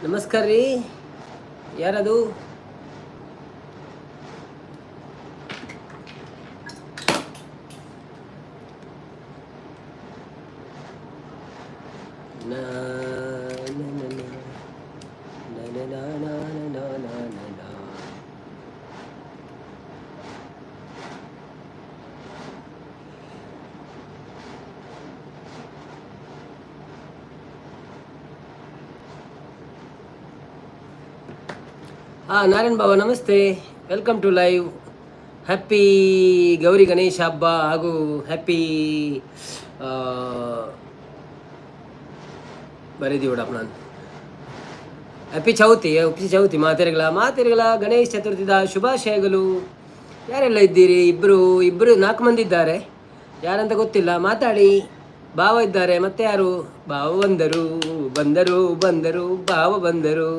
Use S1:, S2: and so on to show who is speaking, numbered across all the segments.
S1: ನಮಸ್ಕಾರ ರೀ, ಯಾರದು? ನಾ ನಾ ನಾ ನಾ ನಾ ನಾ ನಾ ನಾ ನಾ ನಾ. ಹಾಂ, ನಾರಾಯಣ್ ಬಾಬಾ, namaste. Welcome to live. Happy Gauri Ganesha ಹಬ್ಬ ಹಾಗೂ ಹ್ಯಾಪಿ ಬರೀದಿವಡಪ್ಪ ನಾನು. ಹ್ಯಾಪಿ ಚೌತಿ, ಹ್ಯಾಪಿ ಚೌತಿ ಮಾತೆರೆಗಳ ಮಾತೆರೆಗಳ ಗಣೇಶ ಚತುರ್ಥಿದ ಶುಭಾಶಯಗಳು. ಯಾರೆಲ್ಲ ಇದ್ದೀರಿ? ಇಬ್ಬರು ಇಬ್ಬರು, ನಾಲ್ಕು ಮಂದಿ ಇದ್ದಾರೆ. ಯಾರಂತ ಗೊತ್ತಿಲ್ಲ, ಮಾತಾಡಿ. ಭಾವ ಇದ್ದಾರೆ, ಮತ್ತೆ ಯಾರು? ಭಾವ ಬಂದರು, ಬಂದರು, ಬಂದರು, ಭಾವ ಬಂದರು.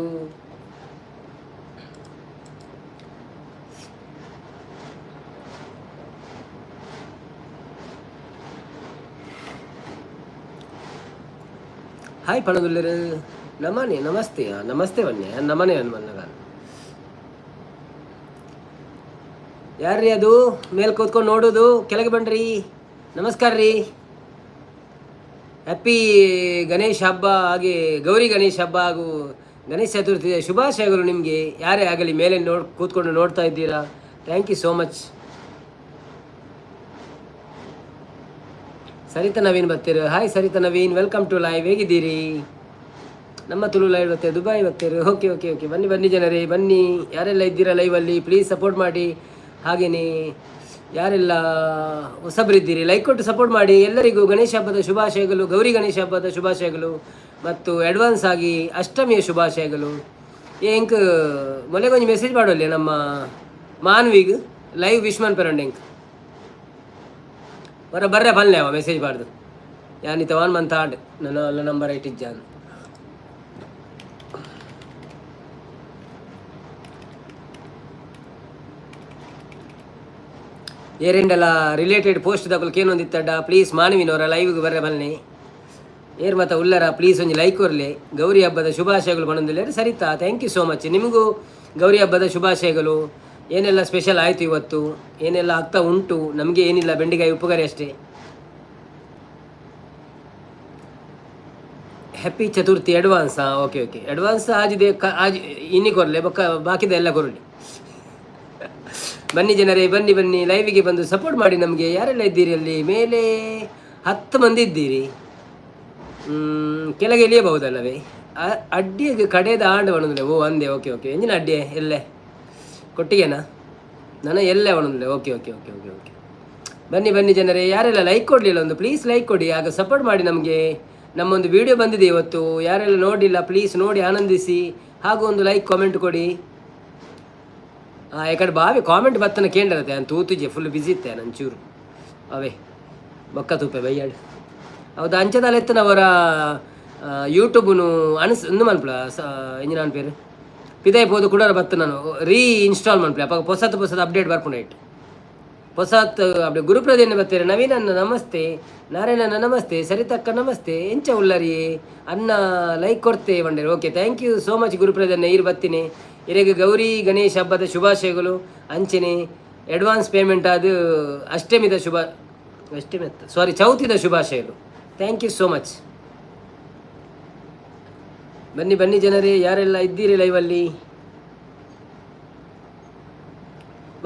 S1: ಹಾಯ್ ಪಣದುಲ್ಲರು. ನಮನೆ, ನಮಸ್ತೆ, ನಮಸ್ತೆ ಬನ್ನಿ. ನಮನೆ ಮನ್ನಗ. ಯಾರ್ರೀ ಅದು ಮೇಲ್ ಕೂತ್ಕೊಂಡು ನೋಡೋದು? ಕೆಳಗೆ ಬನ್ರಿ. ನಮಸ್ಕಾರ ರೀ. ಹ್ಯಾಪಿ ಗಣೇಶ ಹಬ್ಬ, ಹಾಗೆ ಗೌರಿ ಗಣೇಶ ಹಬ್ಬ ಹಾಗೂ ಗಣೇಶ ಚತುರ್ಥಿಯ ಶುಭಾಶಯಗಳು ನಿಮಗೆ. ಯಾರೇ ಆಗಲಿ, ಮೇಲೆ ನೋಡ್ ಕೂತ್ಕೊಂಡು ನೋಡ್ತಾ ಇದ್ದೀರಾ, thank you so much. Sarita Naveen ಬರ್ತೀರ. Hi Saritha Naveen, welcome to live. ಹೇಗಿದ್ದೀರಿ? ನಮ್ಮ ತುಳು ಲೈವ್ ಬರ್ತಾರೆ, ದುಬೈ ಬರ್ತೀರಿ. ಓಕೆ ಓಕೆ ಓಕೆ, ಬನ್ನಿ ಬನ್ನಿ ಜನರೇ, ಬನ್ನಿ. ಯಾರೆಲ್ಲ ಇದ್ದೀರಾ ಲೈವಲ್ಲಿ, ಪ್ಲೀಸ್ ಸಪೋರ್ಟ್ ಮಾಡಿ. ಹಾಗೆಯೇ ಯಾರೆಲ್ಲ ಹೊಸಬರಿದ್ದೀರಿ, ಲೈಕ್ ಕೊಟ್ಟು ಸಪೋರ್ಟ್ ಮಾಡಿ. ಎಲ್ಲರಿಗೂ ಗಣೇಶ ಹಬ್ಬದ ಶುಭಾಶಯಗಳು, ಗೌರಿ ಗಣೇಶ ಹಬ್ಬದ ಶುಭಾಶಯಗಳು ಮತ್ತು ಅಡ್ವಾನ್ಸ್ ಆಗಿ ಅಷ್ಟಮಿಯ ಶುಭಾಶಯಗಳು. ಎಂಕ್ ಮೊಲೆಗೊಂಜಿ ಮೆಸೇಜ್ ಮಾಡೋಲ್ಲ ನಮ್ಮ ಮಾನ್ವಿಗ್, ಲೈವ್ ವಿಶ್ ಮನ್ಪೆರಂಡ್. ಎಂಕ್ ಬರ ಬರ್ರೆ ಬಲ್ಲೆ ಅವ ಮೆಸೇಜ್ ಬಾರ್ದು. ಯಾನಿತ ಒನ್ ಮಂತ್ ಆಂಡ್ ನನ್ನ ಅಲ್ಲ ನಂಬರ್ ಇಟ್ಟಿಜ್ಜಾನ್. ಏರೆಂಡಲ ರಿಲೇಟೆಡ್ ಪೋಸ್ಟ್ ದಕುಲು ಕೇನೊಂದಿತ್ತಡ, ಪ್ಲೀಸ್ ಮಾನವಿನವರ ಲೈವ್ಗೆ ಬರ್ರೆ ಬನ್ನಿ. ಏರ್ ಮತ ಉಲ್ಲರ, ಪ್ಲೀಸ್ ಒಂಜಿ ಲೈಕ್ ಕೊರ್ಲೆ. ಗೌರಿ ಹಬ್ಬದ ಶುಭಾಶಯಗಳು ಬನ್ನೊಂದಿಲ್ಲ Sarita, thank you so much. ನಿಮಗೂ ಗೌರಿ ಹಬ್ಬದ ಶುಭಾಶಯಗಳು. ಏನೆಲ್ಲ ಸ್ಪೆಷಲ್ ಆಯಿತು ಇವತ್ತು? ಏನೆಲ್ಲ ಆಗ್ತಾ ಉಂಟು? ನಮಗೆ ಏನಿಲ್ಲ, ಬೆಂಡೆಕಾಯಿ ಉಪ್ಪುಗರಿ ಅಷ್ಟೇ. Happy Chaturthi advance. ಹಾಂ, ಓಕೆ ಓಕೆ. ಅಡ್ವಾನ್ಸ್ ಆಜಿದೆ ಕ ಆಜ್ ಇನ್ನಿ ಕೊರಲೆ ಬೊಕ್ಕ ಬಾಕಿದ ಎಲ್ಲ ಕೊರಲಿ. ಬನ್ನಿ ಜನರೇ, ಬನ್ನಿ ಬನ್ನಿ, ಲೈವಿಗೆ ಬಂದು ಸಪೋರ್ಟ್ ಮಾಡಿ ನಮಗೆ. ಯಾರೆಲ್ಲ ಇದ್ದೀರಿ ಅಲ್ಲಿ? ಮೇಲೆ 10 ಮಂದಿ ಇದ್ದೀರಿ. ಕೆಳಗೆ ಇಳಿಯಬಹುದಲ್ಲವೇ? ಅಡ್ಡಿಗೆ ಕಡೆದ ಆಂಡ್ ಒಣಂದ್ರೆ. ಓ, ಅಂದೆ. Okay okay. ಎಂಜಿನ ಅಡ್ಡಿ ಎಲ್ಲೆ ಕೊಟ್ಟಿಗೆನಾ? ನಾನು ಎಲ್ಲೇ ಒಣಂದ್ರೆ. Okay okay okay okay okay. ಬನ್ನಿ ಬನ್ನಿ ಜನರೇ. ಯಾರೆಲ್ಲ ಲೈಕ್ ಕೊಡಲಿಲ್ಲ, ಒಂದು ಪ್ಲೀಸ್ ಲೈಕ್ ಕೊಡಿ, ಆಗ ಸಪೋರ್ಟ್ ಮಾಡಿ ನಮಗೆ. ನಮ್ಮೊಂದು ವಿಡಿಯೋ ಬಂದಿದೆ ಇವತ್ತು. ಯಾರೆಲ್ಲ ನೋಡಿಲ್ಲ, ಪ್ಲೀಸ್ ನೋಡಿ ಆನಂದಿಸಿ ಹಾಗೂ ಒಂದು ಲೈಕ್ ಕಾಮೆಂಟ್ ಕೊಡಿ. ಯಾಕಡೆ ಬಾವಿ ಕಾಮೆಂಟ್ ಬತ್ತನ ಕೇಂದ್ರತೆ ಅಂತ ತೂತುಜೆ, ಫುಲ್ ಬಿಸಿ ಇತ್ತೆ ನಂಚೂರು. ಅವೇ ಬೊಕ್ಕ ತೂಪೆ ಬೈಯಾಡು. ಹೌದು, ಅಂಚದಾಲ ಎತ್ತನವರ ಯೂಟ್ಯೂಬ್ನು ಅನ್ಸ್ ಇಂದು ಮನ್ಪುಲ ಸ ಇಂಜಿನ ಪೇರು ಪಿದಾಯಿ ಪೋದು ಕುಡರ ಬತ್ತು ನಾನು ರೀ ಇನ್ಸ್ಟಾಲ್ ಮನ್ಪುಲೆ. ಅಪ್ಪ ಪೊಸತ್ ಪೊಸತ್ ಅಪ್ಡೇಟ್ ಬರ್ಪುಂಡು ಇಟ್ಟು ಹೊಸತ್ ಅಪ್ಡೇಟ್. ಗುರುಪ್ರದೇನ ಬರ್ತೀರ. ನವೀನನ್ನ ನಮಸ್ತೆ, ನಾರಾಯಣನ ನಮಸ್ತೆ, ಸರಿತಕ್ಕ ನಮಸ್ತೆ. ಎಂಚ ಉಲ್ಲರಿ ಅನ್ನ? ಲೈಕ್ ಕೊಡ್ತೆ ಬಂಡೇರಿ. Okay, thank you so much ಗುರುಪ್ರದನ್ನ. ಇರು ಬತ್ತೀನಿ. ಇರೆಗ್ ಗೌರಿ ಗಣೇಶ ಹಬ್ಬದ ಶುಭಾಶಯಗಳು. ಅಂಚನೆ ಅಡ್ವಾನ್ಸ್ ಪೇಮೆಂಟ್ ಅದು ಅಷ್ಟಮಿದ ಶುಭ, ಅಷ್ಟಮಿ, ಸಾರಿ, ಚೌತಿದ ಶುಭಾಶಯಗಳು. Thank you so much. ಬನ್ನಿ ಬನ್ನಿ ಜನರೇ, ಯಾರೆಲ್ಲ ಇದ್ದೀರಿ ಲೈವಲ್ಲಿ.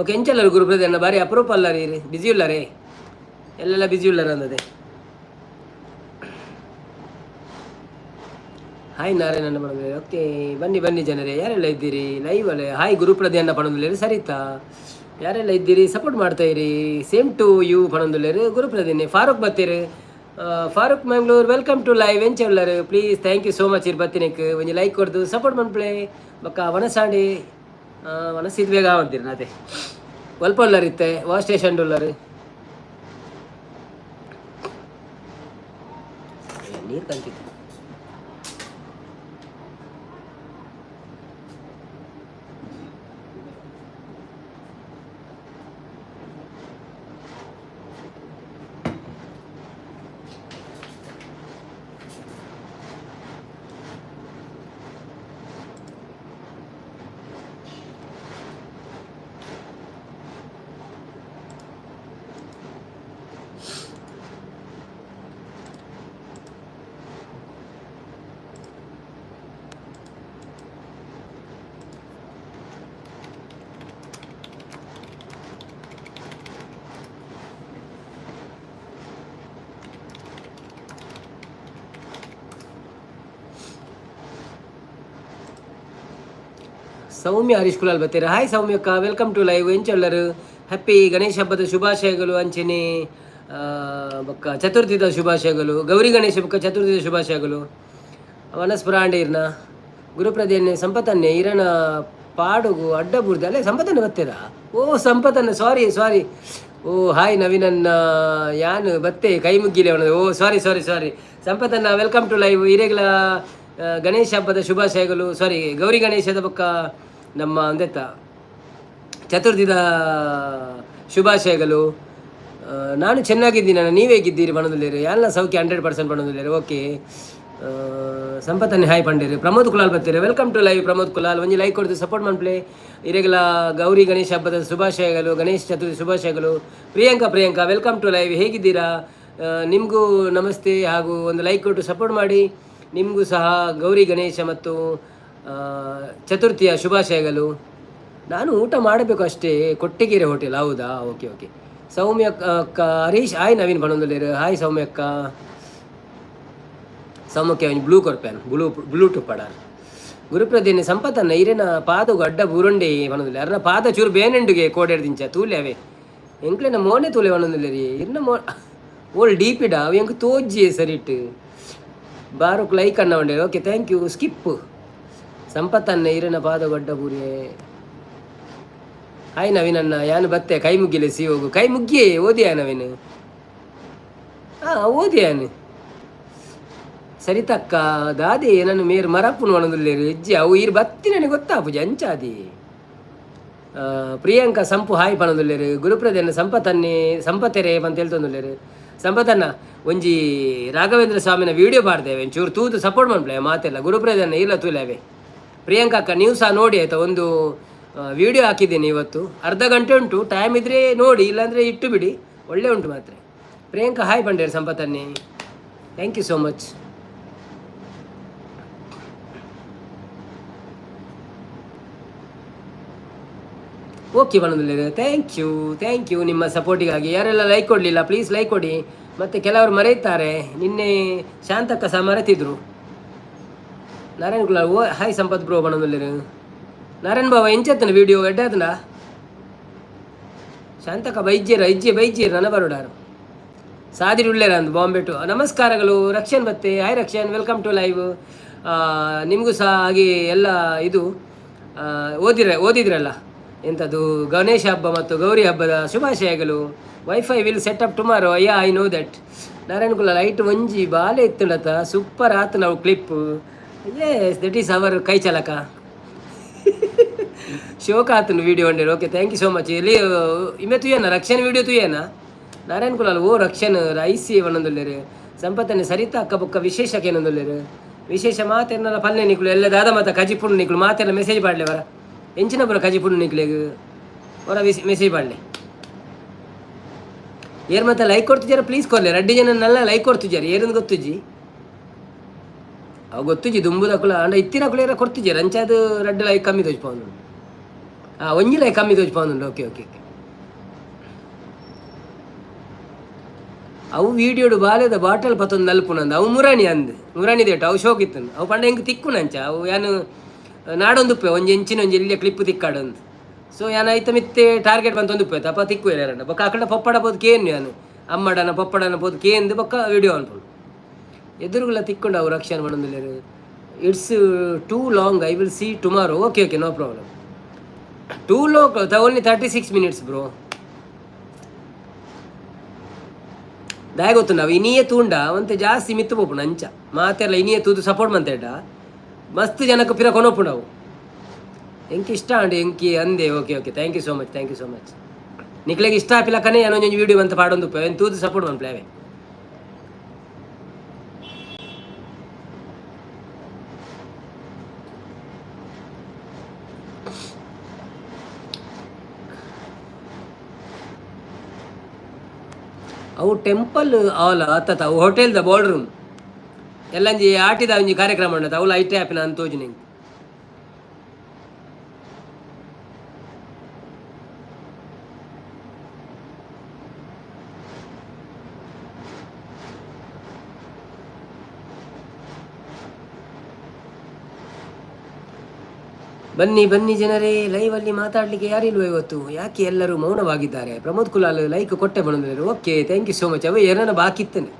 S1: ಓಕೆ, ಎಂಚಲ್ಲರು ಗುರುಪ್ರದನ್ನ? ಬಾರಿ ಅಪರೂಪ ಅಲ್ಲ ರೀ. ಬಿಸಿ ಉಲ್ಲರೇ? ಎಲ್ಲೆಲ್ಲ ಬಿಸಿ ಉಲ್ಲರ ಅನ್ನದೆ. ಹಾಯ್ ನಾರಾಯಣ ಪಣಂದ್ರೆ. ಓಕೆ, ಬನ್ನಿ ಬನ್ನಿ ಜನರೇ, ಯಾರೆಲ್ಲ ಇದ್ದೀರಿ ಲೈವ್ ಅಲ್ಲೇ. ಹಾಯ್ ಗುರುಪ್ರದನ್ನ ಪಣಂದುಲ್ಲೇರು. ಸರಿತಾ, ಯಾರೆಲ್ಲ ಇದ್ದೀರಿ, ಸಪೋರ್ಟ್ ಮಾಡ್ತಾ ಇರಿ. Same to you ಪಣಂದುಲ್ಲೇರು ಗುರುಪ್ರದಿನಿ. Farooq ಬತ್ತೀರಿ. Farooq Mangalore, welcome to live. ಎಂಚ ಉಲ್ಲರು? Please, thank you so much. ಇರ್ ಬತ್ತಿನಕ್ ಒಂಜಿ ಲೈಕ್ ಕೊಡ್ದು ಸಪೋರ್ಟ್ ಮನ್ಪ್ಲೆ. ಬೊಕ್ಕ ವನಸಾಂಡಿ ವನಸಿದ್ ಬೇಗ ಅಂತೀರಿ ನಾತೆ. ಒಲ್ಪ ಉಲ್ಲರ್ ಇತ್ತೆ? ವಾ ಸ್ಟೇಷನ್ ಉಲ್ಲರು? ನೀರು ಕಂತಿತ್ತು. ಸೌಮ್ಯ ಹರೀಶ್ ಕುಲಾಲ್ ಬತ್ತೀರ. ಹಾಯ್ ಸೌಮ್ಯಕ್ಕ, welcome to live. ಎಂಚೊಲ್ಲರು? ಹ್ಯಾಪಿ ಗಣೇಶ ಹಬ್ಬದ ಶುಭಾಶಯಗಳು. ಅಂಚನೆ ಬೊಕ್ಕ ಚತುರ್ಥಿದ ಶುಭಾಶಯಗಳು. ಗೌರಿ ಗಣೇಶ ಬೊಕ್ಕ ಚತುರ್ಥಿದ ಶುಭಾಶಯಗಳು. ವನಸ್ಪುರಾಂಡೀರ್ನ ಗುರುಪ್ರದೇನೆ ಸಂಪತನ್ನೆ ಇರನ ಪಾಡುಗು ಅಡ್ಡ ಬುರ್ದು ಅಲ್ಲೇ ಸಂಪತನ್ನೆ ಬತ್ತೀರಾ? ಓ ಸಂಪತನ್ನ, ಸಾರಿ ಸಾರಿ. ಓ ಹಾಯ್ ನವೀನನ್ನ, ಯಾನ್ ಬತ್ತೆ ಕೈ ಮುಗ್ಗಿಲೆ. ಓ ಸಾರಿ sorry sorry ಸಂಪತನ್ನ, welcome to live. ಇರೆಗ್ಲ Ganesha ಹಬ್ಬದ ಶುಭಾಶಯಗಳು. ಸಾರಿ, ಗೌರಿ ಗಣೇಶದ ಬೊಕ್ಕ ನಮ್ಮ ಒಂದೆತ್ತ ಚತುರ್ಥಿದ ಶುಭಾಶಯಗಳು. ನಾನು ಚೆನ್ನಾಗಿದ್ದೀನಿ ನಾನು, ನೀವು ಹೇಗಿದ್ದೀರಿ ಬಣದುಲ್ಲೇರು? ಎಲ್ಲ ಸೌಖ್ಯ 100% ಬಣದುಲ್ಲೇರು. ಓಕೆ, ಸಂಪತ್ತನ್ನೇ ಹಾಯ್ ಪಂಡೇರು. ಪ್ರಮೋದ್ ಕುಲಾಲ್ ಬರ್ತೀರಿ. Welcome to live Pramod Kulal. ಒಂಜಿ ಲೈಕ್ ಕೊಡ್ದು ಸಪೋರ್ಟ್ ಮನ್ಪ್ಲೆ. ಇರೆಗ್ಲ ಗೌರಿ ಗಣೇಶ ಹಬ್ಬದ ಶುಭಾಶಯಗಳು, ಗಣೇಶ ಚತುರ್ಥಿ ಶುಭಾಶಯಗಳು. Priyanka, Priyanka, welcome to live. ಹೇಗಿದ್ದೀರಾ? ನಿಮಗೂ ನಮಸ್ತೆ ಹಾಗೂ ಒಂದು ಲೈಕ್ ಕೊಟ್ಟು ಸಪೋರ್ಟ್ ಮಾಡಿ. ನಿಮಗೂ ಸಹ ಗೌರಿ ಗಣೇಶ ಮತ್ತು ಚತುರ್ಥಿಯ ಶುಭಾಶಯಗಳು. ನಾನು ಊಟ ಮಾಡಬೇಕು ಅಷ್ಟೇ, ಕೊಟ್ಟಿಗೆರೆ ಹೋಟೆಲ್. ಹೌದಾ? ಓಕೆ ಓಕೆ ಸೌಮ್ಯ ಅಕ್ಕ, ಹರೀಶ್ ಹಾಯ್ ನವೀನ್ ಪಣೊಂದುಲ್ಲೇರು. ಹಾಯ್ ಸೌಮ್ಯಕ್ಕ. ಸೌಮ್ಯಕ್ಕೆ ಒಂಜಿ ಬ್ಲೂ ಕೊರ್ಪೇನ್, ಬ್ಲೂ ಬ್ಲೂ ಟುಪ್ಪಡಾರ್. ಗುರುಪ್ರದೇನೆ ಸಂಪತನ್ನ ಇರೆನ ಪಾದಗು ಅಡ್ಡ ಬೂರೊಂಡೆ ಪಣೊಂದುಲ್ಲೆ. ಅರ್ನ ಪಾದ ಚೂರು ಬೇನೆಂಡುಗೆ ಕೋಡೆಡ್ ದಿಂಚ ತೂಲೆ ಅವೇ ಎಂಕ್ಲೆನ ಮೋನೆ ತೂಲೆ ಪಣೊಂದುಲ್ಲೇರಿ. ಇರ್ನ ಮೋ ಓಲ್ ಡೀಪಿಡ ಅವು ಎಂಕ್ ತೋಜ್ಜಿ ಸರಿಟ್. ಬಾರುಕ್ ಲೈಕ್ ಅನ್ನ ಉಂಡೆ. Okay, thank you. Skip ಸಂಪತ್ತನ್ನ ಇರನ ಪಾದ ಗಡ್ಡ ಬೂರಿಯೇ. ಹಾಯ್ ನವೀನ್ ಅಣ್ಣ, ಯಾನು ಬತ್ತೆ ಕೈ ಮುಗ್ಗಿಲೆ ಸಿ ಹೋಗು. ಕೈ ಮುಗ್ಗಿಯೇ ಓದಿಯಾ ನವೀನ್? ಹಾಂ, ಓದಿಯಾನು. ಸರಿತಕ್ಕ ದಾದಿ ನನ್ನ ಮೇರ್ ಮರಪ್ಪುನು ಒಣದುಲ್ಲೇರು ಹೆಜ್ಜೆ ಅವು ಈರ್ ಬತ್ತಿ ನನಗೆ ಗೊತ್ತಾಪುಜಿ ಅಂಚಾದಿ. ಪ್ರಿಯಾಂಕಾ ಸಂಪು ಹಾಯ್ ಪಣದುಲ್ಲೇರು. ಗುರುಪ್ರದೇನ ಸಂಪತನ್ನೇ ಸಂಪತೆರೆ ಅಂತ ಹೇಳ್ತೊಂದುಲ್ಲೇರು. ಸಂಪತನ್ನ, ಒಂಜಿ ರಾಘವೇಂದ್ರ ಸ್ವಾಮಿನ ವಿಡಿಯೋ ಪಾಡ್ದೇವೆ, ಒಂಚೂರು ತೂದು ಸಪೋರ್ಟ್ ಮನ್ಪ್ಲೆ ಮಾತೆಲ್ಲ. ಗುರುಪ್ರದನ್ನ ಇಲ್ಲ ತೂಲವೆ. ಪ್ರಿಯಾಂಕಾ ಅಕ್ಕ, ನೀವು ಸಹ ನೋಡಿ ಆಯ್ತಾ? ಒಂದು ವಿಡಿಯೋ ಹಾಕಿದ್ದೀನಿ ಇವತ್ತು, ಅರ್ಧ ಗಂಟೆ ಉಂಟು. ಟೈಮ್ ಇದ್ದರೆ ನೋಡಿ, ಇಲ್ಲಾಂದರೆ ಇಟ್ಟು ಬಿಡಿ. ಒಳ್ಳೆ ಉಂಟು ಮಾತ್ರ. ಪ್ರಿಯಾಂಕಾ ಹಾಯ್ ಬಂಡೇರು ಸಂಪತನ್ನೇ. Thank you so much. Okay ಬಣ್ಣದಲ್ಲಿ thank you, thank you ನಿಮ್ಮ ಸಪೋರ್ಟಿಗಾಗಿ. ಯಾರೆಲ್ಲ ಲೈಕ್ ಕೊಡಲಿಲ್ಲ, ಪ್ಲೀಸ್ ಲೈಕ್ ಕೊಡಿ. ಮತ್ತು ಕೆಲವರು ಮರೆಯುತ್ತಾರೆ, ನಿನ್ನೆ ಶಾಂತಕ್ಕ ಸಹ ಮರೆತಿದ್ರು. ನಾರಾಯಣ್ ಕುಲಾಲ್, ಓ ಹಾಯ್ ಸಂಪತ್ ಬ್ರೋ ಬಣ್ಣದಲ್ಲಿ. ನಾರಾಯಣ್ ಬಾಬಾ ಎಂಚತ್ತನ ವಿಡಿಯೋ ಎಡ್ಡಾತನ. ಶಾಂತಕ್ಕ ಬೈಜ್ಯರ ಇಜ್ಜೆ ಬೈಜ್ಯರು ನನ್ನ ಬರೋಡಾರು ಸಾದಿರಿ ಉಳ್ಳೇರ ಅಂದು ಬಾಂಬೆ ಟು ನಮಸ್ಕಾರಗಳು. ರಕ್ಷನ್ ಬತ್ತೆ. Hi Rakshan, welcome to live. ನಿಮಗೂ ಸಹ ಹಾಗೆ ಎಲ್ಲ ಇದು ಓದಿರ ಓದಿದ್ರಲ್ಲ ಎಂಥದ್ದು, ಗಣೇಶ ಹಬ್ಬ ಮತ್ತು ಗೌರಿ ಹಬ್ಬದ ಶುಭಾಶಯಗಳು. WiFi will set up tomorrow. Yeah, I know that. Narayan Kulal light ಒಂಜಿ ಬಾಲೆ ಇತ್ತುಂಡತ ಸೂಪರ್ ಆತು ನಾವು clip. Yes, that is our ಕೈ ಚಲಕ. ಶೋಕ ಆತನು ವಿಡಿಯೋ ಉಂಡೇರು. Okay, thank you so much. ಎಲ್ಲಿ ಇಮೆ ತುಯ್ಯನ ರಕ್ಷಣೆ ವಿಡಿಯೋ ತುಯ್ಯನ ನಾರಾಯಣ್ ಕುಲಾಲ್. ಓ ರಕ್ಷಣ್ ರೈಸಿ ಒಣಂದುಲ್ಲೇರು. ಸಂಪತ್ತನೆ ಸರಿತಾ ಅಕ್ಕ ಬೊಕ್ಕ ವಿಶೇಷಕ್ಕೆ ಏನೊಂದುಲ್ಲೇರು. ವಿಶೇಷ ಮಾತೆರ್ನಲ ಪಲ್ಲೆ ನಿಕ್ಲು ಎಲ್ಲ ದಾದ ಮಾತ ಕಜಿಪುಂಡು ನಿಕ್ಲು ಮಾತೆಲ್ಲ ಮೆಸೇಜ್ ಪಾಡ್ಲೆ ವರ. ಎಂಚಿನ ಪುರ ಕಜಿಪುಂಡು ನಿಕ್ಲೆಗ್ ವರ ಮೆಸೇಜ್ ಪಾಡ್ಲೆ. ಏರ್ ಮತ್ತೆ ಲೈಕ್ ಕೊಡ್ತಿದ್ದಾರೆ? ಪ್ಲೀಸ್ ಕೊರ್ಲೆ. ರಡ್ಡಿ ಜನ ನಲ್ಲ ಲೈಕ್ ಕೊಡ್ತಿದ್ದಾರೆ, ಏರಂದು ಗೊತ್ತುಜ್ಜಿ. ಅವು ಗೊತ್ತುಜ್ಜಿ ದುಂಬುದಕುಲ ಅಂಡ ಇತ್ತಿನಕುಲು ಏರ ಕೊಡ್ತಿದ್ದಾರೆ. ಅಂಚಾದ ರಡ್ಡು ಲೈಕ್ ಕಮ್ಮಿ ತೋಜ್ಪಾವುಂಡು. ಹಾಂ, ಒಂಜಿ ಲೈಕ್ ಕಮ್ಮಿ ತೋಜ್ಪಾವುಂಡು. ಓಕೆ ಓಕೆ ಓಕೆ ಅವು ವೀಡಿಯೋಡು ಬಾಲೆದ ಬಾಟಲ್ ಪತ್ತೊಂದು ನಲ್ಪುನಂದು ಅವು ಮುರಾಣಿ ಅಂದ್ ಮುರಾಣಿ ದೇಟು ಅವು ಶೋಕ್ ಇತ್ತು. ಅವು ಪಂಡ ಎಂಕ್ ತಿಕ್ಕುನಂಚ ಅವು ಯಾನು ನಾಡೊಂದುಪ್ಪೆ ಒಂಜಿ ಎಂಚಿನ ಒಂಜಿ ಎಲ್ಲಿಯ ಕ್ಲಿಪ್ ತಿಕ್ಕಾಡೊಂದು. ಸೊ ಯಾನ್ ಐತ ಮಿತ್ತೆ ಟಾರ್ಗೆಟ್ ಬಂತೊಂದುಪ್ಪೆ ತಪ್ಪ ತಿಕ್ಕು ಯಾರಂಡ ಬೊಕ್ಕ ಅಕಡ ಪೊಪ್ಪಡ ಪೋದು ಕೇನ್ ಯಾನು ಅಮ್ಮಡನ ಪೊಪ್ಪಡನ ಪೋದು ಕೇಂದು ಬೊಕ್ಕ ವಿಡಿಯೋ ಅನ್ಪುಂಡು. ಎದುರುಗಳ ತಿಕ್ಕೊಂಡು ಅವು ರಕ್ಷಣೆ ಮಾಡೋದಿಲ್ಲ. It's too long, I will see tomorrow. Okay okay, no problem. Too long, only 36 minutes bro. ದಾಯ ಗೊತ್ತು ನಾವು ಇನಿಯೇ ತೂಂಡ ಒಂತೆ ಜಾಸ್ತಿ ಮಿತ್ತು ಪೋಪುಂಡು. ಅಂಚ ಮಾತೆಲ್ಲ ಇನಿಯೇ ತೂದು ಸಪೋರ್ಟ್ ಮಂತೇಡ ಮಸ್ತ್ ಜನಕ್ಕೆ ಪಿರ ಕೊನೊಪುಂಡು ಅವು. ಎಂಕ್ ಇಷ್ಟ ಅಂಡ್ ಎಂಕಿ ಅಂದೆ. Okay okay, thank you so much, thank you so much. ನಿಕ್ಲೆಗ್ ಇಷ್ಟ ಆಪಿಲಕ್ಕನೆ ಏನೊಂಜೊಂಜಿ ವೀಡಿಯೋ ಅಂತ ಪಾಡೊಂದು ಏನು ತೂದು ಸಪೋರ್ಟ್ ಮನ್ಪ್ಲೆ ಅವೇ. ಅವು ಟೆಂಪಲ್ ಆಲ್ ಅತ್ತ ಅವು ಹೋಟೆಲ್ದ ಬಾಲ್ ರೂಮ್ ಎಲ್ಲಂಜಿ ಆಟಿದ ಒಂಜಿ ಕಾರ್ಯಕ್ರಮ ಉಂಡತ ಅವು ಐಟೆ ಆಪಿನ ಅಂತ ತೋಜುನೆ. ಬನ್ನಿ ಬನ್ನಿ ಜನರೇ, ಲೈವಲ್ಲಿ ಮಾತಾಡಲಿಕ್ಕೆ ಯಾರಿಲ್ವ ಇವತ್ತು? ಯಾಕೆ ಎಲ್ಲರೂ ಮೌನವಾಗಿದ್ದಾರೆ? ಪ್ರಮೋದ್ ಕುಲಾಲ್ ಲೈಕ್ ಕೊಟ್ಟೆ ಬಂದಿದ್ದಾರೆ. Okay, thank you so much. ಅವ ಏನಾನ ಬಾಕಿ ಇತ್ತನೆ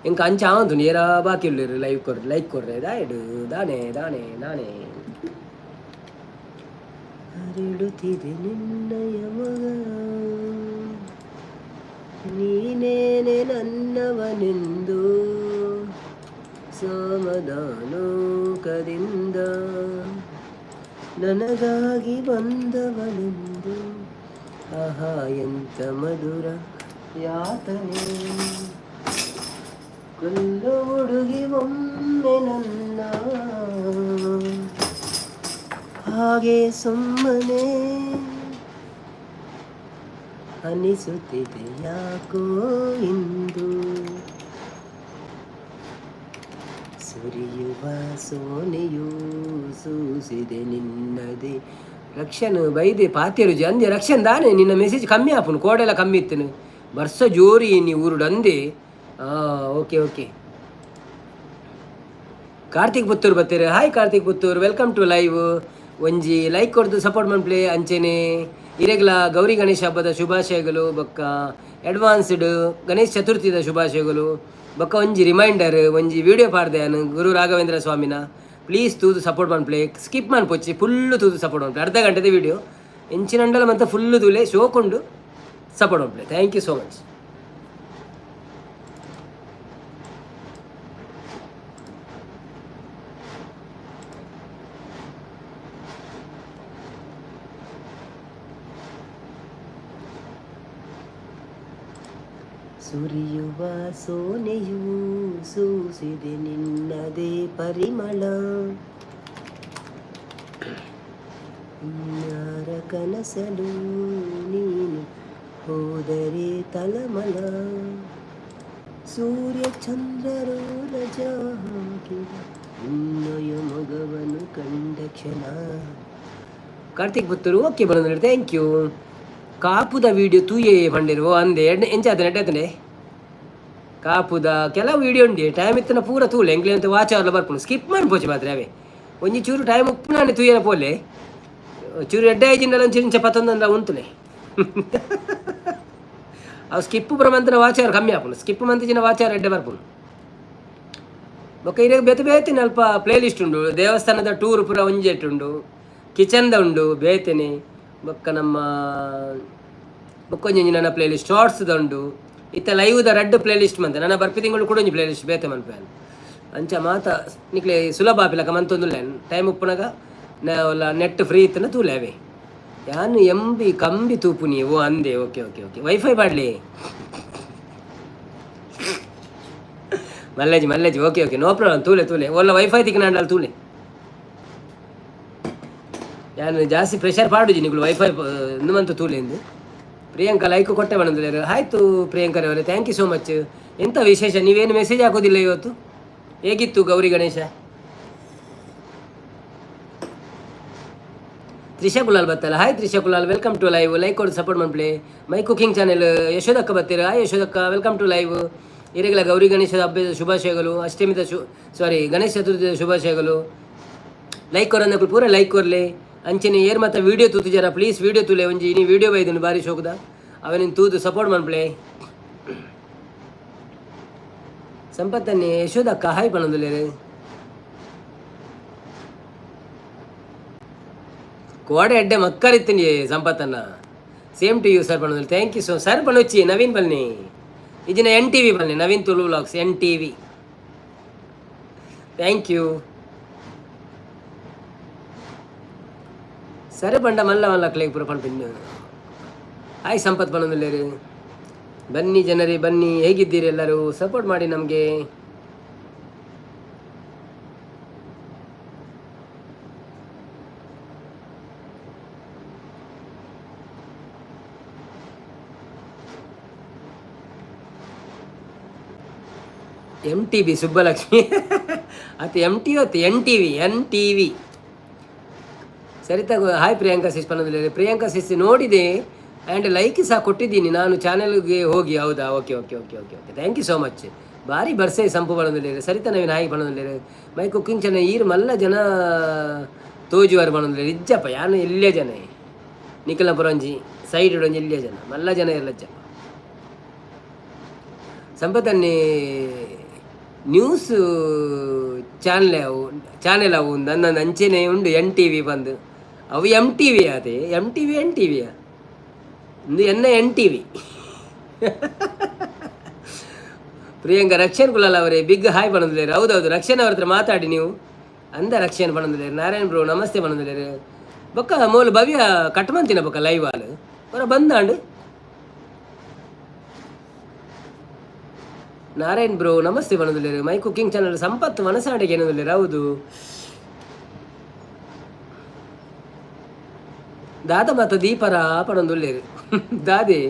S1: ಎಂಕ ಅಂಚ ಆವಂತು ಏರಾ ಬಾಕಿ ಉಳ್ಳೇರು ಲೈವ್ ಕೊಡ್ರಿ, ಲೈಕ್ ಕೊಡ್ರೆ. ದಾಯಡು ದಾನೆ ದಾನೆ ನಾನೇ ಹರಿಡುತ್ತಿದೆ ನಿನ್ನಯ ಮಗ, ನೀನೇನೆ ನನ್ನವನೆಂದು ಸಮಾಧಾನೋಕದಿಂದ ನನಗಾಗಿ ಬಂದವನೆಂದು. ಆಹಾ, ಎಂತ ಮಧುರ ಯಾತನೆ, ಕೊಲ್ಲು ಹುಡುಗಿ ಒಮ್ಮೆ ನನ್ನ ಹಾಗೆ ಸುಮ್ಮನೆ ಅನಿಸುತ್ತಿದೆ ಯಾಕೋ ಇಂದು. ಸುರಿಯುವ ಸೋನೆಯು ಸೂಸಿದೆ ನಿನ್ನದೇ. ರಕ್ಷನ್ ಬೈದೆ ಪಾತೆರುಜಿ ಅಂದೆ. ರಕ್ಷನ್ ದಾನೆ ನಿನ್ನ ಮೆಸೇಜ್ ಕಮ್ಮಿ ಆಪುನು, ಕೋಡೆಲ್ಲ ಕಮ್ಮಿ ಇತ್ತನು. ಬರ್ಸ ಜೋರಿ ನೀ ಊರುಡು ಅಂದೆ. Okay okay. Karthik Puttur ಬತ್ತೀರಿ. Hi Karthik Puttur, welcome to live. ಒಂಜಿ ಲೈಕ್ ಕೊಡ್ದು ಸಪೋರ್ಟ್ ಮನ್ಪ್ಲೆ. ಅಂಚೆನೆ ಇರೆಗ್ಲ ಗೌರಿ ಗಣೇಶ ಹಬ್ಬದ ಶುಭಾಶಯಗಳು, ಬೊಕ್ಕ ಅಡ್ವಾನ್ಸ್ಡ್ ಗಣೇಶ ಚತುರ್ಥಿದ ಶುಭಾಶಯಗಳು. ಬೊಕ್ಕ ಒಂಜಿ ರಿಮೈಂಡರ್, ಒಂಜಿ ವಿಡಿಯೋ ಪಾಡ್ದೆ ಯಾನ್ ಗುರು ರಾಘವೇಂದ್ರ ಸ್ವಾಮಿನ. ಪ್ಲೀಸ್ ತೂದು ಸಪೋರ್ಟ್ ಮನ್ಪ್ಲೆ. ಸ್ಕಿಪ್ ಮನ್ಪೊಚ್ಚಿ, ಫುಲ್ಲು ತೂದು ಸಪೋರ್ಟ್ ಮನ್ಪ್ಲೆ. ಅರ್ಧ ಗಂಟೆದ ವಿಡಿಯೋ ಎಂಚಿನಂಡಲ ಮಂತ ಫುಲ್ಲು ತೂಲೆ, ಶೋಕುಂಡು, ಸಪೋರ್ಟ್ ಮನ್ಪ್ಲೆ. Thank you so much. ಸುರಿಯುವ ಸೋನೆಯು ಸೂಸಿದೆ ನಿನ್ನದೇ ಪರಿಮಳ, ಇನ್ಯಾರ ಕನಸಲು ನೀನು ಹೋದರೆ ತಳಮಳ. ಸೂರ್ಯ ಚಂದ್ರರು ರಜಾ ಹಾಕಿದ ನಿನ್ನಯ ಮೊಗವನ್ನು ಕಂಡ ಕ್ಷಣ. ಕಾರ್ತಿಕ್ ಪುತ್ತೂರು ಓಕೆ ಬಂದ್ರೆ, thank you. ಕಾಪುದ video ತೂಯೇ ಪಂಡಿರು ಅಂದೆ. ಎಂಚ ಆತನೆ ಎಡ್ಡೆ ಕಾಪುದ ಕೆಲವು ವಿಡಿಯೋ ಉಂಡಿ. ಟೈಮ್ ಇತ್ತನ ಪೂರ ತೂಲೆ. ಎಂಕ್ಲೆ ಅಂತ ವಾಚ್ ಅವರ್ಲ ಬರ್ಪುಂಡು. ಸ್ಕಿಪ್ ಮನ್ಪೊಚ್ಚಿ ಮಾತ್ರ. ಅವೇ ಒಂಜಿ ಚೂರು ಟೈಮ್ ಉಪ್ಪುನಾನೆ ತೂಯನ ಪೋಲೆ. ಚೂರು ಎಡ್ಡೆ ಐಜಿಂಡಲ ಒಂಚೂರು ಇಂಚ ಪತ್ತೊಂದಂದ ಉಂತುಲೆ. ಅವು ಸ್ಕಿಪ್ ಪೂರ ಮಂತನ ವಾಚ್ ಅವರ್ ಕಮ್ಮಿ ಆಪುಂಡು. ಸ್ಕಿಪ್ ಮಂತಿಜಿನ ವಾಚ್ ಅವರ್ ಎಡ್ಡೆ ಬರ್ಪುಂಡು. ಬೊಕ್ಕ ಇರೆಗ್ ಬೇತೆ ಬೇತೆ ಅಲ್ಪ ಪ್ಲೇ ಲಿಸ್ಟ್ ಉಂಡು. ದೇವಸ್ಥಾನದ ಟೂರ್ ಪೂರ ಒಂಜೆಟ್ ಉಂಡು, ಕಿಚನ್ದ ಉಂಡು ಬೇತೆನೆ. ಬೊಕ್ಕ ನಮ್ಮ ಬೊಕ್ಕ ಒಂಜಿ ನನ್ನ ಪ್ಲೇ ಲಿಸ್ಟ್ ಶಾರ್ಟ್ಸ್ದ ಉಂಡು. ಇತ್ತ ಲೈವ್ದ ರಡ್ಡ್ ಪ್ಲೇ ಲಿಸ್ಟ್ ಮಂತೆ. ನನ್ನ ಬರ್ಪಿ ತಿಂಗಳು ಕೂಡ ಒಂಜಿ ಪ್ಲೇ ಲಿಸ್ಟ್ ಬೇತೆ ಮನ್ಪೆ. ಅಂಚ ಮಾತ ನಿಕ್ಲೆ ಸುಲಭ ಆಪಿಲಕ ಮಂತೊಂದುಲ್ಲೆ. ಟೈಮ್ ಉಪ್ಪುನಗ ನೆಟ್ ಫ್ರೀ ಇತ್ತನ ತೂಲೆ. ಅವೇ ಯಾನು ಎಂಬಿ ಕಂಬಿ ತೂಪು ನೀವು ಅಂದೆ. Okay okay okay. Wifi ಪಾಡ್ಲಿ ಮಲ್ಲೇಜಿ ಮಲ್ಲೇಜಿ. Okay okay, no problem. ತೂಲೆ ತೂಲೆ. ಒಲ್ಲ ವೈಫೈ ತಿಕ್ಕನಾಂಡಲ್ ತೂಲೆ. ಯಾನು ಜಾಸ್ತಿ ಪ್ರೆಷರ್ ಪಾಡುಜಿ ನಿಗುಲು ವೈಫೈ ಮಂತ ತೂಲೆ ಎಂದು. ಪ್ರಿಯಾಂಕಾ ಲೈಕ್ ಕೊಟ್ಟೆ ಬಂದ್ರೆ. ಆಯ್ತು ಪ್ರಿಯಾಂಕರ್ ಅವರೇ, thank you so much. ಎಂತ ವಿಶೇಷ? ನೀವೇನು ಮೆಸೇಜ್ ಹಾಕೋದಿಲ್ಲ ಇವತ್ತು. ಹೇಗಿತ್ತು ಗೌರಿ ಗಣೇಶ? ತ್ರಿಷಾ ಕುಲಾಲ್ ಬತ್ತಲ್ಲ. Hi Trisha Kulal, welcome to live. Like ಕೊಡು, ಸಪೋರ್ಟ್ ಮನ್ಪ್ಲೆ. My cooking channel ಯಶೋದಕ್ಕ ಬತ್ತೀರ. Hi ಯಶೋದಕ್ಕ, welcome to live. ಇರೆಗಳ ಗೌರಿ ಗಣೇಶದ ಹಬ್ಬದ ಶುಭಾಶಯಗಳು, ಅಷ್ಟಮಿದ ಶು ಸಾರಿ ಗಣೇಶ ಚತುರ್ಥಿಯ ಶುಭಾಶಯಗಳು. ಲೈಕ್ ಕೊರಂದಕ್ಲು ಪೂರ ಲೈಕ್ ಕೊರ್ಲೆ. ಅಂಚನೆ ಏರ್ ಮಾತ ವೀಡಿಯೋ ತೂತು ಜರ ಪ್ಲೀಸ್ ವೀಡಿಯೋ ತೂಲೆ. ಒಂಜಿ ಇನಿ ವೀಡಿಯೋ ಬೈದನು ಬಾರಿ ಶೋಕುದ. ಅವನಿನ್ ತೂದು ಸಪೋರ್ಟ್ ಮನ್ಪ್ಲೆ. ಸಂಪತ್ತನ್ನೇ ಯಶೋದಕ್ಕ ಹಾಯ್ ಪಣಂದುಲ್ಲೇರು. ಕೋಡೆ ಎಡ್ಡೆ ಮಕ್ಕಳಿತ್ತೀನಿ ಸಂಪತ್ತನ್ನ. Same to you sir ಪಣಂದುಲ್ಲೆ. Thank you so sir ಪಣೊಚ್ಚಿ. Naveen ಬನ್ನಿ ಇದಿನ N T V ಬನ್ನಿ. Naveen Tulu vlogs N T V. Thank you. ಸರಿ ಪಂಡ ಮಲ್ಲ ಮಲ್ಲ ಕ್ಲೇಗ್ ಪೂರ ಪನ್ಪಿನ್. ಹಾಯ್ ಸಂಪತ್ ಪಣಂದುಲ್ಲೇರು. ಬನ್ನಿ ಜನರೇ ಬನ್ನಿ, ಹೇಗಿದ್ದೀರಿ ಎಲ್ಲರೂ? ಸಪೋರ್ಟ್ ಮಾಡಿ ನಮಗೆ. M T B Subbalakshmi ಅದು ಎಮ್ ಟಿ ಹೊತ್ತು N T V N T V. Sarita hi. Priyanka sis ಪನ್ನೊಂದು. ಪ್ರಿಯಾಂಕಾ ಸಿಸ್ ನೋಡಿದೆ ಆ್ಯಂಡ್ ಲೈಕ್ ಸಹ ಕೊಟ್ಟಿದ್ದೀನಿ ನಾನು ಚಾನೆಲ್ಗೆ ಹೋಗಿ. ಹೌದಾ? Okay okay okay okay okay, thank you so much. ಭಾರಿ ಬರ್ಸೆ ಸಂಪು ಪನ್ನೊಂದು. ಸರಿತಾ ನವೀನ್ ಹಾಯ್ ಪನ್ನೊಂದು. My cooking channel ಈರ್ ಮಲ್ಲ ಜನ ತೋಜುವಾರ ಪನೊಂದುಲ್ಲೆರ್ ಇಜ್ಜಪ್ಪ ಯಾನ್ ಎಲ್ಯ ಜನ ನಿಕಲ್ನ ಪುರ ಒಂಜಿ ಸೈಡ್ ಒಂಜಿ ಎಲ್ಯ ಜನ ಮಲ್ಲ ಜನ ಇರ್ಲಜ್ಜಪ್ಪ. ಸಂಪತನ್ನೇ ನ್ಯೂಸ್ ಚಾನಲ್ ಅವು ಚಾನೆಲ್ ಅವು ನನ್ನ ಅಂಚೆನೆ ಉಂಡು ಎನ್ ಟಿ ವಿ ಬಂದು ಅವು ಎಮ್ ಟಿ ವಿ ಅದೇ ಎಮ್ ಟಿ ವಿ ಎನ್ ಟಿವಿಯಾ ಇಂದು ಎನ್ನ ಎನ್ ಟಿ ವಿ. ಪ್ರಿಯಾಂಕ ರಕ್ಷಣ್ ಕುಲಾಲ್ ಅವರೇ ಬಿಗ್ ಹಾಯ್ ಪನೊಂದುಲ್ಲೆರ್. ಹೌದೌದು, ರಕ್ಷಣ್ ಅವ್ರ ಹತ್ರ ಮಾತಾಡಿ ನೀವು ಅಂದ ರಕ್ಷಣ್ ಪನೊಂದುಲ್ಲೆರ್. ನಾರಾಯಣ್ ಬ್ರೋ ನಮಸ್ತೆ ಪನೊಂದುಲ್ಲೆರ್. ಬೊಕ್ಕ ಮೂಲು ಭವ್ಯ ಕಟ್ಮಂತಿನ ಬೊಕ್ಕ ಲೈವ್ ಆಲ್ ಹೊರ ಬಂದಾಂಡ್. ನಾರಾಯಣ್ ಬ್ರೋ ನಮಸ್ತೆ ಪನೊಂದುಲ್ಲೆರ್. ಮೈ ಕುಕ್ಕಿಂಗ್ ಚಾನಲ್ ಸಂಪತ್ ಮನಸಾಂಡೆಗೆ ಏನೊಂದುಲ್ಲೆರ್. ಹೌದು, ದಾದ ಮಾತ ದೀಪರ ಪನೊಂದುಲ್ಲೆರ್. ದಾದೆ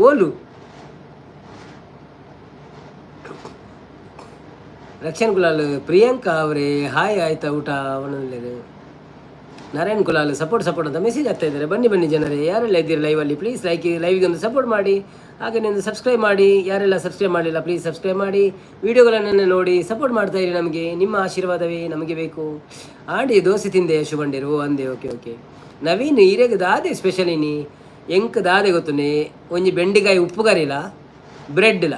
S1: ಓಲು ರಕ್ಷಣ್ ಕುಲಾಲ್ ಪ್ರಿಯಾಂಕಾ ಅವರೇ ಹಾಯ್ ಆಯ್ತಾ ಊಟ ಪನೊಂದುಲ್ಲೆರ್. ನಾರಾಯಣ್ ಕುಲಾಲ್ ಸಪೋರ್ಟ್ ಸಪೋರ್ಟ್ ಅಂತ ಮೆಸೇಜ್ ಆಗ್ತಾ ಇದ್ದಾರೆ. ಬನ್ನಿ ಬನ್ನಿ ಜನರೇ, ಯಾರೆಲ್ಲ ಇದ್ದೀರಿ ಲೈವಲ್ಲಿ ಪ್ಲೀಸ್ ಲೈಕ್ ಲೈವ್ಗೆ ಒಂದು ಸಪೋರ್ಟ್ ಮಾಡಿ, ಹಾಗೆಯೇ ಒಂದು ಸಬ್ಸ್ಕ್ರೈಬ್ ಮಾಡಿ. ಯಾರೆಲ್ಲ ಸಬ್ಸ್ಕ್ರೈಬ್ ಮಾಡಲಿಲ್ಲ ಪ್ಲೀಸ್ ಸಬ್ಸ್ಕ್ರೈಬ್ ಮಾಡಿ, ವೀಡಿಯೋಗಳನ್ನೆಲ್ಲ ನೋಡಿ ಸಪೋರ್ಟ್ ಮಾಡ್ತಾ ಇರಿ. ನಮಗೆ ನಿಮ್ಮ ಆಶೀರ್ವಾದವೇ ನಮಗೆ ಬೇಕು. ಆಂಡಿ ದೋಸೆ ತಿಂದೆ ಶುಭಂಡಿರು ಅಂದೆ. ಓಕೆ ಓಕೆ ನವೀನ್ ಈರೆಗ್ ದಾದೆ ಸ್ಪೆಷಲ್ ಇನಿ ಎಂಕ್ ದಾದೆ ಗೊತ್ತುನೆ ಒಂಜಿ ಬೆಂಡಿಕಾಯಿ ಉಪ್ಪು ಕರಿಲ ಬ್ರೆಡ್ಲ.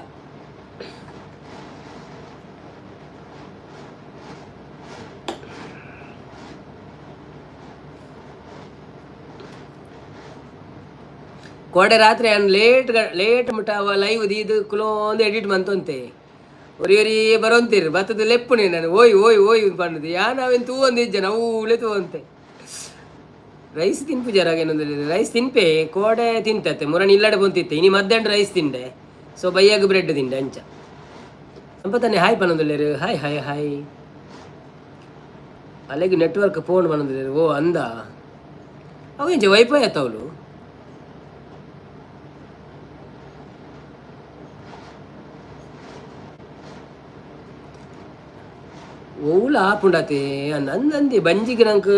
S1: ಕೋಡೆ ರಾತ್ರಿ ಅನ್ ಲೇಟ್ ಲೇಟ್ ಮುಟ್ಟ ಅವ ಲೈವ್ ದೀದು ಕುಲೋಂದು ಎಡಿಟ್ ಮಂತೊಂತೆ ಒರಿ ಒರಿ ಬರೋಂತೀರಿ ಬತ್ತದ ಲೆಪ್ಪುನೆ ನಾನು ಓಯ್ ಓಯ್ ಓಯ್ ಪಂಡದು ಯಾ ನಾವೇನು ತೂವೊಂದು ಇಜ್ಜ ನಾವು ತೂವಂತೆ. ರೈಸ್ ತಿನ್ಪು ಜರಾಗ ಏನೊಂದು ರೈಸ್ ತಿನ್ಪೆ ಕೋಡೆ ತಿಂತತ್ತೆ ಮುರಣಿ ಇಲ್ಲಡೆ ಬೊಂತಿತ್ತೆ ಇನಿ ಮಧ್ಯಾಹ್ನ ರೈಸ್ ತಿಂಡೆ ಸೊ ಬೈಯಾಗ ಬ್ರೆಡ್ ತಿಂಡೆ ಅಂಚ. ಸಂಪತ್ತನೆ ಹಾಯ್ ಪನೊಂದುಲ್ಲೆರ್. ಹಾಯ್ ಹಾಯ್ ಹಾಯ್ ಅಲೆಗ್ ನೆಟ್ವರ್ಕ್ ಫೋನ್ ಪನೊಂದುಲ್ಲೆರ್. ಓ ಅಂದ ಅವು ಇಂಚ ವೈಫೈ ಆತವಳು. ಒವ್ಲ ಆಪುಂಡತೆ ಅಂದಂದಿ ಬಂಜಿಗೆ ನಂಕ್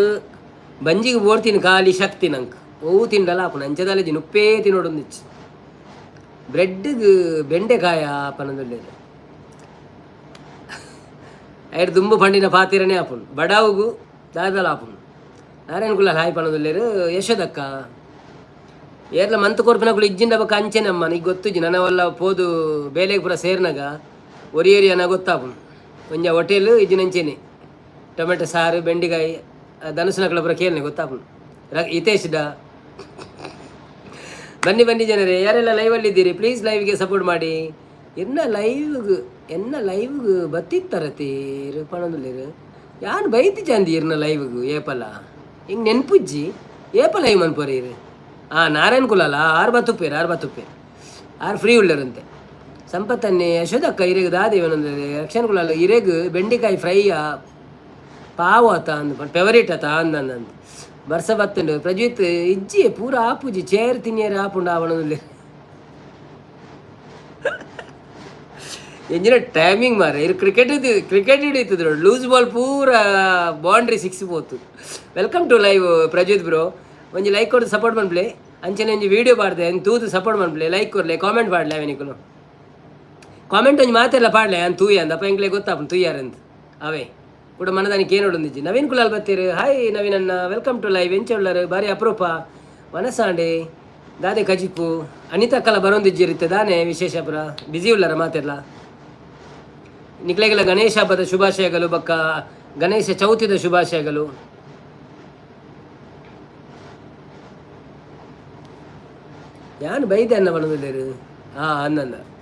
S1: ಬಂಜಿಗೆ ಬೋಡ್ತೀನಿ ಖಾಲಿ ಶಕ್ತಿ ನಂಕ್ ಒವು ತಿಂಡಲ ಆಪುಂಡು ಅಂಚದಾಲಜಿ ನುಪ್ಪೇ ತಿನ್ನೋಡೊಂದಿಚ್ಚಿ ಬ್ರೆಡ್ಗ್ ಬೆಂಡೆಕಾಯ ಪನೊಂದುಲ್ಲೆರ್. ಐಡ್ ದುಂಬು ಪಂಡಿನ ಪಾತಿರನೇ ಆಪುಂಡು ಬಡಾವುಗು ದಾದಲ ಆಪುಂಡು. ನಾರಾಯಣ ಕುಲಾಲ್ ಹಾಯ್ ಪನೊಂದುಲ್ಲೆರ್. ಯಶೋದಕ್ಕ ಏರ್ಲ ಮಂತ್ ಕೊರ್ಪಿನಕುಲು ಇಜ್ಜಿಂಡ ಬೊಕ್ಕ ಅಂಚೆನಮ್ಮ ನಿಗ್ ಗೊತ್ತುಜ್ಜಿ ನನವಲ್ಲ ಪೋದು ಬೇಲೆಗ್ ಪೂರ ಸೇರ್ನಾಗ ಒರಿ ಒರಿ ಅನ್ನ ಗೊತ್ತಾಪುಂಡು. ಒಂಜ ಹೋಟೆಲ್ ಇಜ್ಜಿನಂಚೆನೆ ಟೊಮೆಟೊ ಸಾರು ಬೆಂಡಿಕಾಯಿ ಧನುಸುನಕುಲ ಪೂರ ಕೇಳನೆ ಗೊತ್ತಾಪುಂಡು. ಹಿತೇಶ್ ಡ ಬನ್ನಿ ಬನ್ನಿ ಜನರೇ, ಯಾರೆಲ್ಲ ಲೈವಲ್ಲಿ ಇದ್ದೀರಿ ಪ್ಲೀಸ್ ಲೈವ್ಗೆ ಸಪೋರ್ಟ್ ಮಾಡಿ. ಎನ್ನ ಲೈವ್ಗ್ ಎನ್ನ ಲೈವ್ಗ್ ಬತ್ತಿತ್ತರ ತೀರು ಪಣೊಂದುಲ್ಲೆರ್. ಯಾನ್ ಬೈತಿ ಚಾಂದಿ ಇರ್ನ ಲೈವ್ಗ್ ಏಪಲ ಹಿಂಗೆ ನೆನ್ಪುಜ್ಜಿ ಏಪ ಲೈವ್ ಮನ್ಪುವರ್ ಇರು. ಆ ನಾರಾಯಣ್ ಕುಲಾಲ ಆರು ಬತ್ತುಪ್ಪೇರು ಆರು ಬತ್ತುಪ್ಪೇರು ಆರು ಫ್ರೀ ಉಳ್ಳರಂತೆ. ಸಂಪತ್ತನ್ನೇ ಯಶೋದಕ್ಕ ಇರೆಗ್ ದಾದೆ ರಕ್ಷಣ್ ಕುಲಾಲ್ ಇರೆಗ್ ಬೆಂಡೆಕಾಯಿ ಫ್ರೈ ಪಾವು ಆತ ಅಂದ್ ಫೇವರೇಟ್ ಆತ ಅಂದ ಬರ್ಸ ಬತ್ತುಂಡು. ಪ್ರಜ್ವಿತ್ ಇಜ್ಜಿ ಪೂರ ಆಪುಜಿ ಚೇರ್ ತಿನ್ನಿಯರೆ ಆಪುಂಡು ಆವಣದಲ್ಲಿ ಎಂಜಿನ ಟೈಮಿಂಗ್ ಮಾರೆ ಇರು ಕ್ರಿಕೆಟ್ ಕ್ರಿಕೆಟ್ ಹಿಡಿತಿದ್ರು ಲೂಸ್ ಬಾಲ್ ಪೂರ ಬೌಂಡ್ರಿ ಸಿಕ್ಸ್ ಪೋತು. Welcome to live Prajwith bro. ಒಂಜಿ ಲೈಕ್ ಕೊಡ್ದು ಸಪೋರ್ಟ್ ಮನ್ಪ್ಲೆ ಅಂಚನೆ ಒಂಜಿ ವೀಡಿಯೋ ಪಾಡ್ದೆ ತೂದು ಸಪೋರ್ಟ್ ಮನ್ಪ್ಲೆ ಲೈಕ್ ಕೊರ್ಲೆ ಕಾಮೆಂಟ್ ಪಾಡ್ಲೆ ಅವೆನಿಕುಲು ಕಾಮೆಂಟ್ ಒಂಜಿ ಮಾತೆಲ್ಲ ಪಾಡ್ಲೆ ಅನ್ ತೂಯ ಅಂದ ಅಪ್ಪ ಎಂಕ್ಲೆ ಗೊತ್ತಾಪುಂಡು ತೂಯಾರಂತ ಅವೇ ಕೂಡ ಮನದಾನಿಗೆ ಏನೋಡೊಂದಿಜ್ಜಿ. ನವೀನ್ ಕುಲಾಲ್ ಬತ್ತೀರು. ಹಾಯ್ ನವೀನ್ ಅಣ್ಣ welcome to live. ಎಂಚ ಉಳ್ಳರು ಬಾರಿ ಅಪರೂಪ ವನಸಾಂಡೆ ದಾದೆ ಕಜಿಪು ಅನಿತಕ್ಕಲ ಬರೋಂದಿಜ್ಜಿರುತ್ತೆ ದಾನೆ ವಿಶೇಷಪುರ ಬ್ಯುಸಿ ಉಳ್ಳರ ಮಾತೆಲ್ಲ. ನಿಕ್ಲೆಗೆಲ್ಲ ಗಣೇಶ ಹಬ್ಬದ ಶುಭಾಶಯಗಳು ಬಕ್ಕ ಗಣೇಶ ಚೌತಿದ ಶುಭಾಶಯಗಳು. ಯಾನ್ ಬೈದೆ ಅನ್ನ ಪನೊಂದುಲ್ಲೆರ್. ಹಾ ಅನ್ನ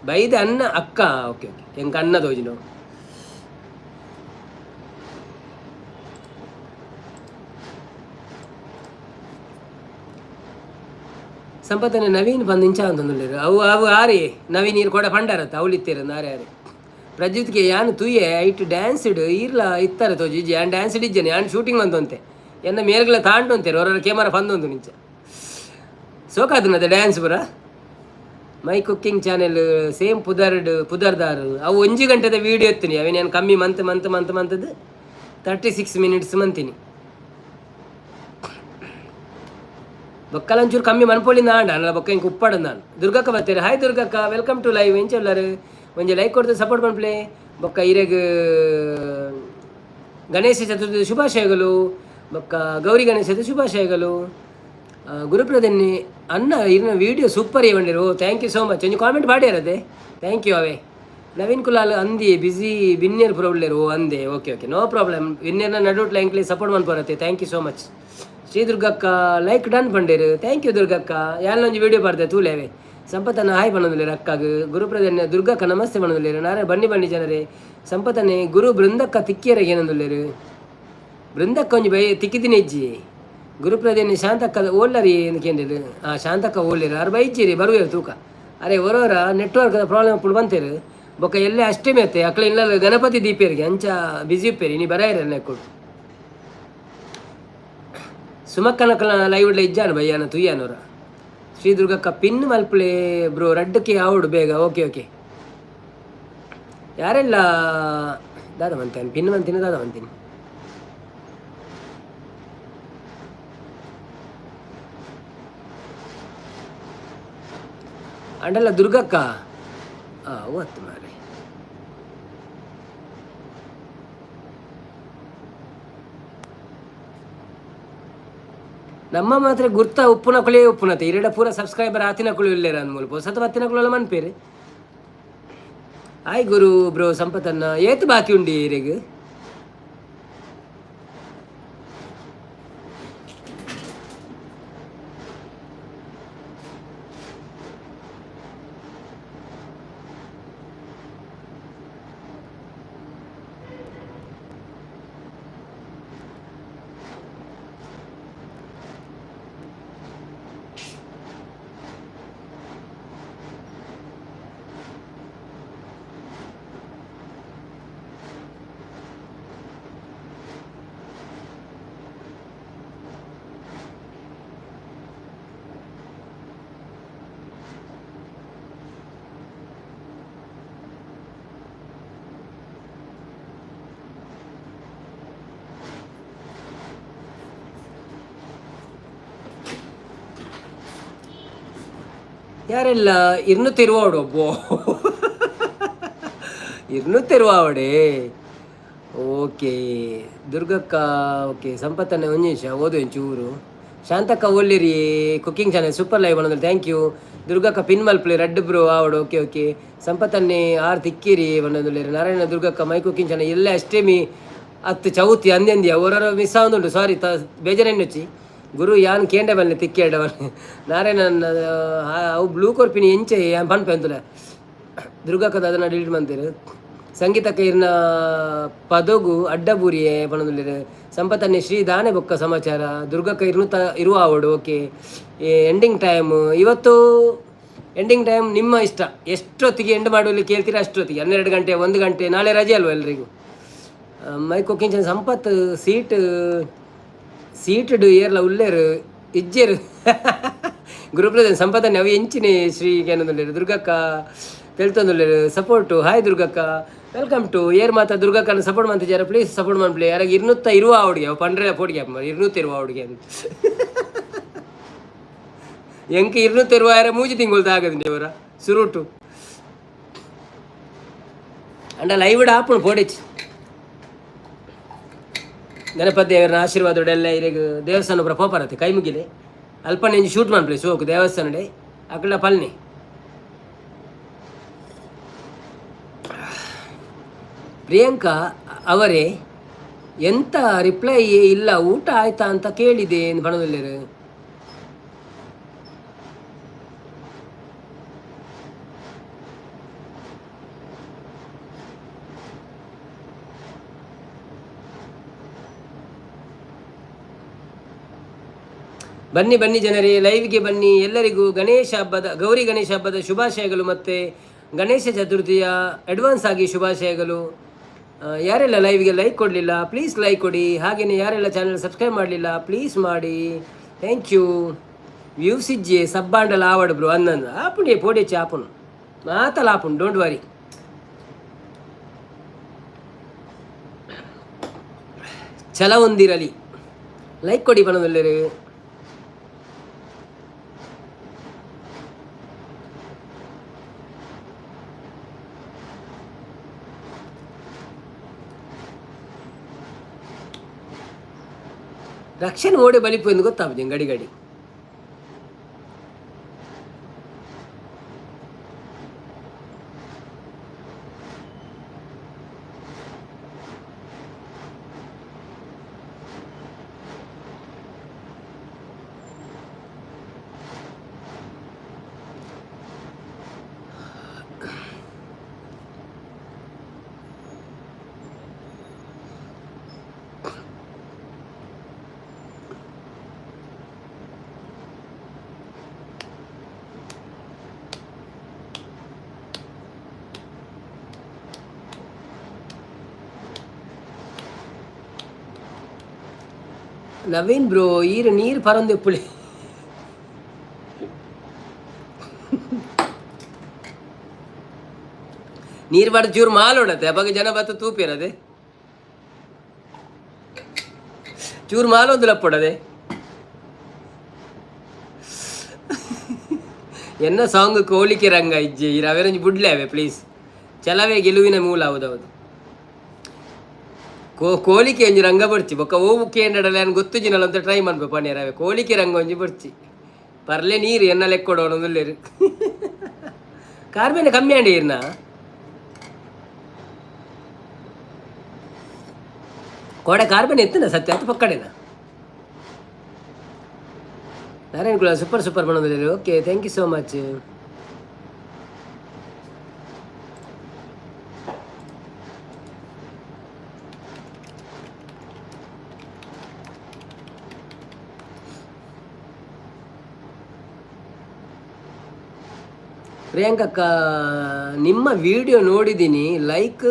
S1: ಬೈದೆ ಅನ್ನ ಅಕ್ಕ ಓಕೆ ಓಕೆ ಎಂಕ್ ಅನ್ನ ತೋಜಿನೋ. ಸಂಪತ್ತನೆ ನವೀನ್ ಬಂದು ಇಂಚ ಅಂತಂದುಲ್ಲೆರ್. ಅವು ಅವು ಆರಿ ನವೀನ್ ಈರ್ ಕೊಡ ಪಂಡಾರತ್ತ ಅವಳಿತ್ತೀರ ಆರೆ ಆರೆ ಪ್ರಜ್ವಿತ್ಗೆ ಯಾನ್ ತೂಯೆ ಐಟ್ ಡ್ಯಾನ್ಸ್ಡ್ ಈರ್ಲ ಇತ್ತಾರೆ ತೋಜಿ ಇಜ್ಜಿ ಯಾನ್ ಡ್ಯಾನ್ಸ್ಡ್ ಇಜ್ಜನೆ ಯಾನ್ ಶೂಟಿಂಗ್ ಬಂತಂತೆ ಎನ್ನ ಮೇಲ್ಗಳ ತಾಂಡು ಅಂತಾರೆ ಹೊರ ಕ್ಯಾಮರಾ ಪಂದೊಂದು ನಿಂಚ ಸೋಕಾದನದ ಡ್ಯಾನ್ಸ್ ಪೂರ. ಮೈ ಕುಕ್ಕಿಂಗ್ ಚಾನೆಲ್ ಸೇಮ್ ಪುದರ್ಡ್ ಪುದರ್ದಾರು ಅವು ಒಂಜಿ ಗಂಟೆದ ವೀಡಿಯೋ ಎತ್ತೀನಿ ಅವೆ ನಾನು ಕಮ್ಮಿ ಮಂತ್ ಮಂತ್ ಮಂತ್ ಮಂತದ್ದು 36 ಮಿನಿಟ್ಸ್ ಮಂತೀನಿ ಬೊಕ್ಕಲ ಒಂಚೂರು ಕಮ್ಮಿ ಮನ್ಪೊಳಿಂದ ಆಂಡ ಅಲ್ಲ ಬೊಕ್ಕ ಇಂಕ್ ಉಪ್ಪಡ ನಾನು. ದುರ್ಗಕ್ಕ ಬರ್ತೀರಿ. ಹಾಯ್ ದುರ್ಗಕ್ಕ welcome to live. ಎಂಚ ಉಲ್ಲರು ಒಂಜಿ ಲೈಕ್ ಕೊಡ್ದು ಸಪೋರ್ಟ್ ಮನ್ಪ್ಲೆ ಬೊಕ್ಕ ಇರೆಗ್ ಗಣೇಶ ಚತುರ್ಥಿ ಶುಭಾಶಯಗಳು. ಬೊಕ್ಕ ಗೌರಿ ಗಣೇಶದ ಶುಭಾಶಯಗಳು. ಗುರುಪ್ರದನ್ನಿ ಅಣ್ಣ, ಇರ್ನ ವೀಡಿಯೋ ಸೂಪರ್ ಏವಂಡಿರು. Thank you so much. ಒಂಜಿ ಕಾಮೆಂಟ್ ಪಾಡ್ಯಾರದೆ, thank you. ಅವೇ ನವೀನ್ ಕುಲಾಲ್ ಅಂದಿ ಬಿಸಿ ಬಿನ್ನೇರ್ ಪುರ ಉಲ್ಲೇರು. ಓ ಅಂದೆ, ಓಕೆ ಓಕೆ, ನೋ ಪ್ರಾಬ್ಲಮ್. ಬಿನ್ನೇರ್ನ ನಡುಟ್ಲ ಎಂಕ್ಲೆ ಸಪೋರ್ಟ್ ಮನ್ಪರತ್ತೆ, thank you so much. Shri ದುರ್ಗಕ್ಕ like done ಪಂಡೇರು, thank you ದುರ್ಗಕ್ಕ. ಯಾರೊಂಜಿ ವಿಡಿಯೋ ಪಾಡ್ದೆ ತೂಲೇವೆ. ಸಂಪತನ್ನ ಹಾಯ್ ಪನ್ನೊಂದುಲ್ಲೇರು ಅಕ್ಕಾಗ. ಗುರುಪ್ರದನ್ಯ ದುರ್ಗಕ್ಕ ನಮಸ್ತೆ ಪನ್ನೊಂದುಲ್ಲೇರು. ನಾರೇ ಬನ್ನಿ ಬನ್ನಿ ಜನರೇ. ಸಂಪತನ್ನೇ ಗುರು ಬೃಂದಕ್ಕ ತಿಕ್ಕಿಯರ ಏನೊಂದುಲ್ಲೇರು. ಬೃಂದಕ್ಕ ಒಂಜಿ ಬೈ ತಿಕ್ಕಿದಿನ ಇಜ್ಜಿ. ಗುರುಪ್ರದನ್ಯ ಶಾಂತಕ್ಕ ಓಲ್ಲರಿ ಏನು ಕೇಂದ್ರ. ಹಾಂ, ಶಾಂತಕ್ಕ ಓಲ್ಲೇರು. ಆರು ಬೈಜಿರಿ ಬರುವೇರು ತೂಕ. ಅರೆ ಒರೋರ ನೆಟ್ವರ್ಕ್ ಪ್ರಾಬ್ಲಮ್ ಪುಡ್ ಬಂತೇರು. ಬೊಕ್ಕ ಎಲ್ಲೇ ಅಷ್ಟೇ ಅತ್ತೆ ಅಕ್ಲೆ ಇಲ್ಲ ಗಣಪತಿ ದೀಪೇರಿಗೆ ಅಂಚ ಬಿಸಿ ಉಪ್ಪೇರಿ ನೀ ಬರಾಯಿರಲ್ಲ ಕೊಡು. ಸುಮಕ್ಕನಕಲ ಲೈವ್ ಇಜ್ಜಾನು ಬಯ್ಯಾನ ತುಯ್ಯಾನೋರ. ಶ್ರೀ ದುರ್ಗಕ್ಕ ಪಿನ್ ಮಲ್ಪುಲೆ ಬ್ರೋ, ರಡ್ಡಕ್ಕೆ ಆವಡು ಬೇಗ. ಓಕೆ ಓಕೆ, ಯಾರೆಲ್ಲ ದಾದ ಮಂತೇನೆ ಪಿನ್ ಮಂತೀನಿ ದಾದ ಮಂತೀನಿ. ಅಂಡಲ್ಲ ದುರ್ಗಕ್ಕ ಓತ್ತು ಮಾರೆ. ನಮ್ಮ ಮಾತ್ರ ಗುರ್ತ ಉಪ್ಪುನ ಕುಳಿಯೇ ಉಪ್ಪುನತೆ ಇರೆಡ ಪೂರ ಸಬ್ಸ್ಕ್ರೈಬರ್ ಆತಿನ ಕುಳಿ ಇಲ್ಲೇರ ಅಂದ್ಮೂಲ ಹೊಸತು ಬತ್ತಿನ ಕುಳೆಲ್ಲ ಮನ್ಪೇರು. ಆಯ್ ಗುರು ಬ್ರೋ. ಸಂಪತನ್ನ ಏತು ಬಾಕಿ ಉಂಡಿ ಇರೆಗ್? ಯಾರೆಲ್ಲ 220 ಒಬ್ಬೋ 220. ಓಕೆ ದುರ್ಗಕ್ಕ, ಓಕೆ ಸಂಪತ್ತನ್ನ ಒಂಜಿ ನಿಮಿಷ ಓದು ಒಂಚೂರು. ಶಾಂತಕ್ಕ ಒಲ್ಲಿರಿ ಕುಕ್ಕಿಂಗ್ ಚಾನೆಲ್ ಸೂಪರ್ ಲೈವ್ ಅನ್ನೋದು, thank you. ದುರ್ಗಕ್ಕ pin ಮಲ್ಪಲೆ red bro ಆವಡು. ಓಕೆ ಓಕೆ, ಸಂಪತ್ತನ್ನೇ ಆರ್ ತಿಕ್ಕಿರಿ ಬಣ್ಣದುಲ್ಲೇರು. ನಾರಾಯಣ ದುರ್ಗಕ್ಕ ಮೈ ಕುಕ್ಕಿಂಗ್ ಚಾನೆಲ್ ಎಲ್ಲ ಅಷ್ಟೇಮಿ ಅತ್ತು ಚೌತಿ ಅಂದೆ ಅವರವರ ಮಿಸ್ ಆವೊಂದುಂಡು, ಸಾರಿ ತ ಬೇಜಾರೆಣ್ಣೊಚ್ಚಿ. ಗುರು ಯಾನ್ ಕೇಂಡೆ ಬಲ್ಲೆ ತಿಕ್ಕೇಡ ನಾರಾಯಣನ್ ಅವು ಬ್ಲೂ ಕೊರ್ಪಿನಿ ಎಂಚೆ ಯಾನ್ ಪನ್ಪೆ ಅಂತುಲೆ. ದುರ್ಗಕ್ಕದ ಅದನ್ನ ಡಿಲೀಟ್ ಮಂತೇರು. ಸಂಗೀತಕ್ಕ ಇರ್ನ ಪದೊಗು ಅಡ್ಡಬೂರಿಯೇ ಪನೊಂದುಲ್ಲೆರ್. ಸಂಪತನ್ನೆ ಶ್ರೀ ದಾನೆ ಬೊಕ್ಕ ಸಮಾಚಾರ. ದುರ್ಗಕ್ಕ ಇರ್ನುತ ಇರುವ ಆವಡು. ಓಕೆ, ಎಂಡಿಂಗ್ ಟೈಮ್ ಇವತ್ತು. ಎಂಡಿಂಗ್ ಟೈಮ್ ನಿಮ್ಮ ಇಷ್ಟ, ಎಷ್ಟೊತ್ತಿಗೆ ಎಂಡ್ ಮಾಡುವಲ್ಲಿ ಕೇಳ್ತೀರಾ ಅಷ್ಟೊತ್ತಿಗೆ. 12 ಗಂಟೆ, 1 ಗಂಟೆ. ನಾಳೆ ರಜೆ ಅಲ್ವಾ ಎಲ್ರಿಗೂ? ಮೈ ಕುಕ್ಕಿಂಗ್ ಸಂಪತ್ ಸೀಟ್ ಸೀಟುಡ್ ಏರ್ಲ ಉಲ್ಲೇರು ಇಜ್ಜೇರು. ಗುರುಪ್ರಧಾನ ಸಂಪತನ್ನೆ ಅವು ಎಂಚಿನಿ ಶ್ರೀ ಏನೊಂದುಲ್ಲೆರ್. ದುರ್ಗಕ್ಕ ತೆಲ್ತೊಂದುಲ್ಲೆರ್ ಸಪೋರ್ಟು. ಹಾಯ್ ದುರ್ಗಕ್ಕ, welcome to ಏರ್ ಮಾತ ದುರ್ಗಕ್ಕನ ಸಪೋರ್ಟ್ ಮಂತಿಜಾರ ಪ್ಲೀಸ್ ಸಪೋರ್ಟ್ ಮನ್ಪ್ಲೆ. ಯಾರಾಗ ಇರ್ನುತ್ತ ಇರುವ ಅವಡಿಗೆ ಅವು ಪಂಡ್ರೆ ಪೋಡಿಗೆ 220 ಅವಡಿಗೆ ಅಂತ ಎಂಕ್ 220 ಯಾರ ಮೂಜಿ ತಿಂಗಳು ಆಗದು ಅವರ ಸುರುಟು ಅಂಡ ಲೈವ್ ಆಪುಣು ಪೋಡಿಚ್. ಗಣಪತಿ ದೇವರನ ಆಶೀರ್ವಾದ ಇರೆಗ್ ದೇವಸ್ಥಾನ ಪೂರ ಪೋಪರತ್ತೆ ಕೈ ಮುಗಿಲೆ. ಅಲ್ಪನೆ ಒಂಜಿ ಶೂಟ್ ಮನ್ಪುಲೆ ಸೋಕು ದೇವಸ್ಥಾನಡೆ ಅಕಲ್ನ ಪಲ್ನಿ. ಪ್ರಿಯಾಂಕಾ ಅವರೇ ಎಂತ ರಿಪ್ಲೈ ಇಲ್ಲ, ಊಟ ಆಯ್ತಾ ಅಂತ ಕೇಳಿದೆ ಪಣದಲ್ಲೇರು. ಬನ್ನಿ ಬನ್ನಿ ಜನರೇ, ಲೈವ್ಗೆ ಬನ್ನಿ. ಎಲ್ಲರಿಗೂ ಗಣೇಶ ಹಬ್ಬದ, ಗೌರಿ ಗಣೇಶ ಹಬ್ಬದ ಶುಭಾಶಯಗಳು ಮತ್ತು ಗಣೇಶ ಚತುರ್ಥಿಯ ಅಡ್ವಾನ್ಸ್ ಆಗಿ ಶುಭಾಶಯಗಳು. ಯಾರೆಲ್ಲ ಲೈವ್ಗೆ ಲೈಕ್ ಕೊಡಲಿಲ್ಲ ಪ್ಲೀಸ್ ಲೈಕ್ ಕೊಡಿ. ಹಾಗೆಯೇ ಯಾರೆಲ್ಲ ಚಾನಲ್ ಸಬ್ಸ್ಕ್ರೈಬ್ ಮಾಡಲಿಲ್ಲ ಪ್ಲೀಸ್ ಮಾಡಿ. Thank you. Views ಇಜ್ಜೆ ಸಬ್ಬಾಂಡಲ ಆವಡ್ ಬ್ರೋ ಅನ್ನಂದು ಆಪುಂಡಿ ಪೋಡಿಚ್ಚಿ ಆಪುನು ಮಾತಲ ಆಪುಂಡು, don't worry. ಛಲ ಹೊಂದಿರಲಿ. ಲೈಕ್ ಕೊಡಿ ಬಣ್ಣದಲ್ಲಿರಿ. ರಕ್ಷಣೆ ಓಡೆ ಬಲಿಪು ಎಂದು ಗೊತ್ತಾಪುಜಿ ಗಡಿ ಗಡಿ. ನವೀನ್ ಬ್ರೋ, ಈರು ನೀರು ಪರೊಂದು ಪುಳಿ. ನೀರು ಬಾಡ ಚೂರು ಮಾಲೋಡತ್ತೆ ಅವಾಗ ಜನ ಬತ್ತ ತೂಪಿರದೆ ಚೂರು ಮಾಲೊಂದು ಲಪ್ಪೊಡದೆ. ಎನ್ನ ಸಾಂಗ್ ಕೋಳಿಕೆ ರಂಗ ಇಜ್ಜೆ ಈ ಅವೆರಂಜಿ ಬುಡ್ಲೆ ಅವೆ ಪ್ಲೀಸ್. ಚಲವೇ ಗೆಲುವಿನ ಮೂಲ. ಹೌದೌದು, ಕೋಲಿಕೆ ಒಂಜಿ ರಂಗ ಬರ್ಚಿ ಬೊಕ್ಕ ಓವು ಕೇಂಡಡಲ ಗೊತ್ತು ಜಿನಲ ಅಂತ ಟ್ರೈ ಮನ್ಪೆ ಪನ್ನೀರ್ ಅವೆ ಕೋಲಿಕೆ ರಂಗ ಒಂಜಿ ಬರ್ಚಿ ಪರ್ಲೆ ನೀರು ಎನ್ನ ಲೆಕ್ಕೊಡೋಣ. ಕಾರ್ಬೇನೆ ಕಮ್ಮಿ ಅಂಡಿ ಇರ್ನ ಕೋಡೆ ಕಾರ್ಬನ್ ಎತ್ತನ ಸತ್ಯ ಅದು ಪಕ್ಕಡೆನ. ನಾರಾಯಣ ಕುಲ ಸೂಪರ್ ಸೂಪರ್ ಬಂದಿದ್ದೀರಿ. Okay, thank you so much. ಪ್ರಿಯಾಂಕಕ್ಕ, ನಿಮ್ಮ ವಿಡಿಯೋ ನೋಡಿದ್ದೀನಿ, ಲೈಕ್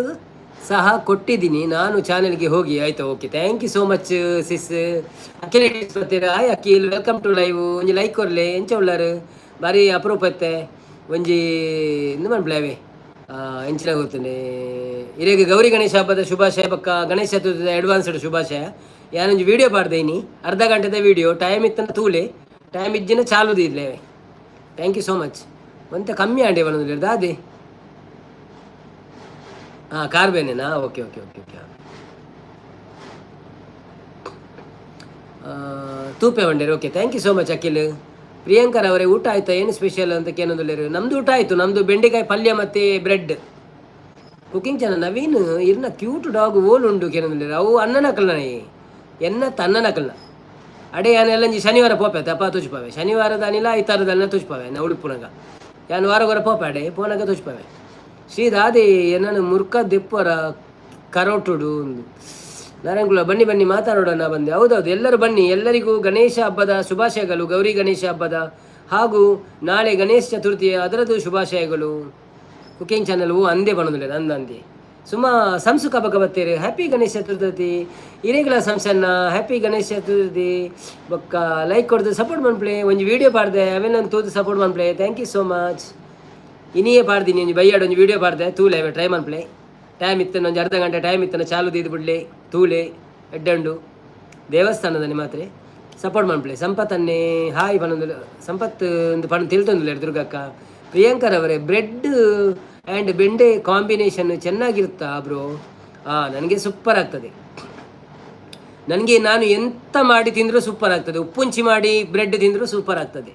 S1: ಸಹ ಕೊಟ್ಟಿದ್ದೀನಿ ನಾನು. ಚಾನೆಲ್ಗೆ ಹೋಗಿ ಆಯಿತಾ? Okay, thank you so much sis. Akhil ಬರ್ತೀರಾ? Hi Akhil, welcome to live. ಒಂಜಿ ಲೈಕ್ ಕೊರ್ಲೆ. ಎಂಚ ಉಳ್ಳಾರು? ಬಾರಿ ಅಪರೂಪ ಇತ್ತೆ ಒಂಜಿ ಇಂದು ಮನ್ಪ್ಲೇವೆ ಎಂಚಿನ ಗೊತ್ತುಂಡೆ. ಇರೆಗ್ ಗೌರಿ ಗಣೇಶ ಹಬ್ಬದ ಶುಭಾಶಯ ಬೊಕ್ಕ ಗಣೇಶ ಚತುರ್ಥಿದ ಅಡ್ವಾನ್ಸ್ಡ್ ಶುಭಾಶಯ. ಯಾನೊಂಜಿ ವಿಡಿಯೋ ಪಾಡ್ದೈನಿ, ಅರ್ಧ ಗಂಟೆದ ವಿಡಿಯೋ. ಟೈಮ್ ಇತ್ತನ ತೂಲೆ, ಟೈಮ್ ಇಜ್ಜಿನ ಚಾಲು ಇಲ್ಲೇ. Thank you so much. ಒಂತೆ ಕಮ್ಮಿ ಆಂಡೆ ಬನ್ನೊಂದು ದಾದೆ. ಹಾಂ, ಕಾರ್ ಬೇನೆನಾ? Okay okay okay okay. ತೂಪೆ ವಂಡೇರು. Okay, thank you so much Akhil. ಪ್ರಿಯಾಂಕರ್ ಅವರೇ, ಊಟ ಆಯ್ತಾ? ಏನು ಸ್ಪೆಷಲ್ ಅಂತ ಕೇನೊಂದುಲ್ಲೇರು. ನಮ್ಮದು ಊಟ ಆಯಿತು. ನಮ್ಮದು ಬೆಂಡೆಕಾಯಿ ಪಲ್ಯ ಮತ್ತು ಬ್ರೆಡ್. ಕುಕಿಂಗ್ ಚಾನಲ್ ನವೀನ್, ಇರ್ನ ಕ್ಯೂಟ್ ಡಾಗ್ ಓಲ್ ಉಂಡು ಕೇನೊಂದುಲ್ಲೇರು. ಅವು ಅಣ್ಣನಕಲ್ನ, ಎನ್ನ ತನ್ನನಕಲ್ನ. ಅಡೆ ಯಾನೆಲ್ಲಂಜಿ ಶನಿವಾರ ಪೋಪೆ ತಪ್ಪ ತುಚ್ಪಾವೆ. ಶನಿವಾರದ ಅನಿಲ ಐತಾರದನ್ನ ತುಚ್ಪಾವೆ. ನಾ ಉಡುಪುನಗ ಯಾನ್ ವಾರ ಪೋಪೆ, ಅಡೆ ಪೋನಗ ತುಚ್ಪಾವೆ. ಶ್ರೀ ದಾದಿ ಏನನ್ನು ಮುರ್ಕ ದೆಪ್ಪರ ಕರೋಟುಡು. ನಾರಾಯಣಕುಲ ಬನ್ನಿ ಬನ್ನಿ, ಮಾತಾಡೋಣ ಬಂದೆ. ಹೌದೌದು, ಎಲ್ಲರೂ ಬನ್ನಿ. ಎಲ್ಲರಿಗೂ ಗಣೇಶ ಹಬ್ಬದ ಶುಭಾಶಯಗಳು. ಗೌರಿ ಗಣೇಶ ಹಬ್ಬದ ಹಾಗೂ ನಾಳೆ ಗಣೇಶ ಚತುರ್ಥಿಯ ಅದರದ್ದು ಶುಭಾಶಯಗಳು. ಕುಕಿಂಗ್ ಚಾನಲ್ ಓ ಅಂದೇ ಬನ್ನೊಂದುಲ್ಲೆರ್ ಅಂದ ಅಂದೆ. ಸುಮಾ ಸಂಸುಕ ಬಕ ಬತ್ತೇರು. ಹ್ಯಾಪಿ ಗಣೇಶ ಚತುರ್ಥಿ ಇರೆಗ್ಲ ಸಂಸನ್ನ. ಹ್ಯಾಪಿ ಗಣೇಶ ಚತುರ್ಥಿ. ಬೊಕ್ಕ ಲೈಕ್ ಕೊಡ್ದು ಸಪೋರ್ಟ್ ಮನ್ಪ್ಲೆ. ಒಂಜಿ ವೀಡಿಯೋ ಪಾಡ್ದೆ, ಅವೆಲ್ಲ ತೂದು ಸಪೋರ್ಟ್ ಮನ್ಪ್ಲೆ. Thank you so much. ಇನಿಯೇ ಪಾಡ್ದಿನಿ ಒಂಜಿ ಬೈಯಾಡ್ ಒಂಜಿ ವೀಡಿಯೋ ಪಾಡ್ದೆ, ತೂಲೆ ಟ್ರೈ ಮನ್ಪ್ಲೆ. ಟೈಮ್ ಇತ್ತನ ಒಂಜಿ ಅರ್ಧ ಗಂಟೆ ಟೈಮ್ ಇತ್ತನ ಚಾಲು ದೀದ್ ಬಿಡ್ಲೆ, ತೂಲೆ ಎಡ್ಡಂಡು. ದೇವಸ್ಥಾನದಲ್ಲಿ ಮಾತ್ರ ಸಪೋರ್ಟ್ ಮನ್ಪ್ಲೆ. ಸಂಪತ್ತನ್ನೇ ಹಾಯ್ ಪನ್ನೊಂದು ಸಂಪತ್ ಒಂದು ಪಣ ತಿಳ್ತೊಂದುಲ್ಲೆರ್ ದುರ್ಗಕ್ಕ. ಪ್ರಿಯಾಂಕರ್ ಅವರೇ, ಬ್ರೆಡ್ ಆ್ಯಂಡ್ ಬೆಂಡೆ ಕಾಂಬಿನೇಷನ್ ಚೆನ್ನಾಗಿರುತ್ತಾ ಬ್ರೋ? ಹಾಂ, ನನಗೆ ಸೂಪರ್ ಆಗ್ತದೆ. ನನಗೆ ನಾನು ಎಂತ ಮಾಡಿ ತಿಂದರೂ ಸೂಪರ್ ಆಗ್ತದೆ. ಉಪ್ಪುಂಚಿ ಮಾಡಿ ಬ್ರೆಡ್ ತಿಂದರೂ ಸೂಪರ್ ಆಗ್ತದೆ.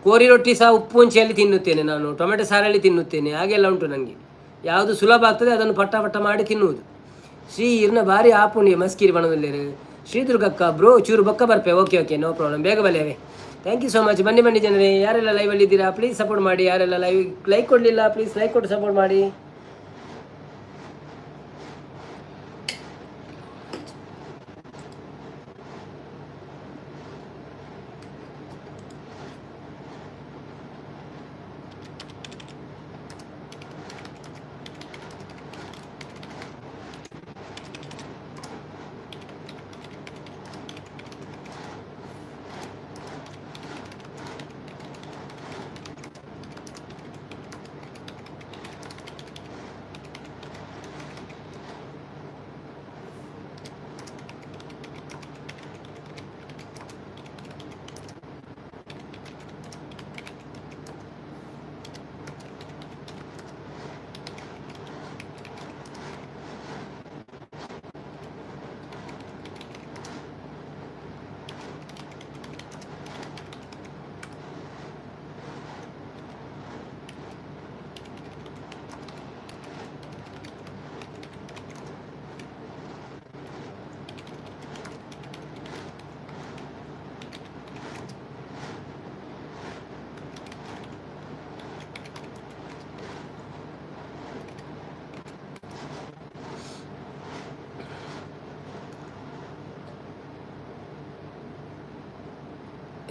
S1: ಕೋರಿ ರೊಟ್ಟಿ ಸಹ ಉಪ್ಪುಂಚಿಯಲ್ಲಿ ತಿನ್ನುತ್ತೇನೆ ನಾನು, ಟೊಮೆಟೊ ಸಾರಲ್ಲಿ ತಿನ್ನುತ್ತೇನೆ. ಹಾಗೆಲ್ಲ ಉಂಟು ನನಗೆ. ಯಾವುದು ಸುಲಭ ಆಗ್ತದೆ ಅದನ್ನು ಪಟ್ಟ ಪಟ್ಟ ಮಾಡಿ ತಿನ್ನುವುದು. ಶ್ರೀ ಇರ್ನ ಭಾರಿ ಆಪುಂಡಿ ಮಸ್ಕಿರಿ ಬಣದಲ್ಲೇರು. ಶ್ರೀ ದುರ್ಗಕ್ಕ ಬ್ರೋ, ಚೂರು ಬೊಕ್ಕ ಬರ್ಪೆ. ಓಕೆ ಓಕೆ, ನೋ ಪ್ರಾಬ್ಲಮ್, ಬೇಗ ಬಲ್ಲೇವೆ. Thank you so much. ಬನ್ನಿ ಬನ್ನಿ ಜನರೇ. ಯಾರೆಲ್ಲ ಲೈವಲ್ಲಿ ಇದ್ದೀರಾ ಪ್ಲೀಸ್ ಸಪೋರ್ಟ್ ಮಾಡಿ. ಯಾರೆಲ್ಲ ಲೈವ್ ಲೈಕ್ ಕೊಡಲಿಲ್ಲ ಪ್ಲೀಸ್ ಲೈಕ್ ಕೊಟ್ಟು ಸಪೋರ್ಟ್ ಮಾಡಿ.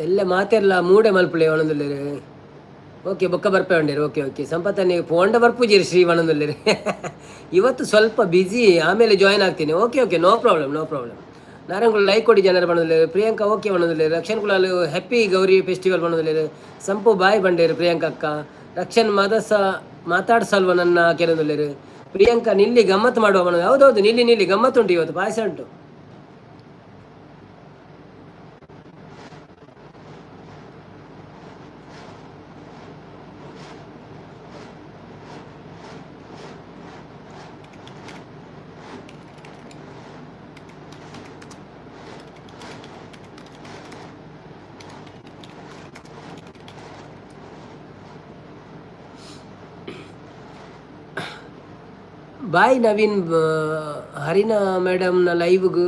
S1: ಎಲ್ಲ ಮಾತೆರ್ಲ ಮೂಡೆ ಮಲ್ಪುಲೆ ಒಣದುಲ್ಲೆರ್. ಓಕೆ, ಬೊಕ್ಕ ಬರ್ಪೆ ಉಂಡೇರು. ಓಕೆ ಓಕೆ ಸಂಪತ್ತನಿ ಪೋಂಡ ಬರ್ಪುಜೇರು ಶ್ರೀ ಒಣದುಲ್ಲೆರ್. ಇವತ್ತು ಸ್ವಲ್ಪ ಬಿಸಿ, ಆಮೇಲೆ ಜಾಯ್ನ್ ಆಗ್ತೀನಿ. Okay okay, no problem, no problem. ನಾರಂಗುಳು like ಕೊಡಿ ಜನರು ಬಣ್ಣದಲ್ಲೇರು. ಪ್ರಿಯಾಂಕಾ ಓಕೆ ಬಣ್ಣದಲ್ಲೇರು. ರಕ್ಷನ್ ಕುಲಾಲು ಹ್ಯಾಪಿ ಗೌರಿ ಫೆಸ್ಟಿವಲ್ ಬಣ್ಣದಲ್ಲೇರು. ಸಂಪು ಬಾಯ್ ಬಂಡೇರು ಪ್ರಿಯಾಂಕಾ ಅಕ್ಕ. ರಕ್ಷನ್ ಮಾದಸ ಮಾತಾಡ್ಸಲ್ವ ನನ್ನ ಕೆಲವೊಂದುಲ್ಲೇರು. ಪ್ರಿಯಾಂಕಾ ನಿಲ್ಲಿ ಗಮ್ಮತ್ತು ಮಾಡುವ ಬಣ್ಣ. ಹೌದೌದು, ನಿಲ್ಲಿ ನಿಲ್ಲಿ, ಗಮ್ಮತ್ತುಂಟು ಇವತ್ತು, ಪಾಯಸ ಉಂಟು. ಬಾಯ್ ನವೀನ್. ಹರಿನಾ ಮೇಡಮ್ನ ಲೈವ್ಗೂ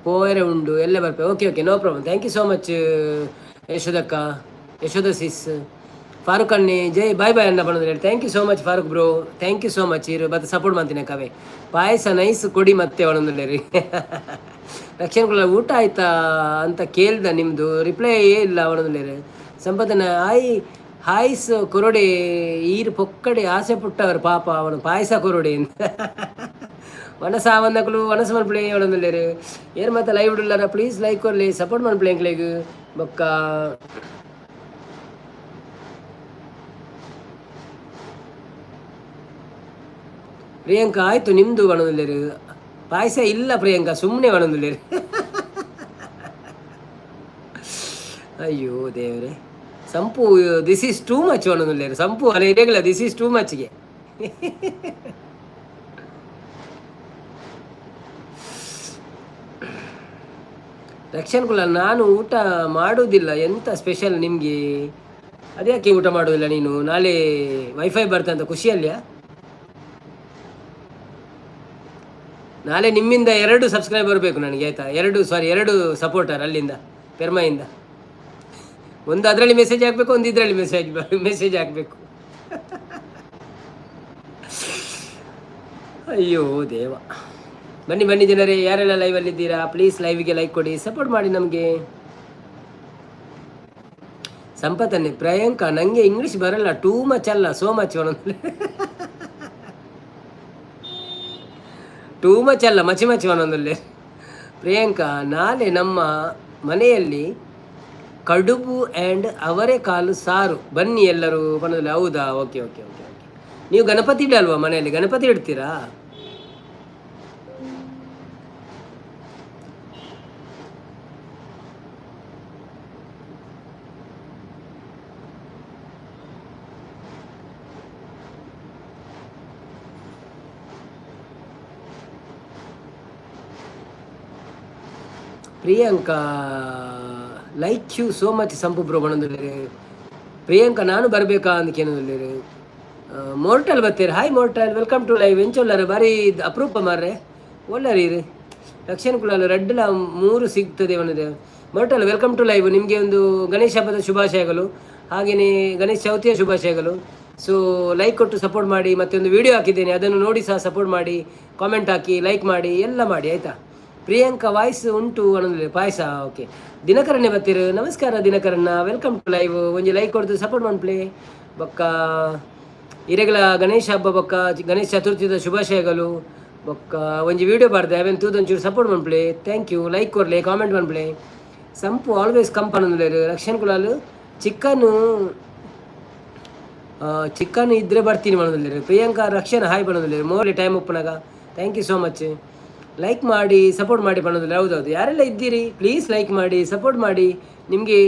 S1: ಪೋಯರೆ ಉಂಡು ಎಲ್ಲ ಬರ್ಪೆ. Okay okay, no problem. Thank you so much ಯಶೋದಕ್ಕ, ಯಶೋದ ಸಿಸ್. ಫಾರೂಕ್ ಅಣ್ಣೆ ಜೈ, ಬಾಯ್ ಬಾಯ್ ಅನ್ನ ಬಂದ್ರೆ. Thank you so much Farooq bro, thank you so much. ಇರು ಮತ್ತೆ ಸಪೋರ್ಟ್ ಮಾಡ್ತೀನಿ ಕವೆ. ಪಾಯಸ ನೈಸ್ ಕೊಡಿ ಮತ್ತೆ ಒಳಂದುಲ್ಲೇರಿ. ರಕ್ಷಣ್ ಕುಲ ಊಟ ಆಯ್ತಾ ಅಂತ ಕೇಳ್ದ, ನಿಮ್ಮದು ರಿಪ್ಲೈ ಇಲ್ಲ ಒಳಂದುಲ್ಲೇರಿ. ಸಂಪದನ ಆಯ್ ಹಾಯ್ಸ್ ಕೊರಡೆ ಈರು ಪೊಕ್ಕಡೆ ಆಸೆ ಪುಟ್ಟವರು ಪಾಪ ಅವನು ಪಾಯಸ ಕೊರಡೆ ಅಂತ ವನಸ ಆವನ್ನಕಲು ವನಸ ಮನ್ಪುಳೆ ಒಳಂದುಲ್ಲೇರು. ಏರ್ ಮತ್ತೆ ಲೈವ್ ಉಳ್ಳಾರ ಪ್ಲೀಸ್ ಲೈಕ್ ಕೊರ್ಲಿ, ಸಪೋರ್ಟ್ ಮನ್ಪುಳೆ ಎಂಕ್ಲೆಗ್. ಬೊಕ್ಕ ಪ್ರಿಯಾಂಕಾ ಆಯ್ತು ನಿಮ್ಮದು ಒಣದುಲ್ಲೇರು. ಪಾಯಸ ಇಲ್ಲ ಪ್ರಿಯಾಂಕಾ, ಸುಮ್ಮನೆ ಒಣದುಲ್ಲೇರು. ಅಯ್ಯೋ ದೇವರೇ. ಸಂಪು this is too much ಒಣದುಲ್ಲೇರು. ಸಂಪು ಅಲ್ಲ ಇರೇಗಿಲ್ಲ, this is too ಮಚ್ಗೆ. ರಕ್ಷಣ್ ಕುಲ ನಾನು ಊಟ ಮಾಡುವುದಿಲ್ಲ, ಎಂತ ಸ್ಪೆಷಲ್ ನಿಮಗೆ? ಅದ್ಯಾಕೆ ಊಟ ಮಾಡುವುದಿಲ್ಲ ನೀನು? ನಾಳೆ ವೈಫೈ ಬರ್ತಂತ ಖುಷಿಯಲ್ಲಿಯಾ? ನಾಳೆ ನಿಮ್ಮಿಂದ 2 ಸಬ್ಸ್ಕ್ರೈಬರ್ ಬೇಕು ನನಗೆ, ಆಯಿತಾ? 2 ಸಾರಿ 2 ಸಪೋರ್ಟರ್ ಅಲ್ಲಿಂದ ಪೆರ್ಮೆಯಿಂದ. ಒಂದು ಅದರಲ್ಲಿ ಮೆಸೇಜ್ ಹಾಕಬೇಕು, ಒಂದು ಇದರಲ್ಲಿ ಮೆಸೇಜ್ ಮೆಸೇಜ್ ಹಾಕಬೇಕು. ಅಯ್ಯೋ ದೇವ. ಬನ್ನಿ ಬನ್ನಿ ಜನರೇ, ಯಾರೆಲ್ಲ ಲೈವಲ್ಲಿದ್ದೀರಾ ಪ್ಲೀಸ್ ಲೈವ್ಗೆ ಲೈಕ್ ಕೊಡಿ, ಸಪೋರ್ಟ್ ಮಾಡಿ ನಮಗೆ. ಸಂಪತ್ತನ್ನೇ ಪ್ರಿಯಾಂಕಾ ನನಗೆ ಇಂಗ್ಲೀಷ್ ಬರಲ್ಲ, ಟೂ ಮಚ್ ಅಲ್ಲ, ಸೋ ಮಚ್ ಒಂದೊಂದು. ಟೂ ಮಚ್ ಅಲ್ಲ, ಮಚಿ ಮಚಿ ಒಂದೊಂದಲ್ಲಿ. ಪ್ರಿಯಾಂಕಾ ನಾಳೆ ನಮ್ಮ ಮನೆಯಲ್ಲಿ ಕಡುಬು ಆ್ಯಂಡ್ ಅವರೆಕಾಲು ಸಾರು, ಬನ್ನಿ ಎಲ್ಲರೂ ಬನ್ನೋದಿಲ್ಲ. ಹೌದಾ? Okay okay okay okay. ನೀವು ಗಣಪತಿ ಇಡಲ್ವಾ ಮನೆಯಲ್ಲಿ? Ganapati ಇಡ್ತೀರಾ? Priyanka like you so much Sampu bro ಬಣ್ಣದಲ್ಲಿರಿ. Priyanka ನಾನು ಬರಬೇಕಾ ಅಂತ ಕೇಳೋದಿಲ್ಲಿರಿ. ಮೋರ್ಟಲ್ ಬರ್ತೀರಿ. Hi mortal, welcome to live. ಎಂಚೊಲ್ಲಾರ ಬಾರಿ ಅಪರೂಪ ಮಾರ್ರೆ, ಒಲ್ಲರಿ ರೀ. ರಕ್ಷಣ್ ಕುಲಾಲ್ ರೆಡ್ಲ 3 ಸಿಗ್ತದೆ ಅವನದು. Mortal welcome to live. ನಿಮಗೆ ಒಂದು ಗಣೇಶ ಹಬ್ಬದ ಶುಭಾಶಯಗಳು, ಹಾಗೆಯೇ ಗಣೇಶ ಚೌತಿಯ ಶುಭಾಶಯಗಳು. ಸೊ ಲೈಕ್ ಕೊಟ್ಟು ಸಪೋರ್ಟ್ ಮಾಡಿ, ಮತ್ತೆ ಒಂದು ವಿಡಿಯೋ ಹಾಕಿದ್ದೇನೆ, ಅದನ್ನು ನೋಡಿ ಸಹ ಸಪೋರ್ಟ್ ಮಾಡಿ, ಕಾಮೆಂಟ್ ಹಾಕಿ, ಲೈಕ್ ಮಾಡಿ, ಎಲ್ಲ ಮಾಡಿ ಆಯಿತಾ. ಪ್ರಿಯಾಂಕಾ ವಾಯ್ಸ್ ಉಂಟು ಅನ್ನೋದಿಲ್ಲ. ಪಾಯಸ ಓಕೆ. ದಿನಕರನ್ನೇ ಬರ್ತೀರು. ನಮಸ್ಕಾರ ದಿನಕರಣ್ಣ, welcome to live. ಒಂಜಿ ಲೈಕ್ ಕೊಡ್ದು ಸಪೋರ್ಟ್ ಮನ್ಪ್ಲೆ. ಬೊಕ್ಕ ಇರೆಗಳ ಗಣೇಶ ಹಬ್ಬ ಬೊಕ್ಕ ಗಣೇಶ ಚತುರ್ಥಿದ ಶುಭಾಶಯಗಳು. ಬೊಕ್ಕ ಒಂಜಿ ವಿಡಿಯೋ ಬಾರ್ದೆ, ಅವೆನ್ ತೂದೊಂಚೂರು ಸಪೋರ್ಟ್ ಮನ್ಪ್ಲೆ. Thank you. Like ಕೊರ್ಲೆ, ಕಾಮೆಂಟ್ ಮನ್ಪ್ಲೆ. ಸಂಪು ಆಲ್ವೇಸ್ ಕಂಪ್ ಅನ್ನೋದಿಲ್ಲ. ರಕ್ಷಣ್ ಕುಲಾಲು ಚಿಕನ್ ಚಿಕನ್ ಇದ್ದರೆ ಬರ್ತೀನಿ ಮಾಡೋದಿಲ್ಲ. ಪ್ರಿಯಾಂಕಾ ರಕ್ಷಣ್ ಹಾಯ್ ಬನ್ನೋದಿಲ್ಲ. ಮೋರ್ಲಿ ಟೈಮ್ ಉಪ್ಪನಾಗ. Thank you so much. Like ಮಾಡಿ ಸಪೋರ್ಟ್ ಮಾಡಿ ಬನ್ನೋದಿಲ್ಲ. ಹೌದೌದು, ಯಾರೆಲ್ಲ ಇದ್ದೀರಿ ಪ್ಲೀಸ್ ಲೈಕ್ ಮಾಡಿ ಸಪೋರ್ಟ್ ಮಾಡಿ. ನಿಮಗೆ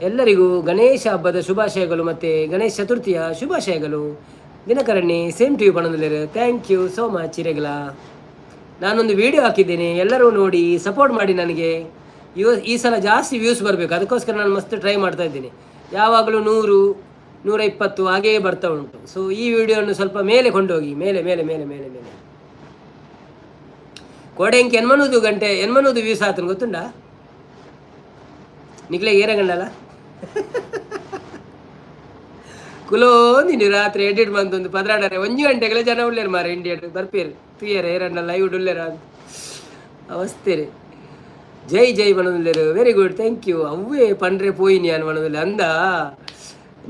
S1: ಎಲ್ಲರಿಗೂ ಗಣೇಶ ಹಬ್ಬದ ಶುಭಾಶಯಗಳು ಮತ್ತು ಗಣೇಶ ಚತುರ್ಥಿಯ ಶುಭಾಶಯಗಳು. ದಿನಕರಣಿ same to you ಬನ್ನೋದಿಲ್ಲ. Thank you so much. ಇರೆಗಳ ನಾನೊಂದು ವಿಡಿಯೋ ಹಾಕಿದ್ದೇನೆ, ಎಲ್ಲರೂ ನೋಡಿ ಸಪೋರ್ಟ್ ಮಾಡಿ ನನಗೆ. ಈ ಸಲ ಜಾಸ್ತಿ ವ್ಯೂಸ್ ಬರಬೇಕು, ಅದಕ್ಕೋಸ್ಕರ ನಾನು ಮಸ್ತ್ ಟ್ರೈ ಮಾಡ್ತಾ ಇದ್ದೀನಿ. ಯಾವಾಗಲೂ 100 120 ಹಾಗೆಯೇ ಬರ್ತಾ ಉಂಟು. ಸೊ ಈ ವಿಡಿಯೋವನ್ನು ಸ್ವಲ್ಪ ಮೇಲೆ ಕೊಂಡೋಗಿ, ಮೇಲೆ ಮೇಲೆ ಮೇಲೆ ಮೇಲೆ ಮೇಲೆ. ಕೋಡೆ ಇಂಕ ಎನ್ಮನೂದು ಗಂಟೆ ಎನ್ಮನೂದು ವ್ಯೂಸ್ ಆತನ ಗೊತ್ತುಂಡಾ ನಿಕ್ಲೆ ಏರಗಂಡಲ್ಲ ಕುಲೋ. ನೀನು ರಾತ್ರಿ ಎಡಿಟ್ ಬಂತೊಂದು ಪದ್ರಾಡರೆ ಒಂಜಿ ಗಂಟೆಗಳ ಜನ ಉಳ್ಳೇರು ಮಾರ ಇಂಡಿಯಾ ಬರ್ಪೇರು ತುಯ್ಯರೆ ಏರಣ್ಣ ಲೈವ್ ಉಳ್ಳೇರ ಅಂತ ಅವಸ್ಥೆ ರೀ. ಜೈ ಜೈ ಪನೊಂದುಲ್ಲೆರ್. Very good, thank you. ಅವ್ವೇ ಪಂಡ್ರೆ ಪೋಯಿನಿ ಅನ್ ಪನೊಂದುಲ್ಲೆ ಅಂದ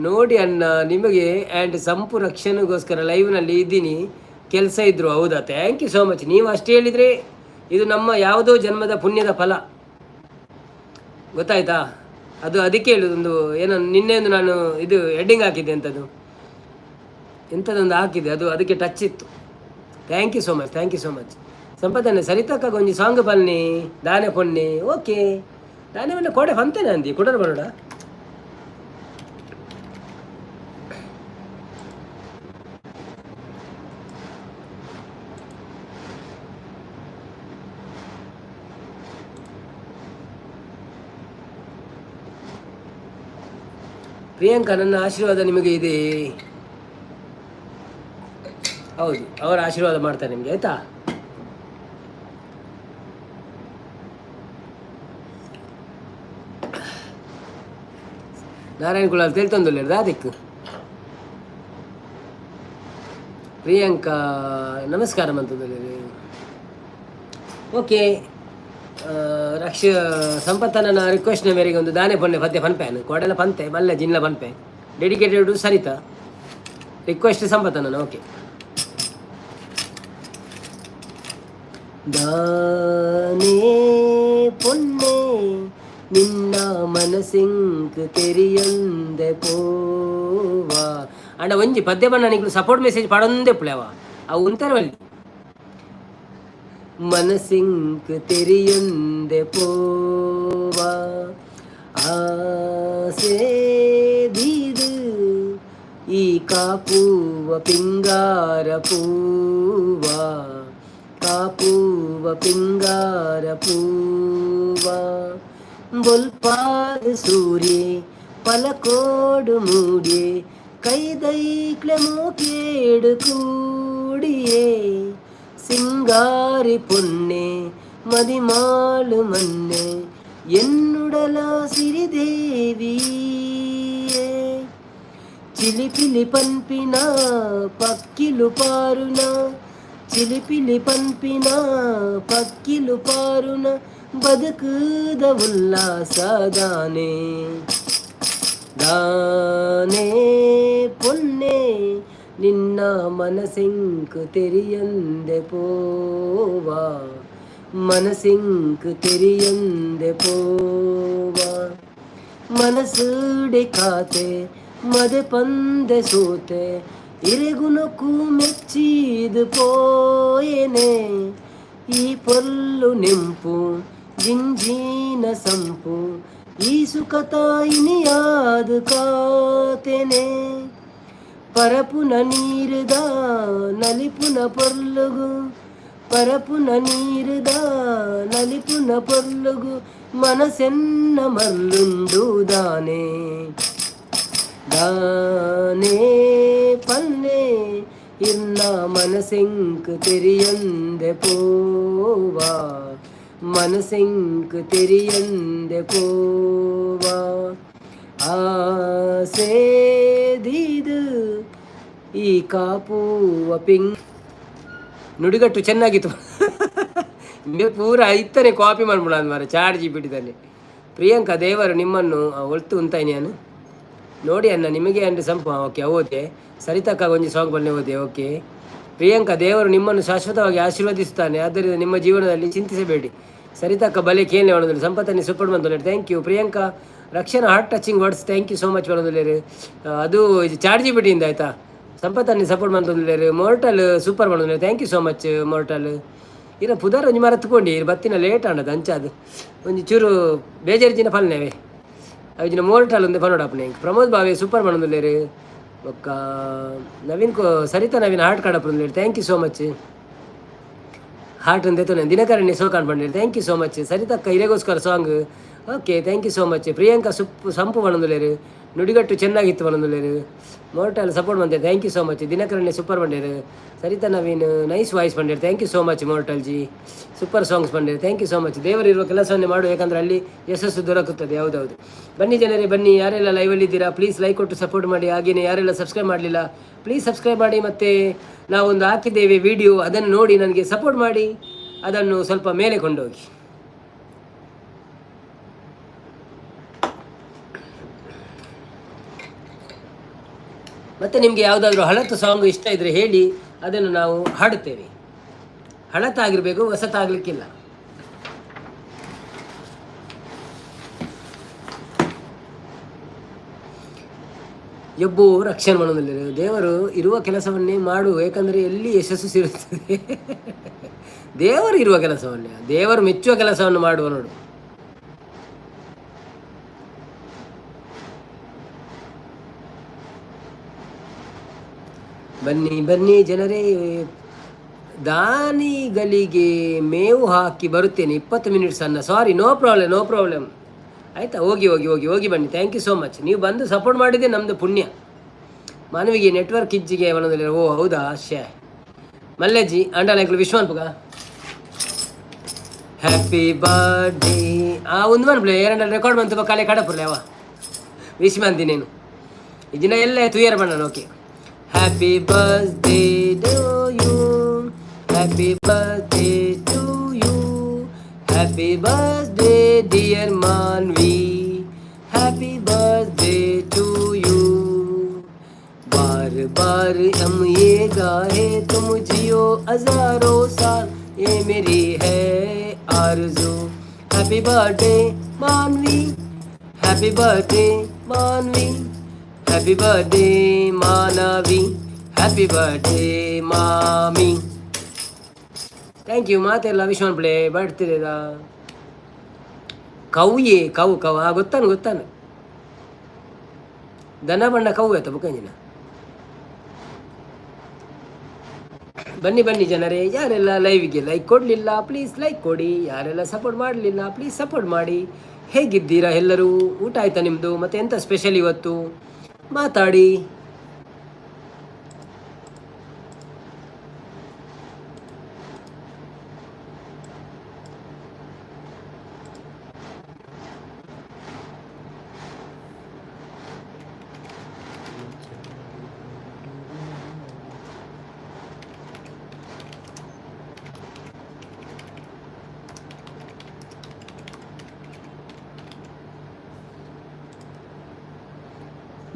S1: ನೋಡಿ ಅಣ್ಣ. ನಿಮಗೆ ಆ್ಯಂಡ್ ಸಂಪು ರಕ್ಷಣೆಗೋಸ್ಕರ ಲೈವ್ನಲ್ಲಿ ಇದ್ದೀನಿ, ಕೆಲಸ ಇದ್ರು. ಹೌದಾ? Thank you so much. ನೀವು ಅಷ್ಟು ಹೇಳಿದರೆ ಇದು ನಮ್ಮ ಯಾವುದೋ ಜನ್ಮದ ಪುಣ್ಯದ ಫಲ, ಗೊತ್ತಾಯ್ತಾ? ಅದು ಅದಕ್ಕೆ ಹೇಳುದು. ಒಂದು ಏನೋ ನಿನ್ನೆ ಒಂದು ನಾನು ಇದು ಹೆಡ್ಡಿಂಗ್ ಹಾಕಿದ್ದೆ, ಎಂಥದ್ದು ಎಂಥದ್ದೊಂದು ಹಾಕಿದ್ದೆ, ಅದು ಅದಕ್ಕೆ ಟಚ್ ಇತ್ತು. Thank you so much, thank you so much. ಸಂಪತ್ತನ್ನೆ ಸರಿತಕ್ಕ ಒಂಜಿ ಸಾಂಗ್ ಪನ್ನಿ ದಾನೆ ಪೊನ್ನಿ. ಓಕೆ, ದಾನೆ ಮನ್ನ ಕೋಡೆ ಪಂತೇನೆ ಅಂದಿ ಕುಡರ್ ಬರೋಡ. ಪ್ರಿಯಾಂಕಾ, ನನ್ನ ಆಶೀರ್ವಾದ ನಿಮಗೆ ಇದೆ. ಹೌದು, ಅವರ ಆಶೀರ್ವಾದ ಮಾಡ್ತಾರೆ ನಿಮಗೆ, ಆಯ್ತಾ? ನಾರಾಯಣ ಕುಲಾಲ್ ತೆಲ್ತೊಂದುಲ್ಲೆರ್ ದಾದಿಕ್ಕು. ಪ್ರಿಯಾಂಕಾ ನಮಸ್ಕಾರ ಮಂತೊಂದುಲ್ಲೆರ್. ಓಕೆ, ರಕ್ಷ ಸಂಪತ್ತನ ರಿಕ್ವೆಸ್ಟ್ನ ಮೇರೆಗೆ ಒಂದು ದಾನೆ ಪೊನ್ನೆ ಪದ್ಯ ಪನ್ಪೆ. ಕೋಡೆಲ ಪಂತೆ ಮಲ್ಲೆ ಜಿನ್ಲ ಪನ್ಪೆ. ಡೆಡಿಕೇಟೆಡ್ ಟು ಸರಿತಾ, ರಿಕ್ವೆಸ್ಟ್ ಸಂಪತ್ತನ. ಓಕೆ. ದಾನೇ ಪೊನ್ನೆ ನಿನ್ನ ಮನಸಿಂಕ್ ತೆರಿಯಂದೆ ಪೋವಾ. ಅಂಡ ಒಂಜಿ ಪದ್ಯ ಬಣ್ಣ ನಿಕ್ಲು ಸಪೋರ್ಟ್ ಮೆಸೇಜ್ ಪಾಡೊಂದೇ ಪುಳೆವ ಅವು ಉಂತಾರ. ಮನಸಿಂಕ್ ತೆರಿಯಂದೆ ಪೋವಾ, ಆಸೆ ದೀದು ಈ ಕಾಪುವ ಪಿಂಗಾರ ಪೂವ, ಕಾಪುವ ಪಿಂಗಾರ ಪೂವ. ಬೊಲ್ಪಾದ ಸೂರ್ಯೆ ಪಲಕೋಡು ಮೂಡ್ಯೆ, ಕೈದೈಕ್ಲೆ ಮೋಕೇಡು ಕೂಡಿಯೇ. ಸಿಂಗಾರಿ ಪೊನ್ನೆ ಮದಿಮಾಳು ಮನ್ನೆ, ಎನ್ನುಡಲ ಸಿರಿದೇವಿಯೇ. ಚಿಲಿಪಿಲಿ ಪನ್ಪಿನ ಪಕ್ಕಿಲು ಪಾರುನ, ಚಿಲಿಪಿಲಿ ಪನ್ಪಿನ ಪಕ್ಕಿಲು ಪಾರುನ, ಬದುಕುದ ಉಲ್ಲಾಸದಾನೆ. ದಾನೇ ಪೊನ್ನೆ ನಿನ್ನ ಮನಸಿಂಕ್ ತೆರಿಯಂದೆ ಪೋವಾ, ಮನಸಿಂಕ್ ತೆರಿಯಂದೆ ಪೋವಾ. ಮನಸ್ಸುಡೆ ಖಾತೆ ಮದೆ ಪಂದೆ ಸೋತೆ, ಇರೆಗುಣಕ್ಕೂ ಮೆಚ್ಚಿದು ಪೋಯೆನೆ. ಈ ಪೊಲ್ಲು ನೆಂಪು ಜಿಂಜೀನ ಸಂಪು, ಈ ಸುಖ ತಾಯಿನಿಯಾದ ಕಾತೆನೆ. ಪರಪುನ ನೀರುದ ನಲಿಪುನ ಪೊರ್ಲುಗು, ಪರಪುನ ನೀರುದ ನಲಿಪುನ ಪೊರ್ಲುಗು, ಮನಸೆನ್ನ ಮರ್ಲುಂಡು ದಾನೆ. ದಾನೇ ಪನ್ನೆ ಇನ್ನ ಮನಸೆಂಕ್ ತೆರಿಯಂದೆ ಪೋವಾ, ಮನಸೆಂಕ್ ತೆರಿಯಂದೆ ಪೋವಾ. ಆಸೇದಿದು ಈ ಕಾಪುವ ಪಿಂಗ್. ನುಡಿಗಟ್ಟು ಚೆನ್ನಾಗಿತ್ತು. ಪೂರ ಇತ್ತನೆ ಕಾಪಿ ಮಾಡ್ಬಿಡ ಮಾರ ಚಾಟ್ ಜಿಪಿಟಿದಲ್ಲಿ. ಪ್ರಿಯಾಂಕಾ, ದೇವರು ನಿಮ್ಮನ್ನು ಒಳ್ತು ಉಂತಾಯಿನಿ ನಾನು ನೋಡಿ ಅಣ್ಣ. ನಿಮಗೆ ಅಂಡ್ ಸಂಪು. Okay, okay. ಸರಿತಕ್ಕ ಒಂಜಿ ಸಾಂಗ್ ಬನ್ನಿ ಓದೆ. ಓಕೆ ಪ್ರಿಯಾಂಕಾ, ದೇವರು ನಿಮ್ಮನ್ನು ಶಾಶ್ವತವಾಗಿ ಆಶೀರ್ವದಿಸುತ್ತಾನೆ, ಆದ್ದರಿಂದ ನಿಮ್ಮ ಜೀವನದಲ್ಲಿ ಚಿಂತಿಸಬೇಡಿ. ಸರಿತಕ್ಕ ಬಲೆ ಕೇಳಿ ಮಾಡೋದಿಲ್ಲ. ಸಂಪತ್ತನ್ನು ಸಪೋರ್ಟ್ ಬಂದು. Thank you Priyanka. ರಕ್ಷಣಾ, heart touching words, thank you so much ಮಾಡೋದಿಲ್ಲ. ಅದು ಚಾಟ್ ಜಿಪಿಟಿಯಿಂದ, ಆಯಿತಾ? ಸಂಪತ್ತನ್ನು ಸಪೋರ್ಟ್ ಮಾಡ್ತಂದಿದ್ದಾರೆ. ಮೋರ್ಟಲ್ ಸೂಪರ್ ಮಾಡೋದಿಲ್ಲ. Thank you so much mortal. ಇರ ಪುದರ್ ಒಂಜಿ ಮರತ್ಕೊಂಡು ಬತ್ತಿನ ಲೇಟ್ ಆಂಡದ ಅಂಚಾದ ಒಂಜಿ ಚೂರು ಬೇಜಾರು ಫಲ್ನೇವೆ ಅವಿಜಿನ ಮೋರ್ಟಲ್ ಒಂದು ಪನೋಡಪ್ಪನೆ. ಪ್ರಮೋದ್ ಬಾವೆ ಸೂಪರ್ ಮಾಡೋದಿಲ್ಲೇರು. ಬೊಕ್ಕ ನವೀನ್ ಕೋ ಸರಿತಾ ನವೀನ್ ಹಾರ್ಟ್ ಕಾಡಪ್ಪ. Thank you so much. Heart ಅಂದೇತು. ದಿನಕರಣಿ ಸೋಕಾನ್ ಪಂಡೇರು. Thank you so much. ಸರಿತಕ್ಕ ಇರೆಗೋಸ್ಕರ song. Okay, thank you so much. Priyanka ಸುಪ್ಪು ಸಂಪು ಪಣೊಂದುಲ್ಲೆರ್. ನುಡಿಗಟ್ಟು ಚೆನ್ನಾಗಿತ್ತು ಪಣೊಂದುಲ್ಲೆರ್. ಮೋರ್ಟಲ್ ಸಪೋರ್ಟ್ ಬಂದೆ. Thank you so much. Dinakarani super ಪಂಡೇರು. Saritha Naveen nice voice ಪಂಡೇರು. Thank you so much. Mortal G super songs ಪಂಡೇರು. Thank you so much. ದೇವರಿರುವ ಕೆಲಸವನ್ನೇ ಮಾಡು, ಯಾಕಂದರೆ ಅಲ್ಲಿ ಯಶಸ್ಸು ದೊರಕುತ್ತದೆ. ಹೌದೌದು. ಬನ್ನಿ ಜನರೇ, ಬನ್ನಿ. ಯಾರೆಲ್ಲ ಲೈವಲ್ಲಿದ್ದೀರಾ, ಪ್ಲೀಸ್ ಲೈಕ್ ಕೊಟ್ಟು ಸಪೋರ್ಟ್ ಮಾಡಿ. ಹಾಗೆಯೇ ಯಾರೆಲ್ಲ ಸಬ್ಸ್ಕ್ರೈಬ್ ಮಾಡಲಿಲ್ಲ, ಪ್ಲೀಸ್ ಸಬ್ಸ್ಕ್ರೈಬ್ ಮಾಡಿ. ಮತ್ತು ನಾವೊಂದು ಹಾಕಿದ್ದೇವೆ ವಿಡಿಯೋ, ಅದನ್ನು ನೋಡಿ ನನಗೆ ಸಪೋರ್ಟ್ ಮಾಡಿ, ಅದನ್ನು ಸ್ವಲ್ಪ ಮೇಲೆ ಕೊಂಡೋಗಿ. ಮತ್ತು ನಿಮಗೆ ಯಾವುದಾದ್ರೂ ಹಳತು ಸಾಂಗ್ ಇಷ್ಟ ಇದ್ದರೆ ಹೇಳಿ, ಅದನ್ನು ನಾವು ಹಾಡುತ್ತೇವೆ. ಹಳತಾಗಿರಬೇಕು, ಹೊಸತಾಗಲಿಕ್ಕಿಲ್ಲ. ಎಬ್ಬು ರಕ್ಷಣೆ ಮಾಡೋದಿಲ್ಲ. ದೇವರು ಇರುವ ಕೆಲಸವನ್ನೇ ಮಾಡು, ಏಕೆಂದರೆ ಎಲ್ಲಿ ಯಶಸ್ಸು ಸಿಗುತ್ತದೆ. ದೇವರು ಇರುವ ಕೆಲಸವನ್ನೇ, ದೇವರು ಮೆಚ್ಚುವ ಕೆಲಸವನ್ನು ಮಾಡುವ ನೋಡು. ಬನ್ನಿ ಬನ್ನಿ ಜನರೇ, ದಾನಿಗಳಿಗೆ ಮೇವು ಹಾಕಿ ಬರುತ್ತೇನೆ 20 ಮಿನಿಟ್ಸ್ ಅನ್ನ. Sorry, no problem, no problem. ಆಯಿತಾ, ಹೋಗಿ ಹೋಗಿ ಹೋಗಿ ಹೋಗಿ ಬನ್ನಿ. Thank you so much. ನೀವು ಬಂದು ಸಪೋರ್ಟ್ ಮಾಡಿದ್ದೆ ನಮ್ಮದು ಪುಣ್ಯ. ಮಾನವಿಗೆ ನೆಟ್ವರ್ಕ್ ಇಜ್ಜಿಗೆ ಅವನದಲ್ಲಿ. ಓ ಹೌದಾ, ಶೇ ಮಲ್ಲೇಜಿ ಅಂಡಾಲೈಕ್ಲು ವಿಶ್ವನ್ಪುಗ ಹ್ಯಾಪಿ ಬರ್ತ್ಡೇ. ಆ ಒಂದು ಮನ್ಪ್ಲೆ ಏರಂಡ ರೆಕಾರ್ಡ್ ಬಂತು ಕಲೆ ಕಡಪುರ್ಲೆ ಅವ ವಿಶ್ ಮಂದಿ ನೀನು ಇಜಿನ ಎಲ್ಲ ತುಯರ್ ಬಣ್ಣ. Okay, happy birthday to you, happy birthday to you, happy birthday dear Manvi, happy birthday to you. बार बार हम ये गाए तुम जियो हजारों साल, ये मेरी है आरज़ू। Happy birthday Manvi, happy birthday Manvi, happy birthday Manavi, happy birthday ಮಾಮಿ. Thank you. ಮಾತೆಲ್ಲ ವಿಶ್ವನ್ ಪ್ಲೇ ಬರ್ತಿದ ಕೌಯೇ ಕೌ ಕೌ. ಆ ಗೊತ್ತಾನು ಗೊತ್ತಾನು ದನ ಬಣ್ಣ ಕೌ ಆಯ್ತಾ ಬುಕ್ಕಂಜಿನ. ಬನ್ನಿ ಬನ್ನಿ ಜನರೇ, ಯಾರೆಲ್ಲ ಲೈವ್ಗೆ ಲೈಕ್ ಕೊಡಲಿಲ್ಲ ಪ್ಲೀಸ್ ಲೈಕ್ ಕೊಡಿ, ಯಾರೆಲ್ಲ ಸಪೋರ್ಟ್ ಮಾಡಲಿಲ್ಲ ಪ್ಲೀಸ್ ಸಪೋರ್ಟ್ ಮಾಡಿ. ಹೇಗಿದ್ದೀರಾ ಎಲ್ಲರೂ? ಊಟ ಆಯ್ತಾ ನಿಮ್ಮದು? ಮತ್ತೆ ಎಂಥ ಸ್ಪೆಷಲ್ ಇವತ್ತು? ಮಾತಾಡಿ.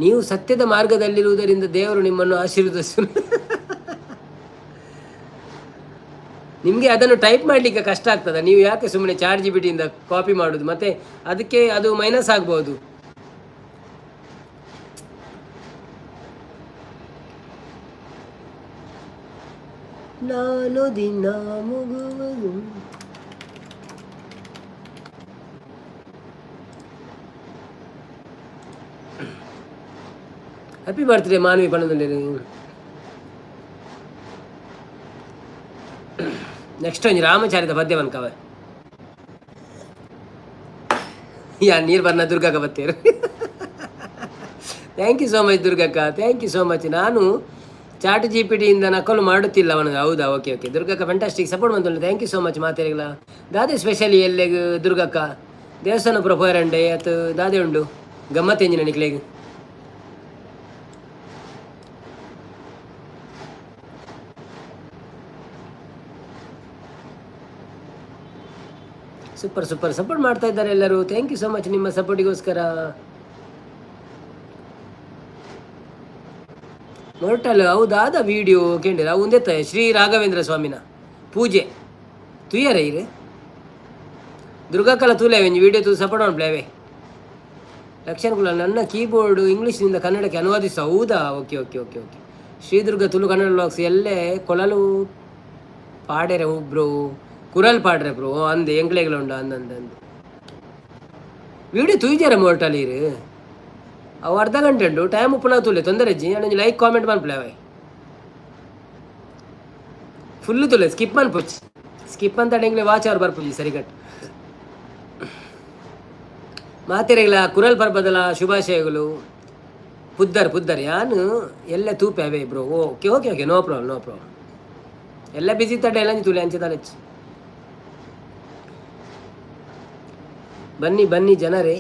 S1: ನೀವು ಸತ್ಯದ ಮಾರ್ಗದಲ್ಲಿರುವುದರಿಂದ ದೇವರು ನಿಮ್ಮನ್ನು ಆಶೀರ್ವದಿಸು. ನಿಮಗೆ ಅದನ್ನು ಟೈಪ್ ಮಾಡಲಿಕ್ಕೆ ಕಷ್ಟ ಆಗ್ತದೆ. ನೀವು ಯಾಕೆ ಸುಮ್ಮನೆ ಚಾರ್ಜ್ ಬಿಟಿಯಿಂದ ಕಾಪಿ ಮಾಡೋದು? ಮತ್ತೆ ಅದಕ್ಕೆ ಅದು ಮೈನಸ್ ಆಗ್ಬೋದು. ನಾನು ದಿನ ಮುಗುವುದು. ಹ್ಯಾಪಿ ಬರ್ತ್ಡೇ ಮಾನವಿ ಬಣ್ಣದಲ್ಲಿ. ನೆಕ್ಸ್ಟ್ ಒಂಜಿ ರಾಮಚಾರಿತ ಪದ್ಯ ಬನ್ಕವ. ಯಾ ನೀರು ಬರ್ನ ದುರ್ಗಕ್ಕ ಬತ್ತೀರು. Thank you so much ದುರ್ಗಕ್ಕ, thank you so much. ನಾನು ಚಾಟ್ ಜಿ ಪಿ ಟಿಯಿಂದ ನಕಲು ಮಾಡುತ್ತಿಲ್ಲ ಅವನು. ಹೌದಾ, ಓಕೆ ಓಕೆ ದುರ್ಗಕ್ಕ, ಫ್ಯಾಂಟಾಸ್ಟಿಕ್ ಸಪೋರ್ಟ್ ಬಂತು, thank you so much. ಮಾತಾಡಿಲ್ಲ ದಾದೆ ಸ್ಪೆಷಲಿ ಎಲ್ಲೆಗ್ ದುರ್ಗಕ್ಕ? ದೇವಸ್ಥಾನ ಪ್ರೊಫೈರಂಡೆ ಅತ್ ದಾದೆ ಉಂಡು ಗಮ್ಮತ್ ಎಂಜಿನ ನಿಕ್ಲೆಗ್? ಸೂಪರ್ ಸೂಪರ್ ಸಪೋರ್ಟ್ ಮಾಡ್ತಾ ಇದ್ದಾರೆ ಎಲ್ಲರೂ. Thank you so much ನಿಮ್ಮ ಸಪೋರ್ಟಿಗೋಸ್ಕರ. ಮೊರಟಲ್ ಹೌದಾದ ವಿಡಿಯೋ ಕೇಂದ್ರ ಒಂದೇ ಶ್ರೀ ರಾಘವೇಂದ್ರ ಸ್ವಾಮಿನ ಪೂಜೆ ತುಯ್ಯರ ಇರು ದುರ್ಗಾಕಲ ತೂಲೆ ಒಂಜಿ ವಿಡಿಯೋ ತೂ ಸಪೋರ್ಟ್ ಮಾಡ್ಪ್ಲೇವೆ ಲಕ್ಷಣ ಕುಲ. ನನ್ನ ಕೀಬೋರ್ಡು ಇಂಗ್ಲೀಷ್ನಿಂದ ಕನ್ನಡಕ್ಕೆ ಅನುವಾದಿಸ. ಹೌದಾ, okay okay okay okay. Shri Durga Tulu Kannada blogs ಎಲ್ಲೇ ಕೊಳಲು ಪಾಡೆರೆ ಒಬ್ರು ಕುರಲ್ ಪಾಡ್ರೆ ಬ್ರೋ ಅಂದ್ ಎಂಕ್ಲೆಗ್ಲ ಉಂಡು ಅಂದ್ ಅಂದ್ ಅಂದ್ ವಿಡಿಯೋ ತೂಯ್ಜಾರ ಮೋರ್ಟಲ್ ಇರು. ಅವು ಅರ್ಧ ಗಂಟೆ ಉಂಟು ಟೈಮ್ ಉಪ್ಪುನ ತೂಲೆ ತೊಂದರೆ ಇಜ್ಜಿ. ಒಂಜಿ ಲೈಕ್ ಕಾಮೆಂಟ್ ಮನ್ಪುಲೆ ಅವೆ ಫುಲ್ ತುಲೆ ಸ್ಕಿಪ್ ಮನ್ಪೊಚ್ಚಿ. ಸ್ಕಿಪ್ ಅಂತ ಎಂಗ್ಲೆ ವಾಚ್ ಅವ್ರು ಬರ್ಪುಜಿ ಸರಿಗಟ್. ಮಾತೆರೆಗ್ಲ ಕುರಲ್ ಪರ್ಬದಲ ಶುಭಾಶಯಗಳು. ಪುದ್ದರ್ ಪುದ್ದರ್ ಯಾನು ಎಲ್ಲ ತೂಪೆ ಅವೇ bro. Okay okay okay, no problem no problem. ಎಲ್ಲ ಬಿಸಿ ತಡ್ಡೆ ಎಲ್ಲ ತೂಲೆ ಅಂಚೆ ತಲೆಚ್ಚು. ಬನ್ನಿ ಬನ್ನಿ ಜನರೇ,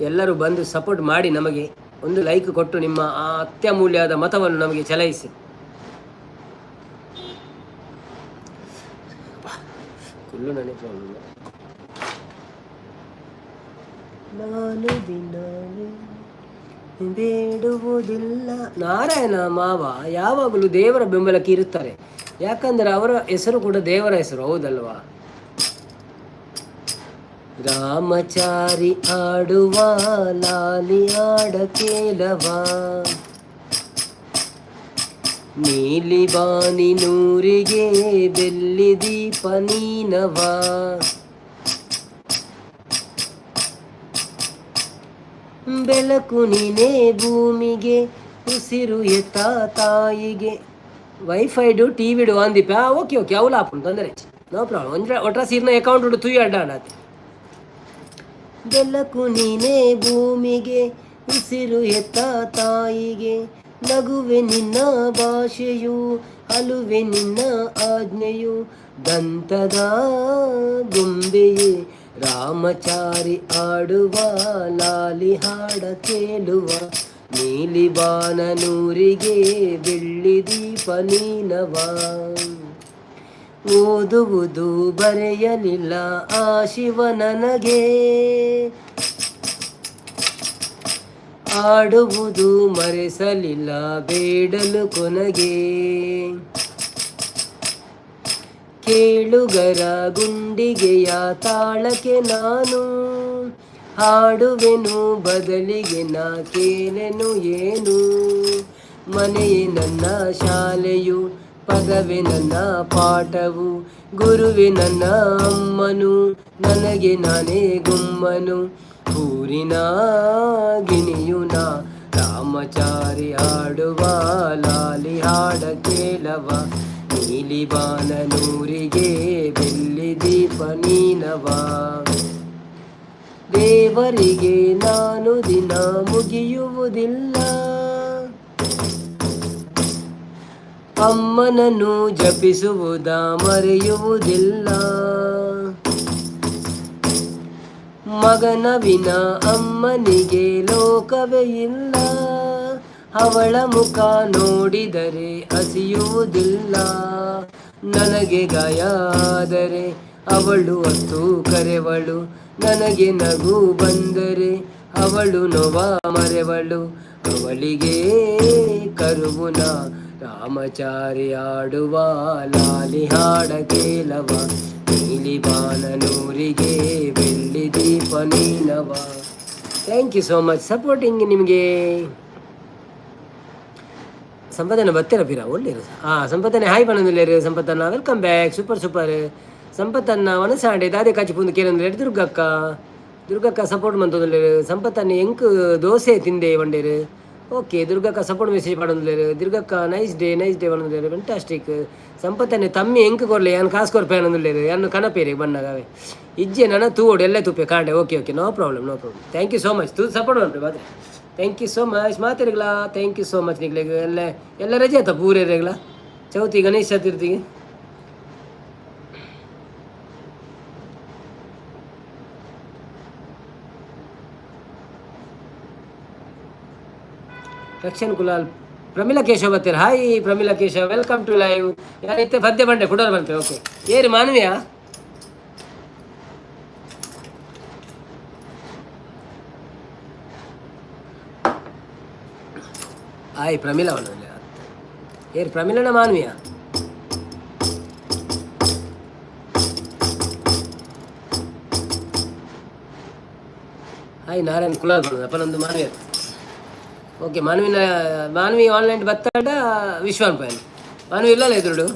S1: ಎಲ್ಲರೂ ಬಂದು ಸಪೋರ್ಟ್ ಮಾಡಿ, ನಮಗೆ ಒಂದು ಲೈಕ್ ಕೊಟ್ಟು ನಿಮ್ಮ ಆ ಅತ್ಯಮೂಲ್ಯವಾದ ಮತವನ್ನು ನಮಗೆ ಚಲಾಯಿಸಿ. ಕುಲ್ಲು ನನಗೆ ಪ್ರಾಬ್ಲಮ್. ನಾನು ದಿನ ಬೇಡುವುದಿಲ್ಲ. ನಾರಾಯಣ ಮಾವ ಯಾವಾಗಲೂ ದೇವರ ಬೆಂಬಲಕ್ಕೆ ಇರುತ್ತಾರೆ, ಯಾಕಂದರೆ ಅವರ ಹೆಸರು ಕೂಡ ದೇವರ ಹೆಸರು, ಹೌದಲ್ವಾ? ರಾಮಚಾರಿ ಆಡುವ ಲಾಲಿ ಆಡ ಕೇಲವ, ನೀಲಿ ಬಾನಿ ನೂರಿಗೆ ಬೆಳ್ಳಿ ದೀಪ ನೀನವ, ಬೆಳಕು ನೀನೇ ಭೂಮಿಗೆ, ಉಸಿರು ಎತ್ತ ತಾಯಿಗೆ. ವೈಫೈಡು ಟಿವಿಡು ಅಂದಿಪ್ಪ. ಓಕೆ ಓಕೆ, ಅವಲ ಆಪುಂಡು, ತೊಂದರೆ ನೋ ಪ್ರಾಬ್ಲಮ್. ಒಂಜಿ ಒಟ್ರ ಸೀರ್ನ ಅಕೌಂಟ್ ಉಂಡು ತುಯಿ ಅಡ್ಡ ಆತೆ. ಬೆಳಕು ನೀನೇ ಭೂಮಿಗೆ, ಉಸಿರು ಎತ್ತ ತಾಯಿಗೆ, ನಗುವೆ ನಿನ್ನ ಭಾಷೆಯು, ಅಲುವೆ ನಿನ್ನ ಆಜ್ಞೆಯು, ದಂತದ ಗೊಂಬೆಯೇ. ರಾಮಚಾರಿ ಆಡುವ ಲಾಲಿ ಹಾಡ ಕೇಳುವ, ನೀಲಿ ಬಾನನೂರಿಗೆ ಬೆಳ್ಳಿ ದೀಪ ನೀನವ. ಓದುವುದು ಬರೆಯಲಿಲ್ಲ ಆ ಶಿವ ನನಗೆ, ಆಡುವುದು ಮರೆಸಲಿಲ್ಲ ಬೇಡಲು ಕೊನಗೆ. ಕೇಳುಗರ ಗುಂಡಿಗೆಯ ತಾಳಕ್ಕೆ ನಾನು ಹಾಡುವೆನು, ಬದಲಿಗೆ ನಾ ಕೇಳೆನು ಏನು? ಮನೆಯೇ ನನ್ನ ಶಾಲೆಯು, ಪದವೇ ನನ್ನ ಪಾಠವು, ಗುರುವೆ ನನ್ನ ಅಮ್ಮನು, ನನಗೆ ನಾನೇ ಗುಮ್ಮನು, ಊರಿನ ಗಿಣಿಯು ನಾ. ರಾಮಚಾರಿ ಆಡುವ ಲಾಲಿ ಹಾಡ ಕೇಳವ, ನೀಲಿ ಬಾನನೂರಿಗೆ ಬೆಳ್ಳಿ ದೀಪ ನೀನವ. ದೇವರಿಗೆ ನಾನು ದಿನ ಮುಗಿಯುವುದಿಲ್ಲ, ಅಮ್ಮನನ್ನು ಜಪಿಸುವುದ ಮರೆಯುವುದಿಲ್ಲ. ಮಗನ ವಿನ ಅಮ್ಮನಿಗೆ ಲೋಕವೇ ಇಲ್ಲ, ಅವಳ ಮುಖ ನೋಡಿದರೆ ಹಸಿಯುವುದಿಲ್ಲ. ನನಗೆ ಗಾಯಾದರೆ ಅವಳು ಅತ್ತು ಕರೆವಳು, ನನಗೆ ನಗು ಬಂದರೆ ಅವಳು ನೋವ ಮರೆವಳು, ಅವಳಿಗೆ ಕರುವುನ. ರಾಮಚಾರಿ ಆಡುವ ಲಾಲಿ ಹಾಡ ಕೇಳವ, ನೀಲಿ ಬಾನನೂರಿಗೆ ಬೆಳ್ಳಿ ದೀಪ ನೀನವ. Thank you so much supporting ನಿಮಗೆ. ಸಂಪದನ ಬತ್ತೀರ ಪೀರ ಒಳ್ಳೇರು. ಹಾಂ ಸಂಪತ್ತನೆ ಹಾಯ್ ಪನೊಂದುಲ್ಲೆರ್ ಸಂಪತ್ತನ್ನ, welcome back, super super. ಸಂಪತ್ತನ್ನ ವನಸಾಂಡೆ ದಾದೆ ಕಾಚಿ ಪುಂದು ಕೇನೊಂದುಲ್ಲೆರ್. ದುರ್ಗಕ್ಕ, ದುರ್ಗಕ್ಕ ಸಪೋರ್ಟ್ ಮಂತೊಂದುಲ್ಲೆರ್. ಸಂಪತ್ತನ್ನ ಎಂಕ್ ದೋಸೆ ತಿಂದೆ ಪಂಡೇರು. ಓಕೆ, ದುರ್ಗಕ್ಕ ಸಪೋರ್ಟ್ ಮೆಸೇಜ್ ಪಾಡೊಂದುಲ್ಲೆರ್. ದುರ್ಗಕ್ಕ nice day, nice day ಪನೊಂದುಲ್ಲೆರ್. Fantastic. ಸಂಪತ್ತನೆ ತಮ್ಮಿ ಎಂಕ್ ಕೊರ್ಲೆ, ಯಾನ್ ಕಾಸು ಕೊರ್ಪೆ ಅನ್ನೊಂದುಲ್ಲೆರ್. ಯಾನ್ ಕನಪೇರೆ ಬನ್ನಗ ಇಜ್ಜೆ ನನ ತೂವೊಡು ಎಲ್ಲೇ ತೂಪೆ ಕಾಂಡೆ. Okay okay, no problem, no problem. Thank you so much. ತೂ ಸಪೋರ್ಟ್ ಮನ್ಪೆ ಮಾತ್ರ. Thank you so much ಮಾತೆರೆಗ್ಲಾ. Thank you so much ನಿಕ್ಲೆಗ್. ಎಲ್ಲ ಎಲ್ಲ ರಜೆ ಆತ ಪೂರೆರೆಗ್ಲ ಚೌತಿ ಗಣೇಶ ಚತುರ್ಥಿಗೆ. ರಕ್ಷನ್ ಕುಲಾಲ್, ಪ್ರಮಿಳಾ ಕೇಶವ್ ಬರ್ತೀರ. Hi Pramila Keshav, welcome to live. ಯಾರೈತೆ ಪದ್ಯ ಬಂಡೆ ಕುಡೋರ್ ಬಂತೆ. ಓಕೆ, ಏರಿ ಮಾನವಿಯಾ? ಹಾಯ್ ಪ್ರಮಿಳಾ ಅವನು. ಏರಿ ಪ್ರಮಿಳನ ಮಾನವಿಯಾ? ಹಾಯ್ ನಾರಾಯಣ್ ಕುಲಾಲ್ ಬಂದ ಅಪ್ಪ ನಮ್ದು ಮಾನವೀಯ. ಓಕೆ, ಮಾನವಿನ ಮಾನವಿ ಆನ್ಲೈನ್ ಬತ್ತಾಡ ವಿಶ್ವಾನ್ ಪಯನ್ ಮಾನವಿ ಇಲ್ಲಲ್ಲ ಎದುರುಡು.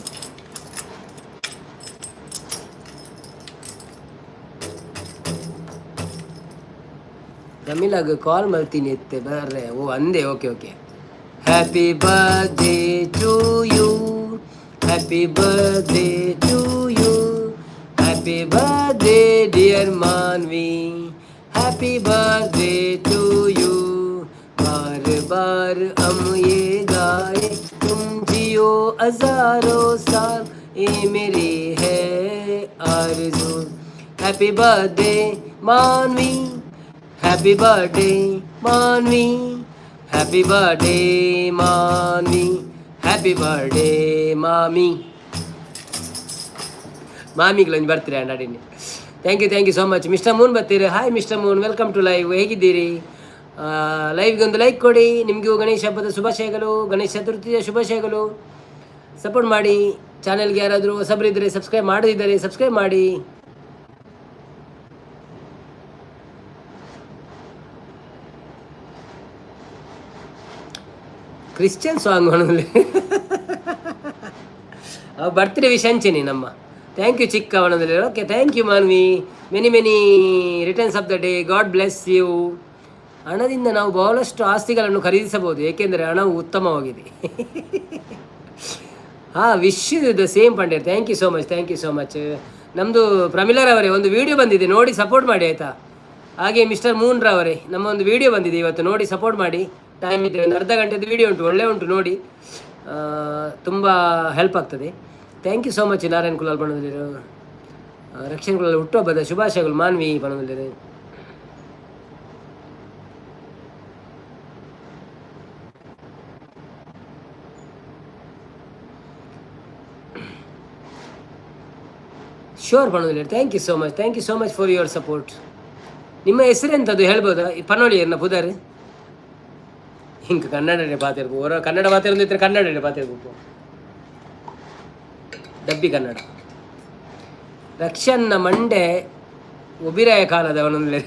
S1: ಪ್ರಮಿಲಾಗ್ ಕಾಲ್ ಮಲ್ತೀನಿ ಎತ್ತೆ ಬರ್ರೆ. ಓ ಅಂದೆ. Okay okay. Happy birthday to you, happy birthday to you, happy birthday dear Manvi, happy birthday to you. बार बार हम ये गाए, तुम जियो हजारों साल, ये मेरी है आरज़ू. Happy birthday Manvi, happy birthday Manvi, happy birthday Manvi, happy birthday ಮಾಮಿ. ಮಾಮಿಗಳು ಒಂಜಿ ಬರ್ತೀರಾ ಅಡಿನಿ. Thank you, thank you so much. Mister Moon ಬರ್ತೀರಿ. Hi Mister Moon, welcome to live. ಹೇಗಿದ್ದೀರಿ? ಲೈವ್ಗೆ ಒಂದು ಲೈಕ್ ಕೊಡಿ. ನಿಮಗೂ ಗಣೇಶ ಹಬ್ಬದ ಶುಭಾಶಯಗಳು, ಗಣೇಶ ಚತುರ್ಥಿಯ ಶುಭಾಶಯಗಳು. ಸಪೋರ್ಟ್ ಮಾಡಿ. ಚಾನೆಲ್ಗೆ ಯಾರಾದರೂ ಹೊಸಬರಿದ್ದರೆ, ಸಬ್ಸ್ಕ್ರೈಬ್ ಮಾಡದಿದ್ದರೆ ಸಬ್ಸ್ಕ್ರೈಬ್ ಮಾಡಿ. ಕ್ರಿಶ್ಚಿಯನ್ ಸಾಂಗ್ ಬರ್ತ್ಡೇ ವಿಶ್ ಅಂಚೆನಿ ನಮ್ಮ. Thank you ಚಿಕ್ಕ ಅವನದಲ್ಲಿ. Okay, thank you Manvi. Many many returns of the day. God bless you. ಹಣದಿಂದ ನಾವು ಬಹಳಷ್ಟು ಆಸ್ತಿಗಳನ್ನು ಖರೀದಿಸಬಹುದು, ಏಕೆಂದರೆ ಹಣವು ಉತ್ತಮವಾಗಿದೆ. ಹಾಂ, wish the same Pandya. Thank you so much, thank you so much. ನಮ್ಮದು ಪ್ರಮಿಲರವರೇ, ಒಂದು ವಿಡಿಯೋ ಬಂದಿದೆ, ನೋಡಿ ಸಪೋರ್ಟ್ ಮಾಡಿ ಆಯಿತಾ. ಹಾಗೆ ಮಿಸ್ಟರ್ ಮೂನ್ ರವರೇ, ನಮ್ಮ ಒಂದು ವಿಡಿಯೋ ಬಂದಿದೆ ಇವತ್ತು, ನೋಡಿ ಸಪೋರ್ಟ್ ಮಾಡಿ. ಟೈಮ್ ಇದ್ದರೆ ಒಂದು ಅರ್ಧ ಗಂಟೆದು ವಿಡಿಯೋ ಉಂಟು, ಒಳ್ಳೆ ಉಂಟು, ನೋಡಿ, ತುಂಬ ಹೆಲ್ಪ್ ಆಗ್ತದೆ. Thank you so much. Narayan Kulal ಬಣ್ಣದಲ್ಲಿರು, Rakshan Kulal ಹುಟ್ಟುಹಬ್ಬದ ಶುಭಾಶಯಗಳು. ಮಾನ್ವಿ ಬಣ್ಣದಲ್ಲಿರು. ಶ್ಯೂರ್ ಬಣ್ಣದಲ್ಲಿ. Thank you so much, thank you so much for your support. ನಿಮ್ಮ ಹೆಸರೆಂಥದ್ದು ಹೇಳ್ಬೋದಾ? ಪನ್ನೊಳಿ ಎನ್ನ ಪುದರ್ ಹಿಂಗೆ ಕನ್ನಡನೇ ಪಾತಿರ್ಬು ಹೊರ ಕನ್ನಡ ಮಾತಿರೋದಿದ್ರೆ ಕನ್ನಡನೇ ಪಾತಿರ್ಬೇಕು, ಡಬ್ಬಿ ಕನ್ನಡ. ರಕ್ಷನ್ನ ಮಂಡೆ ಒಬಿರಾಯ ಕಾಲದವನೊಂದು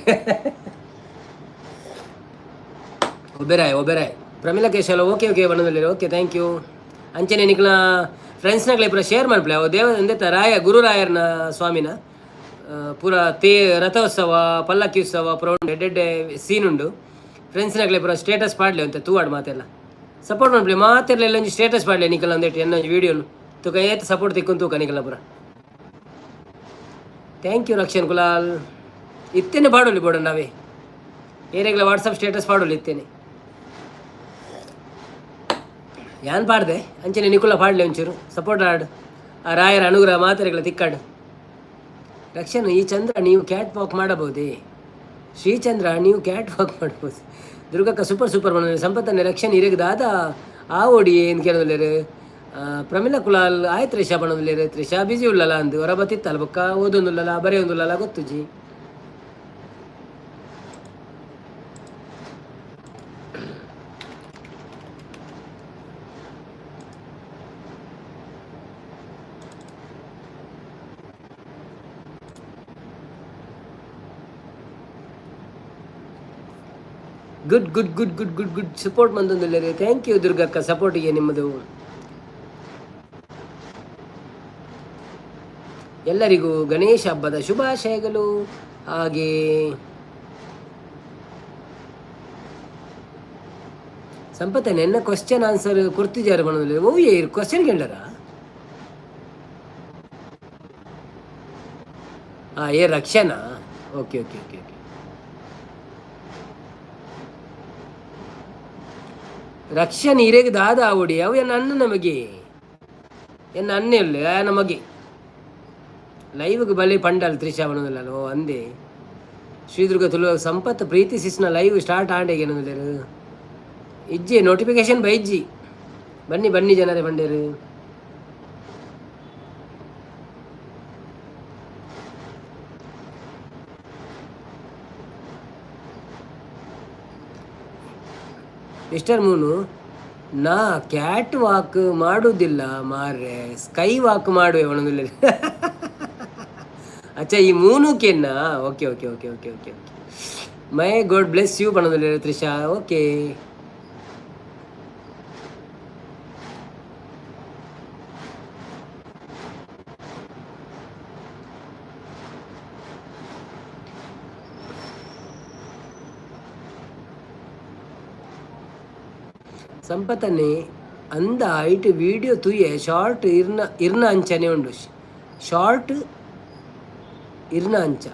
S1: ಒಬೆರಾಯ್ ಒಬೆರಾಯ್. ಪ್ರಮಿಲಾ ಕೇಶಲ ಓಕೆ ಓಕೆ ಬಣ್ಣದಲ್ಲಿ. Okay, thank you. ಅಂಚನೆ ನಿಕ್ಲ ಫ್ರೆಂಡ್ಸ್ನಾಗ್ಲೆ ಪೂರ ಶೇರ್ ಮಾಡ್ಪ್ಲೆ. ಅವು ದೇವ ಎಂದೆತ್ತ ರಾಯ ಗುರುರಾಯರ್ನ ಸ್ವಾಮಿನ ಪೂರ ತೇ ರಥೋತ್ಸವ, ಪಲ್ಲಕ್ಕಿ ಉತ್ಸವ ಪೂರ ಉಂಡು, ಎಡ್ಡೆಡ್ಡೆ ಸೀನ್ ಉಂಡು. ಫ್ರೆಂಡ್ಸ್ನಾಗ್ಲೆ ಪೂರ ಸ್ಟೇಟಸ್ ಪಾಡ್ಲೆ ಅಂತ ತೂವಾಡ್ ಮಾತೆಲ್ಲ ಸಪೋರ್ಟ್ ಮಾಡ್ಪ್ಲೆ. ಮಾತೆಲ್ಲ ಎಲ್ಲ ಒಂಜಿ ಸ್ಟೇಟಸ್ ಪಾಡ್ಲೆ ನಿಕಲ ಒಂದೆಟ್ಟು ಎನ್ನ ಒಂಜಿ ವೀಡಿಯೋನು ತೂಕ ಏತ್ ಸಪೋರ್ಟ್ ತಿಕ್ಕೊಂದು ತೂಕ ನಿಕಲ ಪೂರ. Thank you Rakshan Kulal. ಇತ್ತೇನೆ ಪಾಡೋಲಿ ಬೋಡ ನಾವೇ ಏರೆಗ್ಲ ವಾಟ್ಸಪ್ ಸ್ಟೇಟಸ್ ಪಾಡೋಲಿ ಇತ್ತೇನೆ. ಯಾನ್ ಪಾಡ್ದೆ ಅಂಚನೆ ನಿಕುಲ ಪಾಡ್ಲೆ, ಒಂಚೂರು ಸಪೋರ್ಟ್ ಆಡ್. ಆ ರಾಯರ ಅನುಗ್ರಹ ಮಾತೆರೆಗ್ಲ ತಿಕ್ಕಾಡು. ರಕ್ಷಣ್ ಈ ಚಂದ್ರ, ನೀವು ಕ್ಯಾಟ್ ವಾಕ್ ಮಾಡಬಹುದೇ? ಶ್ರೀಚಂದ್ರ, ನೀವು ಕ್ಯಾಟ್ ವಾಕ್ ಮಾಡ್ಬೋದು. ದುರ್ಗಕ್ಕ ಸೂಪರ್ ಸೂಪರ್ ಬಂದ. ಸಂಪತ್ತನ್ನೇ ರಕ್ಷಣ್ ಇರಗ್ ದಾದ ಆ ಓಡಿ ಏನು ಕೇಳೋದಿಲ್ಲೇರು. ಪ್ರಮಿಲಾ ಕುಲಾಲ್ ಆಯ್ತು. ತ್ರಿಷಾ ಬಣ್ಣದಿಲ್ಲೇರು. ತ್ರಿಷಾ ಬಿಜಿ ಉಳ್ಳಲ್ಲ ಅಂದು ಹೊರ ಬತ್ತಿತ್ತಲ್ಲ ಬೊಕ್ಕ ಓದೊಂದುಲ್ಲಲ್ಲ ಬರೆಯೊಂದುಲ್ಲಲ್ಲ ಗೊತ್ತುಜಿ. Good good good good good good support ಬಂದೊಂದುಲ್ಲೇರು. Thank you ದುರ್ಗಕ್ಕ, ಸಪೋರ್ಟಿಗೆ ನಿಮ್ಮದು. ಎಲ್ಲರಿಗೂ ಗಣೇಶ ಹಬ್ಬದ ಶುಭಾಶಯಗಳು. ಹಾಗೆ ಸಂಪತ್ತ ನೆನ್ನ ಕ್ವಶನ್ ಆನ್ಸರ್ ಕೊಡ್ತಿದ್ದಾರೆ ಬಣ್ಣದಲ್ಲಿ. ಓ ಏ ಕ್ವಶನ್ ಕೇಳಾರ? ಹಾಂ, ಏ ರಕ್ಷನಾ? Okay okay okay okay. Rakshan ಇರೆಗ್ ದಾದ ಆವಡಿ? ಅವು ಎನ್ನ ಅಣ್ಣ ನಮಗೆ, ಎನ್ನ ಅಣ್ಣೆ ಇಲ್ಲ ನಮಗೆ. ಲೈವ್ಗೆ ಬಲಿ ಪಂಡಲ್ ತ್ರಿಷಾ ಬಣ್ಣದಿಲ್ಲ. ಓ ಅಂದೆ ಶ್ರೀದುರ್ಗ ತುಳು ಸಂಪತ್ ಪ್ರೀತಿ ಸಿಸ್ನ ಲೈವ್ ಸ್ಟಾರ್ಟ್ ಆಂಡೆಗೆ ಏನಂದ್ರೆ ಇಜ್ಜಿ ನೋಟಿಫಿಕೇಶನ್ ಬೈಜ್ಜಿ. ಬನ್ನಿ ಬನ್ನಿ ಜನರೇ ಬಂಡೇರು. ಮಿಸ್ಟರ್ ಮೂನು, ನಾ ಕ್ಯಾಟ್ ವಾಕ್ ಮಾಡುವುದಿಲ್ಲ ಮಾರ್ರೆ, ಸ್ಕೈ ವಾಕ್ ಮಾಡುವೆ ಒಣಗಿಲ್ಲ. ಅಚ್ಚಾ, ಈ ಮೂನುಕೆನ್ನ? Okay okay okay okay okay okay. May God bless you ಬಣ್ಣದಲ್ಲಿ ತ್ರಿಷಾ. ಓಕೆ, ಸಂಪತ್ತನ್ನೇ ಅಂದ ಐಟ್ ವೀಡಿಯೋ ತೂಯೆ. ಶಾರ್ಟ್ ಇರ್ನ ಇರ್ನ ಅಂಚನೆ ಉಂಡು. ಶಾರ್ಟ್ ಇರ್ನ ಅಂಚ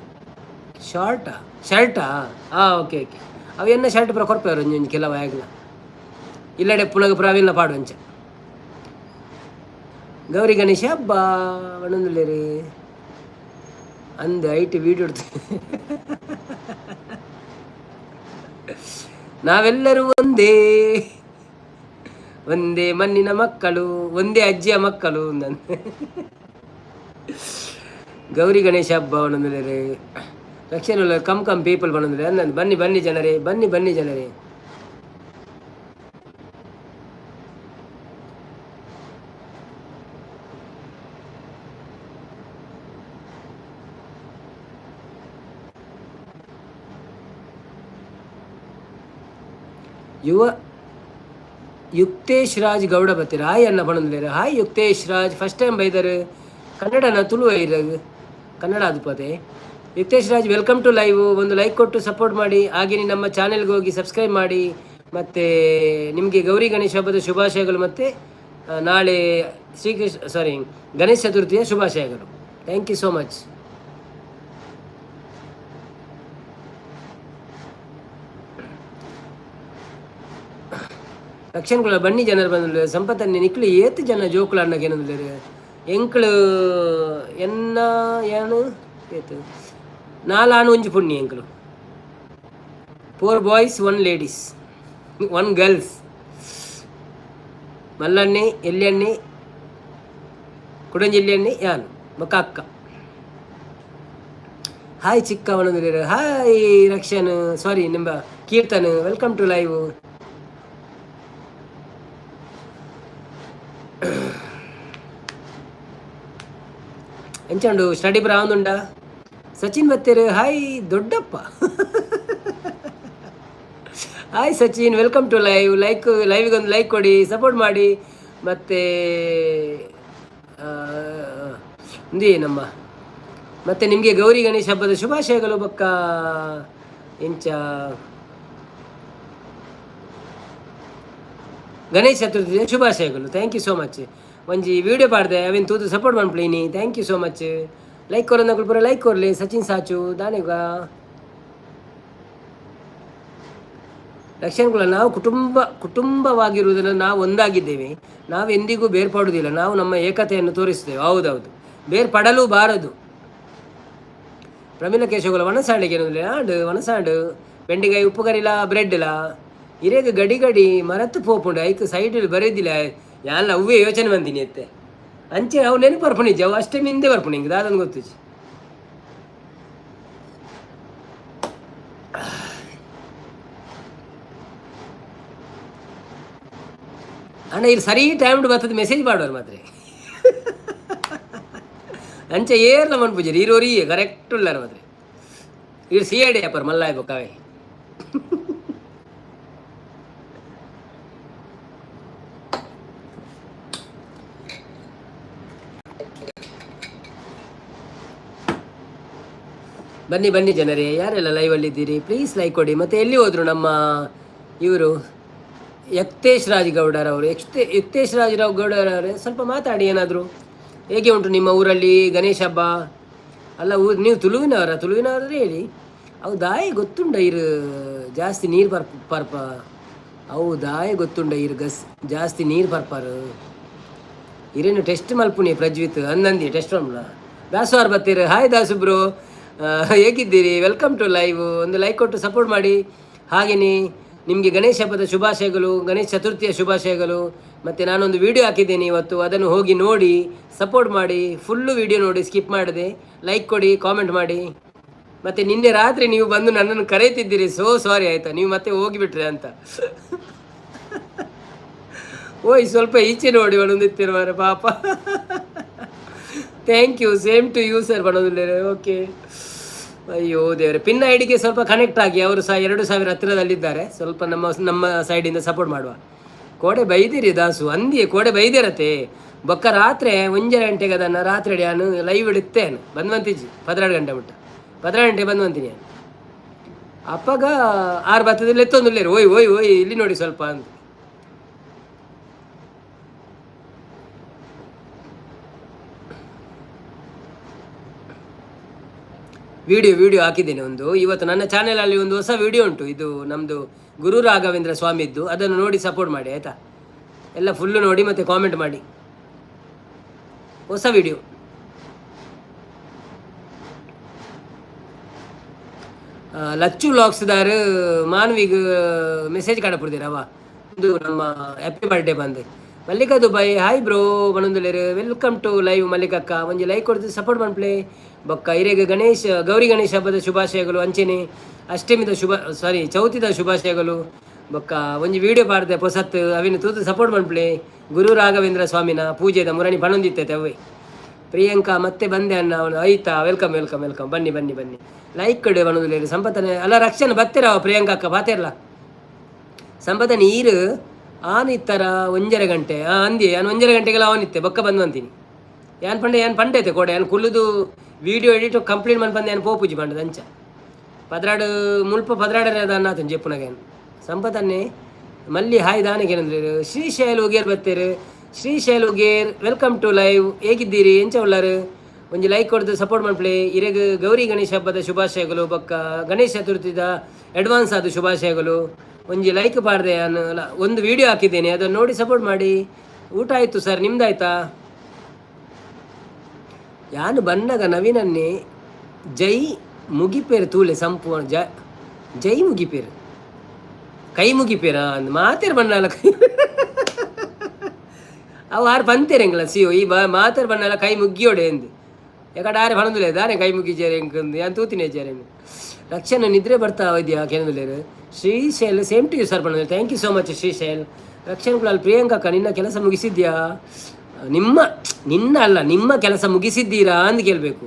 S1: ಶಾರ್ಟಾ ಶರ್ಟಾ? ಹಾಂ, ಓಕೆ ಓಕೆ. ಅವು ಎನ್ನ ಶರ್ಟ್ ಪೂರ ಕೊರ್ಪೇರು ಒಂಜೊಂಜಿ ಕೆಲವು ಆಗ್ಲ ಇಲ್ಲಡೆ ಪುನಗ ಪ್ರಾವಿಲ್ನ ಪಾಡು ಅಂಚ. ಗೌರಿ ಗಣೇಶ ಹಬ್ಬ ಒಣಂದುಲ್ಲೇರಿ ಅಂದ ಐಟ್ ವೀಡಿಯೋ. ನಾವೆಲ್ಲರೂ ಒಂದೇ, ಒಂದೇ ಮಣ್ಣಿನ ಮಕ್ಕಳು, ಒಂದೇ ಅಜ್ಜಿಯ ಮಕ್ಕಳು. ನನ್ನ ಗೌರಿ ಗಣೇಶ ಹಬ್ಬ ಒಂದೊಂದು. ರಕ್ಷಣೆ ಕಮ್ ಕಮ್ ಪೀಪಲ್ ಬಂದ್ರೆ ಅಂದಂದು. ಬನ್ನಿ ಬನ್ನಿ ಜನರೇ, ಬನ್ನಿ ಬನ್ನಿ ಜನರೇ. ಯುವ ಯುಕ್ತೇಶ್ ರಾಜ್ ಗೌಡ ಬತ್ತೀರ, ಹಾಯ್ ಅನ್ನ ಪಣಂದ್ಲೇರು. Hi Yuktesh Raj, first time ಬೈದರು. ಕನ್ನಡನ ತುಳು ಐರಾಗ ಕನ್ನಡ ಅದುಪತೆ. Yuktesh Raj, welcome to live. ಒಂದು ಲೈಕ್ ಕೊಟ್ಟು ಸಪೋರ್ಟ್ ಮಾಡಿ. ಹಾಗೆಯೇ ನಮ್ಮ ಚಾನೆಲ್ಗೆ ಹೋಗಿ ಸಬ್ಸ್ಕ್ರೈಬ್ ಮಾಡಿ. ಮತ್ತು ನಿಮಗೆ ಗೌರಿ ಗಣೇಶ ಹಬ್ಬದ ಶುಭಾಶಯಗಳು ಮತ್ತು ನಾಳೆ ಶ್ರೀಕೃಷ್ಣ ಸಾರಿ ಗಣೇಶ ಚತುರ್ಥಿಯ ಶುಭಾಶಯಗಳು. Thank you so much. ರಕ್ಷಣಗಳ ಬನ್ನಿ ಜನರು ಬಂದು ಸಂಪತ್ತನ್ನೇ ನಿಕ್ಲು ಏತ್ ಜನ ಜೋಕುಲು ಅಣ್ಣಗೆ ಎಂಕ್ಳು ಎನ್ನ ಏನು ಏತು ನಾಲಾನು ಒಂಜಿ ಪುಣ್ಯ ಎಂಕ್ಲು. 4 boys, 1 ladies, 1 girls. ಮಲ್ಲಣ್ಣೆ, ಎಲ್ಯಣ್ಣೆ, ಕುಡಂಜಿಲ್ಯಣ್ಣೆ, ಯಾನು ಬೊಕ್ಕ ಅಕ್ಕ. ಹಾಯ್ ಚಿಕ್ಕ ಅವನಂದ್ರೆ. ಹಾಯ್ ರಕ್ಷನ್, ಸಾರಿ ನಿಮ್ಮ ಕೀರ್ತನ್, welcome to live. ಎಂಚಂಡು ಸ್ಟಡಿ ಬ್ರಾವನುಂಡ ಸಚಿನ್ ಬತ್ತೇರು. Hi Doddappa, hi Sachin, welcome to live. Like ಲೈವ್ಗೆ ಒಂದು ಲೈಕ್ ಕೊಡಿ, ಸಪೋರ್ಟ್ ಮಾಡಿ. ಮತ್ತು ನಮ್ಮ ಮತ್ತು ನಿಮಗೆ ಗೌರಿ ಗಣೇಶ ಹಬ್ಬದ ಶುಭಾಶಯಗಳು. ಬಕ್ಕ ಎಂಚ ಗಣೇಶ ಚತುರ್ಥಿಯ ಶುಭಾಶಯಗಳು. Thank you so much. ಒಂಜಿ ವಿಡಿಯೋ ಪಾಡ್ದೆ, ಅವೇನು ತೂದು ಸಪೋರ್ಟ್ ಮಾಡ್ಪ್ಲೀನಿ. Thank you so much. Like ಕೊರೊಂದಕುಲು ಪೂರ ಲೈಕ್ ಕೊರ್ಲಿ. ಸಚಿನ್ ಸಾಚು ದಾನೆಗ ಲಕ್ಷಣಗಳ. ನಾವು ಕುಟುಂಬವಾಗಿರುವುದನ್ನು ನಾವು ಒಂದಾಗಿದ್ದೇವೆ. ನಾವು ಎಂದಿಗೂ ಬೇರ್ಪಡುವುದಿಲ್ಲ. ನಾವು ನಮ್ಮ ಏಕತೆಯನ್ನು ತೋರಿಸ್ತೇವೆ. ಹೌದೌದು, ಬೇರ್ಪಡಲೂ ಬಾರದು. ಪ್ರಮೀಲ ಕೇಶವಗಳ ವನಸಾಂಡಿಗೆ ಆಂಡ್ ವನಸಾಂಡು ಬೆಂಡಿಕಾಯಿ ಉಪ್ಪು ಕರಿಲ ಬ್ರೆಡ್ಲ ಇರೇಗ ಗಡಿ ಗಡಿ ಮರತ್ತು ಪೋಪುಂಡು. ಐಕ್ ಸೈಡ್ ಬರೆದಿಲ್ಲ ಯಾನ್ ಅವೇ ಯೋಚನೆ ಬಂದೀನಿ ಎತ್ತೆ ಅಂಚೆ ಅವು ನೆನಪು ಬರ್ಪುಣಿಜ್ಜಿ. ಅವು ಅಷ್ಟೇ ಹಿಂದೆ ಬರ್ಪುಣಿ ಹಿಂಗೆ ದಾದನ್ ಗೊತ್ತುಜಿ. ಅಣ್ಣ ಇಲ್ಲಿ ಸರಿ ಟೈಮ್ ಬರ್ತದೆ ಮೆಸೇಜ್ ಮಾಡೋರು ಮಾತ್ರ. ಅಂಚೆ ಏರ್ಲ ಮನ್ಪುಜರಿ ಇರೋರಿ ಕರೆಕ್ಟ್ ಉಳ್ಳಾರ ಮಾತ್ರ. ಇರು ಸಿ I D ಅಪ್ಪರ್ ಮಲ್ಲಾಯ್ ಬೊಕ್ಕವೇ. ಬನ್ನಿ ಬನ್ನಿ ಜನರೇ, ಯಾರೆಲ್ಲ ಲೈವಲ್ಲಿದ್ದೀರಿ ಪ್ಲೀಸ್ ಲೈಕ್ ಕೊಡಿ. ಮತ್ತು ಎಲ್ಲಿ ಹೋದರು ನಮ್ಮ ಇವರು ಯಕ್ತೇಶ್ ರಾಜ್ ಗೌಡರವರು? ಯುಕ್ತೇಶ್ ರಾಜರಾವ್ ಗೌಡರವರೇ, ಸ್ವಲ್ಪ ಮಾತಾಡಿ ಏನಾದರೂ. ಹೇಗೆ ಉಂಟು ನಿಮ್ಮ ಊರಲ್ಲಿ ಗಣೇಶ ಹಬ್ಬ? ಅಲ್ಲ ಊರು ನೀವು ತುಳುವಿನವರ? ತುಳುವಿನವರೇ ಹೇಳಿ. ಅವು ದಾಯಿ ಗೊತ್ತುಂಡ ಇರು ಜಾಸ್ತಿ ನೀರು ಪರ್ಪ ಪರ್ಪ. ಅವು ದಾಯಿ ಗೊತ್ತುಂಡ ಇರು ಗಸ್ ಜಾಸ್ತಿ ನೀರು ಪರ್ಪಾರು. ಇರೇನು ಟೆಸ್ಟ್ ಮಲ್ಪುನಿ ಪ್ರಜ್ವಿತ್ ಅಂದಂದಿ ಟೆಸ್ಟ್ ಮಲ್ಪುನ. ದಾಸು ಬತ್ತೀರು. ಹಾಯ್ ದಾಸು ಬ್ರೋ, ಹೇಗಿದ್ದೀರಿ? Welcome to live. ಒಂದು ಲೈಕ್ ಕೊಟ್ಟು ಸಪೋರ್ಟ್ ಮಾಡಿ. ಹಾಗೆಯೇ ನಿಮಗೆ ಗಣೇಶ ಹಬ್ಬದ ಶುಭಾಶಯಗಳು, ಗಣೇಶ ಚತುರ್ಥಿಯ ಶುಭಾಶಯಗಳು. ಮತ್ತು ನಾನೊಂದು ವಿಡಿಯೋ ಹಾಕಿದ್ದೇನೆ ಇವತ್ತು, ಅದನ್ನು ಹೋಗಿ ನೋಡಿ, ಸಪೋರ್ಟ್ ಮಾಡಿ. ಫುಲ್ಲು ವಿಡಿಯೋ ನೋಡಿ, ಸ್ಕಿಪ್ ಮಾಡದೆ. ಲೈಕ್ ಕೊಡಿ, ಕಾಮೆಂಟ್ ಮಾಡಿ. ಮತ್ತು ನಿನ್ನೆ ರಾತ್ರಿ ನೀವು ಬಂದು ನನ್ನನ್ನು ಕರೆಯುತ್ತಿದ್ದೀರಿ, ಸೋ ಸಾರಿ ಆಯಿತಾ, ನೀವು ಮತ್ತೆ ಹೋಗಿಬಿಟ್ರೆ ಅಂತ. ಓಯ್ ಸ್ವಲ್ಪ ಈಚೆ ನೋಡಿ ಒಂದೊಂದಿತ್ತಿರುವಾರೆ ಪಾಪ. Thank you, same to you sir ಬಣ್ಣದಿಲ್ಲ. Okay, ಅಯ್ಯೋ ದೇವರೇ. ಪಿನ್ ಐಡಿಗೆ ಸ್ವಲ್ಪ ಕನೆಕ್ಟ್ ಆಗಿ, ಅವರು ಸಹ 2000 ಹತ್ತಿರದಲ್ಲಿದ್ದಾರೆ. ಸ್ವಲ್ಪ ನಮ್ಮ ನಮ್ಮ ಸೈಡಿಂದ ಸಪೋರ್ಟ್ ಮಾಡುವ. ಕೋಡೆ ಬೈದಿರಿ ದಾಸು ಅಂದಿಯೇ ಕೋಡೆ ಬೈದಿರತ್ತೆ. ಬೊಕ್ಕ ರಾತ್ರಿ ಒಂಜರೆ ಗಂಟೆಗೆ ಅದನ್ನು ರಾತ್ರಿ ನಾನು ಲೈವ್ ಇಡುತ್ತೇನೆ ಬಂದ್ವಂತಿಜ್ಜಿ 12 ಗಂಟೆ ಮುಟ್ಟ 12 ಗಂಟೆ ಬಂದ್ವಂತೀನಿ ನಾನು. ಅಪ್ಪಗ ಆರು ಬತ್ತದಲ್ಲಿ ಎತ್ತೊಂದುಲ್ಲೇರು. ಓಯ್ ಓಯ್ ಓಯ್ ಇಲ್ಲಿ ನೋಡಿ ಸ್ವಲ್ಪ ಅಂತ. ವಿಡಿಯೋ ವಿಡಿಯೋ ಹಾಕಿದ್ದೇನೆ ಒಂದು. ಇವತ್ತು ನನ್ನ ಚಾನೆಲಲ್ಲಿ ಒಂದು ಹೊಸ ವಿಡಿಯೋ ಉಂಟು. ಇದು ನಮ್ಮದು ಗುರು ರಾಘವೇಂದ್ರ ಸ್ವಾಮಿದ್ದು. ಅದನ್ನು ನೋಡಿ ಸಪೋರ್ಟ್ ಮಾಡಿ ಆಯಿತಾ. ಎಲ್ಲ ಫುಲ್ಲು ನೋಡಿ ಮತ್ತು ಕಾಮೆಂಟ್ ಮಾಡಿ. ಹೊಸ ವಿಡಿಯೋ. ಲಚ್ಚು ವ್ಲಾಗ್ಸ್ದಾರು ಮಾನ್ವಿಗೆ ಮೆಸೇಜ್ ಕಾಣಪಡ್ತೀರವ ಒಂದು ನಮ್ಮ ಹ್ಯಾಪಿ ಬರ್ಡೇ ಬಂದು. ಮಲ್ಲಿಕಾ ದುಬೈ, ಹಾಯ್ ಬ್ರೋ ಪನೊಂದುಲ್ಲೆರ್. Welcome to live ಮಲ್ಲಿಕಕ್ಕ. ಒಂಜಿ ಲೈಕ್ ಕೊಡ್ದು ಸಪೋರ್ಟ್ ಮನ್ಪುಲೆ. ಬೊಕ್ಕ ಇರೆಗ್ ಗಣೇಶ್ ಗೌರಿ ಗಣೇಶ ಹಬ್ಬದ ಶುಭಾಶಯಗಳು. ಅಂಚೆನೆ ಅಷ್ಟಮಿದ ಶುಭ, ಸಾರಿ, ಚೌತಿದ ಶುಭಾಶಯಗಳು. ಬೊಕ್ಕ ಒಂಜಿ ವಿಡಿಯೋ ಪಾಡ್ದೆ ಪೊಸತ್, ಅವಿನ ತೂದು ಸಪೋರ್ಟ್ ಮನ್ಪುಲೆ. ಗುರು ರಾಘವೇಂದ್ರ ಸ್ವಾಮಿನ ಪೂಜೆದ ಮುರಣಿ ಪನೊಂದಿತ್ತೆ ಅವೇ. ಪ್ರಿಯಾಂಕಾ, ಮತ್ತೆ ಬಂದೆ ಅಣ್ಣ ಅವನು. ಆಯ್ತಾ, welcome welcome welcome. ಬನ್ನಿ ಬನ್ನಿ ಬನ್ನಿ. ಲೈಕ್ ಕಡೆ ಬನ್ನೊಂದುಲ್ಲೆರ್ ಸಂಪತ್ತನೆ. ಅಲ್ಲ, ರಕ್ಷಣೆ ಬತ್ತೆರ ಪ್ರಿಯಾಂಕಾ ಅಕ್ಕ ಬಾತೆರ್ಲ. ಸಂಪತ್ತ ನೀರು ಆನ್ ಇತ್ತರ 1.5 ಗಂಟೆ ಅಂದಿ. ಯಾನ್ 1.5 ಗಂಟೆಗೆಲ್ಲ ಅವನಿತ್ತೆ ಬೊಕ್ಕ ಬಂದು ಅಂತೀನಿ. ಯಾನ್ ಪಂಡೆ, ಯಾನ್ ಪಂಡೈತೆ ಕೋಡೆ, ಯಾನ್ ಕುಲ್ಲುದು ವಿಡಿಯೋ ಎಡಿಟ್ ಕಂಪ್ಲೀಟ್ ಮನ್ಪಂದೆ ಯಾನ್ ಪೋಪುಜಿ ಪಂಡದ. ಅಂಚ 12 ಮುಲ್ಪ 12 ದಾನ್ನ ಜೆಪ್ಪುನಗ ಯಾನ್. ಸಂಪತನ್ನೇ ಮಲ್ಲಿ ಹಾಯ್ ದಾನಕ್ಕೆ ಏನಂದ್ರೆ. Shrishail ಉಗೇರ್ ಬತ್ತೇರು. Shrishail ಉಗೇರ್, welcome to live. ಹೇಗಿದ್ದೀರಿ? ಎಂಚ ಉಳ್ಳಾರು? ಒಂಜಿ ಲೈಕ್ ಕೊಡ್ದು ಸಪೋರ್ಟ್ ಮನ್ಪುಲೆ. ಇರೆಗ್ ಗೌರಿ ಗಣೇಶ ಹಬ್ಬದ ಶುಭಾಶಯಗಳು. ಬೊಕ್ಕ ಗಣೇಶ ಚತುರ್ಥಿದ ಅಡ್ವಾನ್ಸ್ ಆದ ಶುಭಾಶಯಗಳು. ಒಂಜಿ ಲೈಕ್ ಪಾಡ್ದೆ ನಾನು. ಅಲ್ಲ, ಒಂದು ವಿಡಿಯೋ ಹಾಕಿದ್ದೇನೆ, ಅದನ್ನು ನೋಡಿ ಸಪೋರ್ಟ್ ಮಾಡಿ. ಊಟ ಆಯಿತು ಸರ್, ನಿಮ್ದಾಯ್ತಾ? ಯಾನು ಬನ್ನಗ ನವೀನನ್ನೇ ಜೈ ಮುಗಿಪೇರು ತೂಲೆ ಸಂಪು. ಜ ಜೈ ಮುಗಿಪೇರು, ಕೈ ಮುಗಿಪೇರ ಅಂದ್ ಮಾತೇರ್ ಬಣ್ಣಲ್ಲ ಕೈ. ಅವು ಆರು ಪಂತೇರು ಎಂಗ್ಲ ಸಿಯೋ ಈ ಬ ಮಾತೇರ್ ಬಣ್ಣಲ್ಲ ಕೈ ಮುಗ್ಗಿಯೋಡೆ ಎಂದು. ಯಾಕಂದ್ರೆ ಆರೆ ಪಣಂದುಲೆ ದಾನೆ ಕೈ ಮುಗಿಜಾರೆ ಎಂಕಂದು. ಯಾನ್ ತೂತಿನೇ ಜಾರೆ. ರಕ್ಷಣೆ ನಿದ್ರೆ ಬರ್ತಾ ಇದೆಯಾ ಕೇಂದ್ರಲೇರು. Shrishail, same to you sir ಪಣಂದ್ರೆ. Thank you so much Shrishail. Rakshan Kulal, ಪ್ರಿಯಾಂಕಕ್ಕ, ನಿನ್ನ ಕೆಲಸ ಮುಗಿಸಿದ್ಯಾ? ನಿಮ್ಮ, ನಿನ್ನ ಅಲ್ಲ, ನಿಮ್ಮ ಕೆಲಸ ಮುಗಿಸಿದ್ದೀರಾ ಅಂದ್ ಕೇಳಬೇಕು.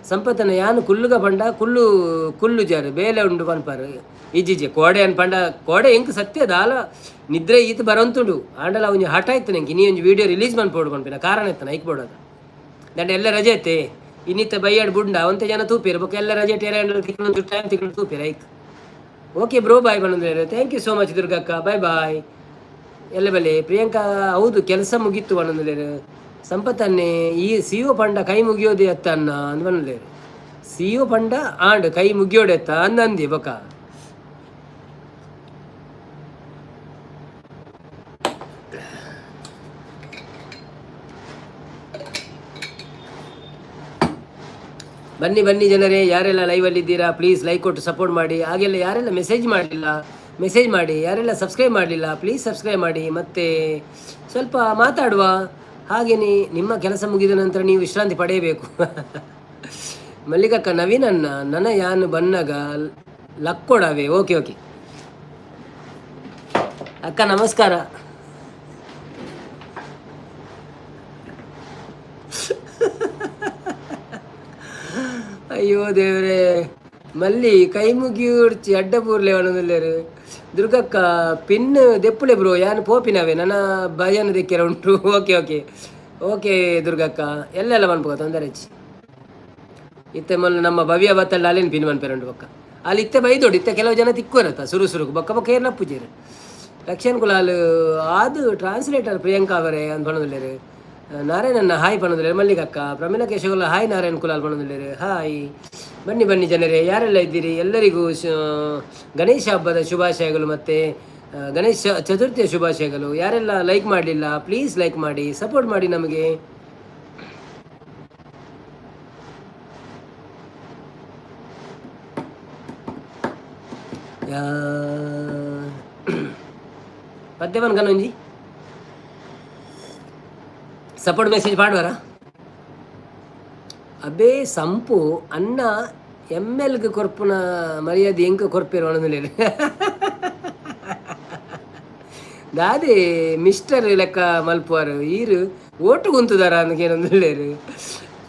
S1: ಸಂಪತ್ತನ ಯಾನು ಕುಲ್ಲುಗ ಪಂಡ ಕುಲ್ಲು ಕುಲ್ಲು ಜಾರು ಬೇಲೆ ಉಂಡು ಪನ್ಪಾರು. ಇಜ್ಜಿಜೆ ಕೋಡೆ ಅನ್ ಪಂಡ ಕೋಡೆ ಎಂಕ್ ಸತ್ಯ ದಾಲ ನಿದ್ರೆ ಈತ ಬರಂತುಂಡು. ಆಂಡಲ ಒಂಜಿ ಹಠ ಇತ್ತು ನಂಗೆ, ನೀ ಒಂಜಿ ವಿಡಿಯೋ ರಿಲೀಸ್ ಮನ್ಪೋಡು ಪನ್ಪಿನ ಕಾರಣ ಇತ್ತು. ಐಕ್ ಬೋಡದ ದಂಡ ಎಲ್ಲ ರಜೆ ಐತೆ. ಇನ್ನಿತ್ತ ಬೈಯಾಡ್ ಬುಂಡ ಒಂತೆ ಜನ ತೂಪೇರು. ಬೊಕ್ಕ ಎಲ್ಲ ರಜೆ ಟೇರ ತಿಕ್ಕೊಂಡು ಟೈಮ್ ತಿಕ್ಕೊಂಡು ತೂಪೇರು ಐಕ್. ಓಕೆ ಬ್ರೋ, ಬಾಯ್ ಬಂದ್ರೆ. Thank you so much ದುರ್ಗಕ್ಕ, ಬಾಯ್ ಬಾಯ್. ಎಲ್ಲ ಬಲೆ. ಪ್ರಿಯಾಂಕಾ, ಹೌದು, ಕೆಲಸ ಮುಗೀತು ಅನ್ನೊಂದುಲೇರು. ಸಂಪತ್ತನ್ನೇ ಈ ಸಿಒ ಪಂಡ ಕೈ ಮುಗಿಯೋದೆ ಅತ್ತ ಅನ್ನ ಅಂದ್ ಬನ್ನಲೇರು. ಸಿಒ ಪಂಡ ಆಂಡ್ ಕೈ ಮುಗಿಯೋಡೆ ಅತ್ತ ಅಂದ ಅಂದಿ ಬೊಕ. ಬನ್ನಿ ಬನ್ನಿ ಜನರೇ, ಯಾರೆಲ್ಲ ಲೈವಲ್ಲಿದ್ದೀರಾ ಪ್ಲೀಸ್ ಲೈಕ್ ಕೊಟ್ಟು ಸಪೋರ್ಟ್ ಮಾಡಿ. ಹಾಗೆಲ್ಲ ಯಾರೆಲ್ಲ ಮೆಸೇಜ್ ಮಾಡಲಿಲ್ಲ ಮೆಸೇಜ್ ಮಾಡಿ. ಯಾರೆಲ್ಲ ಸಬ್ಸ್ಕ್ರೈಬ್ ಮಾಡಲಿಲ್ಲ ಪ್ಲೀಸ್ ಸಬ್ಸ್ಕ್ರೈಬ್ ಮಾಡಿ. ಮತ್ತು ಸ್ವಲ್ಪ ಮಾತಾಡುವ. ಹಾಗೆಯೇ ನಿಮ್ಮ ಕೆಲಸ ಮುಗಿದ ನಂತರ ನೀವು ವಿಶ್ರಾಂತಿ ಪಡೆಯಬೇಕು. ಮಲ್ಲಿಕಕ್ಕ, ನವೀನನ್ನ ನನ್ನ ಯಾನು ಬನ್ನಗ ಲಕ್ಕೊಡವೆ. ಓಕೆ ಓಕೆ ಅಕ್ಕ, ನಮಸ್ಕಾರ. ಅಯ್ಯೋ ದೇವ್ರೆ. ಮಲ್ಲಿ, ಕೈ ಮುಗಿಯುಡ್ಚಿ ಅಡ್ಡ ಪೂರ್ಲೆ ಒಣದುಲ್ಲೇರು. ದುರ್ಗಕ್ಕ, ಪಿನ್ ದೆಪ್ಪುಲೆ ಬ್ರೋ, ಯಾನು ಪೋಪಿನವೇ, ನನ್ನ ಭಯನ ದೆಕ್ಕೆರ ಉಂಟು. ಓಕೆ ಓಕೆ ಓಕೆ ದುರ್ಗಕ್ಕ. ಎಲ್ಲೆಲ್ಲ ಮನ್ಪುಗ ತೊಂದರೆ ಹೆಚ್ಚಿ. ಇತ್ತೆ ಮೊನ್ನೆ ನಮ್ಮ ಭವ್ಯ ಬತ್ತಲ್ಲ, ಅಲ್ಲೇನು ಪಿನ್ ಮನ್ಪೇರುಂಡು. ಬೊಕ್ಕ ಅಲ್ಲಿ ಇತ್ತೆ ಬೈದೋಡು. ಇತ್ತೆ ಕೆಲವು ಜನ ತಿಕ್ಕುವರತ್ತ ಸುರು ಸುರುಕು. ಬೊಕ್ಕ ಬೊಕ್ಕ ಏರ್ನ ಪೂಜೆರು. ರಕ್ಷಣ್ ಕುಲಾಲ್, ಅದು ಟ್ರಾನ್ಸ್ಲೇಟರ್ ಪ್ರಿಯಾಂಕಾ ಅವರೇ ಅಂತ ಪಣದುಲ್ಲೇರು. ನಾರಾಯಣನ್ನ ಹಾಯ್ ಪಣದುಲ್ಲೇರು. ಮಲ್ಲಿಕಕ್ಕ, ಪ್ರಮೀಳಾ ಕೇಶವಲ್ಲ ಹಾಯ್. ನಾರಾಯಣ್ ಕುಲಾಲ್ ಪಣದುಲ್ಲೇರು, ಹಾಯ್. ಬನ್ನಿ ಬನ್ನಿ ಜನರೇ, ಯಾರೆಲ್ಲ ಇದ್ದೀರಿ ಎಲ್ಲರಿಗೂ ಗಣೇಶ ಹಬ್ಬದ ಶುಭಾಶಯಗಳು ಮತ್ತು ಗಣೇಶ ಚತುರ್ಥಿಯ ಶುಭಾಶಯಗಳು. ಯಾರೆಲ್ಲ ಲೈಕ್ ಮಾಡಲಿಲ್ಲ ಪ್ಲೀಸ್ ಲೈಕ್ ಮಾಡಿ, ಸಪೋರ್ಟ್ ಮಾಡಿ ನಮಗೆ. ಪದ್ಯ ಕನೊಂಜಿ ಸಪೋರ್ಟ್ ಮೆಸೇಜ್ ಪಾಡುವರ? ಅಬೇ ಸಂಪು ಅನ್ನ ಎಮ್ ಎಲ್ಗೆ ಕೊರ್ಪುನ ಮರ್ಯಾದೆ ಎಂಕ್ ಕೊರ್ಪೇರು ಒಣದುಲೇರು. ದಾದೆ ಮಿಸ್ಟರ್ ಲೆಕ್ಕ ಮಲ್ಪುವಾರು ಈರು ಓಟು ಗುಂತುದಾರ ಅಂದ್ಕೇನೊಂದುಲ್ಲೇರು.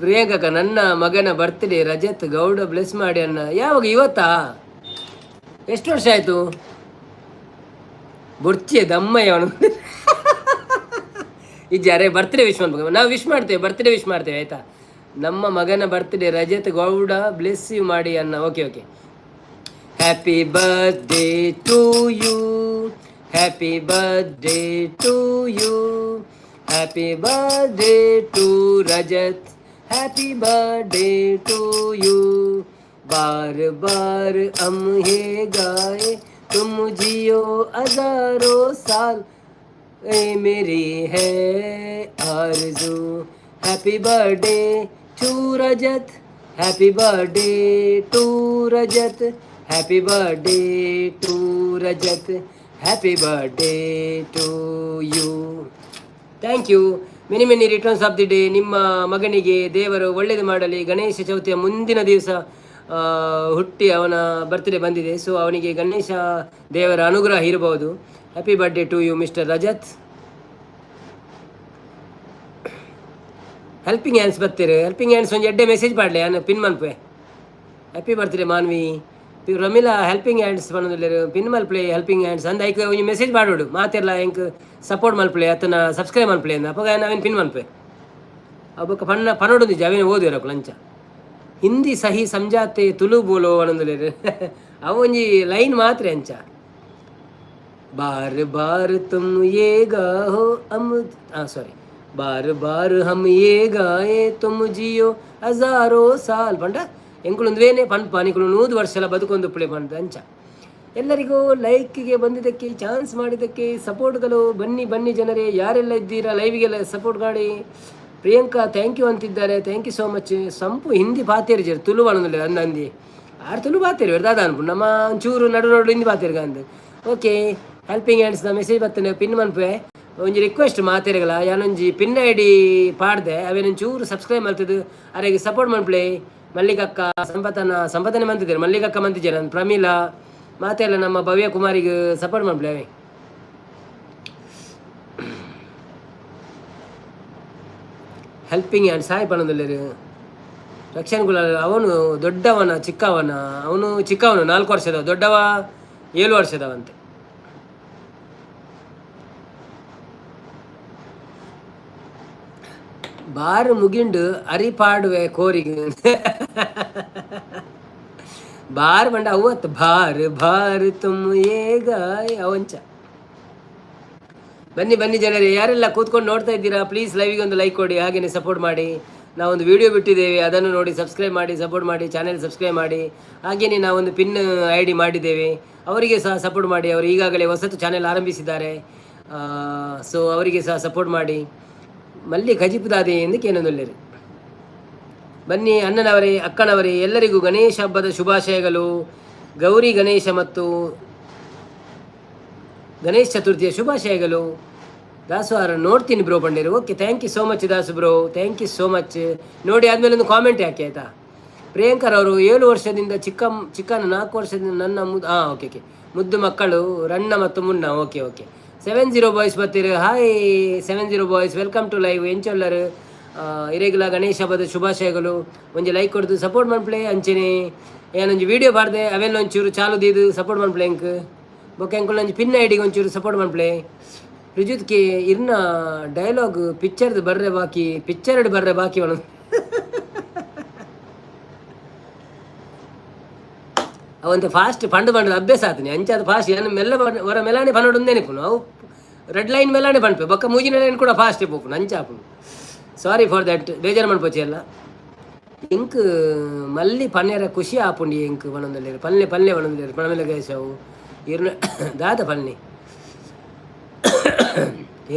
S1: ಪ್ರಿಯಾಂಕಕ್ಕ, ನನ್ನ ಮಗನ ಬರ್ತ್ಡೇ ರಜತ್ ಗೌಡ, ಬ್ಲೆಸ್ ಮಾಡಿ ಅಣ್ಣ. ಯಾವಾಗ? ಇವತ್ತಾ? ಎಷ್ಟು ವರ್ಷ ಆಯಿತು? ಬೊರ್ಚಿಯ ದಮ್ಮಯ್ಯ ಅವನು ಇಜ್ಜಾರೆ. ಬರ್ತ್ಡೇ ವಿಶ್ ಮಾಡ್ಬೇಕು. ನಾವು ವಿಶ್ ಮಾಡ್ತೇವೆ, ಬರ್ತ್ಡೇ ವಿಶ್ ಮಾಡ್ತೇವೆ, ಆಯ್ತಾ? ನಮ್ಮ ಮಗನ birthday Rajath Gowda, bless you ಮಾಡಿ ಅನ್ನ. Okay okay. Happy birthday to you, happy birthday to you, happy birthday to Rajat, happy birthday to you. बार बार हम हे गाए, तुम जियो हजारों साल, ए मेरी है आरज़ू. Happy birthday to Rajat, happy birthday to Rajat, happy birthday to Rajat, happy birthday to you. Thank you. Many many returns of the day. ನಿಮ್ಮ ಮಗನಿಗೆ ದೇವರು ಒಳ್ಳೆಯದು ಮಾಡಲಿ. ಗಣೇಶ ಚೌತಿಯ ಮುಂದಿನ ದಿವಸ ಹುಟ್ಟಿ ಅವನ ಬರ್ತ್ಡೇ ಬಂದಿದೆ. ಸೊ ಅವನಿಗೆ ಗಣೇಶ ದೇವರ ಅನುಗ್ರಹ ಇರಬಹುದು. Happy birthday to you, Mister Rajat. Helping hands ಬರ್ತೀರಿ. ಹೆಲ್ಪಿಂಗ್ ಹ್ಯಾಂಡ್ಸ್ ಒಂಜಿ ಎಡ್ಡೆ ಮೆಸೇಜ್ ಪಾಡ್ಲೆ, ಯಾನ್ ಪಿನ್ ಮನ್ಪುವೆ. Happy birthday Manvi. Ramila helping hands ಪನೊಂದುಲ್ಲೆರ್, pin ಮಲ್ಪಲೆ ಹೆಲ್ಪಿಂಗ್ ಹ್ಯಾಂಡ್ಸ್ ಅಂದ್. ಐಕ್ ಒಂಜಿ ಮೆಸೇಜ್ ಪಾಡೋಡು, ಮಾತೆರ್ಲ ಎಂಕ್ ಸಪೋರ್ಟ್ ಮಲ್ಪಲೆ ಅತ್ತನ ಸಬ್ಸ್ಕ್ರೈಬ್ ಮಲ್ಪಲೆ ಅಂದ್. ಅಪಗ ಯಾನ್ ಅವೆನ್ ಪಿನ್ ಮನ್ಪುವೆ. ಅವು ಬೊಕ್ಕ ಪಣ್ಣ ಪನೊಡೊಂದಿಜ್ಜಿ, ಅವೇನು ಓದುವೆರ್ ಅಕುಲು ಅಂಚ. ಹಿಂದಿ ಸಹಿ ಸಂಜಾತೆ, ತುಳು ಬೋಲೋ ಪನೊಂದುಲ್ಲೆರ್. ಅವು ಒಂಜಿ ಲೈನ್ ಮಾತ್ರ ಅಂಚ. बार बार तुम ये गाओ हम, ಸಾರಿ, बार बार हम ये गाए, तुम जियो हजारों साल ಪಂಡ ಎಂಕುಲು ಒಂದುವೇನೆ ಪನ್ಪ, ನಿಕುಲು 100 ವರ್ಷಲ ಬದುಕೊಂದು ಪ್ಲೇ ಪಂಡ ಅಂಚ. ಎಲ್ಲರಿಗೂ ಲೈಕ್ಗೆ ಬಂದಿದ್ದಕ್ಕೆ, ಚಾನ್ಸ್ ಮಾಡಿದ್ದಕ್ಕೆ ಸಪೋರ್ಟ್ಗಳು. ಬನ್ನಿ ಬನ್ನಿ ಜನರೇ, ಯಾರೆಲ್ಲ ಇದ್ದೀರಾ ಲೈವ್ಗೆಲ್ಲ ಸಪೋರ್ಟ್ ಮಾಡಿ. ಪ್ರಿಯಾಂಕಾ thank you ಅಂತಿದ್ದಾರೆ, thank you so much. ಸಂಪು ಹಿಂದಿ ಪಾತೇರಿ ತುಳು ಪನೊಂದುಲ್ಲೆರ್ ಅಂದ ಅಂದಿ. ಆರ್ ತುಳು ಪಾತೇರಿ ದಾದ ಅನ್ಪುಂಡು, ನಮ್ಮ ಒಂಚೂರು ನಡು ನಡು ಹಿಂದಿ ಪಾತೇರ್ಗ ಅಂದ್. ಓಕೆ, ಹೆಲ್ಪಿಂಗ್ ಹ್ಯಾಂಡ್ಸ್ನ ಮೆಸೇಜ್ ಬರ್ತೇನೆ, ಪಿನ್ ಮನ್ಪುವೆ. ಒಂಜಿ ರಿಕ್ವೆಸ್ಟ್ ಮಾತೆರ್ಗಲ, ಯಾನೊಂಜಿ ಪಿನ್ ಐಡಿ ಪಾಡ್ದೆ, ಅವೇನೊಂಚೂರು ಸಬ್ಸ್ಕ್ರೈಬ್ ಮಲ್ತದು ಅರೆಗೆ ಸಪೋರ್ಟ್ ಮನ್ಪುಲೆ. ಮಲ್ಲಿಕಕ್ಕ, ಸಂಪತನ ಸಂಪತನೆ ಮಂತಿದ್ದಾರೆ, ಮಲ್ಲಿಕಕ್ಕ ಮಂತಿದ್ದಾರೆ, ಪ್ರಮೀಲಾ, ಮಾತೆಲ್ಲ ನಮ್ಮ ಭವ್ಯ ಕುಮಾರಿಗೆ ಸಪೋರ್ಟ್ ಮನ್ಪುಲೆ ಅವೇ. ಹೆಲ್ಪಿಂಗ್ ಹ್ಯಾಂಡ್ಸ್ ಹಾಯ್ ಪನೊಂದುಲ್ಲೆರ್. ರಕ್ಷಣ್ ಕುಲಾಲ್ ಅವನು ದೊಡ್ಡವನ ಚಿಕ್ಕವನ? ಅವನು ಚಿಕ್ಕವನು, 4 ವರ್ಷದವ. ದೊಡ್ಡವ 7 ವರ್ಷದವಂತೆ. ಬಾರ್ ಮುಗಿಂಡು ಅರಿಪಾಡುವೆ ಕೋರಿಗೆ. ಬಾರ್ ಬಂಡ ಅವತ್ತು ಬಾರ್ ಬಾರ್ ತುಮ್ ಏಗಾಯ್ ಅವಂಚ. ಬನ್ನಿ ಬನ್ನಿ ಜನರೇ, ಯಾರೆಲ್ಲ ಕೂತ್ಕೊಂಡು ನೋಡ್ತಾ ಇದ್ದೀರಾ, ಪ್ಲೀಸ್ ಲೈವಿಗೆ ಒಂದು ಲೈಕ್ ಕೊಡಿ, ಹಾಗೆಯೇ ಸಪೋರ್ಟ್ ಮಾಡಿ. ನಾವೊಂದು ವಿಡಿಯೋ ಬಿಟ್ಟಿದ್ದೇವೆ, ಅದನ್ನು ನೋಡಿ ಸಬ್ಸ್ಕ್ರೈಬ್ ಮಾಡಿ, ಸಪೋರ್ಟ್ ಮಾಡಿ, ಚಾನೆಲ್ ಸಬ್ಸ್ಕ್ರೈಬ್ ಮಾಡಿ. ಹಾಗೆಯೇ ನಾವೊಂದು ಪಿನ್ ಐಡಿ ಮಾಡಿದ್ದೇವೆ, ಅವರಿಗೆ ಸಹ ಸಪೋರ್ಟ್ ಮಾಡಿ. ಅವರು ಈಗಾಗಲೇ ಹೊಸತು ಚಾನೆಲ್ ಆರಂಭಿಸಿದ್ದಾರೆ. ಸೊ ಅವರಿಗೆ ಸಹ ಸಪೋರ್ಟ್ ಮಾಡಿ. ಮಲ್ಲಿ ಕಜಿಪುದಾದೆ ಎಂದು ಕೇನೊಂದುಲ್ಲೆರ್. ಬನ್ನಿ ಅಣ್ಣನವರೇ, ಅಕ್ಕನವರೇ, ಎಲ್ಲರಿಗೂ ಗಣೇಶ ಹಬ್ಬದ ಶುಭಾಶಯಗಳು. ಗೌರಿ ಗಣೇಶ ಮತ್ತು ಗಣೇಶ ಚತುರ್ಥಿಯ ಶುಭಾಶಯಗಳು. ದಾಸು ಆರ ನೋಡ್ತೀನಿ bro ಪಂಡೇರು. Okay, thank you so much Dasu bro, thank you so much. ನೋಡಿ ಆದಮೇಲೆ ಒಂದು ಕಾಮೆಂಟ್ ಹಾಕಿ, ಆಯಿತಾ? ಪ್ರಿಯಾಂಕರ್ ಅವರು 7 ವರ್ಷದಿಂದ ಚಿಕ್ಕ ಚಿಕ್ಕನ, 4 ವರ್ಷದಿಂದ ನನ್ನ ಮುದ್ದು, ಹಾಂ, ಓಕೆ ಓಕೆ, ಮುದ್ದು ಮಕ್ಕಳು ರಣ್ಣ ಮತ್ತು ಮುನ್ನ. Okay okay. 70 ಬಾಯ್ಸ್ ಬರ್ತೀರಿ. Hi 70 boys, welcome to live. ಎಂಚೊಲ್ಲರು? ಇರೆಗ್ಲ ಗಣೇಶ ಹಬ್ಬದ ಶುಭಾಶಯಗಳು. ಒಂಜಿ ಲೈಕ್ ಕೊಡ್ದು ಸಪೋರ್ಟ್ ಮನ್ಪುಲೆ. ಅಂಚೆನೆ ಏನೊಂಜಿ ವಿಡಿಯೋ ಬಾರ್ದೆ, ಅವೆಲ್ಲ ಒಂಚೂರು ಚಾಲು ದೀದು ಸಪೋರ್ಟ್ ಮನ್ಪುಲೆ ಎಂಕ್. ಬೊಕ್ಕ ಎಂಕುಲು ಒಂಜಿ ಪಿನ್ ಐಡಿಗೆ ಒಂಚೂರು ಸಪೋರ್ಟ್ ಮನ್ಪುಲೆ. ರುಜುತ್ ಕೆ ಇರ್ನ ಡೈಲಾಗ್ ಪಿಕ್ಚರ್ದು ಬರ್ರೆ ಬಾಕಿ, ಪಿಕ್ಚರ್ಡ್ ಬರ್ರೆ ಬಾಕಿ ಒಣ. ಅವಂತೆ ಫಾಸ್ಟ್ ಪಂಡು ಪಂಡದ ಅಭ್ಯಾಸ ಆತನಿ ಅಂಚಾದ ಫಾಸ್ಟ್. ಏನು ಮೆಲ್ಲ ಹೊರ ಮೆಲಾನೆ ಪನ್ನಡು ಉಂದೇನೆ ಅವು ರೆಡ್ ಲೈನ್ ಮೆಲಾನೆ ಪನ್ಪೆ, ಬೊಕ್ಕ ಮೂಜಿನ ಲೈನ್ ಕೂಡ ಫಾಸ್ಟ್ ಪೋಪುನು ಅಂಚ ಆಪುಂಡು. ಸಾರಿ ಫಾರ್ that, ಬೇಜಾರು ಮನ್ಪೊಚ್ಚಿ ಎಲ್ಲ. ಎಂಕ್ ಮಲ್ಲಿ ಪನ್ನೆರ ಖುಷಿ ಆಪುಂಡು ಎಂಕ್ ಪನೊಂದುಲ್ಲೆರ್. ಪಲ್ಲೆ ಪಲ್ಲೆ ಪನೊಂದುಲ್ಲೆರ್. ಪಣಮೆಲೆ ಗೇಶವು ಇರ್ನ ದಾದ ಪನ್ನೆ.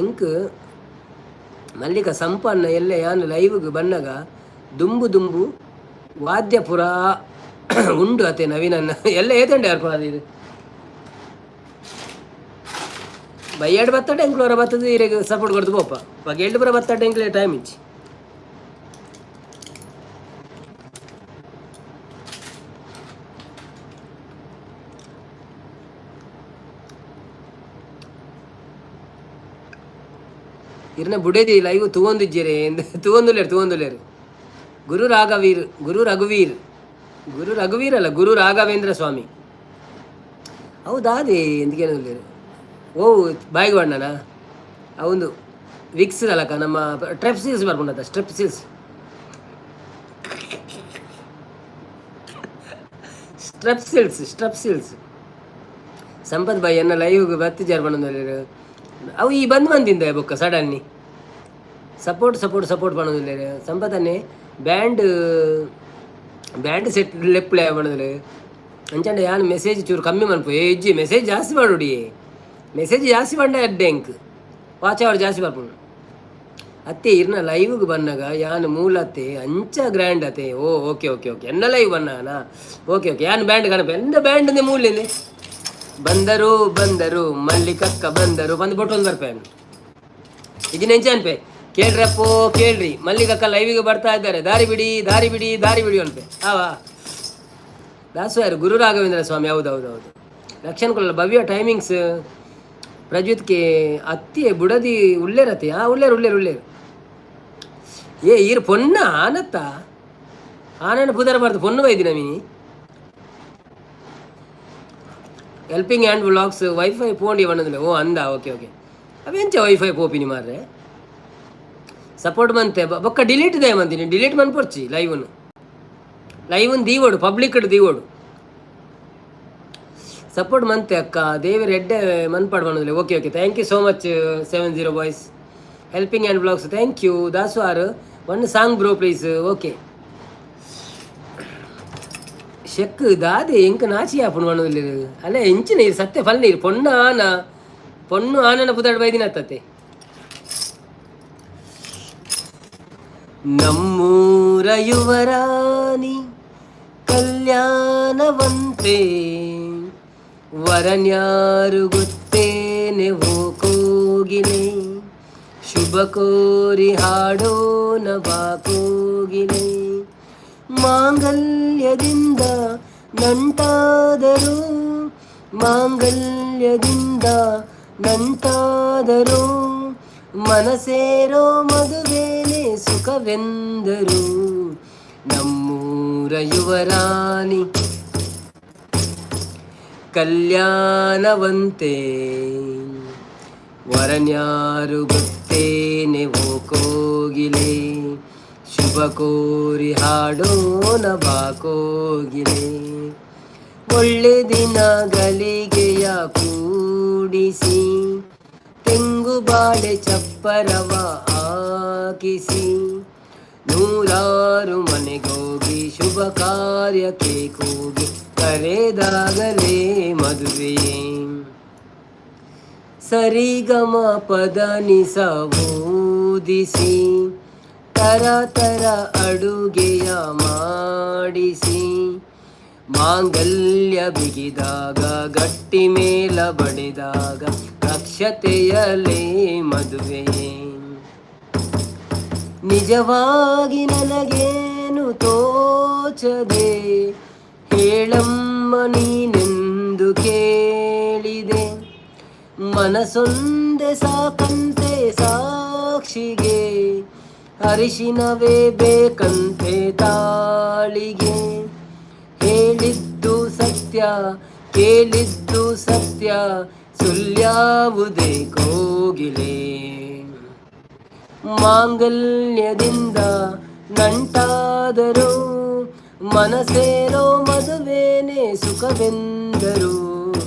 S1: ಎಂಕ್ ಮಲ್ಲಿಕ ಸಂಪನ್ನ ಎಲ್ಲ ಯಾನ್ ಲೈವ್ಗ್ ಬನ್ನಗ ದುಂಬು ದುಂಬು ವಾದ್ಯ ಪುರ ಉಂಡು ಅತೆ ನವೀನನ್ನ ಎಲ್ಲ ಏತಂಡೆ ಯಾರು ಇದು ಬಯ್ಯಾಡ್ ಬತ್ತಡೆ ಎಂಕ್ಲೋರ ಬತ್ತದ ಇರೆಗ್ ಸಪೋರ್ಟ್ ಕೊಡ್ದು ಪೋಪ. ಬಗೆಲ್ಡ್ ಪುರ ಬತ್ತಡೆ ಎಂಕ್ಲೆ ಟೈಮ್ ಇಜ್ಜಿ. ಇರ್ನ ಬುಡೇದಿ ಲೈವ್ ತೂವೊಂದಿಜ್ಜೆರೆ? ತೂವೊಂದುಲ್ಲೆರ್, ತೂವೊಂದುಲ್ಲೆರ್. ಗುರು ರಾಘವೀರ್, ಗುರು ರಘುವೀರ್, ಗುರು ರಘುವೀರ್ ಅಲ್ಲ, ಗುರು ರಾಘವೇಂದ್ರ ಸ್ವಾಮಿ. ಹೌದಾದಿ ಎಂದಿಗೇನು? ಓ ಬಾಯಿಗೆ ಬಣ್ಣನ ಅವಂದು ವಿಕ್ಸ್ ಅಲ್ಲಕ್ಕ, ನಮ್ಮ ಟ್ರೆಪ್ಸಿಲ್ಸ್ ಬರ್ಕೊಂಡತ್ತ, ಸ್ಟ್ರೆಪ್ಸಿಲ್ಸ್, ಸ್ಟ್ರೆಪ್ಸಿಲ್ಸ್, ಸ್ಟ್ರೆಪ್ಸಿಲ್ಸ್. ಸಂಪತ್ ಬಾಯಿ ಎನ್ನ ಲೈವ್ ಬತ್ತಿಜಾರ್ ಬಣ್ಣದಲ್ಲಿ. ಅವು ಈ ಬಂದ್ ಬಂದಿಂದ ಬೊಕ್ಕ ಸಡನ್ನಿ ಸಪೋರ್ಟ್ ಸಪೋರ್ಟ್ ಸಪೋರ್ಟ್ ಪನ್ನೊಂದುಲ್ಲೆರ್. ಸಂಪತನ್ನೇ ಬ್ಯಾಂಡ್ ಬ್ಯಾಂಡ್ ಸೆಟ್ ಲೆಪ್ಪುಲೆ ಪನ್ನೊಂದುಲ್ಲೆರ್. ಅಂಚಂಡ ಯಾನ್ ಮೆಸೇಜ್ ಚೂರು ಕಮ್ಮಿ ಮನ್ಪು. ಏ ಇಜ್ಜಿ, ಮೆಸೇಜ್ ಜಾಸ್ತಿ ಮಾಡೋಡಿ. ಮೆಸೇಜ್ ಜಾಸ್ತಿ ಪಂಡ ಎಡ್ಡೆ ಎಂಕ್, ವಾಚ್ ಅವರ್ ಜಾಸ್ತಿ ಬರ್ಪುಂಡು. ಅತ್ತೆ ಇರ್ನ ಲೈವ್ಗೆ ಬನ್ನಗ ಯಾನ್ ಮೂಲತ್ತೆ ಅಂಚ ಗ್ರ್ಯಾಂಡ್ ಅತೆ. ಓ ಓಕೆ ಓಕೆ ಓಕೆ, ಎನ್ನ ಲೈವ್ ಬನ್ನಾನ? ಓಕೆ ಓಕೆ, ಯಾನ್ ಬ್ಯಾಂಡ್ ಕಣಪ ಎನ್ನ ಬ್ಯಾಂಡ್ ಮೂಲೆಂದೆ ಬಂದರು ಬಂದರು ಮಲ್ಲಿಕಕ್ಕ ಬಂದರು ಬಂದು ಬೊಟ್ಟೊಂದು ಬರ್ಪೇನು. ಇಜಿನ ಎಂಚ ಅನ್ಪೆ ಕೇಳ್ರಪ್ಪೋ ಕೇಳ್ರಿ, ಮಲ್ಲಿಗಕ್ಕ ಲೈವಿಗೆ ಬರ್ತಾ ಇದ್ದಾರೆ, ದಾರಿ ಬಿಡಿ ದಾರಿ ಬಿಡಿ ದಾರಿ ಬಿಡಿ ಅನ್ಪೆ. ಆವಾ ದಾಸು ಯಾರು? ಗುರು ರಾಘವೇಂದ್ರ ಸ್ವಾಮಿ. ಹೌದು ಹೌದು ಹೌದು. ರಕ್ಷಣ್ ಕೊಲ್ಲ ಭವ್ಯ ಟೈಮಿಂಗ್ಸ್. ಪ್ರಜ್ವತ್ಗೆ ಅತ್ತಿ ಬುಡದಿ ಉಳ್ಳೇರತ್ತೆ. ಆ ಉಳ್ಳೇರು ಉಳ್ಳೇರು ಉಳ್ಳೇರು. ಏ ಈರ್ ಪೊನ್ನ ಆನತ್ತ ಆನನ ಪುದರ ಬಾರ್ದು ಪೊನ್ನು ಬೈದಿನ mini. Helping hand vlogs wifi ಪೋಂಡಿ ವಣ್ಣದಿಲ್ಲ. ಓ ಅಂದ, ಓಕೆ ಓಕೆ. ಅವೆಂಚ ವೈಫೈ ಪೋಪಿನಿ ಮಾರ್ರೆ? ಸಪೋರ್ಟ್ ಮಂತೆ ಬೊಕ್ಕ ಡಿಲೀಟ್ they ಮಂತೀನಿ. ಡಿಲೀಟ್ ಮನ್ಪೊರ್ಚಿ ಲೈವ್ನು. ಲೈವ್ನು ದೀವೋಡು, ಪಬ್ಲಿಕ್ ದೀವೋಡು. ಸಪೋರ್ಟ್ ಮಂತೆ ಅಕ್ಕ, ದೇವರ ಎಡ್ಡೆ ಮನ್ಪಾಡು ಬಂದಿಲ್ಲ. Okay okay, thank you so much 70 boys. Helping and vlogs, thank you. Dasu are one song bro please. Okay ಶೆಕ್ ದಾದೆ ಎಂಕ ನಾಚಿ ಆಪುಣು ವಣ್ಣದಿಲ್ಲ. ಅಲ್ಲ ಎಂಚಿನ ನೀರು ಸತ್ಯ ಫಲ್ ನೀರು ಪೊಣ್ಣು ಆನ ಪೊಣ್ಣು ಆನನ ಪುದಾಡ್ ಬೈದಿನ ಅತ್ತತೆ. ನಮ್ಮೂರ ಯುವರಾಣಿ ಕಲ್ಯಾಣವಂತೆ, ವರನ್ಯಾರು ಗೊತ್ತೇನೆ ಓ ಕೋಗಿಲೆ, ಶುಭ ಕೋರಿ ಹಾಡೋಣ ಬಾ ಕೋಗಿಲೆ. ಮಾಂಗಲ್ಯದಿಂದ ನಂಟಾದರು, ಮಾಂಗಲ್ಯದಿಂದ ನಂಟಾದರು, ಮನಸೇರೋ ಮದುವೇನೆ ಸುಖವೆಂದರು. ನಮ್ಮೂರ ಯುವರಾಣಿ ಕಲ್ಯಾಣವಂತೆ, ವರನ್ಯಾರು ಗೊತ್ತೇನೆ ಓ ಕೋಗಿಲೆ, ಶುಭ ಕೋರಿ ಹಾಡೋಣ ಬಾ ಕೋಗಿಲೆ. ಒಳ್ಳೆ ದಿನ ಗಳಿಗೆಯ ಕೂಡಿಸಿ, ತೆಂಗು ಬಾಳೆ ಚಪ್ಪರವ ಹಾಕಿಸಿ, ನೂರಾರು ಮನೆಗೋಗಿ ಶುಭ ಕಾರ್ಯಕ್ಕೆ ಕೂಗಿ ಕರೆದಾಗಲೇ ಮದುವೆಯೇ. ಸರಿಗಮ ಪದ ನಿಸ ಓದಿಸಿ, ತರ ತರ ಅಡುಗೆಯ ಮಾಡಿಸಿ, ಮಾಂಗಲ್ಯ ಬಿಗಿದಾಗ ಗಟ್ಟಿ ಮೇಲ ಬಡಿದಾಗ ಅಕ್ಷತೆಯಲೇ ಮದುವೆಯೇ. ನಿಜವಾಗಿ ನನಗೇನು ತೋಚದೆ, ಹೇಳಮ್ಮ ನೀನೆಂದು ಕೇಳಿದೆ. ಮನಸೊಂದೆ ಸಾಕಂತೆ ಸಾಕ್ಷಿಗೆ, ಅರಿಶಿನವೇ ಬೇಕಂತೆ ತಾಳಿಗೆ. ಹೇಳಿದ್ದು ಸತ್ಯ ಕೇಳಿದ್ದು ಸತ್ಯ, ಸುಳ್ಯಾವುದೇ ಕೋಗಿಲೆ. ಮಾಂಗಲ್ಯದಿಂದ ನಂಟಾದರೂ ಮನಸೇರೋ ಮದುವೇನೆ ಸುಖವೆಂದರು.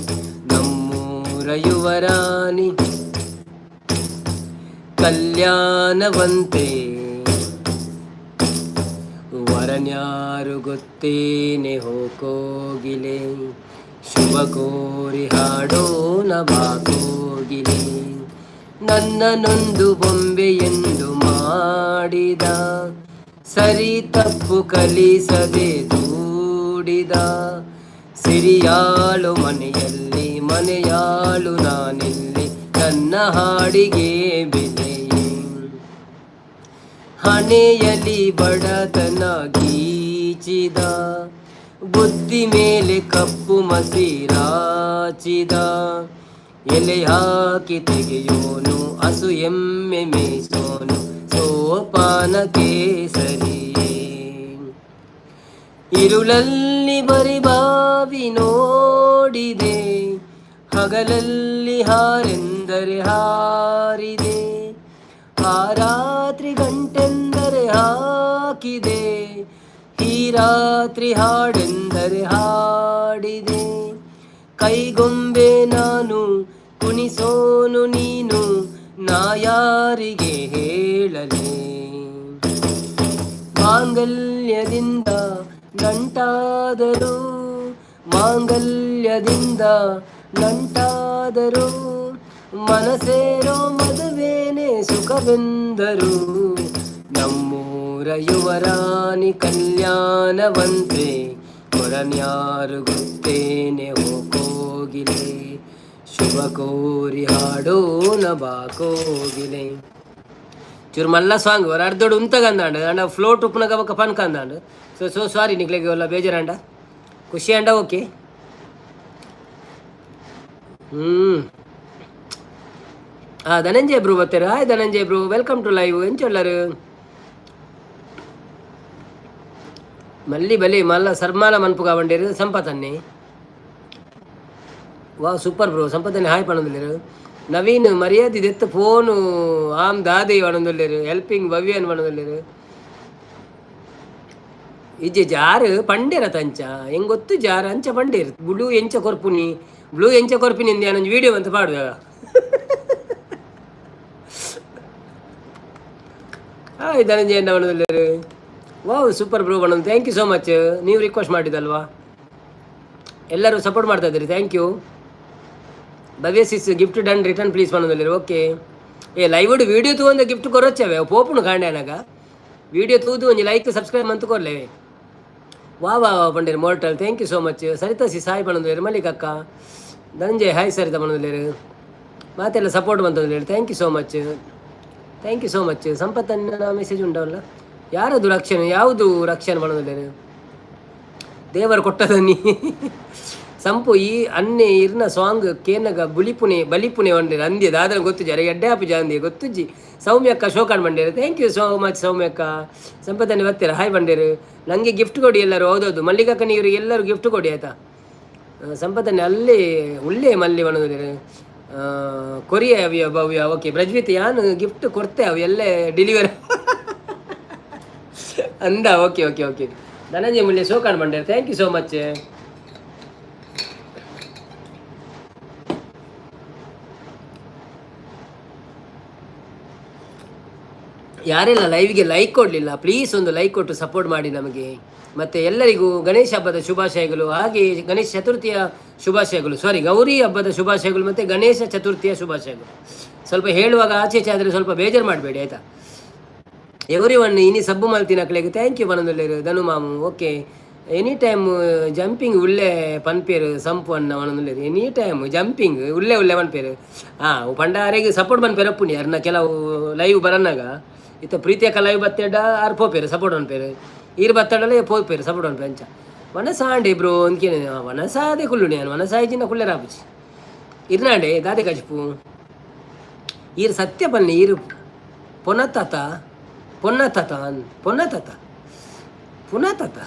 S1: ನಮ್ಮೂರ ಯುವರಾಣಿ ಕಲ್ಯಾಣವಂತೆ, ವರನ್ಯಾರು ಗೊತ್ತೇನೆ ಹೋ ಕೋಗಿಲೆ, ಶುಭ ಕೋರಿ ಹಾಡೋಣ ಬಾ ಕೋಗಿಲೆ. ನನ್ನನೊಂದು ಬೊಂಬೆ ಎಂದು ಮಾಡಿದ, ಸರಿ ತಪ್ಪು ಕಲಿಸದೆ ದೂಡಿದ. ಸಿರಿಯಾಳು ಮನೆಯಲ್ಲಿ ಮನೆಯಾಳು ನಾನಿಲ್ಲಿ, ನನ್ನ ಹಾಡಿಗೆ ಬೆಲೆಯೇ. ಹಣೆಯಲಿ ಬಡತನ ಗೀಚಿದ, ಬುದ್ಧಿ ಮೇಲೆ ಕಪ್ಪು ಮಸಿರಾಚಿದ. ಎಲೆ ಹಾಕಿ ತೆಗೆಯೋನು, ಹಸು ಎಮ್ಮೆ ಮೇಯ್ಸೋನು, ಸೋಪಾನ ಕೇಸರಿಯೇ. ಇರುಳಲ್ಲಿ ಬರಿಬಾವಿ ನೋಡಿದೆ, ಹಗಲಲ್ಲಿ ಹಾರೆಂದರೆ ಹಾರಿದೆ. ಆ ರಾತ್ರಿ ಗಂಟೆಂದರೆ ಹಾಕಿದೆ, ಈ ರಾತ್ರಿ ಹಾಡೆಂದರೆ ಹಾಡಿದೆ. ಕೈಗೊಂಬೆ ನಾನು, ಕುಣಿಸೋನು ನೀನು, ನಾ ಯಾರಿಗೆ ಹೇಳಲೆ. ಮಾಂಗಲ್ಯದಿಂದ ನಂಟಾದರು, ಮಾಂಗಲ್ಯದಿಂದ ನಂಟಾದರು, ಮನಸೇರೋ ಮದುವೇನೆ ಸುಖವೆಂದರು. ನಮ್ಮೂರ ಯುವರಾಣಿ ಕಲ್ಯಾಣವಂತೆ, ಕೊರನ್ಯಾರು ಗೊತ್ತೇನೆ ಓ ಕೋಗಿಲೆ, ಶುಭ ಕೋರಿ ಹಾಡೋಣ ಬಾ ಕೋಗಿಲೆ. ಚೂರು ಮಲ್ಲ ಸಾಂಗ್ ಹೊರ ಅರ್ಧೋಡು ಉಂತಗಂದಾಂಡ್ ಅಂಡ ಫ್ಲೋಟ್ ಉಪ್ಪುನಗ ಬೊಕ್ಕ ಪನ್ಕಂದಾಂಡ್. ಸೊ ಸೊ ಸಾರಿ ನಿಕ್ಲೆಗ್ ಒಲ್ಲ ಬೇಜಾರಾಂಡ, ಖುಷಿ ಅಂಡ ಓಕೆ. ಹಾಂ, ಧನಂಜಯ ಬ್ರೋ ಬರ್ತಾರೆ. Hi Dhananjaya bro, welcome to live. ಎಂಚೊಲ್ಲರು ಮಲ್ಲಿ ಬಲಿ ಮಲ್ಲ ಸರ್ಮಾಲ ಮನ್ಪು ಕಾವಂಡೇರು ಸಂಪತನ್ನಿ. ವಾ, ಸೂಪರ್ ಬ್ರೋ. ಸಂಪತನ್ನಿ ಹಾಯ್ ಪಣೊಂದುಲ್ಲೆರ್. ನವೀನ್ ಮರ್ಯಾದೆ ದೆತ್ತು ಫೋನು ಆಮ್ ದಾದೆ ಪಣೊಂದುಲ್ಲೆರ್. ಹೆಲ್ಪಿಂಗ್ ಭವ್ಯನ್ ಪಣೊಂದುಲ್ಲೆರ್. ಇಜ್ಜೆ ಜಾರು ಪಂಡೇರ ತಂಚ ಹೆಂಗ್ ಗೊತ್ತು ಜಾರು ಅಂಚ ಪಂಡೇರು. ಬ್ಲೂ ಎಂಚ ಕೊರ್ಪುನಿ, ಬ್ಲೂ ಎಂಚ ಕೊರ್ಪಿನಿ ಇಂದ ಒಂಜಿ ವಿಡಿಯೋ ಅಂತ ಪಾಡುವ. ಹಾಯ್ ಧನಂಜಯ ಅಣ್ಣ ಪಣೊಂದುಲ್ಲೆರ್. ವಾವ್, ಸೂಪರ್ ಬ್ರೋ ಪಣೊಂದು. Thank you so much. ನೀವು ರಿಕ್ವೆಸ್ಟ್ ಮಾಡಿದಲ್ವಾ, ಎಲ್ಲರೂ ಸಪೋರ್ಟ್ ಮಾಡ್ತಾ ಇದ್ದೀರಿ, thank you. Bhavya sis, gift done, return please ಪಣೊಂದುಲ್ಲೆರ್. Okay. ಏ ಲೈವ್ ವಿಡಿಯೋ ತೂವಂದ ಗಿಫ್ಟ್ ಕೊರೊಚ್ಚವೆ ಪೋಪುನು ಕಾಂಡೆ. ವಿಡಿಯೋ ತೂದು ಒಂಜಿ ಲೈಕ್ ಸಬ್ಸ್ಕ್ರೈಬ್ ಮಂತ್ ಕೊರ್ಲೆ. ವಾ ವಾ ವಾ ಪಂಡೇರು mortal, thank you so much. Saritha sis hi ಪಣೊಂದುಲ್ಲೆರ್. Malik ಅಕ್ಕ, ಧನಂಜಯ್ ಹಾಯ್. ಸರಿತಾ ಪಣೊಂದುಲ್ಲೆರ್. ಮಾತೆಲ್ಲ ಸಪೋರ್ಟ್ ಮಂತೊಂದುಲ್ಲೆರ್, thank you so much, thank you so much. ಸಂಪತ್ತನ್ನ message ಉಂಡವಲ್ಲ. ಯಾರದು ರಕ್ಷಣೆ, ಯಾವುದು ರಕ್ಷಣೆ ಪಣೊಂದುಲ್ಲೆರ್. ದೇವರು ಕೊಟ್ಟದನಿ ಸಂಪು ಈ ಅನ್ನೆ ಇರ್ನ ಸಾಂಗ್ ಕೇನಗ ಬುಲಿಪುನೆ ಬಲಿಪುನೆ ಒಂಡೇರು ಅಂದ್ಯ ದಾದನ ಗೊತ್ತುಜಿ ಅರೆ ಎಡ್ಡೆ ಆಪುಜ ಅಂದ್ಯ ಗೊತ್ತುಜ್ಜಿ. ಸೌಮ್ಯಕ್ಕ ಶೋಕಾನ್ ಬಂಡೇರು, thank you so much ಸೌಮ್ಯಕ್ಕ. ಸಂಪತ್ತನೆ ಬರ್ತೀರ, ಹಾಯ್ ಬಂಡೇರು. ನನಗೆ ಗಿಫ್ಟ್ ಕೊಡಿ ಎಲ್ಲರೂ. ಹೌದೌದು, ಮಲ್ಲಿಕಕ್ಕ ನೀರು ಎಲ್ಲರೂ ಗಿಫ್ಟ್ ಕೊಡಿ ಆಯ್ತಾ. ಸಂಪತ್ತನೆ ಅಲ್ಲಿ ಉಳ್ಳೇ ಮಲ್ಲಿ ಬಣ್ಣದಿರು ಕೊರಿಯ ಅವಿಯ ಭವ್ಯ. ಓಕೆ ಪ್ರಜ್ವಿತ್, ಯಾನು ಗಿಫ್ಟ್ ಕೊಡ್ತೆ ಅವು ಎಲ್ಲೇ ಡೆಲಿವರಿ ಅಂದ. Okay okay okay. ಧನಂಜಯ ಮುಲ್ಲೆ ಸೋಕಾನ್ ಬಂಡೇರು, thank you so much. ಯಾರೆಲ್ಲ ಲೈವ್ಗೆ ಲೈಕ್ ಕೊಡಲಿಲ್ಲ, ಪ್ಲೀಸ್ ಒಂದು ಲೈಕ್ ಕೊಟ್ಟು ಸಪೋರ್ಟ್ ಮಾಡಿ ನಮಗೆ. ಮತ್ತು ಎಲ್ಲರಿಗೂ ಗಣೇಶ ಹಬ್ಬದ ಶುಭಾಶಯಗಳು, ಹಾಗೆ ಗಣೇಶ ಚತುರ್ಥಿಯ ಶುಭಾಶಯಗಳು, ಸಾರಿ, ಗೌರಿ ಹಬ್ಬದ ಶುಭಾಶಯಗಳು ಮತ್ತು ಗಣೇಶ ಚತುರ್ಥಿಯ ಶುಭಾಶಯಗಳು. ಸ್ವಲ್ಪ ಹೇಳುವಾಗ ಆಚೆ ಈಚೆ ಆದರೆ ಸ್ವಲ್ಪ ಬೇಜಾರು ಮಾಡಬೇಡಿ ಆಯಿತಾ. ಎವ್ರಿ ಒನ್ ಇನಿ ಸಬ್ಬು ಮಲ್ತಿನಕ್ಲೆಗ್ thank you ಪನೊಂದುಲ್ಲೆರ್. ಧನು ಮಾಮು ಓಕೆ. ಎನಿ ಟೈಮ್ ಜಂಪಿಂಗ್ ಉಲ್ಲೆ ಪನ್ಪೇರು ಸಂಪು ಅನ್ನ ಪನೊಂದುಲ್ಲೆರ್. ಎನಿ ಟೈಮ್ ಜಂಪಿಂಗ್ ಉಲ್ಲೆ ಉಲ್ಲೆ ಪನ್ಪೇರು. ಹಾಂ, ಪಂಡ ಅರೆಗ್ ಸಪೋರ್ಟ್ ಪನ್ಪೇರು ಅಪ್ಪುನಿ. ಅರ್ನ ಕೆಲವು ಲೈವ್ ಬರನ್ನಾಗ ಇತ್ತ ಪ್ರೀತಿಯಕ್ಕ ಲೈವ್ ಬತ್ತೆಡ ಆರ್ ಪೋಪೇರು ಸಪೋರ್ಟ್ ಪನ್ಪೇರು. ಈರ್ ಬತ್ತಡಲೇ ಪೋಪೇರು ಸಪೋರ್ಟ್ ಪನ್ಪೇರು. ಅಂಚ ವನಸಾಂಡೆ ಬ್ರೋ ಅಂದ್ಕೇನೆ ವನಸಾದೆ ಕುಲ್ಲುನಿ ಯಾನ್ ವನಸಾಯಿಜಿನ ಕುಲ್ಲೆರಾಪುಜಿ ಇರ್ನಾಂಡೆ ದಾದೆ ಕಜಿಪು. ಈರ್ ಸತ್ಯ ಪನ್ನಿ, ಈರ್ ಪೊನತಾತ ಪೊನ್ನತಾತ ಪೊನ್ನತಾತ ಪುನತಾತ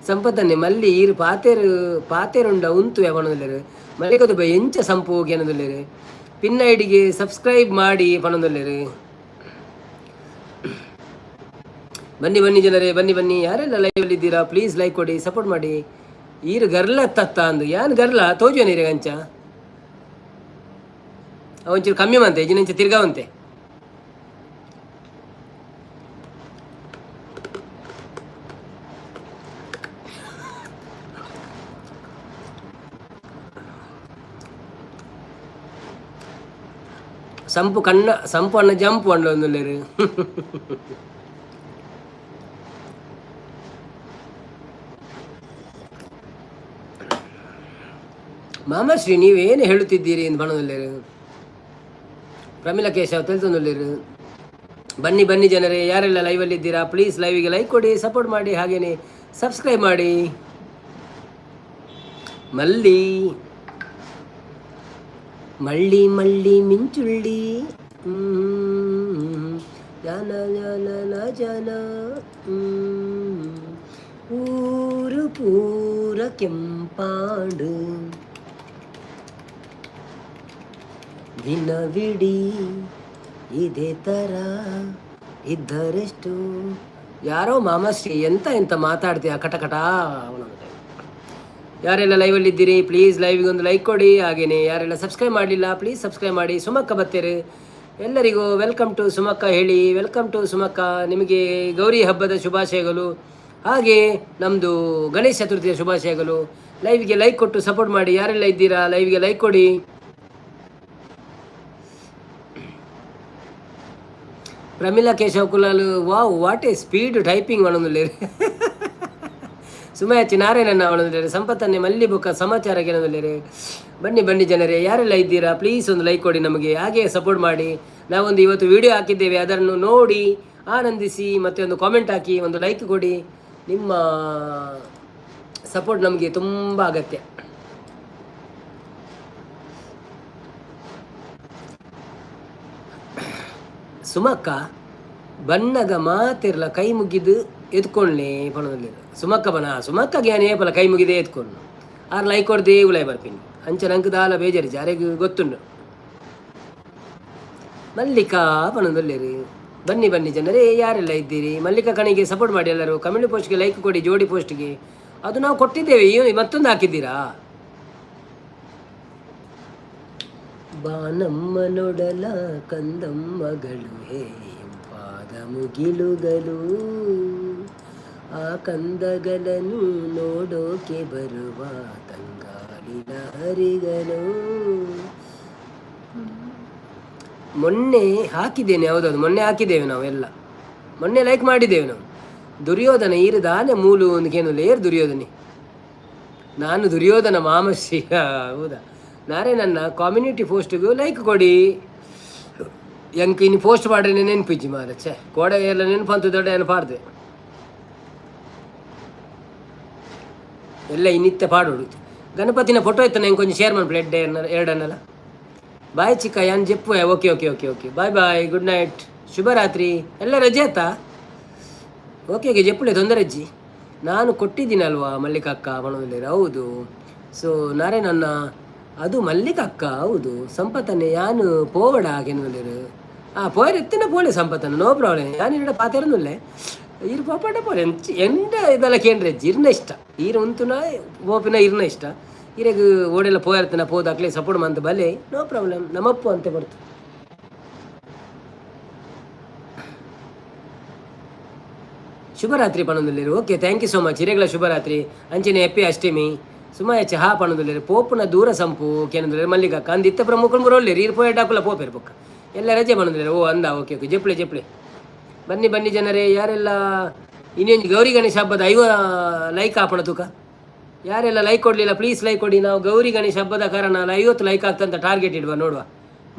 S1: ಸಂಪತ್ತನ್ನೆ ಮಲ್ಲಿ ಈರು ಪಾತೇರು ಪಾತೇರುಂಡ ಉಂತು ಪನೊಂದುಲ್ಲೆರ್. ಮಲ್ಲಿಕದು ಬೈ ಎಂಚ ಸಂಪು ಕೇನೊಂದುಲ್ಲೆರ್. ಪಿನ್ ಐಡಿಗೆ ಸಬ್ಸ್ಕ್ರೈಬ್ ಮಾಡಿ ಪನೊಂದುಲ್ಲೆರ್. ಬನ್ನಿ ಬನ್ನಿ ಜನರೇ, ಬನ್ನಿ ಬನ್ನಿ. ಯಾರೆಲ್ಲ ಲೈವಲ್ಲಿ ಇದ್ದೀರಾ, ಪ್ಲೀಸ್ ಲೈಕ್ ಕೊಡಿ, ಸಪೋರ್ಟ್ ಮಾಡಿ. ಈರು ಗರ್ಲ ತತ್ತ ಅಂದು ಯಾನ್ ಗರ್ಲ ತೋಜುವ ನೀರಿಗೆ ಅಂಚ ಒಂಚೂರು ಕಮ್ಮಿ ಮಂತೆ ಇಜಿನಂಚ ತಿರ್ಗಾವಂತೆ. ಸಂಪು ಕಣ್ಣ ಸಂಪು ಅಣ್ಣ ಜಂಪು ಅಣ್ಣ. ಮಾಮಾಶ್ರೀ ನೀವೇನು ಹೇಳುತ್ತಿದ್ದೀರಿ ಎಂದು ಬಣ್ಣದಲ್ಲಿರು. ಪ್ರಮಿಲಾ ಕೇಶವ್ ತೆಲ್ತೊಂದುಲ್ಲೆರ್. ಬನ್ನಿ ಬನ್ನಿ ಜನರೇ, ಯಾರೆಲ್ಲ ಲೈವಲ್ಲಿ ಇದ್ದೀರಾ, ಪ್ಲೀಸ್ ಲೈವಿಗೆ ಲೈಕ್ ಕೊಡಿ, ಸಪೋರ್ಟ್ ಮಾಡಿ, ಹಾಗೇನೆ ಸಬ್ಸ್ಕ್ರೈಬ್ ಮಾಡಿ. ಮಲ್ಲಿ ಮಳ್ಳಿ ಮಳ್ಳಿ ಮಿಂಚುಳ್ಳಿ ಜನ ಜನ ಜನ ಊರು ಪೂರ ಕೆಂಪಾಂಡು ದಿನವಿಡೀ ಇದೇ ಥರ ಇದ್ದರೆಷ್ಟು. ಯಾರೋ ಮಾಮಾಶ್ರೀ ಎಂತ ಎಂತ ಮಾತಾಡ್ತೀಯ ಕಟ ಕಟ. ಯಾರೆಲ್ಲ ಲೈವಲ್ಲಿ ಇದ್ದೀರಿ, ಪ್ಲೀಸ್ ಲೈವಿಗೆ ಒಂದು ಲೈಕ್ ಕೊಡಿ. ಹಾಗೆಯೇ ಯಾರೆಲ್ಲ ಸಬ್ಸ್ಕ್ರೈಬ್ ಮಾಡಲಿಲ್ಲ, ಪ್ಲೀಸ್ ಸಬ್ಸ್ಕ್ರೈಬ್ ಮಾಡಿ. ಸುಮಕ್ಕ ಬತ್ತೀರಿ, ಎಲ್ಲರಿಗೂ welcome to ಸುಮಕ್ಕ ಹೇಳಿ. Welcome to ಸುಮಕ್ಕ. ನಿಮಗೆ ಗೌರಿ ಹಬ್ಬದ ಶುಭಾಶಯಗಳು, ಹಾಗೆ ನಮ್ಮದು ಗಣೇಶ ಚತುರ್ಥಿಯ ಶುಭಾಶಯಗಳು. ಲೈವ್ಗೆ ಲೈಕ್ ಕೊಟ್ಟು ಸಪೋರ್ಟ್ ಮಾಡಿ. ಯಾರೆಲ್ಲ ಇದ್ದೀರಾ, ಲೈವ್ಗೆ ಲೈಕ್ ಕೊಡಿ. Pramila Keshav Kulal, wow, what a speed typing ಒಣಂದುಲ್ಲೇರು. ಸುಮಯಾಚಿ ನಾರಾಯಣನ ಒಣಂದುಲ್ಲೇರು. ಸಂಪತ್ತನ್ನೇ ಮಲ್ಲಿ ಬೊಕ್ಕ ಸಮಾಚಾರ ಕೇಳೊಂದುಲ್ಲೇರು. ಬನ್ನಿ ಬನ್ನಿ ಜನರೇ, ಯಾರೆಲ್ಲ ಇದ್ದೀರಾ, ಪ್ಲೀಸ್ ಒಂದು ಲೈಕ್ ಕೊಡಿ ನಮಗೆ, ಹಾಗೆ ಸಪೋರ್ಟ್ ಮಾಡಿ. ನಾವೊಂದು ಇವತ್ತು ವಿಡಿಯೋ ಹಾಕಿದ್ದೇವೆ, ಅದನ್ನು ನೋಡಿ ಆನಂದಿಸಿ, ಮತ್ತು ಒಂದು ಕಾಮೆಂಟ್ ಹಾಕಿ, ಒಂದು ಲೈಕ್ ಕೊಡಿ. ನಿಮ್ಮ ಸಪೋರ್ಟ್ ನಮಗೆ ತುಂಬ ಅಗತ್ಯ. ಸುಮಕ್ಕ ಬನ್ನಗ ಮಾತಿರ್ಲ ಕೈ ಮುಗಿದು ಎತ್ಕೊಳ್ಳಿ ಪಣದಲ್ಲಿ. ಸುಮಕ್ಕ ಬನ ಸುಮಕ್ಕ ಜ್ಞಾನ ಏಪಲ ಕೈ ಮುಗಿದೇ ಎತ್ಕೊಂಡು ಆರ್ ಲೈಕ್ ಕೊಡ್ದೇ ಉಲಾಯ್ ಬರ್ಪಿನಿ. ಅಂಚೆ ನಂಗೆ ದಾಲ ಬೇಜಾರಿ ಜಾರೆಗ್ ಗೊತ್ತುಂಡು. ಮಲ್ಲಿಕಾ ಪಣದಲ್ಲೇರಿ. ಬನ್ನಿ ಬನ್ನಿ ಜನರೇ, ಯಾರೆಲ್ಲ ಇದ್ದೀರಿ? ಮಲ್ಲಿಕಾ ಕಣಿಗೆ ಸಪೋರ್ಟ್ ಮಾಡಿ ಎಲ್ಲರೂ. ಕಮ್ಯುನಿಟಿ ಪೋಸ್ಟ್ಗೆ ಲೈಕ್ ಕೊಡಿ, ಜೋಡಿ ಪೋಸ್ಟ್ಗೆ. ಅದು ನಾವು ಕೊಟ್ಟಿದ್ದೇವೆ, ಮತ್ತೊಂದು ಹಾಕಿದ್ದೀರಾ? ಬಾನಮ್ಮನೊಡಲ ಕಂದಮ್ಮಗಳು ಹೇ ಪಾದ ಮುಗಿಲುಗಳು, ಆ ಕಂದಗಲನು ನೋಡೋಕೆ ಬರುವ ತಂಗಾಳಿನ ಹರಿಗಳು. ಮೊನ್ನೆ ಹಾಕಿದ್ದೇನೆ, ಹೌದೌದು, ಮೊನ್ನೆ ಹಾಕಿದ್ದೇವೆ ನಾವೆಲ್ಲ, ಮೊನ್ನೆ ಲೈಕ್ ಮಾಡಿದ್ದೇವೆ ನಾವು. ದುರ್ಯೋಧನ ಈರು ದಾನೆ ಮೂಲು ಒಂದು ಕೇನು ಏರ್ ದುರ್ಯೋಧನೆ. ನಾನು ದುರ್ಯೋಧನ ಮಾಮಶ್ರೀ, ಹೌದಾ? ನಾರೇ ನನ್ನ ಕಮ್ಯುನಿಟಿ ಪೋಸ್ಟಿಗೂ ಲೈಕ್ ಕೊಡಿ. ಎಂಕ್ ಇನ್ನು ಪೋಸ್ಟ್ ಮಾಡ್ರೆ ನೆನಪಿಜ್ಜಿ ಮಾರ. ಛೇ, ಕೋಡೆ ಎಲ್ಲ ನೆನಪಂತ ದೊಡ್ಡ ಏನು ಪಾಡ್ದೆ ಎಲ್ಲ ಇನ್ನಿತ್ತೆ ಪಾಡೋಡು. ಗಣಪತಿನ ಫೋಟೋ ಇತ್ತು, ನಂಗೆ ಕೊಂಚ ಶೇರ್ ಮಾಡಿ ಎಡ್ಡೆ ಎರಡನ್ನಲ್ಲ. ಬಾಯ್ ಚಿಕ್ಕ, ಯಾನ್ Jeppu. Okay okay okay okay, bye bye, good night, ಶುಭರಾತ್ರಿ. ಎಲ್ಲ ರಜೆ ಆಯ್ತಾ? ಓಕೆ ಓಕೆ, ಜೆಪ್ಪುಳೆ ತೊಂದರೆ ಅಜ್ಜಿ. ನಾನು ಕೊಟ್ಟಿದ್ದೀನಲ್ವಾ ಮಲ್ಲಿಕಕ್ಕ ಮಣದಲ್ಲಿ? ಹೌದು. ಸೊ ನಾರೇ ನನ್ನ ಅದು ಮಲ್ಲಿಕಕ್ಕ, ಹೌದು. ಸಂಪತ್ತನ್ನೇ ಯಾನು ಪೋವಡ ಕೆನುವಲ್ಲಿರು. ಆ ಪೋಯರ್ ಎತ್ತಿನ ಪೋಲೆ ಸಂಪತ್ತನ್ನ, ನೋ ಪ್ರಾಬ್ಲಮ್. ಯಾನು ಇರಡ ಪಾತೆರನುಲ್ಲೆ, ಇರು ಪೋಪಾಟ ಪೋಲೆ. ಎಂಡ ಇದೆಲ್ಲ ಕೇಂದ್ರ ಇರ್ನ ಇಷ್ಟ, ಈರು ಉಂತುನ ಪೋಪಿನ ಇರ್ನ ಇಷ್ಟ. ಇರೆಗ್ ಓಡೆಲ್ಲ ಪೋಯರ್ತನ ಪೋದಾಕ್ಲೆ ಸಪೋರ್ಟ್ ಮಂತ ಬಲೆ, ನೋ ಪ್ರಾಬ್ಲಮ್. ನಮ್ಮಪ್ಪು ಅಂತೆ ಬರ್ತು. ಶುಭರಾತ್ರಿ ಪಣಂದುಲ್ಲೇರು. Okay, thank you so much. ಇರೆಗ್ಲ ಶುಭರಾತ್ರಿ. ಅಂಚನೆ ಎಪ್ಪಿ ಅಷ್ಟಮಿ ಸುಮಾಯ ಚಹಾ ಪಣಂದುಲ್ಲೇರು. ಪೋಪುನ ದೂರ ಸಂಪು ಕೇನಂದುಲ್ಲೇರು ಮಲ್ಲಿಗಕ್ಕ. ಅಂದ್ ಇತ್ತ ಪ್ರಮುಖರು ಮುರೋಲ್ಲೇರು ಇರ್ ಪೋಯ್ ಡಾಕುಲ ಪೋಪೇರು ಬೊಕ್ಕ ಎಲ್ಲ ರಜೆ ಪಣಂದುಲ್ಲೇರು. ಓ ಅಂದ, ಓಕೆ ಓಕೆ, ಜೆಪ್ಲೆ ಜೆಪ್ಲೆ. ಬನ್ನಿ ಬನ್ನಿ ಜನರೇ, ಯಾರೆಲ್ಲ ಇನ್ನೊಂದು ಗೌರಿ ಗಣೇಶ ಹಬ್ಬದ 50 ಲೈಕ್ ಆಪಣ ತೂಕ. ಯಾರೆಲ್ಲ ಲೈಕ್ ಕೊಡಲಿಲ್ಲ ಪ್ಲೀಸ್ ಲೈಕ್ ಕೊಡಿ. ನಾವು ಗೌರಿ ಗಣೇಶ ಹಬ್ಬದ ಕಾರಣ 50 ಲೈಕ್ ಆಗ್ತಂತ ಟಾರ್ಗೆಟ್ ಇಡುವ, ನೋಡುವ.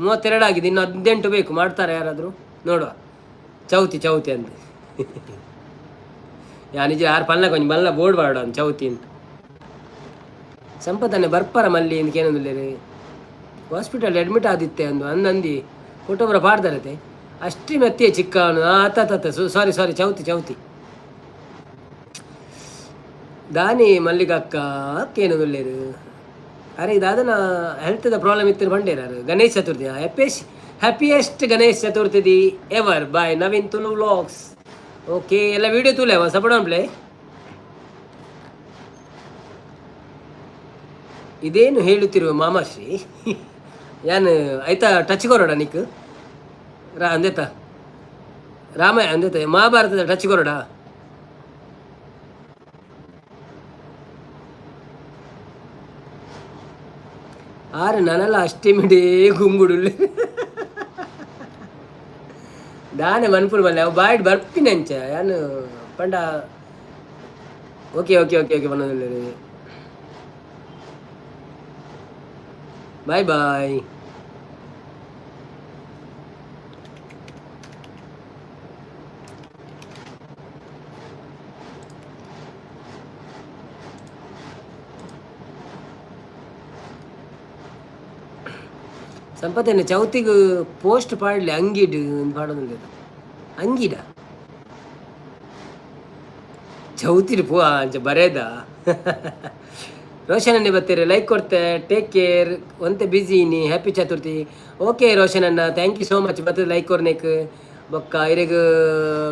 S1: 32 ಆಗಿದೆ, ಇನ್ನು 18 ಬೇಕು. ಮಾಡ್ತಾರೆ ಯಾರಾದರೂ ನೋಡುವ. ಚೌತಿ ಚೌತಿ ಅಂತ ಯಾ ನಿಜ ಯಾರು ಪಲ್ಲ ಕೊಂಚ ಬಲ್ಲ ಬೋರ್ಡ್ ಬಾಡ ಚೌತಿ ಅಂತ. ಸಂಪತ್ತನ್ನೇ ಬರ್ಪರ ಮಲ್ಲಿ ಅಂತ ಏನಂದ್ರೆ ಹಾಸ್ಪಿಟಲ್ ಅಡ್ಮಿಟ್ ಆದಿತ್ತೆ ಅಂದು ಅಂದಂದಿ ಫೋಟೋಬ್ರ ಪಾಡ್ದಾರತೆ. ಅಷ್ಟೇ ಮೆತ್ತಿಯ ಚಿಕ್ಕ ಅವನು. ಆತ ಆತ, ಸಾರಿ ಸಾರಿ, ಚೌತಿ ಚೌತಿ ದಾನಿ ಮಲ್ಲಿಗಕ್ಕ ಕೇನದುಲ್ಲೇರು. ಅರೆ ಇದಾದನ ಹೆಲ್ತ್ದ ಪ್ರಾಬ್ಲಮ್ ಇತ್ತು ಬಂಡೇರ. Ganesh Chaturthi happiest Ganesh Chaturthi the ever by Naveen Tulu vlogs. Okay, ಎಲ್ಲ ವಿಡಿಯೋ ತೂಲೆ ಸಪೋರ್ಟ್ ಪ್ಲೇ. ಇದೇನು ಹೇಳುತ್ತಿರುವ ಮಾಮಾಶ್ರೀ ಯಾನ್ ಆಯ್ತಾ? ಟಚ್ ಕೊರೋಡ ನಿಕ್ ರಾ ಅಂದೇತ ರಾಮ ಅಂದೇತ ಮಹಾಭಾರತದ ಟಚ್ ಕೊರೋಡ. ಆರು ನಾನೆಲ್ಲ ಅಷ್ಟೇ ಗುಂಗುಡುಲ್ಲೆ ದಾನೆ ಮನ್ಪುರ್ ಮಲ್ಲೆ ಅವು ಬಾಯ್ಡ್ ಬರ್ಪಿನ ಅಂಚ ಯಾನು ಪಂಡ. ಓಕೆ ಓಕೆ ಓಕೆ ಓಕೆ ಪನ್ನೊಂದು. Bye bye. ಸಂಪತ್ತೇನೆ ಚೌತಿಗೆ ಪೋಸ್ಟ್ ಪಾಡಲಿ ಅಂಗಿಡ್ ಪಾಡೋದಿಲ್ಲ ಅಂಗಿಡ ಚೌತಿಡ್ ಪೋ ಅಂಚ ಬರೇದ. ರೋಷನ್ ಬತ್ತೀರಿ ಲೈಕ್ ಕೊಡ್ತೆ. ಟೇಕ್ ಕೇರ್, ಒಂತೆ ಬಿಸಿ ನೀ. ಹ್ಯಾಪಿ ಚತುರ್ಥಿ. ಓಕೆ ರೋಷನ್ ಅಣ್ಣ, thank you so much ಬರ್ತದೆ ಲೈಕ್ ಕೊರ್ನೇಕ್. ಬೊಕ್ಕ ಇರೆಗ್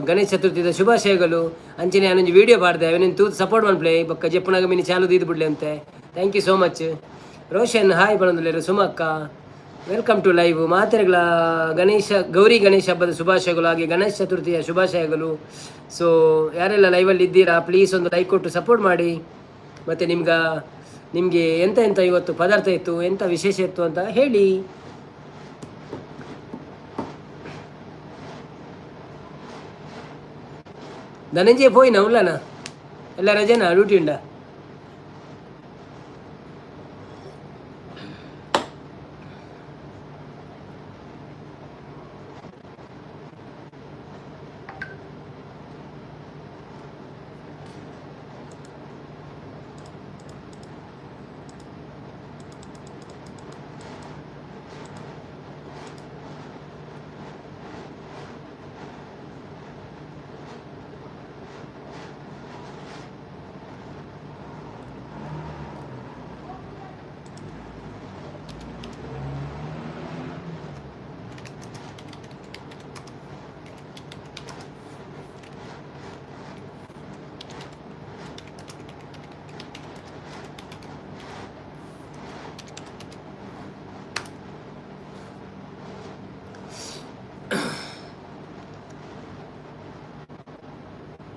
S1: ಗಣೇಶ ಚತುರ್ಥಿದ ಶುಭಾಶಯಗಳು. ಅಂಚನೆ ನಾನೊಂಜಿ ವೀಡಿಯೋ ಪಾಡ್ದೆ, ಅವನಿನ್ ತೂತ್ ಸಪೋರ್ಟ್ ಮನ್ಪ್ಲೆ. ಬೊಕ್ಕ ಜೆಪ್ಪುನಾಗ ಮಿನಿ ಚಾಲು ದೀದ್ ಬಿಡ್ಲೆ ಅಂತೆ. Thank you so much Roshan. Hi ಪಣೊಂದುಲ್ಲೆರ್ ಸುಮಕ್ಕ, welcome to live. ಮಾತೆರೆಗಳ Ganesha Gauri Ganesha ಹಬ್ಬದ ಶುಭಾಶಯಗಳು, ಹಾಗೆ ಗಣೇಶ ಚತುರ್ಥಿಯ ಶುಭಾಶಯಗಳು. ಸೊ ಯಾರೆಲ್ಲ ಲೈವಲ್ಲಿ ಇದ್ದೀರಾ ಪ್ಲೀಸ್ ಒಂದು ಲೈಕ್ ಕೊಟ್ಟು ಸಪೋರ್ಟ್ ಮಾಡಿ. ಮತ್ತು ನಿಮಗೆ ಎಂತ ಎಂತ ಇವತ್ತು ಪದಾರ್ಥ ಇತ್ತು, ಎಂತ ವಿಶೇಷ ಇತ್ತು ಅಂತ ಹೇಳಿ. ಧನಂಜಯ ಪೋಯಿನ ಉಲ್ಲನ? ಎಲ್ಲ ರಜೆನಾ, ಡ್ಯೂಟಿ ಉಂಡಾ?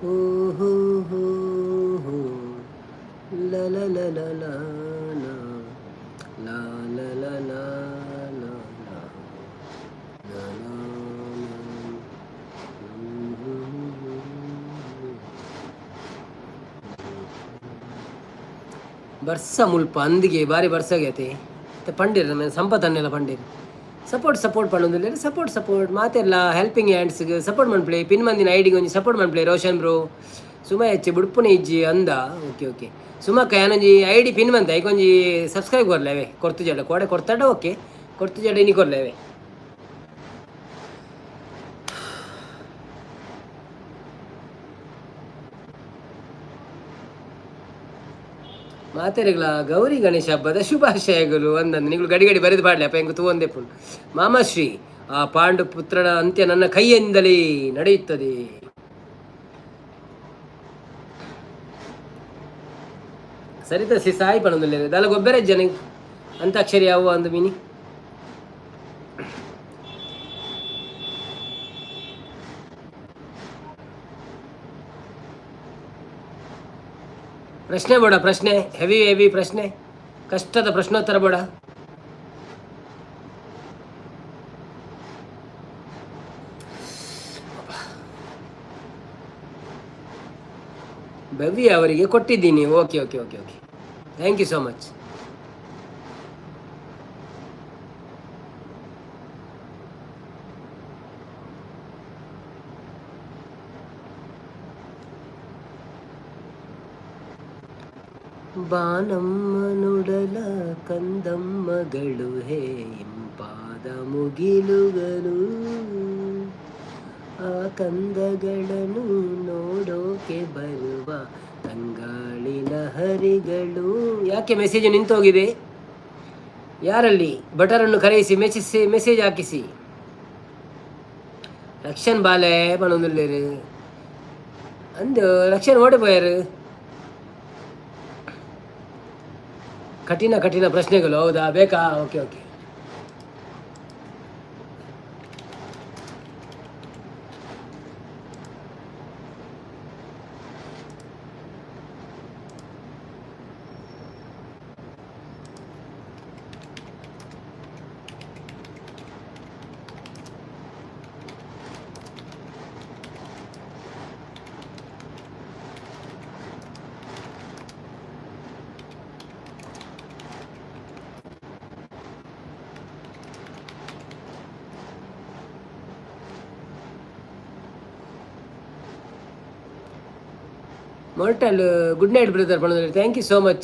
S1: ಓ ಹೋ ಹೋ ಹೋ, ಲ ಲ ಲ ಲ ಲ ಲ ಲ ಲ ಲ ಲ ಲ ಲ ಲ ಲ. ಬರ್ಸ ಮುಲ್ಪ ಅಂದಿಗೆ ಬಾರಿ ಬರ್ಸಾಗೈತೆ. ಮತ್ತೆ ಪಂಡಿರ್ ಸಂಪತ್ ಅನ್ನೆಲ್ಲ ಪಂಡಿರ್ ಸಪೋರ್ಟ್ ಸಪೋರ್ಟ್ ಪಂಡೊಂದುಲ್ಲೆರ್. ಸಪೋರ್ಟ್ ಸಪೋರ್ಟ್ ಮಾತೆರ್ಲ ಹೆಲ್ಪಿಂಗ್ ಹ್ಯಾಂಡ್ಸ್ಗ್ ಸಪೋರ್ಟ್ ಮನ್ಪುಲೆ. ಪಿನ್ ಮಂದಿನ ಐಡಿಗೆ ಒಂಜಿ ಸಪೋರ್ಟ್ ಮನ್ಪುಲೆ. ರೋಷನ್ ಬ್ರೋ, ಸುಮ ಹೆಚ್ಚು ಬುಡ್ಪುನ ಇಜ್ಜಿ ಅಂದ. ಓಕೆ ಓಕೆ ಸುಮಕ್ಕ, ಯಾನೊಂಜಿ ಐಡಿ ಪಿನ್ ಮಂತೆ, ಐಕೊಂಜಿ ಒಂಜಿ ಸಬ್ಸ್ಕ್ರೈಬ್ ಕೊರ್ಲೆ. ಕೊರ್ತು ಜಡ ಕೋಡೆ ಕೊರ್ತಾಡ. ಓಕೆ, ಕೊರ್ತು ಜಡ ಇನಿ ಕೊರ್ಲೆ. ಮಾತೆರೆಗ್ಲ ಗೌರಿ ಗಣೇಶ ಹಬ್ಬದ ಶುಭಾಶಯಗಳು ಅಂದಂದು ನಿಗಳು ಗಡಿ ಗಡಿ ಬರೆದು ಪಾಡ್ಲೆ ಅಪ್ಪ ಹೆಂಗೆ ತೂವಂದೆ ಪುಣ್. ಮಾಮಾಶ್ರೀ, ಆ ಪಾಂಡು ಪುತ್ರನ ಅಂತ್ಯ ನನ್ನ ಕೈಯಿಂದಲೇ ನಡೆಯುತ್ತದೆ. ಸರಿತ ಸಿ ಸಾಯಿ ಪಣೊಂದುಲ್ಲೆರ್. ದಾಲ ಗೊಬ್ಬರ ಜನ ಅಂತಾಕ್ಷರಿ ಯಾವ ಅಂದು ಮಿನಿ. ಪ್ರಶ್ನೆ ಬೇಡ, ಪ್ರಶ್ನೆ ಹೆವಿ ಹೆವಿ ಪ್ರಶ್ನೆ, ಕಷ್ಟದ ಪ್ರಶ್ನೋತ್ತರ ಬೇಡ. ಭವ್ಯ ಅವರಿಗೆ ಕೊಟ್ಟಿದ್ದೀನಿ. Okay okay okay okay, thank you so much. ಬಾನಮ್ಮನುಡಲ ಕಂದಮ್ಮಗಳು ಹೇ ಇಂಪಾದ ಮುಗಿಲುಗಳು, ಆ ಕಂದಗಳನ್ನು ನೋಡೋಕೆ ಬರುವ ತಂಗಾಳಿನ ಹರಿಗಳು. ಯಾಕೆ ಮೆಸೇಜ್ ನಿಂತೋಗಿದೆ? ಯಾರಲ್ಲಿ ಭಟರನ್ನು ಕರೆಯಿಸಿ ಮೆಸೇಜ್ ಮೆಸೇಜ್ ಹಾಕಿಸಿ. ರಕ್ಷನ್ ಬಾಲೆ ಪಣೊಂದುಲ್ಲೆರ್ ಅಂದು ರಕ್ಷನ್ ಓಡಿ ಪೋಯೆರ್. ಕಠಿಣ ಕಠಿಣ ಪ್ರಶ್ನೆಗಳು ಹೌದಾ? ಬೇಕಾ? Okay okay. Mortal, good night brother ಪಣೊಂದುಲ್ಲೆರ್. Thank you so much,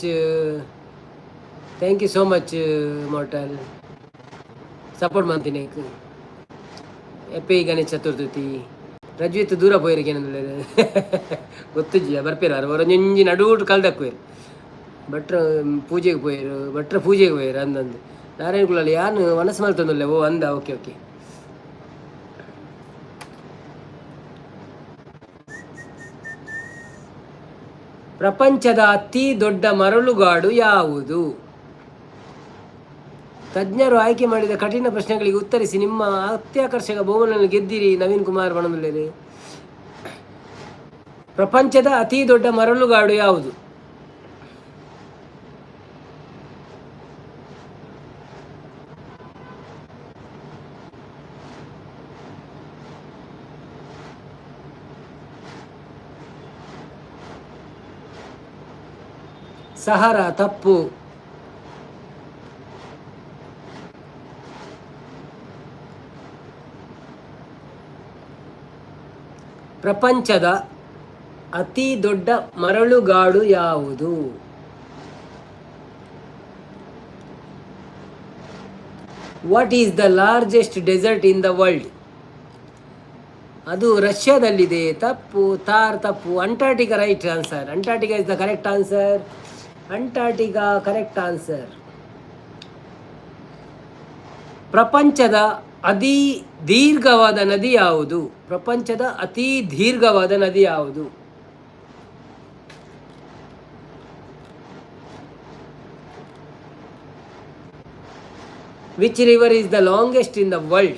S1: thank you so much mortal, support ಮಂತಿನ. Happy Ganesha Chaturthi. Rajvith ದೂರ ಪೋಯೆರ್ ಕೇನೊಂದುಲ್ಲೆರ್, ಗೊತ್ತುಜ್ಜಿ. ಬರ್ಪೇರು ಆರ್ ಒಂಜೊಂಜಿ ನಡುಟು ಕಲ್ದಕ್ಕುವೆರ್. ಭಟ್ರ ಪೂಜೆಗೆ ಪೋಯೆರ್, ಭಟ್ರ ಪೂಜೆಗೆ ಪೋಯೆರ್ ಅಂದಂದು. ನಾರಾಯಣ ಕುಲಾಲ್ ಯಾನ್ ವನಸ್ ಮಲ್ತೊಂದುಲ್ಲೆ. ಓ ಅಂದ. Okay okay. ಪ್ರಪಂಚದ ಅತಿ ದೊಡ್ಡ ಮರಳುಗಾಡು ಯಾವುದು? ತಜ್ಞರು ಆಯ್ಕೆ ಮಾಡಿದ ಕಠಿಣ ಪ್ರಶ್ನೆಗಳಿಗೆ ಉತ್ತರಿಸಿ ನಿಮ್ಮ ಅತ್ಯಾಕರ್ಷಕ ಬಹುಮಾನವನ್ನು ಗೆದ್ದಿರಿ. ನವೀನ್ ಕುಮಾರ್ ಪಣೊಂದುಲ್ಲೆರ್. ಪ್ರಪಂಚದ ಅತಿ ದೊಡ್ಡ ಮರಳುಗಾಡು ಯಾವುದು? ಸಹರ ತಪ್ಪು. ಪ್ರಪಂಚದ ಅತಿ ದೊಡ್ಡ ಮರಳುಗಾಡು ಯಾವುದು? What is the largest desert in the world? ಅದು ರಷ್ಯಾದಲ್ಲಿದೆ. ತಪ್ಪು. ತಾರ್ ತಪ್ಪು. Antarctica right answer. Antarctica is the correct answer. Antarctica correct answer. ಪ್ರಪಂಚದ ಅತಿ ದೀರ್ಘವಾದ ನದಿ ಯಾವುದು? ಪ್ರಪಂಚದ ಅತಿ ದೀರ್ಘವಾದ ನದಿ ಯಾವುದು? Which river is the longest in the world?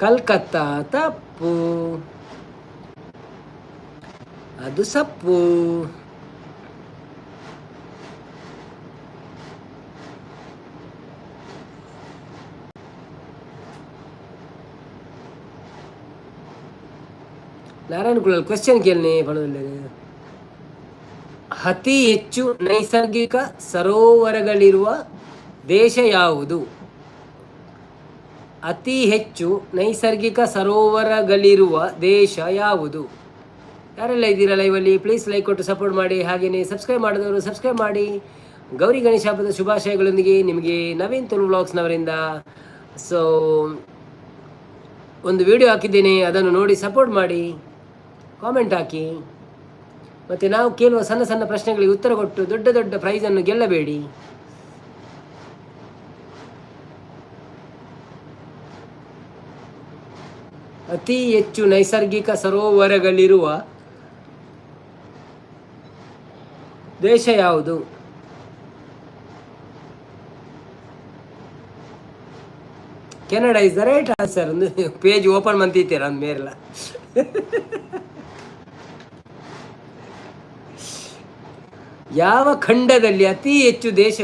S1: Calcutta ತಪ್ಪು, ಅದು ಸಪ್ಪು. ನಾರಾಯಣ ಕುಳಲ್ ಕ್ವೆಶ್ಚನ್ ಕೇಳನೆ ಪಣೋದಿಲ್ಲ. ಅತಿ ಹೆಚ್ಚು ನೈಸರ್ಗಿಕ ಸರೋವರಗಳಿರುವ ದೇಶ ಯಾವುದು? ಅತಿ ಹೆಚ್ಚು ನೈಸರ್ಗಿಕ ಸರೋವರಗಳಿರುವ ದೇಶ ಯಾವುದು? ಯಾರೆಲ್ಲ ಇದ್ದೀರಾ ಲೈವಲ್ಲಿ, ಪ್ಲೀಸ್ ಲೈಕ್ ಕೊಟ್ಟು ಸಪೋರ್ಟ್ ಮಾಡಿ. ಹಾಗೆಯೇ ಸಬ್ಸ್ಕ್ರೈಬ್ ಮಾಡಿದವರು ಸಬ್ಸ್ಕ್ರೈಬ್ ಮಾಡಿ. ಗೌರಿ ಗಣೇಶ ಹಬ್ಬದ ಶುಭಾಶಯಗಳೊಂದಿಗೆ ನಿಮಗೆ ನವೀನ್ ತುಳು ವ್ಲಾಗ್ಸ್ನವರಿಂದ. ಸೊ ಒಂದು ವಿಡಿಯೋ ಹಾಕಿದ್ದೇನೆ, ಅದನ್ನು ನೋಡಿ ಸಪೋರ್ಟ್ ಮಾಡಿ, ಕಾಮೆಂಟ್ ಹಾಕಿ. ಮತ್ತು ನಾವು ಕೇಳುವ ಸಣ್ಣ ಸಣ್ಣ ಪ್ರಶ್ನೆಗಳಿಗೆ ಉತ್ತರ ಕೊಟ್ಟು ದೊಡ್ಡ ದೊಡ್ಡ ಪ್ರೈಸನ್ನು ಗೆಲ್ಲಬೇಡಿ. ಅತಿ ಹೆಚ್ಚು ನೈಸರ್ಗಿಕ ಸರೋವರಗಳಿರುವ ದೇಶ ಯಾವುದು? Canada is the right answer. ಒಂದು ಪೇಜ್ ಓಪನ್ ಮಂತಿತ್ತೀರ ಅಂದ ಮೇರೆಲ್ಲ. ಯಾವ ಖಂಡದಲ್ಲಿ ಅತಿ ಹೆಚ್ಚು ದೇಶ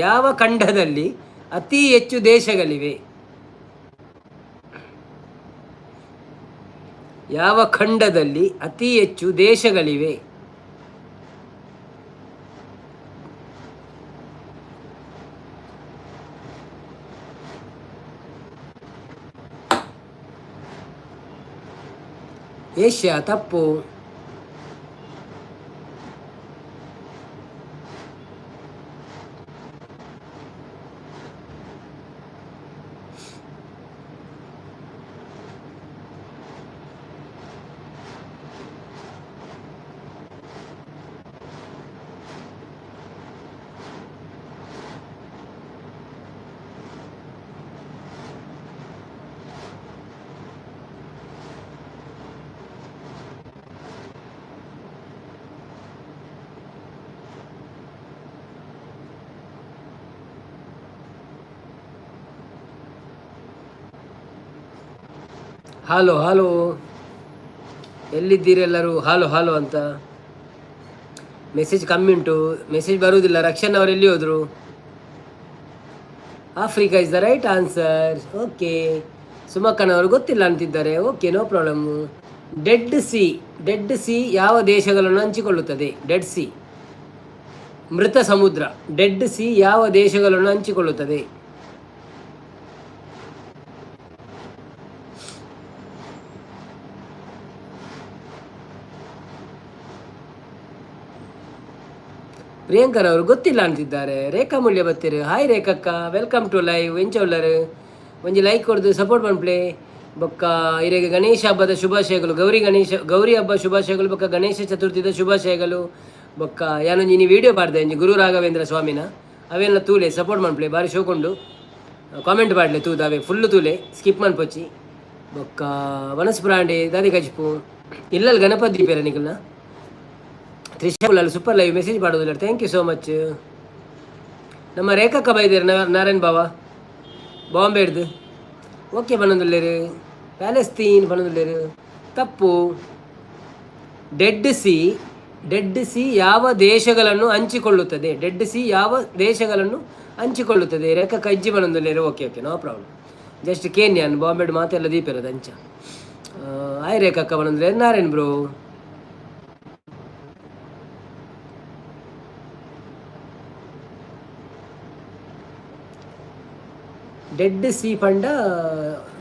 S1: ಯಾವ ಖಂಡದಲ್ಲಿ ಅತಿ ಹೆಚ್ಚು ದೇಶಗಳಿವೆ? ಯಾವ ಖಂಡದಲ್ಲಿ ಅತಿ ಹೆಚ್ಚು ದೇಶಗಳಿವೆ? ಏಷ್ಯಾ ತಪ್ಪು. ಹಾಲೋ ಹಾಲೋ, ಎಲ್ಲಿದ್ದೀರೆಲ್ಲರೂ? ಹಾಲೋ ಹಾಲೋ ಅಂತ ಮೆಸೇಜ್ ಕಮ್ಮಿ ಉಂಟು, ಮೆಸೇಜ್ ಬರುವುದಿಲ್ಲ. ರಕ್ಷಣ್ ಅವರು ಎಲ್ಲಿ ಹೋದರು? Africa is the right answer. Okay, ಸುಮಕ್ಕನವರು ಗೊತ್ತಿಲ್ಲ ಅಂತಿದ್ದಾರೆ. Okay, no problem. Dead Sea, Dead Sea ಯಾವ ದೇಶಗಳನ್ನು ಹಂಚಿಕೊಳ್ಳುತ್ತದೆ? ಡೆಡ್ ಸಿ, ಮೃತ ಸಮುದ್ರ, ಡೆಡ್ ಸಿ ಯಾವ ದೇಶಗಳನ್ನು ಹಂಚಿಕೊಳ್ಳುತ್ತದೆ? ಪ್ರಿಯಾಂಕರ್ ಅವರು ಗೊತ್ತಿಲ್ಲ ಅಂತಿದ್ದಾರೆ. ರೇಖಾ ಮೂಲ್ಯ ಬತ್ತೀರು. ಹಾಯ್ ರೇಖಕ್ಕ, welcome to live. ಎಂಚ ಉಲ್ಲರು? ಒಂಜಿ ಲೈಕ್ ಕೊಡ್ದು ಸಪೋರ್ಟ್ ಪನ್ಪ್ಲೆ. ಬೊಕ್ಕ ಇರೆಗೆ ಗಣೇಶ ಹಬ್ಬದ ಶುಭಾಶಯಗಳು, ಗೌರಿ ಗಣೇಶ ಗೌರಿ ಹಬ್ಬ ಶುಭಾಶಯಗಳು, ಬೊಕ್ಕ ಗಣೇಶ ಚತುರ್ಥಿದ ಶುಭಾಶಯಗಳು. ಬೊಕ್ಕ ಯಾನೊಂಜಿ ಇನಿ ವೀಡಿಯೋ ಪಾಡ್ದೆ ಒಂಜಿ ಗುರು ರಾಘವೇಂದ್ರ ಸ್ವಾಮಿನ, ಅವೆಲ್ಲ ತೂಲೆ, ಸಪೋರ್ಟ್ ಮನ್ಪ್ಲೆ. ಬಾರಿ ಶೋಕೊಂಡು ಕಾಮೆಂಟ್ ಪಾಡ್ಲೆ, ತೂದು ಅವೇ ಫುಲ್ಲು ತೂಲೆ, ಸ್ಕಿಪ್ ಮನ್ಪೊಚ್ಚಿ. ಬೊಕ್ಕ ವನಸ್ಪುರಾಂಡೆ ದಾದಿ ಕಜಿಪು ಇಲ್ಲಲ್ಲಿ Ganapati ದೀಪೇರ ನಿಕಲ್ನ. Trisha super live message ಮಾಡೋದಿಲ್ಲ, thank you so much. ನಮ್ಮ ರೇಖಕ್ಕ ಬೈದೇರು ನಾರಾಯಣ್ ಬಾವ ಬಾಂಬೆ ಹಿಡ್ದು. ಓಕೆ, ಬನ್ನೊಂದುಲ್ಲೇರು ಪ್ಯಾಲೆಸ್ತೀನ್ ಬನ್ನೊಂದುಲ್ಲೇರು ತಪ್ಪು. Dead C, dead C ಯಾವ ದೇಶಗಳನ್ನು ಹಂಚಿಕೊಳ್ಳುತ್ತದೆ? ಡೆಡ್ ಸಿ ಯಾವ ದೇಶಗಳನ್ನು ಹಂಚಿಕೊಳ್ಳುತ್ತದೆ? ರೇಖಾ ಕಜ್ಜಿ ಬನ್ನೊಂದುಲ್ಲೇರು. Okay okay, no problem. Just ಕೇನ್ಯಾನ್ ಬಾಂಬೆ ಮಾತೆಲ್ಲ ದೀಪ ಇರೋದು ಅಂಚ. ಆಯ್ ರೇಖಕ್ಕ ಬನ್ನೊಂದುಲ್ಲೇರು ನಾರಾಯಣ್ ಬ್ರೋ. Dead C ಪಂಡ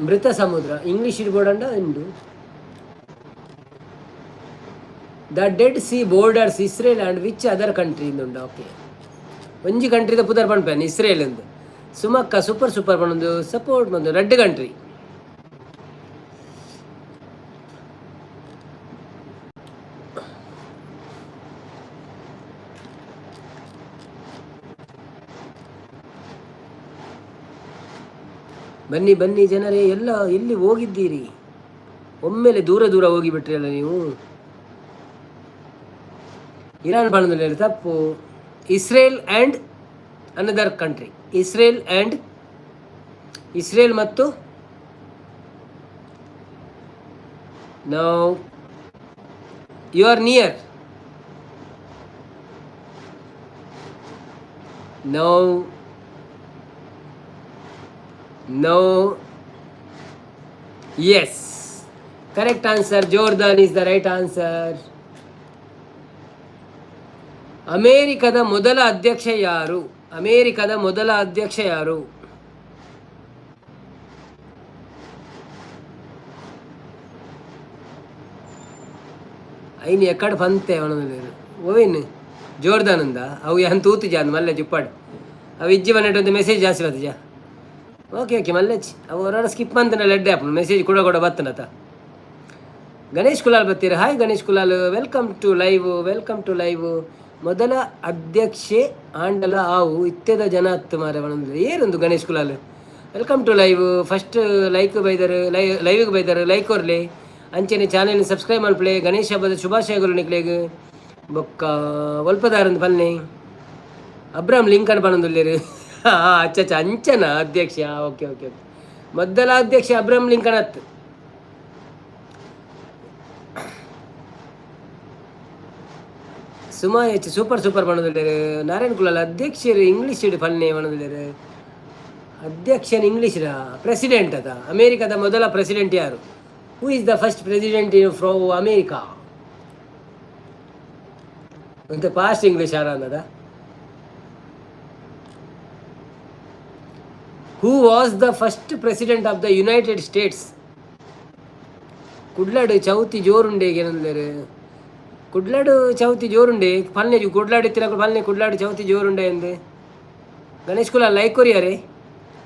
S1: ಮೃತ ಸಮುದ್ರ, ಇಂಗ್ಲೀಷ್ ಬೋರ್ಡಂಡ ಉಂಡು. The Dead Sea borders Israel and which other country ಉಂಡು. ಓಕೆ, ಒಂಜಿ ಕಂಟ್ರಿದ ಪುದರ್ ಪನ್ಪೇನ್, ಇಸ್ರೇಲ್ ಎಂದು. ಸುಮಕ್ಕ ಸೂಪರ್ ಸೂಪರ್ ಪನೊಂದು ಸಪೋರ್ಟ್ ಬಂದು ರೆಡ್ ಕಂಟ್ರಿ. ಬನ್ನಿ ಬನ್ನಿ ಜನರೇ, ಎಲ್ಲ ಎಲ್ಲಿ ಹೋಗಿದ್ದೀರಿ? ಒಮ್ಮೆಲೆ ದೂರ ದೂರ ಹೋಗಿಬಿಟ್ರಿ ಅಲ್ಲ ನೀವು. ಇರಾನ್ ಬಾಣದಲ್ಲಿ ತಪ್ಪು. Israel and another country, Israel and Israel ಮತ್ತು No, you are near. No, no, yes, correct answer. Jordan is the right answer. ಅಮೇರಿಕದ ಮೊದಲ ಅಧ್ಯಕ್ಷ ಯಾರು? ಅಮೇರಿಕದ ಮೊದಲ ಅಧ್ಯಕ್ಷ ಯಾರು? ಐನ್ ಎಕ್ಕಡ ಪಂತೆ ಅವನದು ಓವೇನು ಜೋರ್ದಾನ್ ಅಂದ. ಅವು ಯಾನ್ ತೂತು ಜಾನ್ ಮಲ್ಲೆ ಜುಪ್ಪಾಡು. ಅವು ಇಜ್ಜಿ ಬಂದಿಟ್ಟು ಒಂದು ಮೆಸೇಜ್ ಜಾಸ್ತಿ ಬರ್ತಜ. Okay okay, ಮಲ್ಲೆಚ್ಚಿ. ಅವು ಹೊರಗಡೆ ಸ್ಕಿಪ್ ಅಂತನ ಲೆಡ್ಡೆ ಆಪುಂಡು. ಮೆಸೇಜ್ ಕೂಡ ಕೂಡ ಬತ್ತನತ. Ganesh Kulal ಬತ್ತೀರ. Hi Ganesh Kulal, welcome to live, welcome to live. ಮೊದಲ ಅಧ್ಯಕ್ಷೆ ಆಂಡಲ ಆವು ಇತ್ತೆದ ಜನ ಅತ್ತು ಮಾರೆ ಪನೊಂದು. ಏರೊಂದು Ganesh Kulal, welcome to live. First like ಬೈದರು, ಲೈವ್ಗೆ ಬೈದರು, ಲೈಕ್ ಕೊರ್ಲೆ. ಅಂಚನೆ ಚಾನೆಲ್ ಸಬ್ಸ್ಕ್ರೈಬ್ ಮಲ್ಪಲೆ. ಗಣೇಶ ಹಬ್ಬದ ಶುಭಾಶಯಗಳು ನಿಕ್ಲೆಗ್. ಬೊಕ್ಕ ಒಲ್ಪದಾರಂದು ಪನ್ನೆ. ಅಬ್ರಾಮ್ ಲಿಂಕನ್ ಪನೊಂದುಲ್ಲೆರ್. ಅಚ್ಚ ಅಚ್ಚ, ಅಂಚನ ಅಧ್ಯಕ್ಷ. ಓಕೆ ಓಕೆ ಓಕೆ, ಮೊದಲ ಅಧ್ಯಕ್ಷ ಅಬ್ರಾಮ್ ಲಿಂಕನ್ ಅತ್ತು. ಸುಮಾ ಎಚ್ ಸೂಪರ್ ಸೂಪರ್ ಪನೊಂದುಲ್ಲೆರ್. ನಾರಾಯಣ ಕುಲಾಲ್ ಅಧ್ಯಕ್ಷರು ಇಂಗ್ಲೀಷ್ ಪನ್ನೆ ಪನೊಂದುಲ್ಲೆರ್. ಅಧ್ಯಕ್ಷನ್ ಇಂಗ್ಲೀಷ್ ಪ್ರೆಸಿಡೆಂಟ್ ಅದ. ಅಮೇರಿಕಾದ ಮೊದಲ ಪ್ರೆಸಿಡೆಂಟ್ ಯಾರು? Who is the first president in from America? ಅಂತ ಫಾಸ್ಟ್ ಇಂಗ್ಲೀಷ್ ಯಾರ ಅನ್ನದ. Who was the first president of the United States? ಕುಡ್ಲಾಡು Chouti ಜೋರುಂಡೆ ಏನಂದರೆ. ಕುಡ್ಲಾಡು ಚೌತಿ ಜೋರುಂಡೆ ಪಲ್ನೆ. ಕುಡ್ಲಾಡು ಇತ್ತಿನಕುಲು ಪಲ್ನೆ. ಕುಡ್ಲಾಡು ಚೌತಿ ಜೋರುಂಡೆ ಎಂದೆ. ಗಣೇಶ್ ಕುಲಾಲ್ ಲೈಕ್ ಕೊರಿಯಾರೆ.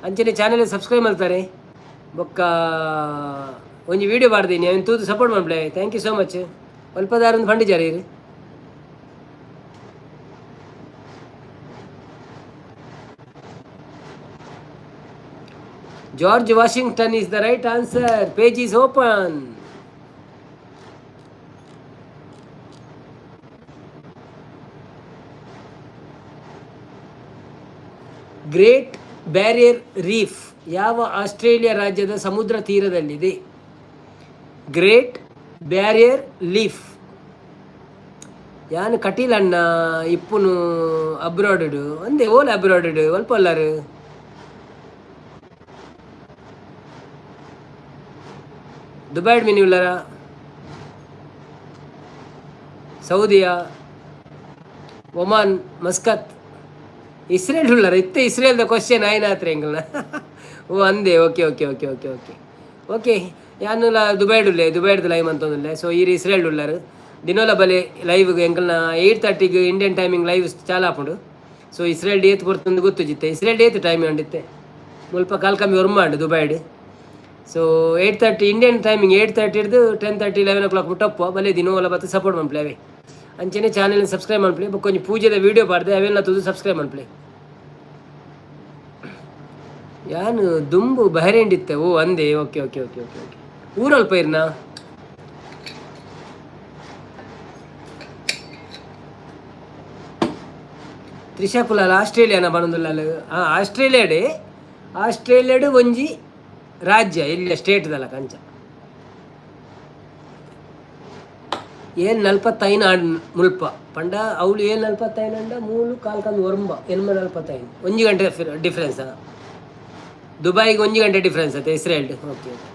S1: ಅಂಚನೆ ಚಾನೆಲ್ ಸಬ್ಸ್ಕ್ರೈಬ್ ಮಾಡ್ತಾರೆ. ಬೊಕ್ಕ ಒಂಜಿ ವೀಡಿಯೋ ಪಾಡ್ದೀನಿ, ಅವನು ತೂದು ಸಪೋರ್ಟ್ ಮಲ್ಪಲೆ. Thank you so much. ಒಲ್ಪದಾರೊಂದು ಪಂಡಿಜಾರ ಇರು. George Washington is the right answer. Page is open. Great Barrier Reef ಯಾವ ಆಸ್ಟ್ರೇಲಿಯಾ ರಾಜ್ಯದ ಸಮುದ್ರ ತೀರದಲ್ಲಿದೆ? Great barrier leaf. ಯಾನ್ ಕಟೀಲಣ್ಣ ಇಪ್ಪುನು ಅಬ್ರಾಡ್ ಒಂದೇ. ಓಲ್ ಅಬ್ರಾಡ್? ಒಲ್ಪಲ್ಲಾರು? ದುಬೈಡ್ ಮಿನಿ ಉಲ್ಲರ? ಸೌದಿಯಾ, ಒಮಾನ್, ಮಸ್ಕತ್, ಇಸ್ರೇಲ್ ಉಳ್ಳಾರ? ಇತ್ತೆ ಇಸ್ರೇಲ್ದ ಕ್ವಶನ್ ಆಯ್ನಾತ್ರ ಎಂಕಲ್ನ. ಓ ಅಂದೆ. Okay okay okay okay okay okay. ಯಾನುಲ ದುಬೈಡ್ ಉಲ್ಲೆ, ದುಬೈಡ್ದು ಲೈವ್ ಅಂತಂದುಲ್ಲೆ. ಸೊ ಈರ್ ಇಸ್ರೇಲ್ ಉಳ್ಳಾರು. ದಿನೋಲ ಬಲೆ ಲೈವ್. ಎಂಕಲ್ನ 8:30ಗೆ ಇಂಡಿಯನ್ ಟೈಮಿಂಗ್ ಲೈವ್ ಚಾಲ ಆಪುಂಡು. ಸೊ ಇಸ್ರೇಲ್ ಏತ್ ಪೊರ್ತುಂದು ಗೊತ್ತುಜಿತ್ತೆ. ಇಸ್ರೇಲ್ ಏತ್ ಟೈಮ್ ಅಂಡಿತ್ತೆ? ಮುಲ್ಪ ಕಾಲ್ ಕಮ್ಮಿ ಒರ್ಂಬ ಉಂಡು ದುಬೈಡ್. So 8:30 Indian timing, 8:30 ಹಿಡ್ದು 10:30, 11 ಓ ಕ್ಲಾಕ್ ಮುಟ್ಟಪ್ಪ. ಬಲೆ ದಿನೋಲ ಬತ್ತು ಸಪೋರ್ಟ್ ಮನ್ಪುಲೆ ಅವೇ. ಅಂಚನೆ ಚಾನೆಲ್ ಸಬ್ಸ್ಕ್ರೈಬ್ ಮನ್ಪುಲೆ. ಬೊಕ್ಕ ಒಂಜಿ ಪೂಜೆದ ವೀಡಿಯೋ ಪಾಡ್ದೆ, ಅವೆಲ್ಲ ತೂದು ಸಬ್ಸ್ಕ್ರೈಬ್ ಮನ್ಪುಲೆ. ಯಾನು ದುಂಬು ಬಹರೇಂಡಿತ್ತೆ. ಓ ಅಂದೆ. Okay okay okay okay okay. ಊರಲ್ಪ Erna? Trisha Kulal ಆಸ್ಟ್ರೇಲಿಯಾನ ಬನೊಂದುಲ್ಲಾಲ್. ಹಾಂ, ಆಸ್ಟ್ರೇಲಿಯಾಡೆ. ಆಸ್ಟ್ರೇಲಿಯಾಡ್ ಒಂಜಿ ರಾಜ್ಯ, ಇಲ್ಲಿ ಸ್ಟೇಟ್ದಲ್ಲ ಕಂಚ. ಏನ್ ನಲ್ವತ್ತೈನು ಆಂಡ್ ಮುಲ್ಪ ಪಂಡ ಅವ್ಲು ಏನ್ ನಲ್ವತ್ತೈನು ಅಂಡ, ಮೂಲು ಕಾಲ್ ಕಂದು ಒರಂಬ, 8:45. ಒಂಜಿ ಗಂಟೆ ಡಿಫ್ರೆನ್ಸ್. ದುಬೈಗೆ ಒಂಜಿ ಗಂಟೆ ಡಿಫ್ರೆನ್ಸ್ ಅತ್ತೆ ಇಸ್ರೇಲ್. Okay okay.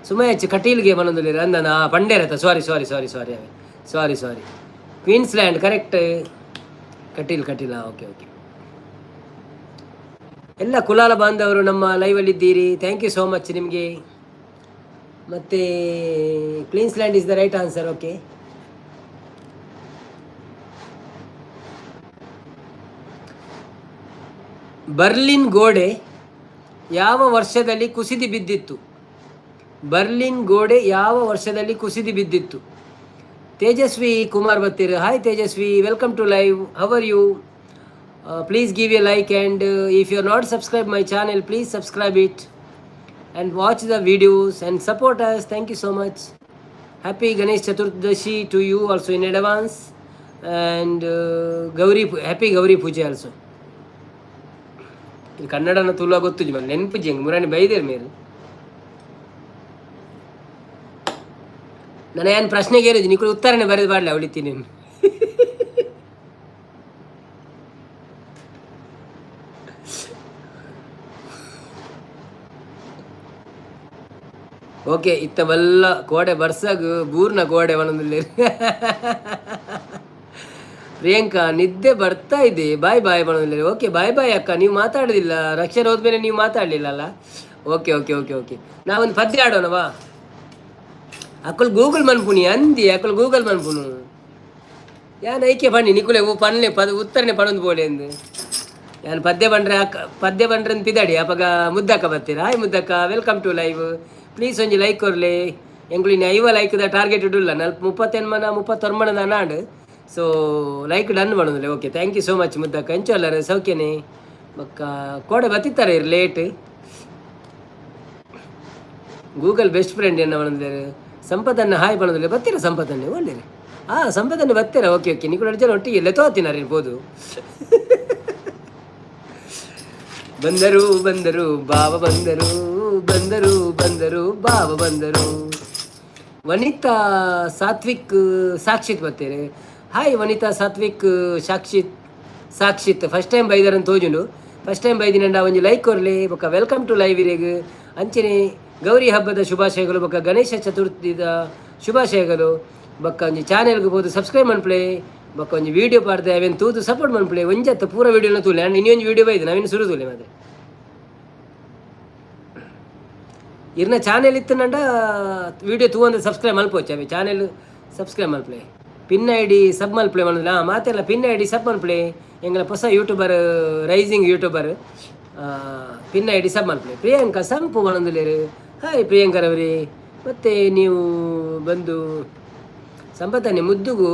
S1: ಸುಮಯಚ್ ಕಟೀಲ್ಗೆ ಬನೊಂದುಲ್ಲೆರ್ ಅಂದನ ಪಂಡೇರತ್ತ. ಸಾರಿ ಸಾರಿ ಸಾರಿ ಸಾರಿ, ಅವೇ sorry sorry. Queensland correct. Kateel Kateel. Okay okay. ಎಲ್ಲ ಕುಲಾಲ ಬಾಂಧವರು ನಮ್ಮ ಲೈವಲ್ಲಿದ್ದೀರಿ. Thank you so much ನಿಮಗೆ. ಮತ್ತು Queensland is the right answer. Okay. Berlin ಗೋಡೆ ಯಾವ ವರ್ಷದಲ್ಲಿ ಕುಸಿದು ಬಿದ್ದಿತ್ತು? ಬರ್ಲಿನ್ ಗೋಡೆ ಯಾವ ವರ್ಷದಲ್ಲಿ ಕುಸಿದು ಬಿದ್ದಿತ್ತು? Tejasvi Kumar ಬತ್ತೀರ್. Hi Tejasvi, welcome to live. How are you? Please give a like, and if you are not subscribe my channel, please subscribe it and watch the videos and support us. Thank you so much. Happy Ganesh Chaturdashi to you also in advance, and Gauri, happy Gauri Puja also. ಇದು ಕನ್ನಡನ ತುಲ ಗೊತ್ತು ನೆನಪು ಜಂಗ್ ಮುರಾಣಿ ಬೈದೇರು ಮೇರು. ನಾನು ಏನು ಪ್ರಶ್ನೆಗೆ ಏನಿದೆ ನಿಕ್ಕಳು ಉತ್ತರನೇ ಬರೆದು ಬಾಡಲೆ ಅವಳಿತ್ತೀನಿ. ಓಕೆ, ಇತ್ತ ಬಲ್ಲ ಕೋಡೆ ಬರ್ಸಾಗ ಬೂರ್ನ ಗೋಡೆ ಒಂದೊಂದು. ಪ್ರಿಯಾಂಕಾ, ನಿದ್ದೆ ಬರ್ತಾ ಇದೆ, ಬಾಯ್ ಬಾಯ್ ಬಣ್ಣದಲ್ಲಿ. ಓಕೆ, ಬಾಯ್ ಬಾಯ್ ಅಕ್ಕ. ನೀವು ಮಾತಾಡೋದಿಲ್ಲ, ರಕ್ಷಣೆ ಹೋದ್ಮೇಲೆ ನೀವು ಮಾತಾಡಲಿಲ್ಲ ಅಲ್ಲ. ಓಕೆ ಓಕೆ ಓಕೆ ಓಕೆ, ನಾವೊಂದು ಪದ್ಯ ಆಡೋಣವಾ? ಅಕ್ಕಲು ಗೂಗಲ್ ಮನ್ಪುನಿ ಅಂದಿ, ಅಕ್ಕಲು ಗೂಗಲ್ ಮನ್ಪುನು. ಯಾನ್ ಐಕೆ ಬನ್ನಿ ನಿಕುಲೆ ಓ ಪನ್ಲೆ ಪದ ಉತ್ತರನೆ ಪಡೊಂದು ಬೋಲೆ ಎಂದು. ಯಾನ್ ಪದ್ಯ ಬಂಡ್ರೆ ಅಕ್ಕ, ಪದ್ಯ ಬಂಡ್ರೆ ಅಂತ ಪಿದಾಡಿ ಅಪಗ ಮುದ್ದಕ್ಕ ಬರ್ತೀರಾ. ಹಾಯ್ ಮುದ್ದಕ್ಕ, welcome to live. Please ಒಂಜಿ ಲೈಕ್ ಕೊರ್ಲೆ. ಎಂಕುಲು ಇನ್ನು 50 ಲೈಕ್ದ ಟಾರ್ಗೆಟ್ ಇಡುಲ್ಲ. 38 39 ನಾಡು. ಸೊ ಲೈಕ್ ಡನ್ ಮಾಡೋದಿಲ್ಲ. Okay, thank you so much ಮುದ್ದಕ್ಕ. ಎಂಚು ಅಲ್ಲರ ಸೌಖ್ಯನೇ? ಬೊಕ್ಕ ಕೋಡೆ ಬತ್ತಿತ್ತಾರೆ late. Google best friend ಎನ್ನ ಬಂದಿದ್ದಾರೆ. ಸಂಪತ್ತನ್ನು ಹಾಯ್ ಬಣ್ಣದಲ್ಲಿ ಬರ್ತೀರಾ? ಸಂಪತ್ತನ್ನೇ ಒಳ್ಳೆರಿ. ಹಾಂ, ಸಂಪತ್ತನ್ನು ಬರ್ತೀರಾ? ಓಕೆ ಓಕೆ, ನೀವು ಜನ ಒಟ್ಟಿಗೆ ಲೆತೋತಿನಾರ ಇರ್ಬೋದು. ಬಂದರು ಬಂದರು ಬಾವ ಬಂದರು, ಬಂದರು ಬಂದರು ಬಾವ ಬಂದರು. ವನಿತಾ ಸಾತ್ವಿಕ್ ಸಾಕ್ಷಿತ್ ಬರ್ತೀರಿ. ಹಾಯ್ ವನಿತಾ ಸಾತ್ವಿಕ್ ಸಾಕ್ಷಿತ್. ಸಾಕ್ಷಿತ್ ಫಸ್ಟ್ ಟೈಮ್ ಬೈದಾರಂತ ತೋಜುಂಡು. ಫಸ್ಟ್ ಟೈಮ್ ಬೈದಿನಂಡ ಒಂಜಿ ಲೈಕ್ ಕೊರ್ಲಿ. ಬೊಕ್ಕ welcome to live ಇರೆಗ್. ಅಂಚನೆ ಗೌರಿ ಹಬ್ಬದ ಶುಭಾಶಯಗಳು, ಬೊಕ್ಕ ಗಣೇಶ ಚತುರ್ಥಿದ ಶುಭಾಶಯಗಳು. ಬೊಕ್ಕ ಒಂಜಿ ಚಾನೆಲ್ಗೆ ಪೋದು ಸಬ್ಸ್ಕ್ರೈಬ್ ಮನ್ಪುಲೆ. ಬೊಕ್ಕ ಒಂಜಿ ವೀಡಿಯೋ ಪಾಡ್ದೆ, ಅವೆನ್ ತೂದು ಸಪೋರ್ಟ್ ಮನ್ಪುಲೆ. ಒಂಜತ್ತ ಪೂರ ವೀಡಿಯೋನ ತೂಲೆ. ಆಂಡ್ ಇನ್ನೊಂದು ವೀಡಿಯೋ ಬೈದು ನಾವಿನ್ನು ಸುರು ತೂಲೆ. ಮತ್ತೆ ಇರ್ನ ಚಾನೆಲ್ ಇತ್ತನಂಡ ವೀಡಿಯೋ ತೂವಂದ ಸಬ್ಸ್ಕ್ರೈಬ್ ಮಲ್ಪೋಚ್. ಅವೆ ಚಾನೆಲ್ ಸಬ್ಸ್ಕ್ರೈಬ್ ಮಲ್ಪಲೆ. ಪಿನ್ ಐಡಿ ಸಬ್ ಮಲ್ಪಲೆ ಮನಲ್ಲ ಮಾತೆಲ್ಲ. ಪಿನ್ ಐಡಿ ಸಬ್ ಮಲ್ಪಲೆ. ಎಂಗಳ ಹೊಸ YouTuber, rising YouTuber, pin ID sub ಮಲ್ಪಲೆ. ಪ್ರಿಯಾಂಕಾ ಸಂಪು ಮನಂದುಲೇರು. ಹಾಯ್ ಪ್ರಿಯಾಂಕರವರೇ. ಮತ್ತೆ ನೀವು ಬಂದು ಸಂಪತ್ತನೆ ಮುದ್ದುಗು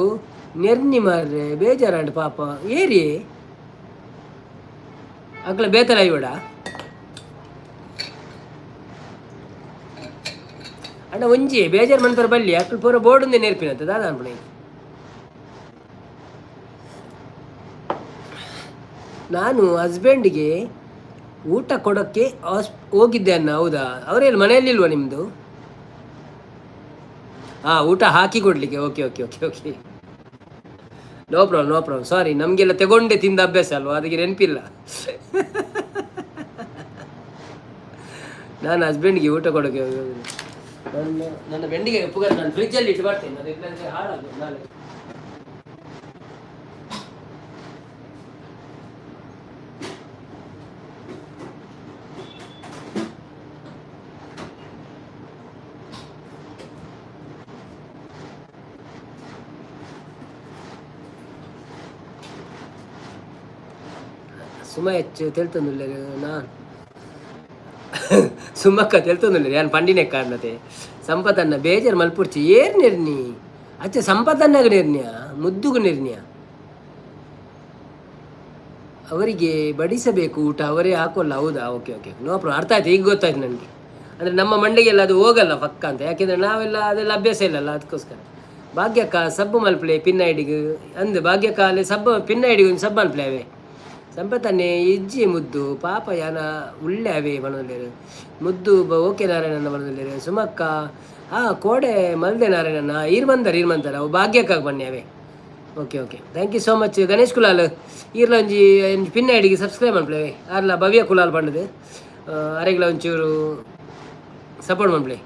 S1: ನೆರ್ನಿ ಮಾರ್ರೆ, ಬೇಜಾರಾಂಡ್ ಪಾಪ. ಏರಿ ಅಕ್ಲ ಬೇತಲ ಇವಡ ಅಣ್ಣ ಒಂಜಿ ಬೇಜಾರು ಮನ್ಪರ ಬಲ್ಲಿ. ಅಕ್ಲು ಪೂರ ಬೋರ್ಡ್ ನೇರ್ಪಿನಂತ ದಾದ ಅನ್ಪಣೆ. ನಾನು ಹಸ್ಬೆಂಡ್ಗೆ ಊಟ ಕೊಡೋಕ್ಕೆ ಹೋಗಿದ್ದೆ ಅನ್ನ. ಹೌದಾ? ಅವರೇನು ಮನೆಯಲ್ಲಿಲ್ವಾ ನಿಮ್ಮದು? ಹಾಂ, ಊಟ ಹಾಕಿ ಕೊಡಲಿಕ್ಕೆ. Okay okay okay okay, no problem, no problem. Sorry, ನಮಗೆಲ್ಲ ತಗೊಂಡೆ ತಿಂದ ಅಭ್ಯಾಸ ಅಲ್ವಾ, ಅದಕ್ಕೆ ನೆನಪಿಲ್ಲ. ನಾನು ಹಸ್ಬೆಂಡ್ಗೆ ಊಟ ಕೊಡೋಕ್ಕೆ ಹೋಗಿದ್ದು. ನನ್ನ ನನ್ನ ಬೆಂಡಿಗೆ ಪುಗರ್ ನಾನು ಫ್ರಿಜ್ಜಲ್ಲಿ ಇಟ್ಟು ಬರ್ತೇನೆ. ಅದು ಇಲ್ಲಾಂದ್ರೆ ಹಾಳಾಗೋದು ನಾಳೆ. ಸುಮ ಹೆಚ್ಚು ತೆಲ್ತೊಂದುಲ್ಲೆರ್ ನಾನ್. ಸುಮಕ್ಕ ತೆಲ್ತೊಂದುಲ್ಲೆರ್ ಯಾನ್ ಪಂಡಿನೆ ಕಾರಣತೆ. ಸಂಪತನ್ನ ಬೇಜಾರ್ ಮಲ್ಪುರ್ಚಿ. ಏರ್ ನೆರ್ನಿ ಅಚ್ಚ ಸಂಪತನ್ನಗ ನೆರ್ನಿಯ ಮುದ್ದುಗು ನೆರ್ನಿಯ. ಅವರಿಗೆ ಬಡಿಸಬೇಕು ಊಟ, ಅವರೇ ಹಾಕೋಲ್ಲ. ಹೌದಾ? Okay okay, no problem. ಅರ್ಥ ಆಯ್ತು, ಈಗ ಗೊತ್ತಾಯ್ತು ನನಗೆ. ಅಂದರೆ ನಮ್ಮ ಮಂಡಿಗೆಲ್ಲ ಅದು ಹೋಗಲ್ಲ ಪಕ್ಕ ಅಂತ. ಯಾಕೆಂದರೆ ನಾವೆಲ್ಲ ಅದೆಲ್ಲ ಅಭ್ಯಾಸ ಇಲ್ಲಲ್ಲ, ಅದಕ್ಕೋಸ್ಕರ. ಭಾಗ್ಯಕ್ಕ ಸಬ್ಬು ಮಲ್ಪಲೆ ಪಿನ್ ಐಡಿಗೆ ಅಂದು. ಭಾಗ್ಯಕ್ಕ ಅಲ್ಲಿ ಸಬ್ಬ ಪಿನ್ ಐಡಿಗೆ ಒಂದು ಸಬ್ ಮಲ್ಪಲೆ ಅವೇ. ಸಂಪತ್ತನ್ನೇ ಇಜ್ಜಿ ಮುದ್ದು ಪಾಪ ಯಾನ ಉಳ್ಳೆ ಅವೇ ಬಣದಲ್ಲೇರು ಮುದ್ದು. ಓಕೆ ನಾರಾಯಣನ ಬಣದಲ್ಲೇರು. ಸುಮಕ್ಕ ಆ ಕೋಡೆ ಮಲ್ದೆ ನಾರಾಯಣನ. ಈರ್ ಬಂದಾರ, ಈರ್ ಬಂದಾರ. ಅವು ಭಾಗ್ಯಕ್ಕಾಗ ಬನ್ನಿ ಅವೇ. Okay okay, thank you so much Ganesh Kulal. ಈರ್ಲ ಒಂಜಿ ಒಂಜಿ ಪಿನ್ ಐಡಿಗೆ ಸಬ್ಸ್ಕ್ರೈಬ್ ಮನ್ಪುಲೆ. ಆರ್ಲ ಭವ್ಯ ಕುಲಾಲ್ ಪಂಡದು. ಅರೆಗ್ಲ ಒಂಚೂರು ಸಪೋರ್ಟ್ ಮನ್ಪುಲೆ.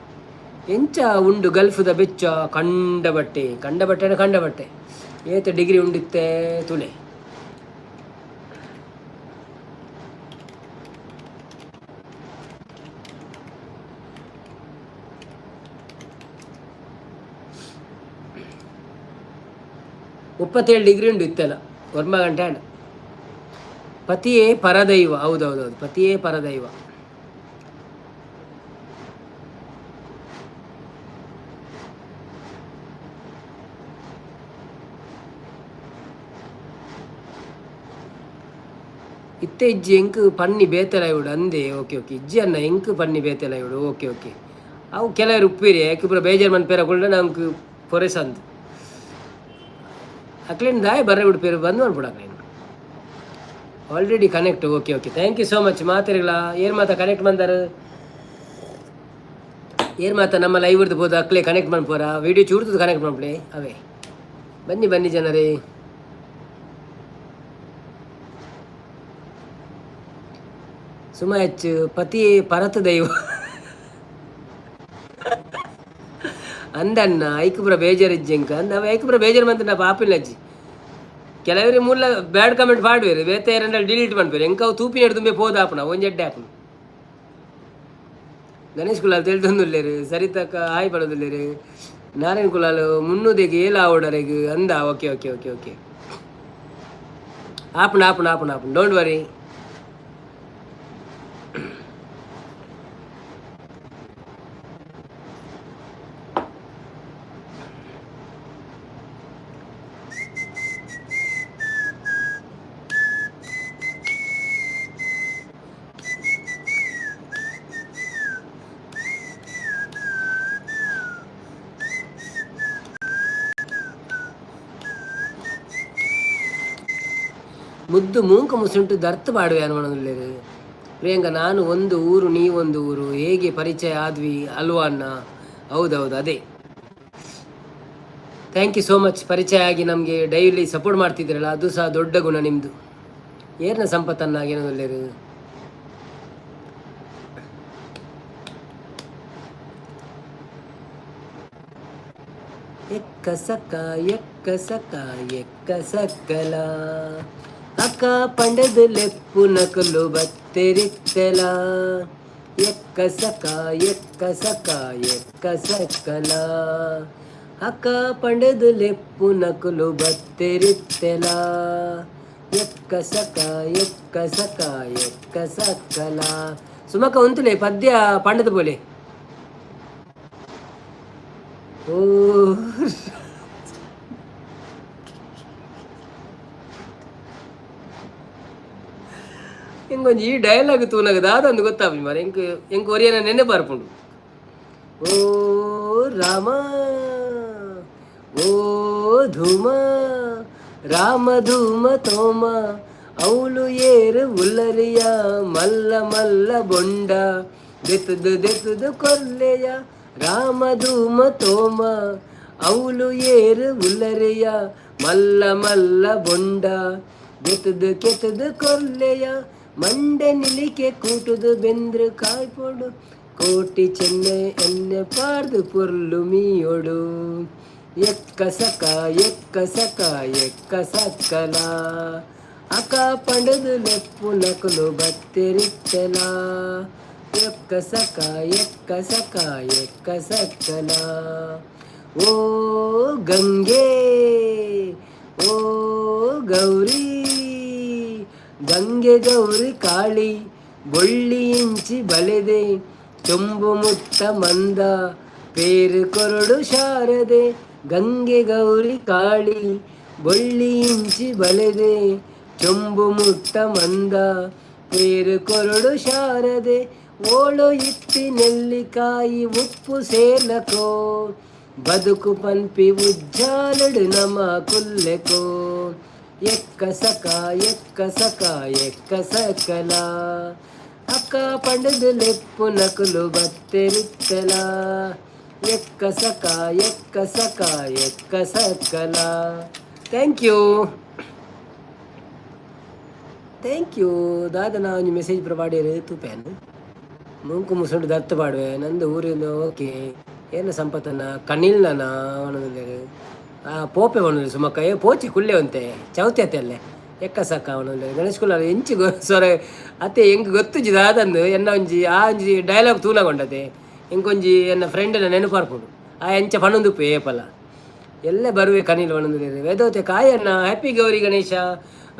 S1: ಎಂಚ ಉಂಡು ಗಲ್ಫ್ದ ಬೆಚ್ಚ? ಕಂಡ ಬಟ್ಟೆ, ಕಂಡ ಬಟ್ಟೆ, ಕಂಡ ಬಟ್ಟೆ. ಏತ ಡಿಗ್ರಿ ಉಂಡಿತ್ತೆ ತುಲೆ. 37 ಡಿಗ್ರಿ ಉಂಡು ಇತ್ತೆಲ್ಲ, 9 ಗಂಟೆ ಆಂಡ್. ಪತಿಯೇ ಪರದೈವ. ಹೌದೌದೌದು, ಪತಿಯೇ ಪರದೈವ. ಇತ್ತೆ ಇಜ್ಜಿ ಎಂಕ್ ಪನ್ನಿ ಬೇತೆಲ ಇವುಡು ಅಂದೆ. ಓಕೆ ಓಕೆ, ಇಜ್ಜಿ ಅನ್ನ ಎಂಕ್ ಪನ್ನಿ ಬೇತೆಲ ಇವುಡು. ಓಕೆ ಓಕೆ, ಅವು ಕೆಲವರು ಉಪ್ಪಿರಿ ಯಾಕೆ ಪೂರ ಬೇಜಾರು ಮನ್ಪೇರ ಕೂಡ ನಂಗೆ ಪೊರೆಸ್ ಅಂದ್. ಅಕ್ಲೇನ್ ದಾಯ ಬರ್ರೆ ಬಿಡ್ಪೇರು ಬಂದು ಮನ್ಪುಡು ಅಕ್ಲೇನ್. Already connect. Okay okay, thank you so much. ಮಾತಾಡಿಲ್ಲ ಏನು ಮಾತಾ ಕನೆಕ್ಟ್ ಬಂದಾರ. ಏರ್ ಮಾತ ನಮ್ಮ ಲೈವ್ ಪೋದು ಅಕ್ಲೆ ಕನೆಕ್ಟ್ ಮನ್ಪೋರ ವಿಡಿಯೋ ಚೂರ್ತದ ಕನೆಕ್ಟ್ ಮನ್ಪಲೆ ಅವೇ. ಬನ್ನಿ ಬನ್ನಿ ಜನರೇ. ಸುಮ ಹೆಚ್ಚು ಪತಿ ಪರತ ದೈವ ಅಂದಣ್ಣ ಐಕುಪುರ ಬೇಜಾರಿಜ್ಜಂಕ ಅಂದ ಅವ ಐಕುಪುರ ಬೇಜಾರು ಮಂತ ಪಾಪಿಲ್ಲ ಅಜ್ಜಿ. ಕೆಲವರು ಮೂಲ ಬ್ಯಾಡ್ ಕಮೆಂಟ್ ಪಾಡುವೇರು, ಬೇತೆ ಎರಡಲ್ಲಿ ಡಿಲೀಟ್ ಮಾಡ್ಬೇರು. ಎಂಕ ಅವು ತೂಪಿನ ತುಂಬೆ ಪೋದಾಪನ ಒಂಜೆಡ್ಡೆ ಆಪುನ. ಗಣೇಶ್ ಕುಲಾಲ್ ತೆಳ್ದೊಂದುಲ್ಲೇರು, ಸರಿತಕ್ಕ ಹಾಯ್ ಪಡೋದುಲ್ಲೇರು. ನಾರಾಯಣ ಕುಲಾಲ್ ಮುನ್ನೂದೆಗೆ ಏಲ ಆವಡರೆಗ್ ಅಂದ. Okay okay okay okay, ಆಪುಣ ಆಪುಣ ಆಪುಣ ಆಪುಣ, don't worry. ಮುದ್ದು ಮೂಂಕ ಮುಸುಂಟು ದರ್ತ್ ಪಾಡುವೆ ಅನ್ಮನದುಲ್ಲೇರು. ಪ್ರಿಯಾಂಕ, ನಾನು ಒಂದು ಊರು ನೀವೊಂದು ಊರು, ಹೇಗೆ ಪರಿಚಯ ಆದ್ವಿ ಅಲ್ವಾ ಅಣ್ಣ? ಹೌದೌದು, ಅದೇ. Thank you so much. ಪರಿಚಯ ಆಗಿ ನಮಗೆ ಡೈಲಿ ಸಪೋರ್ಟ್ ಮಾಡ್ತಿದ್ದೀರಲ್ಲ, ಅದು ಸಹ ದೊಡ್ಡ ಗುಣ ನಿಮ್ಮದು. ಏರ್ನ ಸಂಪತ್ತನ್ನ ಏನದಲ್ಲೇರು. ಎಕ್ಕ ಸಕ್ಕ ಎಕ್ಕ ಸಕ್ಕ ಎಕ್ಕ ಸಕ್ಕಲ ಅಕ್ಕ ಪಂಡದು ಲೆಪ್ಪು ನಕಲು ಬತ್ತೆರಿತ್ತೆಲ ಎಕ್ಕ ಸಕ ಎಕ್ಕ ಸಕ ಎಕ್ಕ ಸಕ್ಕಲ ಅಕ್ಕ ಪಂಡದು ಲೆಪ್ಪು ನಕಲು ಬತ್ತೆರಿತ್ತೆಲ ಎಕ್ಕ ಸಕ ಎಕ್ಕ ಸಕ ಎಕ್ಕ ಸಕ್ಕಲ. ಸುಮಕ ಉಂತುಲೆ ಪದ್ಯ ಪಂಡದ ಬೋಲೆ. ಓ ಇಂಕೊಂಜಿ ಈ ಡೈಲಾಗ್ ತೂನಗ ದಾದಂದು ಗೊತ್ತಾಪುಜಿ ಮಾರ್ರೆ. ಎಂಕ್ ಎಂಕ್ ಒರಿಯನ ನೆನೆ ಬರ್ಪುಂಡು. ಓ ರಾಮ ಓ ಧೂಮ ರಾಮ ಧೂಮ ತೋಮ ಅವಳು ಏರು ಉಲ್ಲರಿಯ ಮಲ್ಲ ಮಲ್ಲ ಬೊಂಡ ದೆತ್ತದು ದೆತ್ತದು ಕೊಲ್ಲೆಯ ರಾಮ ಧೂಮ ತೋಮ ಅವಳು ಏರು ಉಲ್ಲರಿಯ ಮಲ್ಲ ಮಲ್ಲ ಬೊಂಡ ದೆತ್ತದು ಕೆತ್ತದು ಕೊಲ್ಲೆಯ ಮಂಡೆ ನಿಲಿಕೆ ಕೂಟುದು ಬೆಂದ್ರು ಕಾಯ್ಪೊಡು ಕೋಟಿ ಚೆನ್ನೆ ಎನ್ನೆ ಪಾರ್ದು ಪೊರ್ಲು ಮೀಯೊಡು ಎಕ್ಕ ಸಕ ಎಕ್ಕ ಸಕ ಎಕ್ಕ ಸಕ್ಕಲ ಅಕ ಪಂಡದು ಲೆಪ್ಪು ನಕಲು ಬತ್ತೆರಿತ್ತಲ ಎಕ್ಕ ಸಕ ಎಕ್ಕ ಸಕ ಎಕ್ಕ ಸಕ್ಕಲ. ಓ ಗಂಗೆ ಓ ಗೌರಿ ಗಂಗೆ ಗೌರಿ ಕಾಳಿ ಬೊಳ್ಳಿ ಇಂಚಿ ಬಲೆದೆ ಚೊಂಬು ಮುತ್ತ ಮಂದ ಪೇರು ಕೊರಡು ಶಾರದೆ ಗಂಗೆ ಗೌರಿ ಕಾಳಿ ಬೊಳ್ಳಿ ಇಂಚಿ ಬಲೆದೆ ಚೊಂಬು ಮುತ್ತ ಮಂದ ಪೇರು ಕೊರಡು ಶಾರದೆ ಓಳು ಇತ್ತಿ ನೆಲ್ಲಿಕಾಯಿ ಉಪ್ಪು ಸೇಲಕೋ ಬದುಕು ಪನ್ಪಿ ಉಜ್ಜಾಲಡು ನಮ ಕುಲ್ಲೆಕೋ ಎಕ್ಕ ಸಕ ಎಕ್ಕ ಸಕ ಎಕ್ಕ ಸಕಲ ಅಕ್ಕ ಪಂಡದು ಲೆಪ್ಪು ನಕಲು ಬತ್ತೆರಿತ್ತಲ ಎಕ್ಕ ಸಕ ಎಕ್ಕ ಸಕ ಎಕ್ಕ ಸಕಲ. Thank you thank you ದಾದ ಒಂಜಿ ಮೆಸೇಜ್ ಪೂರ ತೂಪೇನು ಮುಂಕು ಮುಸುಂಡು ದತ್ತು ಪಾಡುವೆ ನಂದು ಊರಿಂದ. ಓಕೆ, ಏನು ಸಂಪತ್ತನ್ನ ಕಣಿಲ್ನ ಅವನೊಂದು ಪೋಪೆ ಅವನು ಸುಮಕ್ಕ ಏ ಪೋಚಿ ಕುಲ್ಲೆ ಒಂತೆ ಚೌತಿ ಅತ್ತೆ ಅಲ್ಲೇ ಎಕ್ಕ ಸಕ್ಕ ಅವನು ಗಣೇಶ್ ಕುಲಾಲ್ ಎಂಚಿ ಸೊರ ಅತ್ತೆ ಎಂಕ್ ಗೊತ್ತುಜಿ ದಾದಂದು ಎನ್ನ ಒಂಜಿ ಆ ಒಂಜಿ ಡೈಲಾಗ್ ತೂನಗೊಂಡತೆ ಎಂಕೊಂಜಿ ಎನ್ನ ಫ್ರೆಂಡ್ನ ನೆನಪಾರ್ಪುಂಡು ಆ ಎಂಚ ಪಣೊಂದುಪ್ಪು ಏಪಲ ಎಲ್ಲ ಬರುವೆ ಕನಿಲ್ ಪಣೊಂದು. ವೇದವತೆ ಕಾಯಣ್ಣ ಹ್ಯಾಪಿ ಗೌರಿ ಗಣೇಶ.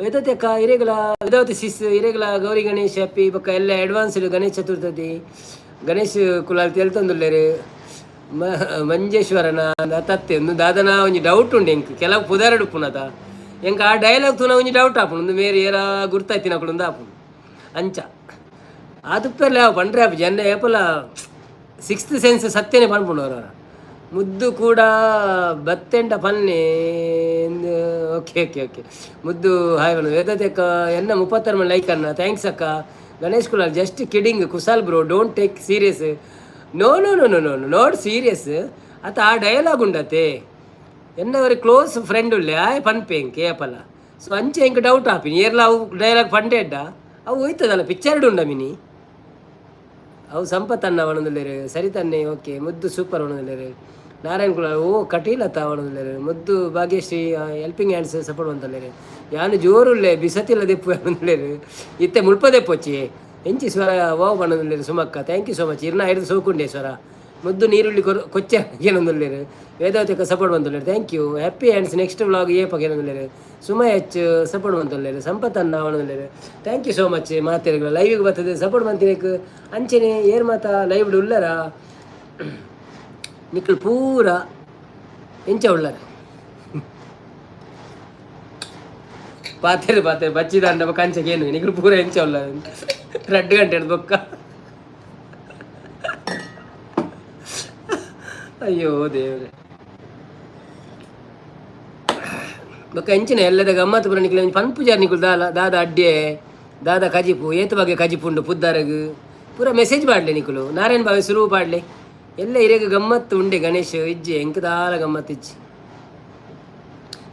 S1: ವೇದವತಿ ಅಕ್ಕ ಇರೆಗಳ ವೇದವತಿ ಸಿಸ್ ಇರೆಗಳ ಗೌರಿ ಗಣೇಶ ಹ್ಯಾಪಿ ಬೊಕ್ಕ ಎಲ್ಲ ಅಡ್ವಾನ್ಸ್ ಗಣೇಶ ಚತುರ್ಥಿ. ಗಣೇಶ್ ಕುಲಾಲ್ ತೆಲ್ತೊಂದುಲ್ಲೆರ್. ಮಂಜೇಶ್ವರನ ತತ್ತೆ ಒಂದು ದಾದನ ಒಂಜಿ ಡೌಟ್ ಉಂಡು ಎಂಕ್ ಕೆಲವು ಪುದರಡು ಉಪ್ಪುನತ ಎಂಕ್ ಆ ಡೈಲಾಗ್ ತೂನ ಒಂಜಿ ಡೌಟ್ ಆಪುಂಡು ಒಂದು ಮೇರೆ ಏರ ಗುರ್ತಾಯ್ತಿನಕುಲು ಒಂದು ಆಪುಂಡು ಅಂಚ ಆದುಪ್ಪೆರ್ಲೆ ಅವು ಪಂಡ್ರೆ ಆಪುಜಿ ಜನ ಏಪಲ ಸಿಕ್ಸ್ತ್ ಸೆನ್ಸ್ ಸತ್ಯನೇ ಪನ್ಪುಂಡು ಅವರ ಮುದ್ದು ಕೂಡ ಬತ್ತೆಂಡ ಪನ್ನೆ. Okay okay okay ಮುದ್ದು ಹಾಯ್ ಬಣ್ಣ. ವೇದತೆ ಅಕ್ಕ ಎನ್ನ 36 ಲೈಕ್ ಅನ್ನ, thanks ಅಕ್ಕ. Ganesh Kulal just kidding Kusal bro, don't take serious. No no no no no, not serious. ಅತ್ತ ಆ ಡೈಲಾಗ್ ಉಂಡತೆ. ಎನ್ನ ಒರಿ ಕ್ಲೋಸ್ ಫ್ರೆಂಡ್ ಉಲ್ಲೆ, ಆಯ್ ಪನ್ಪೆ ಎಂಕ್ ಏಪಲ. ಸೊ ಅಂಚೆ ಎಂಕ್ ಡೌಟ್ ಆಪಿನಿ, ಏರ್ಲ ಅವು ಡೈಲಾಗ್ ಪಂಡೆಡ್ಡ ಅವು ಹೋಯ್ತದಲ್ಲ ಪಿಕ್ಚರ್ಡ್ ಉಂಡ ಮಿನಿ. ಅವು ಸಂಪತ್ತನ್ನ ಪನೊಂದುಲ್ಲೆರ್, ಸರಿತನ್ನೆ ಓಕೆ, ಮುದ್ದು ಸೂಪರ್ ಪನೊಂದುಲ್ಲೆರ್. ನಾರಾಯಣ ಕುಲ ಓ ಕಟೀಲತ್ತ ಪನೊಂದುಲ್ಲೆರ್. ಮುದ್ದು ಭಾಗ್ಯಶ್ರೀ ಹೆಲ್ಪಿಂಗ್ ಹ್ಯಾಂಡ್ಸ್ ಸಪೋರ್ಟ್ ಮಂತೊಲ್ಲೆರ್. ಯಾನ್ ಜೋರುಲ್ಲೆ ಬಿಸತಿಲ್ಲ ದೆಪ್ಪು ಪನೊಂದುಲ್ಲೆರ್. ಇತ್ತೆ ಮುಲ್ಪ ದೆಪ್ಪೊಚ್ಚಿ ಎಂಚಿ ಸ್ವರ ವಾವ್ ಪನೊಂದುಲ್ಲೆರ್. ಸುಮಕ್ಕ thank you so much. ಇರ್ನ ಐರ್ದ್ ಸೋಕುಂಡೆ ಸ್ವರ. ಮುದ್ದು ನೀರುಳ್ಳಿ ಕೊರು ಕೊಚ್ಚ ಕೇನೊಂದುಲ್ಲೆರ್. ವೇದಾವತಿ ಸಪೋರ್ಟ್ ಮಂತೊಲ್ಲೆರ್, thank you. Happy hands next vlog ಏಪ ಕೇನೊಂದುಲ್ಲೆರ್. ಸುಮ ಎಚ್ ಸಪೋರ್ಟ್ ಮಂತೊಲ್ಲೆರ್. ಸಂಪತ್ ಅಣ್ಣ ಪನೊಂದುಲ್ಲೆರ್. Thank you so much ಮಾತೆರ್ಗ್ಲ ಲೈವ್ಗೆ ಬರ್ತದೆ ಸಪೋರ್ಟ್ ಮಂತಿನೇಕ್. ಅಂಚೆನೆ ಏರ್ ಮಾತ ಲೈವ್ಡ್ ಉಲ್ಲರ ನಿಕ್ಕಲು ಪೂರ ಎಂಚ ಉಳ್ಳರ ಪಾತೆರ್ ಪಾತೆರ್ ಬಚ್ಚಿದಾಂಡ ಬೊಕ್ಕ ಅಂಚ ಕೇನು ನಿಕುಲು ಪೂರ ಎಂಚ ಉಳ್ಳರ 2 ಗಂಟೆ ಬೊಕ್ಕ. ಅಯ್ಯೋ ದೇವ್ರೆ. ಬೊಕ್ಕ ಎಂಚಿನ ಎಲ್ಲದ ಗಮ್ಮತ್ ಪೂರ ನಿಕ್ಲೆ ಒಂಜಿ ಪನ್ಪುಜಾರ್ ನಿಕುಲು. ದಾಲ ದಾದ ಅಡ್ಡೆ ದಾದ ಕಜಿಪು, ಏತ್ ಬಗೆ ಕಜಿಪು ಉಂಡು ಪುದ್ದಾರಗ್ ಪೂರ ಮೆಸೇಜ್ ಪಾಡ್ಲೆ ನಿಕುಲು. ನಾರಾಯಣ ಬಾವೆ ಸುರು ಪಾಡ್ಲೆ. ಎಲ್ಲ ಇರೆಗ್ ಗಮ್ಮತ್ತು ಉಂಡೆ ಗಣೇಶ್ ಇಜ್ಜಿ, ಎಂಕ್ ದಾಲ ಗಮ್ಮತ್ ಇಜ್ಜಿ.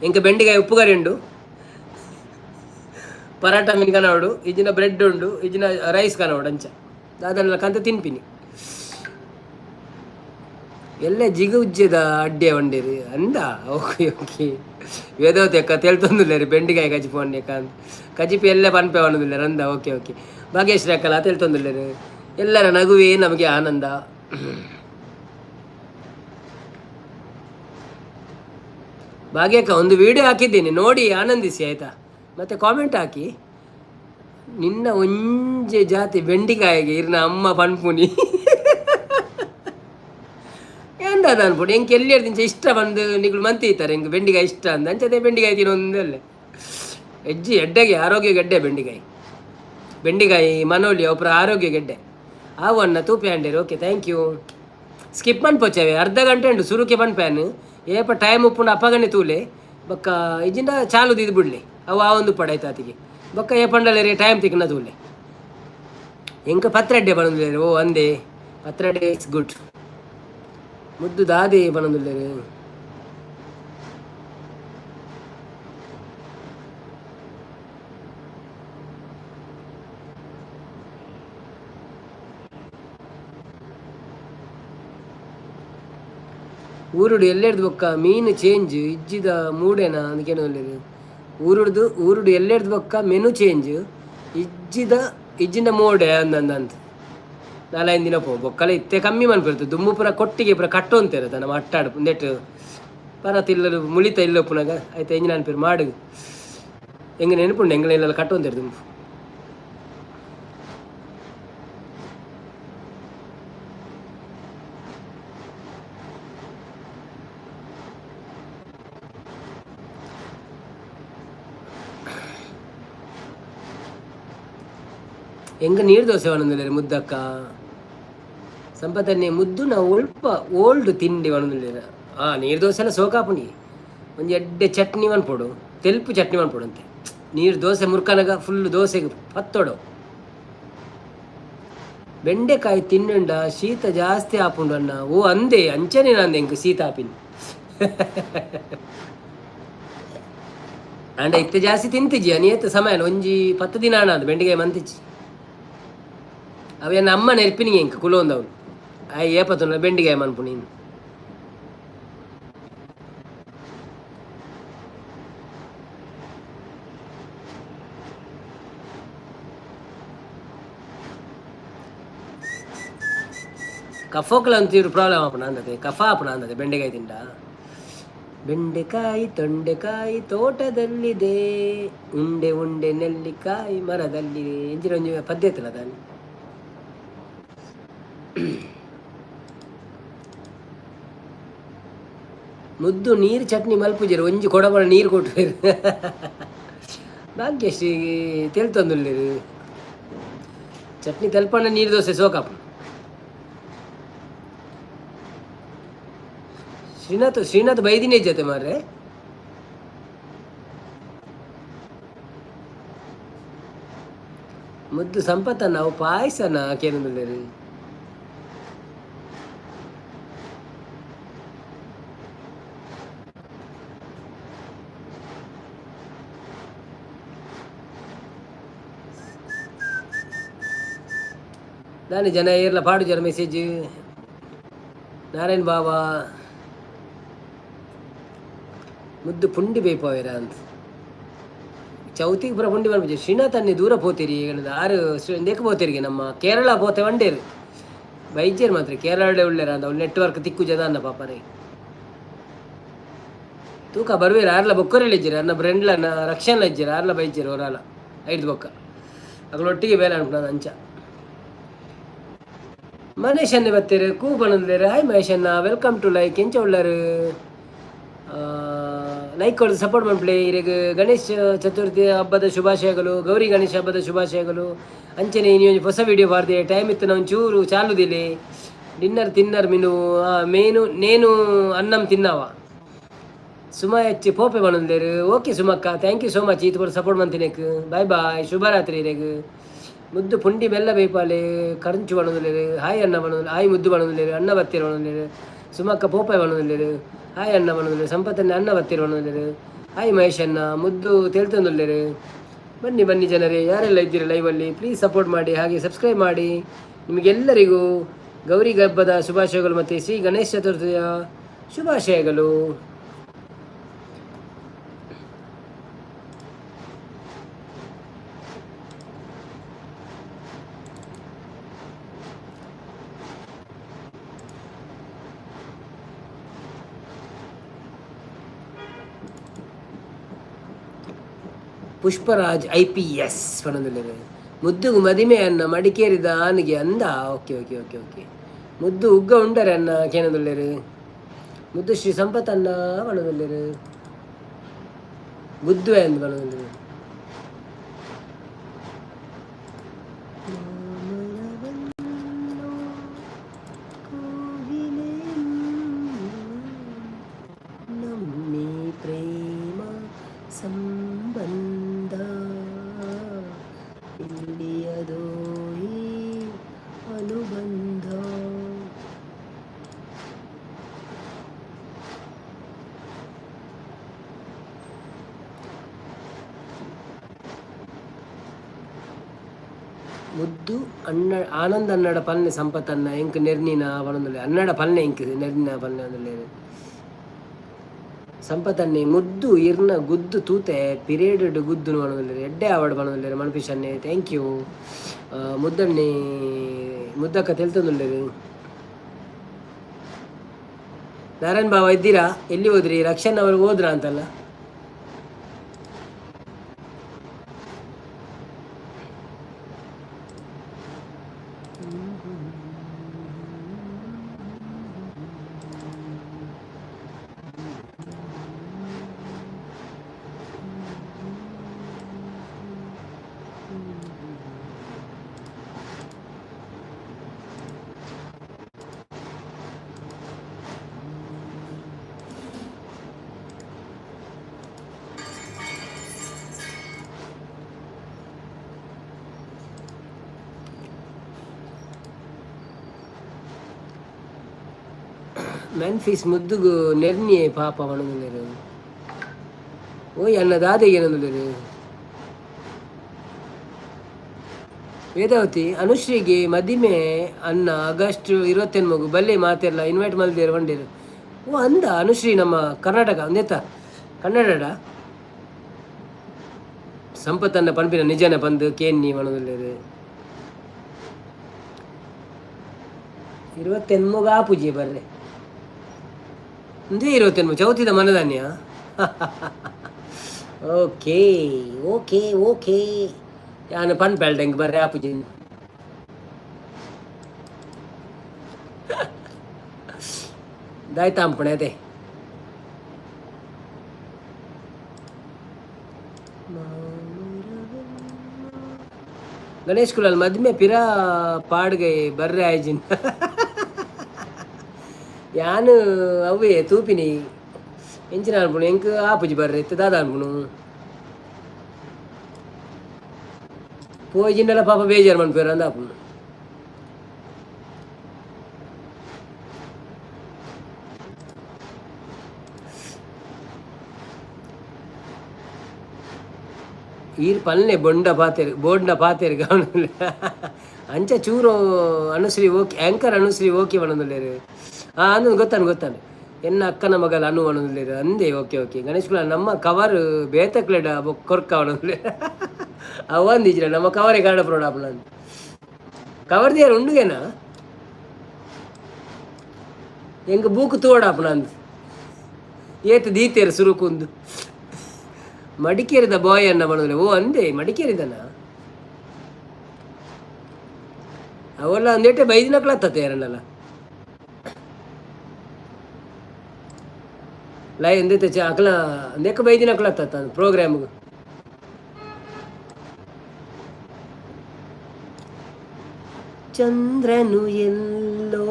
S1: ಎಂಕ್ ಬೆಂಡಿಕಾಯಿ ಉಪ್ಪುಗರಿ ಉಂಡು, ಪರಾಟ ಮೀನ್ ಕನವಡು, ಇಜ್ಜಿನ ಬ್ರೆಡ್ ಉಂಡು, ಇಜ್ಜಿನ ರೈಸ್ ಕನವಡು. ಅಂಚ ದಾದಲ್ಲ ಕಂತ ತಿನ್ಪಿನಿ. ಎಲ್ಲ ಜಿಗುಜ್ಜೆದ ಅಡ್ಡೆ వండేది ಅಂದ. ಓಕೆ ಓಕೆ ವೇದಾವತಿ ಅಕ್ಕ ತೆಲ್ತೊಂದುಲ್ಲೆರ್ ಬೆಂಡಿಕಾಯಿ ಕಜಿಪು ಅಕ್ಕ ಅಂತ. ಕಜಿಪು ಎಲ್ಲ ಪನ್ಪೆ ಪನೊಂದುಲ್ಲೆರ್ ಅಂದ. ಓಕೆ ಓಕೆ ಭಾಗ್ಯಶ್ರೀ ಅಕ್ಕಲ ತೆಲ್ತೊಂದುಲ್ಲೆರ್. ಎಲ್ಲರ ನಗುವೇ ನಮಗೆ ಆನಂದ. ಭಾಗ್ಯಕ್ಕ ಒಂದು ವಿಡಿಯೋ ಹಾಕಿದ್ದೀನಿ, ನೋಡಿ ಆನಂದಿಸಿ ಆಯಿತಾ? ಮತ್ತೆ ಕಾಮೆಂಟ್ ಹಾಕಿ. ನಿನ್ನ ಒಂಜೆ ಜಾತಿ ಬೆಂಡಿಕಾಯಿಗೆ ಇರ್ನ ಅಮ್ಮ ಪನ್ಪುನಿ ಎಂದ ಅನ್ಪುಡು. ಎಂಕ್ ಎಲ್ಲಿ ಇಷ್ಟ ಬಂದು ನಿಗುಲು ಮಂತಿ ಇತ್ತಾರೆ. ಎಂಕ್ ಬೆಂಡಿಕಾಯಿ ಇಷ್ಟ ಅಂದ ಅಂಚದೆ ಬೆಂಡಿಕಾಯಿ ತಿನ್ನೊಂದಲ್ಲೇ ಎಜ್ಜಿ ಎಡ್ಡೆಗೆ ಆರೋಗ್ಯ ಗೆಡ್ಡೆ ಬೆಂಡಿಕಾಯಿ. ಬೆಂಡಿಕಾಯಿ ಮನೋಲಿ ಅವು ಆರೋಗ್ಯ ಗೆಡ್ಡೆ. ಆವು ಅಣ್ಣ ತೂಪೆ ಅಂಡೇರು. Okay thank you. Skip ಮನ್ಪೊಚ್ಚವೆ, ಅರ್ಧ ಗಂಟೆ ಉಂಡು ಸುರುಕೆ ಪನ್ಪ್ಯಾನ್. ಏಪ ಟೈಮ್ ಉಪ್ಪುಂಡು ಅಪ್ಪಗನೆ ತೂಲೆ. ಬೊಕ್ಕ ಇಜ್ಜಿಂಡ ಚಾಲು ದೀದ್ ಬಿಡ್ಲಿ, ಅವು ಆ ಒಂದು ಪಡಾಯ್ತು ಆತಿಗೆ. ಬೊಕ್ಕ ಏ ಪಂಡಲೇರಿ ಟೈಮ್ ತಿಕ್ಕನ ತೂಲೆ. ಎಂಕ ಪತ್ರಡ್ಡೆ ಪನೊಂದುಲ್ಲೆರ್. ಓ ಅಂದೆ, ಪತ್ರಡ್ಡೆ it's good. ಮುದ್ದು ದಾದೆ ಪನೊಂದುಲ್ಲೆರ್. ಊರುಡು ಎಲ್ಲೆಡ್ದು ಬೊಕ್ಕ ಮೀನು ಚೇಂಜ್ ಇಜ್ಜಿದ ಮೂಡೆನ ಅಂದ್. ಊರುಡ್ದು ಊರುಡು ಎಲ್ಲೆಡ್ದು ಬೊಕ್ಕ ಮೆನು ಚೇಂಜ್ ಇಜ್ಜಿದ ಇಜ್ಜಿನ ಮೋಡೆ ಅಂದಂತ. ನಾಲೈದು ದಿನ ಪೋ ಬೊಕ್ಕಲ ಇತ್ತೆ ಕಮ್ಮಿ ಮನ್ಪಿರ್ತು. ದುಮ್ಮು ಪೂರ ಕೊಟ್ಟಿಗೆ ಪೂರ ಕಟ್ಟೊಂತೇರು ನಮ್ಮ ಅಟ್ಟಾಡು ಉಂದೆಟ್ ಪರ ತಿಲ್ಲಲು ಮುಳಿತ ಇಲ್ಲ ಪುನಗ ಆಯ್ತು ಎಂಜಿನ ಅನ್ಪಿರು ಮಾಡು ಎಂಗ ನೆನಪುಂಡು ಎಂಗ್ಲ ಇಲ್ಲ ಕಟ್ಟೊಂತೇರು ದುಂಬು. ಎಂಗ ನೀರು ದೋಸೆ ಪನೊಂದುಲ್ಲೆರ್ ಮುದ್ದಕ್ಕ. ಸಂಪತನ್ನೇ ಮುದ್ದು ನಾವು ಒಲ್ಪ ಓಲ್ಡ್ ತಿಂಡಿ ಪನೊಂದುಲ್ಲೆರ್. ಆ ನೀರು ದೋಸೆ ಎಲ್ಲ ಸೋಕಾಪುಂಡಿ. ಒಂಜಿ ಎಡ್ಡೆ ಚಟ್ನಿ ಮನ್ಪೊಡು, ತೆಲ್ಪು ಚಟ್ನಿ ಮನ್ಪೊಡು ಅಂತೆ. ನೀರು ದೋಸೆ ಮುರ್ಕನಗ ಫುಲ್ ದೋಸೆಗೆ ಪತ್ತೊಡು. ಬೆಂಡೆಕಾಯಿ ತಿನ್ನುಂಡ ಶೀತ ಜಾಸ್ತಿ ಆಪುಂಡು ಅಣ್ಣ. ಓ ಅಂದೆ, ಅಂಚನೆ ನಂದೆ ಎಂಕ್ ಶೀತ ಆಪಿನಿ. ಅಂಡ ಇತ್ತೆ ಜಾಸ್ತಿ ತಿಂತಿಜಿ ಅನಿಯತ್ ಸಮಯ ಒಂಜಿ 10 ದಿನ ಅಣ್ಣ ಅದು ಬೆಂಡೆಕಾಯಿ ಮಂತಿಜಿ. ಅವು ಅಮ್ಮ ನೆರ್ಪಿನಿಗೆ ಎಂಕ್ ಕುಲೋಂದವ್ನು ಆಯ್ ಏಪತ್ತುಂಡ ಬೆಂಡಿಕಾಯಿ ಮನ್ಪುನಿ. ಕಫೋಕ್ಲ ಒಂಚೂರು ಪ್ರಾಬ್ಲಮ್ ಆಪುಂಡು ಅಂದತೆ, ಕಫ ಆಪುಂಡು ಅಂದತೆ ಬೆಂಡೆಕಾಯಿ ತಿಂಡ. ಬೆಂಡೆಕಾಯಿ ತೊಂಡೆಕಾಯಿ ತೋಟದಲ್ಲಿದೆ, ಉಂಡೆ ಉಂಡೆ ನೆಲ್ಲಿಕಾಯಿ ಮರದಲ್ಲಿದೆ. ಎಂಚಿನ ಒಂಜಿ ಪದ್ಯ ಇತ್ತಲ್ಲ ದಾನೆ. ಮುದ್ದು ನೀರು ಚಟ್ನಿ ಮಲ್ಪುಜೆರ್, ಒಂಜಿ ಕೊಡಬಳ ನೀರು ಕೊಟ್ಟುವೆರ್. ಭಾಗ್ಯಶ್ರೀ ತೆಲ್ತೊಂದುಲ್ಲೆರ್. ಚಟ್ನಿ ತೆಲ್ಪಂಡ ನೀರು ದೋಸೆ ಸೋಕಾಪುಂಡು. ಶ್ರೀನಾಥ್ ಶ್ರೀನಾಥ್ ಬೈದಿನೇ ಜೊತೆ ಮಾರ್ರೆ. ಮುದ್ದು ಸಂಪತ್ತನ್ನ ಅವು ಪಾಯಸನ ಕೇನೊಂದುಲ್ಲೆರ್. ದಾನೆ ಜನ ಏರ್ಲ ಪಾಡು ಜನ ಮೆಸೇಜ್. ನಾರಾಯಣ್ ಬಾಬಾ ಮುದ್ದು ಪುಂಡಿ ಬೇಪಾವೇರ ಅಂತ. ಚೌತಿಗೆ ಪೂರ ಪುಂಡಿ ಮನ್ಪುಜಿ. ಶ್ರೀನಾಥ್ ಅನ್ನಿ ದೂರ ಪೋತಿರಿ ಆರು ಇಂದೆಕ್ ಪೋತಿರಿಗೆ ನಮ್ಮ ಕೇರಳ ಪೋತೆ ವಂಡೇರು ಬೈಜೇರು ಮಾತ್ರ ಕೇರಳ ಉಳ್ಳೇರ ಅಂತ. ಅವ್ಳು ನೆಟ್ವರ್ಕ್ ತಿಕ್ಕು ಜದ ಪಾಪರೇ. ತೂಕ ಬರ್ವೇರು ಆರ್ಲ ಬೊಕ್ಕರೆಲ್ಲ ಇಜ್ಜಿರ, ಅನ್ನ ಬ್ರೆಂಡ್ಲನ ರಕ್ಷಣೆ ಇಜ್ಜಿರ, ಆರ್ಲ ಬೈಜೇರು ಹೊರಾಲ ಐದು ಬೊಕ್ಕ ಅಕ್ಲ ಒಟ್ಟಿಗೆ ಬೇಲೆ ಅನ್ಪುನ ಅಂಚ. ಮನೇಶ್ ಅನ್ನೆ ಬತ್ತೇರು ಕೂ ಬನಂದೇರು. ಹಾಯ್ ಮಹೇಶ್ ಅಣ್ಣ, welcome to like. ಎಂಚ ಉಳ್ಳರು? ಲೈಕ್ ಕೊಡ್ದು ಸಪೋರ್ಟ್ ಮನ್ಪುಲೆ. ಇರೆಗ್ ಗಣೇಶ್ ಚತುರ್ಥಿ ಹಬ್ಬದ ಶುಭಾಶಯಗಳು, ಗೌರಿ ಗಣೇಶ ಹಬ್ಬದ ಶುಭಾಶಯಗಳು. ಅಂಚನೆ ಇನಿ ಒಂಜಿ ಹೊಸ ವಿಡಿಯೋ ಪಾಡ್ದೆ. ಟೈಮ್ ಇತ್ತು ಒಂಚೂರು ಚಾಲುದಿಲೆ. ಡಿನ್ನರ್ ತಿನ್ನರ್ ಮಿನು ಮೇನು ನೇನು ಅನ್ನಂ ತಿನ್ನವ. ಸುಮಾ ಹೆಚ್ಚಿ ಪೋಪೆ ಬನಂದೇರು. ಓಕೆ ಸುಮಕ್ಕ, thank you so much ಈತ್ ಪೂರ ಸಪೋರ್ಟ್ ಮಂತಿನೇಕ್. ಬಾಯ್ ಬಾಯ್, ಶುಭರಾತ್ರಿ ಇರೆಗ್. ಮುದ್ದು ಪುಂಡಿ ಬೆಲ್ಲ ಬೇಪಾಲೆ ಕರಂಚು ಬಣದುಲೇರು. ಹಾಯ್ ಅಣ್ಣ ಬಣದು, ಹಾಯ್ ಮುದ್ದು ಬಣದುಲೇರು. ಅಣ್ಣ ಬತ್ತೀರ ಬಣದುಲೇರು. ಸುಮಕ್ಕ ಪೋಪಾಯ್ ಬಣದುಲೇರು. ಹಾಯ್ ಅಣ್ಣ ಬಣದುಲೇರು. ಸಂಪತ್ತನ್ನ ಅಣ್ಣ ಬತ್ತೀರ ಬಣದುಲೇರು. ಹಾಯ್ ಮಹೇಶ್ ಅಣ್ಣ. ಮುದ್ದು ತೇಳ್ತಂದುಲ್ಲೇರು. ಬನ್ನಿ ಬನ್ನಿ ಜನರೇ, ಯಾರೆಲ್ಲ ಇದ್ದೀರಿ ಲೈವಲ್ಲಿ, ಪ್ಲೀಸ್ ಸಪೋರ್ಟ್ ಮಾಡಿ, ಹಾಗೆ ಸಬ್ಸ್ಕ್ರೈಬ್ ಮಾಡಿ. ನಿಮಗೆಲ್ಲರಿಗೂ ಗೌರಿ ಹಬ್ಬದ ಶುಭಾಶಯಗಳು ಮತ್ತು ಶ್ರೀ ಗಣೇಶ ಚತುರ್ಥಿಯ ಶುಭಾಶಯಗಳು. ಪುಷ್ಪರಾಜ್ ಐಪಿಎಸ್ ಪನೊಂದುಲ್ಲೆರ್. ಮುದ್ದುಗು ಮದಿಮೆ ಅನ್ನ ಮಡಿಕೇರಿದ ಆನಿಗೆ ಅಂದ. Okay okay okay okay. ಮುದ್ದು ಉಗ್ಗ ಉಂಡರೆ ಅನ್ನ ಕೇನೊಂದುಲ್ಲೆರ್. ಮುದ್ದು ಶ್ರೀ ಸಂಪತ್ ಅನ್ನ ಪನೊಂದುಲ್ಲೆರ್. ಗುದ್ದುವೆ ಅಂದ್ ಪನೊಂದುಲ್ಲೆರ್. ನಮ್ಮಿ ಪ್ರೇಮ ಸಂಬಂಧ ಇಲ್ಲಿಯದೋ ಈ ಅನುಬಂಧ. ಮುದ್ದು ಅಣ್ಣ ಆನಂದ್ ಅನ್ನಡ ಪಲ್ನೆ ಸಂಪತ್ತನ್ನ ಎಂಕ್ ನೆರ್ನಿನ ಪನೊಂದುಲ್ಲೆ. ಅನ್ನಡ ಪಲ್ನೆ ಎಂಕ್ ನೆರ್ನಿನ ಪಲ್ನೆ ಒಂದುಲ್ಲೆರ್. ಸಂಪತ್ತನ್ನೆ ಮುದ್ದು ಇರ್ನ ಗುದ್ದು ತೂತೆ ಪಿರಿಯಡ್ ಗುದ್ದುನು ಪನೊಂದುಲ್ಲೆರ್. ಎಡ್ಡೆ ಆವಡ್ ಪನೊಂದುಲ್ಲೆರ್ ಮನ್ಪಿಶ್ ಅನ್ನೆ, thank you. ಮುದ್ದಣ್ಣೆ ಮುದ್ದಕ್ಕ ತೆಲ್ತೊಂದುಲ್ಲೆರ್. ನಾರಾಯಣ್ ಬಾವ ಇದ್ದೀರಾ? ಎಲ್ಲಿ ಹೋದ್ರಿ? ರಕ್ಷಣ್ ಅವರು ಹೋದ್ರಾ ಅಂತಲ್ಲ. ಮೆನ್ಫಿಸ್ ಮುದ್ದುಗು ನೆರ್ನಿಯೆ ಪಾಪ ಪನೊಂದುಲ್ಲೆರ್. ಓಯ್ ಅಣ್ಣ ದಾದೆಗೆ ಏನೊಂದುಲ್ಲೆರ್. ವೇದಾವತಿ ಅನುಶ್ರೀಗೆ ಮದಿಮೆ ಅನ್ನ ಆಗಸ್ಟ್ 28ಗು ಬಲ್ಲೆ ಮಾತೆರ್ಲ ಇನ್ವೈಟ್ ಮಲ್ದೇರು ವಂಡೇರು. ಓ ಅಂದ ಅನುಶ್ರೀ ನಮ್ಮ ಕರ್ನಾಟಕ ಒಂದೇತ ಕನ್ನಡಡ. ಸಂಪತ್ತನ್ನ ಪನ್ಪಿನ ನಿಜನ ಪಂದು ಕೇನ್ನಿ ಪನೊಂದುಲ್ಲೆರ್. 28ಗ್ ಆಪುಜಿ ಬರ್ರೆ. ಇಂದೇ 28 ಚೌತಿದ ಮನದಾನ್ಯ. ಓಕೆ ಓಕೆ ಓಕೆ, ಯಾನ್ ಪನ್ಪೆಲ್ಡ ಎಂಕ್ ಬರ್ರೆ ಆಪುಜಿ. ದಾಯ್ತ ಅಂಪಣೆ ಅದೇ. ಗಣೇಶ್ ಕುಲಾಲ್ ಮದ್ಮೆ ಪಿರ ಪಾಡ್ಗೈ ಬರ್ರೆ ಆಯ್ಜಿನ್. ಯಾನ್ ಅವ್ವೆ ತೂಪಿನಿ ಎಂಚಿನ ಅನ್ಪುಣು ಎಂಕ್ ಆಪುಜಿ ಬರ್ರೆ ಇತ್ತೆ ದಾದ ಅನ್ಪುಣು. ಪೋಯಿಜಿಂಡಲ ಪಾಪ ಬೇಜಾರು ಮನ್ಪುವೆರ್ ಅಂದ್ ಆಪುಂಡು. ಈರ್ ಪಲ್ನೆ ಬೊಂಡ ಪಾತೆರ್ ಬೋಂಡ ಪಾತೆರ್ ಗವನ. ಅಂಚ ಚೂರು Anushree okay, anchor Anushree okay ಪನೊಂದುಲ್ಲೆರ್. ಹಾಂ, ಅಂದು ಗೊತ್ತಾನು ಗೊತ್ತಾನು. ಎನ್ನ ಅಕ್ಕನ ಮಗಲ್ ಅನು ಪನೊಂದುಲ್ಲೆರ್. ಅಂದೆ, ಓಕೆ ಓಕೆ. ಗಣೇಶ್ ಕುಲಾಲ್ ನಮ್ಮ ಕವರ್ ಬೇತಕ್ಲೆಡ ಕೊರ್ಕ ಪನೊಂದುಲ್ಲೆರ್. ಅವು ಅಂದಿಜ್ರ ನಮ್ಮ ಕವರೇ ಕಾರಣ ಪ್ರೋಡ. Cover their ಉಂಡುಗೆನಾ? ಎಂಕ್ ಬೂಕು ತೂವಡಾಪುನ ಅಂದ್ ಏತ್ ದೀತೇರು ಸುರುಕುಂದು. ಮಡಿಕೇರಿದ ಬಾಯ್ ಅನ್ನ ಪನೊಂದುಲ್ಲೆ. ಓ ಅಂದೆ, ಮಡಿಕೇರಿದನ? ಅವೆಲ್ಲ ಅಂದೇಟೆ ಬೈದಿನಕ್ಲತ್ತತೆ ಯಾರನ್ನಲ್ಲ ಲೈ ಎಂದೈತೆ ಅಕಲ ಅಂದೆಕ್ಕ ಬೈದಿನಕ್ಲತ್ತ ಪ್ರೋಗ್ರಾಮ್ಗೆ. ಚಂದ್ರನು ಎಲ್ಲೋ,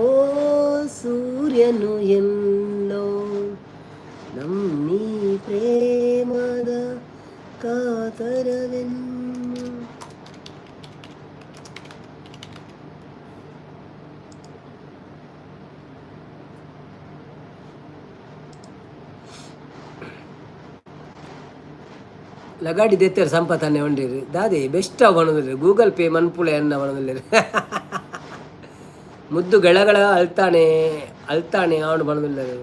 S1: ಸೂರ್ಯನು ಎಲ್ಲೋ, ನಮ್ಮೀ ಪ್ರೇಮದ ಕಾತರವೆನ್ನು. ಲಗಾಡಿ ದೆತ್ತೆರ್ ಸಂಪತ್ತನ್ನೆ ಒಂಡೇರು ದಾದೆ ಬೆಸ್ಟ್ ಪನೊಂದುಲ್ಲೆರ್. ಗೂಗಲ್ ಪೇ ಮನ್ಪುಲೆ ಅನ್ನ ಪನೊಂದುಲ್ಲೆರ್. ಮುದ್ದು ಗಳಗಳ ಅಳ್ತಾನೆ ಅಳ್ತಾನೆ ಆವಡು ಪನೊಂದುಲ್ಲೆರ್.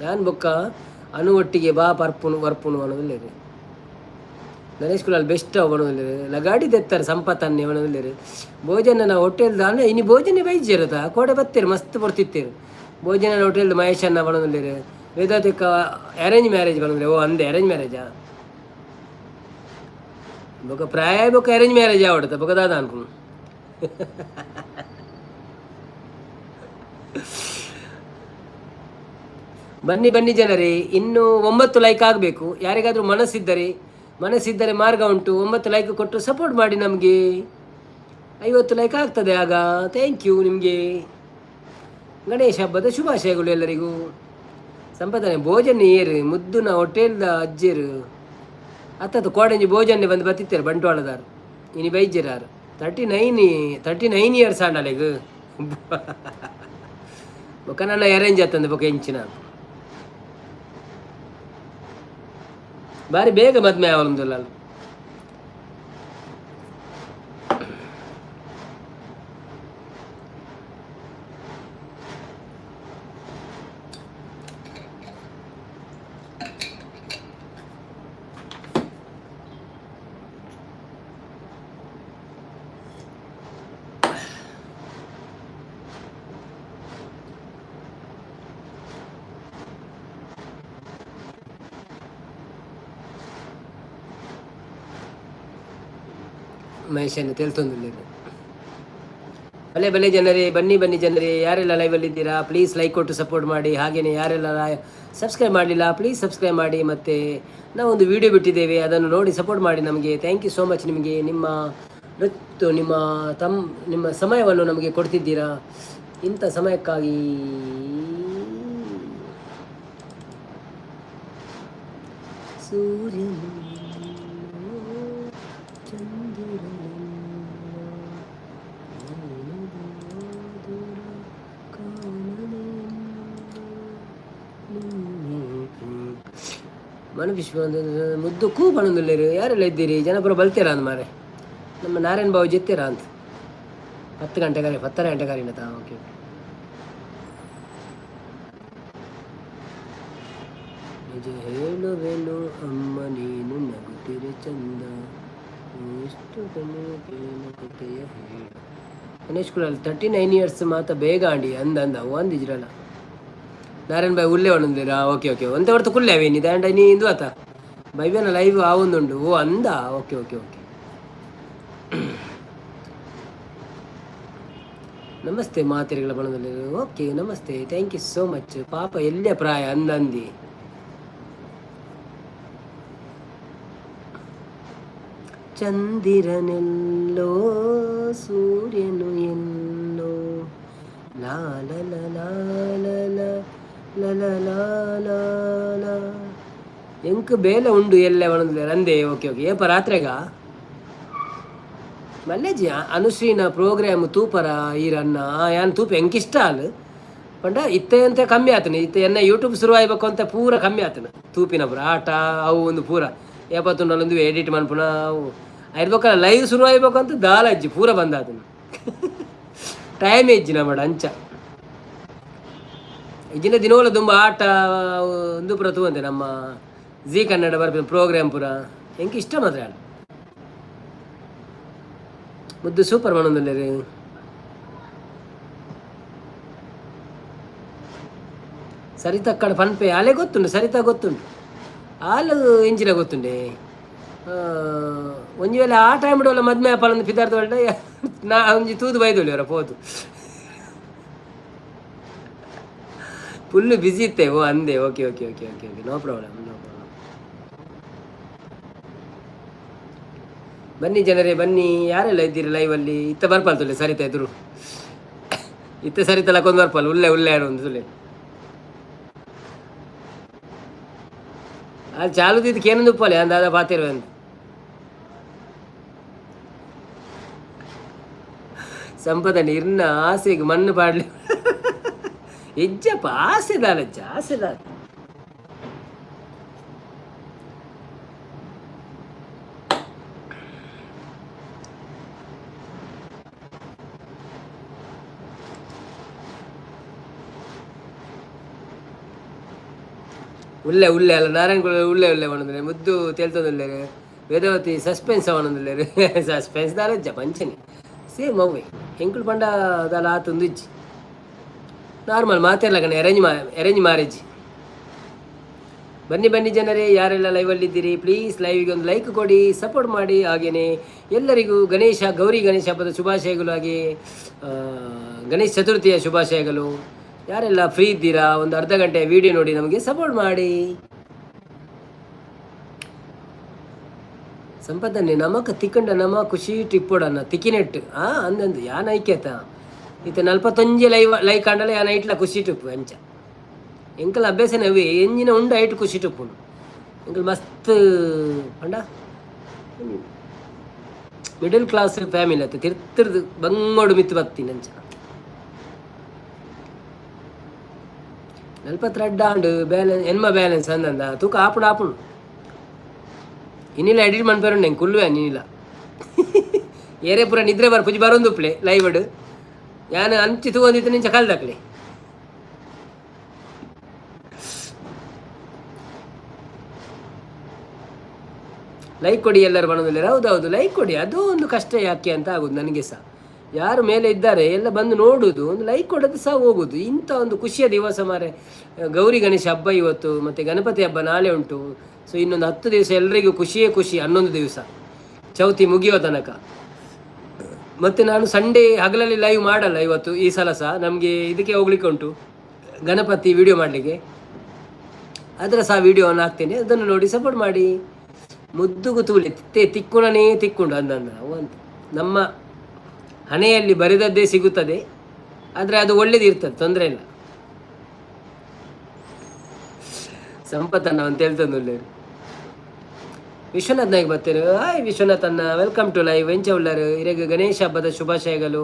S1: ಯಾನ್ ಬೊಕ್ಕ ಅನು ಒಟ್ಟಿಗೆ ಬಾ ಪರ್ಪುನು ವರ್ಪುನು ಪನೊಂದುಲ್ಲೆರ್. ಗಣೇಶ್ ಕುಲಾಲ್ ಬೆಸ್ಟ್ ಪನೊಂದುಲ್ಲೆರ್. ಲಗಾಡಿ ದೆತ್ತಾರೆ ಸಂಪತ್ತನ್ನೆ ಪನೊಂದುಲ್ಲೆರ್. ಭೋಜನ ಹೋಟೆಲ್ ದಾನೆ ಇನಿ ಭೋಜನೆ ಬೈಜೆರತ ಕೋಡೆ ಬತ್ತೆರ್ ಮಸ್ತ್ ಪೊರ್ತಿತ್ತೆರ್. ಭೋಜನ ಹೋಟೆಲ್ ಮಹೇಶ್ ಅನ್ನ ಪನೊಂದುಲ್ಲೆರ್. ವೇದಾತಿಕ ಅರೇಂಜ್ ಮ್ಯಾರೇಜ್ ಪನೊಂದುಲ್ಲೆರ್. ಓ ಅಂದೆ, ಅರೇಂಜ್ ಮ್ಯಾರೇಜಾ? ಬೊಕ ಪ್ರಾಯ ಬೊಕ ಅರೇಂಜ್ ಮ್ಯಾರೇಜ್ ಆವಡತ ಬೊಕ ದಾದ ಅನ್ಪುನು. ಬನ್ನಿ ಬನ್ನಿ ಜನರೇ, ಇನ್ನು 9 ಲೈಕ್ ಆಗಬೇಕು. ಯಾರಿಗಾದರೂ ಮನಸ್ಸಿದ್ದರೆ, ಮನಸ್ಸಿದ್ದರೆ ಮಾರ್ಗ ಉಂಟು. 9 ಲೈಕ್ ಕೊಟ್ಟು ಸಪೋರ್ಟ್ ಮಾಡಿ ನಮಗೆ. 50 ಲೈಕ್ ಆಗ್ತದೆ ಆಗ. Thank you. ನಿಮಗೆ ಗಣೇಶ ಹಬ್ಬದ ಶುಭಾಶಯಗಳು ಎಲ್ಲರಿಗೂ. ಸಂಪಾದನೆ ಭೋಜನ ಏರು ಮುದ್ದುನ ಹೋಟೆಲ್ದ ಅಜ್ಜೇರು ಅತ್ತತ್ತು ಕೋಡಂಜಿ ಭೋಜನೆ ಬಂದು ಬತ್ತಿತ್ತೇರು ಬಂಟ್ವಾಳದಾರು. ಇನಿ ಬೈಜೆರಾರು. 39 ಇಯರ್ಸ್ ಆಂಡಲೆಗ್. ಬೊಕ ನನ್ನ ಅರೇಂಜ್ ಆತಂದೆ ಬೊಕ ಎಂಚಿನ ಬಾರಿ ಬೇಗ ಮದ್ಮೆ ಆವೊಂದುಲ್ಲ. ಮಹೇಶನ್ನು ತೆಲ್ತೊಂದುಲ್ಲೆರ್. ಬಲೆ ಬಲೆ ಜನರೇ, ಬನ್ನಿ ಬನ್ನಿ ಜನರೇ. ಯಾರೆಲ್ಲ ಲೈವಲ್ಲಿದ್ದೀರಾ, ಪ್ಲೀಸ್ ಲೈಕ್ ಕೊಟ್ಟು ಸಪೋರ್ಟ್ ಮಾಡಿ. ಹಾಗೆಯೇ ಯಾರೆಲ್ಲ ಸಬ್ಸ್ಕ್ರೈಬ್ ಮಾಡಲಿಲ್ಲ, ಪ್ಲೀಸ್ ಸಬ್ಸ್ಕ್ರೈಬ್ ಮಾಡಿ. ಮತ್ತು ನಾವೊಂದು ವಿಡಿಯೋ ಬಿಟ್ಟಿದ್ದೇವೆ, ಅದನ್ನು ನೋಡಿ ಸಪೋರ್ಟ್ ಮಾಡಿ ನಮಗೆ. Thank you so much. ನಿಮಗೆ ನಿಮ್ಮ ಋತು ನಿಮ್ಮ ತಮ್ಮ ನಿಮ್ಮ ಸಮಯವನ್ನು ನಮಗೆ ಕೊಡ್ತಿದ್ದೀರಾ. ಇಂಥ ಸಮಯಕ್ಕಾಗಿ ಸೂರ್ಯನು ಚಂದಿರನೆಲ್ಲೋ ಮೌನದ ಮನವಿಶ್ವ ಮುದ್ದು ಕೂ ಪನೊಂದುಲ್ಲೆರ್. ಯಾರೆಲ್ಲ ಇದ್ದೀರಿ? ಜನಪುರ ಬಲ್ತೀರಾ ಅಂದ್ ಮಾರೆ. ನಮ್ಮ ನಾರಾಯಣ ಬಾಬು ಜೆತ್ತೀರಾ ಅಂತ. 10 ಗಂಟೆ 10:30 ಗಂಟೆ ಕಾರಿನತಾ? ಓಕೆ. ನಿಜ ಹೇಳುವೆನು ಅಮ್ಮ, ನೀನು ನಗುತ್ತಿರೆ ಚಂದ. ಎಷ್ಟು ಕಥೆಯ ಹೇಳು. ಗಣೇಶ್ ಕುಲಾಲ್ 39 ಇಯರ್ಸ್ ಮಾತ ಬೇಗ ಆಂಡಿ ಅಂದ ಅಂದ ಅಂದಿಜ್ರಲ್ಲ. ನಾರಾಯಣ್ ಬಾಯ್ ಉಲ್ಲೆ ಒಂದಿರಾ? ಓಕೆ ಓಕೆ, ಒಂತೆ ಹೊರ್ತು ಕುಲ್ಲೆ ಅವೇನಿ ದಾಂಡ ನೀ ಇಂದು ಆತ ಬೈವೇನ ಲೈವ್ ಆವೊಂದುಂಡು. ಓ ಅಂದ, okay okay okay. ನಮಸ್ತೆ ಮಾತೆರೆಗಳ ಬಣದಲ್ಲಿ. ಓಕೆ, ನಮಸ್ತೆ, thank you so much. ಪಾಪ ಎಲ್ಲೇ ಪ್ರಾಯ ಅಂದ ಅಂದಿ. ಚಂದಿರನೆಲ್ಲೋ ಸೂರ್ಯನು ಎಲ್ಲೋ, ಲಾಲ ಲಾಲ ಲ ಲ ಲ. ಎಂಕ್ ಬೇಲೆ ಉಂಡು ಎಲ್ಲೆ ಒಣಂದ್ರೆ ಅಂದೆ. ಓಕೆ ಓಕೆ, ಏಪ ರಾತ್ರೆಗ ಮಲ್ಲೇಜಿ ಅನುಶ್ರೀನ ಪ್ರೋಗ್ರಾಮ್ ತೂಪರ ಈರನ್ನ ಯಾನ್ ತೂಪ ಎಂಕಿಷ್ಟ ಅಲ್ ಪಂಡ ಇತ್ತೆ ಅಂತ ಕಮ್ಮಿ ಆತನ. ಇತ್ತೆ ಎನ್ನ ಯೂಟ್ಯೂಬ್ ಶುರು ಆಯ್ಬೇಕು ಅಂತ ಪೂರ ಕಮ್ಮಿ ಆತನ ತೂಪಿನ ಪೂರ ಆಟ ಅವು ಒಂದು ಪೂರ ಏಪತ್ತುಂಡಲೊಂದು ಎಡಿಟ್ ಮನ್ಪುನ ಅವು ಆಯ್ಬೇಕಲ್ಲ. ಲೈವ್ ಶುರು ಆಯ್ಬೇಕು ಅಂತ ದಾಲಜ್ಜಿ ಪೂರ ಬಂದಾತನ. ಟೈಮ್ ಇಜ್ಜಿ ನಮ್ಮಡ ಅಂಚ. ಇಜ್ಜಿನ ದಿನೋಲ ದುಂಬ ಆಟ ಒಂದು ಪೂರ ತೂವಂತೆ, ನಮ್ಮ ಜೀ ಕನ್ನಡ ಬರ್ಪಿನ ಪ್ರೋಗ್ರಾಮ್ ಪೂರ ಎಂಕ್ ಇಷ್ಟ ಮಾತ್ರ. ಮುದ್ದು ಸೂಪರ್ ಪನೊಂದುಲ್ಲೆರ್. ಸರಿತಕ್ಕಡ ಪನ್ಪೆ ಆಲೆ ಗೊತ್ತುಂಡು, ಸರಿತಾ ಗೊತ್ತುಂಟು, ಆಲು ಎಂಚಿನ ಗೊತ್ತುಂಡೆ. ಒಂಜಿ ವೇಳೆ ಆ ಟೈಮ್ ಡೋಲ ಮದ್ಮೆ ಆಪಲಂದು ಪಿದಾರ್ದ ಒಳ್ಳೆ ನಾ ಒಂಜಿ ತೂದು ಬೈದೊಲಿ ಅವರ ಪೋದು. ಫುಲ್ಲು ಬಿಸಿ ಇತ್ತೆ. ಓ ಅಂದೆ. Okay okay okay okay okay, no problem, no problem. ಬನ್ನಿ ಜನರೇ, ಬನ್ನಿ. ಯಾರೆಲ್ಲ ಇದ್ದೀರಿ ಲೈವಲ್ಲಿ? ಇತ್ತ ಬರ್ಪಲ್ ತುಲೆ ಸರಿತಾ ಎದುರು. ಇತ್ತ ಸರಿತಲ ಕೊಂದು ಬರ್ಪಲ್ ಉಲ್ಲೆ ಉಲ್ಲೆ ಯಾರು ಒಂದು ತುಲೆ. ಅದು ಚಾಲುದಿದ್ದಕ್ಕೆ ಏನೊಂದು ಉಪ್ಪಲೆ ಅಂದಾದ ಪಾತಿರುವೆ ಅಂತ. ಸಂಪದನೆ ಇರ್ನ ಆಸೆಗೆ ಮಣ್ಣು ಪಾಡ್ಲಿ ಇಜ್ಜಪ್ಪ. ಆಸೆ ದಾಲಜ್ಜ, ಆಸೆ ದಾಲ. ಉಲ್ಲೆ ಉಲ್ಲೆ ಅಲ್ಲ ನಾರಾಯಣ ಕುಲ ಉಲ್ಲೆ ಉಲ್ಲೆ ಪನೊಂದುಲ್ಲೆ. ಮುದ್ದು ತೇಲ್ತೊಂದುಲ್ಲೆರ್. ವೇದಾವತಿ ಸಸ್ಪೆನ್ಸ್ ಅವನೊಂದುಲ್ಲೆರ್. ಸಸ್ಪೆನ್ಸ್ ದಾಲಜ್ಜ ಪಂಚನೆ ಸೇಮ್ ಅವ್ವೆ. ಎಂಕುಲು ಪಂಡ ದಾಲ ಆತೊಂದು ಇಜ್ಜಿ, ನಾರ್ಮಲ್ ಮಾತೆರ್ಲಗನೆ ಅರೇಂಜ್ ಮ್ಯಾರೇಜ್. ಬನ್ನಿ ಬನ್ನಿ ಜನರೇ, ಯಾರೆಲ್ಲ ಲೈವಲ್ಲಿದ್ದೀರಿ ಪ್ಲೀಸ್ ಲೈವಿಗೆ ಒಂದು ಲೈಕ್ ಕೊಡಿ, ಸಪೋರ್ಟ್ ಮಾಡಿ. ಹಾಗೆಯೇ ಎಲ್ಲರಿಗೂ ಗಣೇಶ ಗೌರಿ ಗಣೇಶ ಹಬ್ಬದ ಶುಭಾಶಯಗಳು, ಹಾಗೆ ಗಣೇಶ ಚತುರ್ಥಿಯ ಶುಭಾಶಯಗಳು. ಯಾರೆಲ್ಲ ಫ್ರೀ ಇದ್ದೀರಾ, ಒಂದು ಅರ್ಧ ಗಂಟೆ ವಿಡಿಯೋ ನೋಡಿ ನಮಗೆ ಸಪೋರ್ಟ್ ಮಾಡಿ. ಸಂಪದನ್ನೇ ನಮಕ್ ತಿಕ್ಕಂಡ ನಮ ಖುಷಿ ಟಿಪ್ಪೋಡನ್ನ ತಿಕ್ಕಿನೆಟ್ ಆ ಅಂದಂದು ಯಾನ್ ಐಕ್ಯತ ಇತ್ತೆ 41 ಲೈವ್ ಲೈಕ್ ಆಂಡಲ ಯಾನ್ ಐಟ್ಲ ಖುಷಿ ಟಿಪ್ಪು ಅಂಚ. ಎಂಕಲ್ ಅಭ್ಯಾಸನೇ ಅವೇ, ಎಂಜಿನ ಉಂಡು ಐಟ್ ಖುಷಿ ಟಿಪ್ಪುಂಡು. ಎಂಕಲ್ ಮಸ್ತ್ ಪಂಡ ಮಿಡಲ್ ಕ್ಲಾಸ್ ಫ್ಯಾಮಿಲಿ ಅತ್ತ, ತಿರ್ತಿರ್ದು ಬಂಗೋಡು ಮಿತ್ತು ಬತ್ತೀನಿ ಅಂಚ. 42 ಆಂಡ್ ಬ್ಯಾಲೆನ್ಸ್ ಎನ್ಮ ಬ್ಯಾಲೆನ್ಸ್ ಅಂದಂದ ತೂಕ ಆಪುಂಡು ಆಪುಂಡು. ಇನ್ನಿಲ್ಲ ಎಡಿಟ್ ಮನ್ಪೇರುಂಡು ಎಂಕ್ ಕುಲ್ಲುವೆ. ಇನ್ನಿಲ್ಲ ಏರೇ ಪೂರ ನಿದ್ರೆ ಬರ್ಪುಜಿ, ಬರೊಂದುಪ್ಲೆ ಲೈವ್ ಯಾನ್ ಅಂಚಿ ತೂವೊಂದಿತ್ತೆ ನಿಂಚ ಕಲ್ದಕ್ಲೆ. ಲೈಕ್ ಕೊಡಿ ಎಲ್ಲರೂ ಬಣ್ಣದಲ್ಲಿ. ಹೌದೌದು, ಲೈಕ್ ಕೊಡಿ. ಅದು ಒಂದು ಕಷ್ಟ ಯಾಕೆ ಅಂತ ಆಗುದು ನನಗೆ ಸಹ. ಯಾರು ಮೇಲೆ ಇದ್ದಾರೆ ಎಲ್ಲ ಬಂದು ನೋಡುವುದು, ಒಂದು ಲೈಕ್ ಕೊಡೋದು ಸಹ ಹೋಗುದು. ಇಂಥ ಒಂದು ಖುಷಿಯ ದಿವಸ ಮಾರೆ, ಗೌರಿ ಗಣೇಶ ಹಬ್ಬ ಇವತ್ತು, ಮತ್ತು ಗಣಪತಿ ಹಬ್ಬ ನಾಳೆ ಉಂಟು. ಸೊ ಇನ್ನೊಂದು 10 ದಿವಸ ಎಲ್ಲರಿಗೂ ಖುಷಿಯೇ ಖುಷಿ, 11 ದಿವಸ ಚೌತಿ ಮುಗಿಯೋ ತನಕ. ಮತ್ತು ನಾನು ಸಂಡೇ ಹಗಲಲ್ಲಿ ಲೈವ್ ಮಾಡಲ್ಲ ಇವತ್ತು. ಈ ಸಲ ಸಹ ನಮಗೆ ಇದಕ್ಕೆ ಹೋಗ್ಲಿಕ್ಕೆ ಉಂಟು, ಗಣಪತಿ ವಿಡಿಯೋ ಮಾಡಲಿಕ್ಕೆ. ಅದರ ಸಹ ವಿಡಿಯೋವನ್ನು ಹಾಕ್ತೇನೆ, ಅದನ್ನು ನೋಡಿ ಸಪೋರ್ಟ್ ಮಾಡಿ. ಮುದ್ದುಗು ತೂಲಿ ತಿಕ್ಕುಣನೇ ತಿಕ್ಕೊಂಡು ಅಂದಂದ ಅಂತ. ನಮ್ಮ ಹಣೆಯಲ್ಲಿ ಬರೆದದ್ದೇ ಸಿಗುತ್ತದೆ, ಆದರೆ ಅದು ಒಳ್ಳೇದಿರ್ತದೆ, ತೊಂದರೆ ಇಲ್ಲ. ಸಂಪತ್ತನ್ನ ಅಂತ ಹೇಳ್ತಂದುಲ್ಲೇರು. ವಿಶ್ವನಾಥ್ ನಾಯ್ಕ ಬರ್ತಾರೆ. ಹಾಯ್ ವಿಶ್ವನಾಥ್ ಅನ್ನ, welcome to live. ಎಂಚ ಉಳ್ಳರು? ಇರೆಗ್ ಗಣೇಶ ಹಬ್ಬದ ಶುಭಾಶಯಗಳು,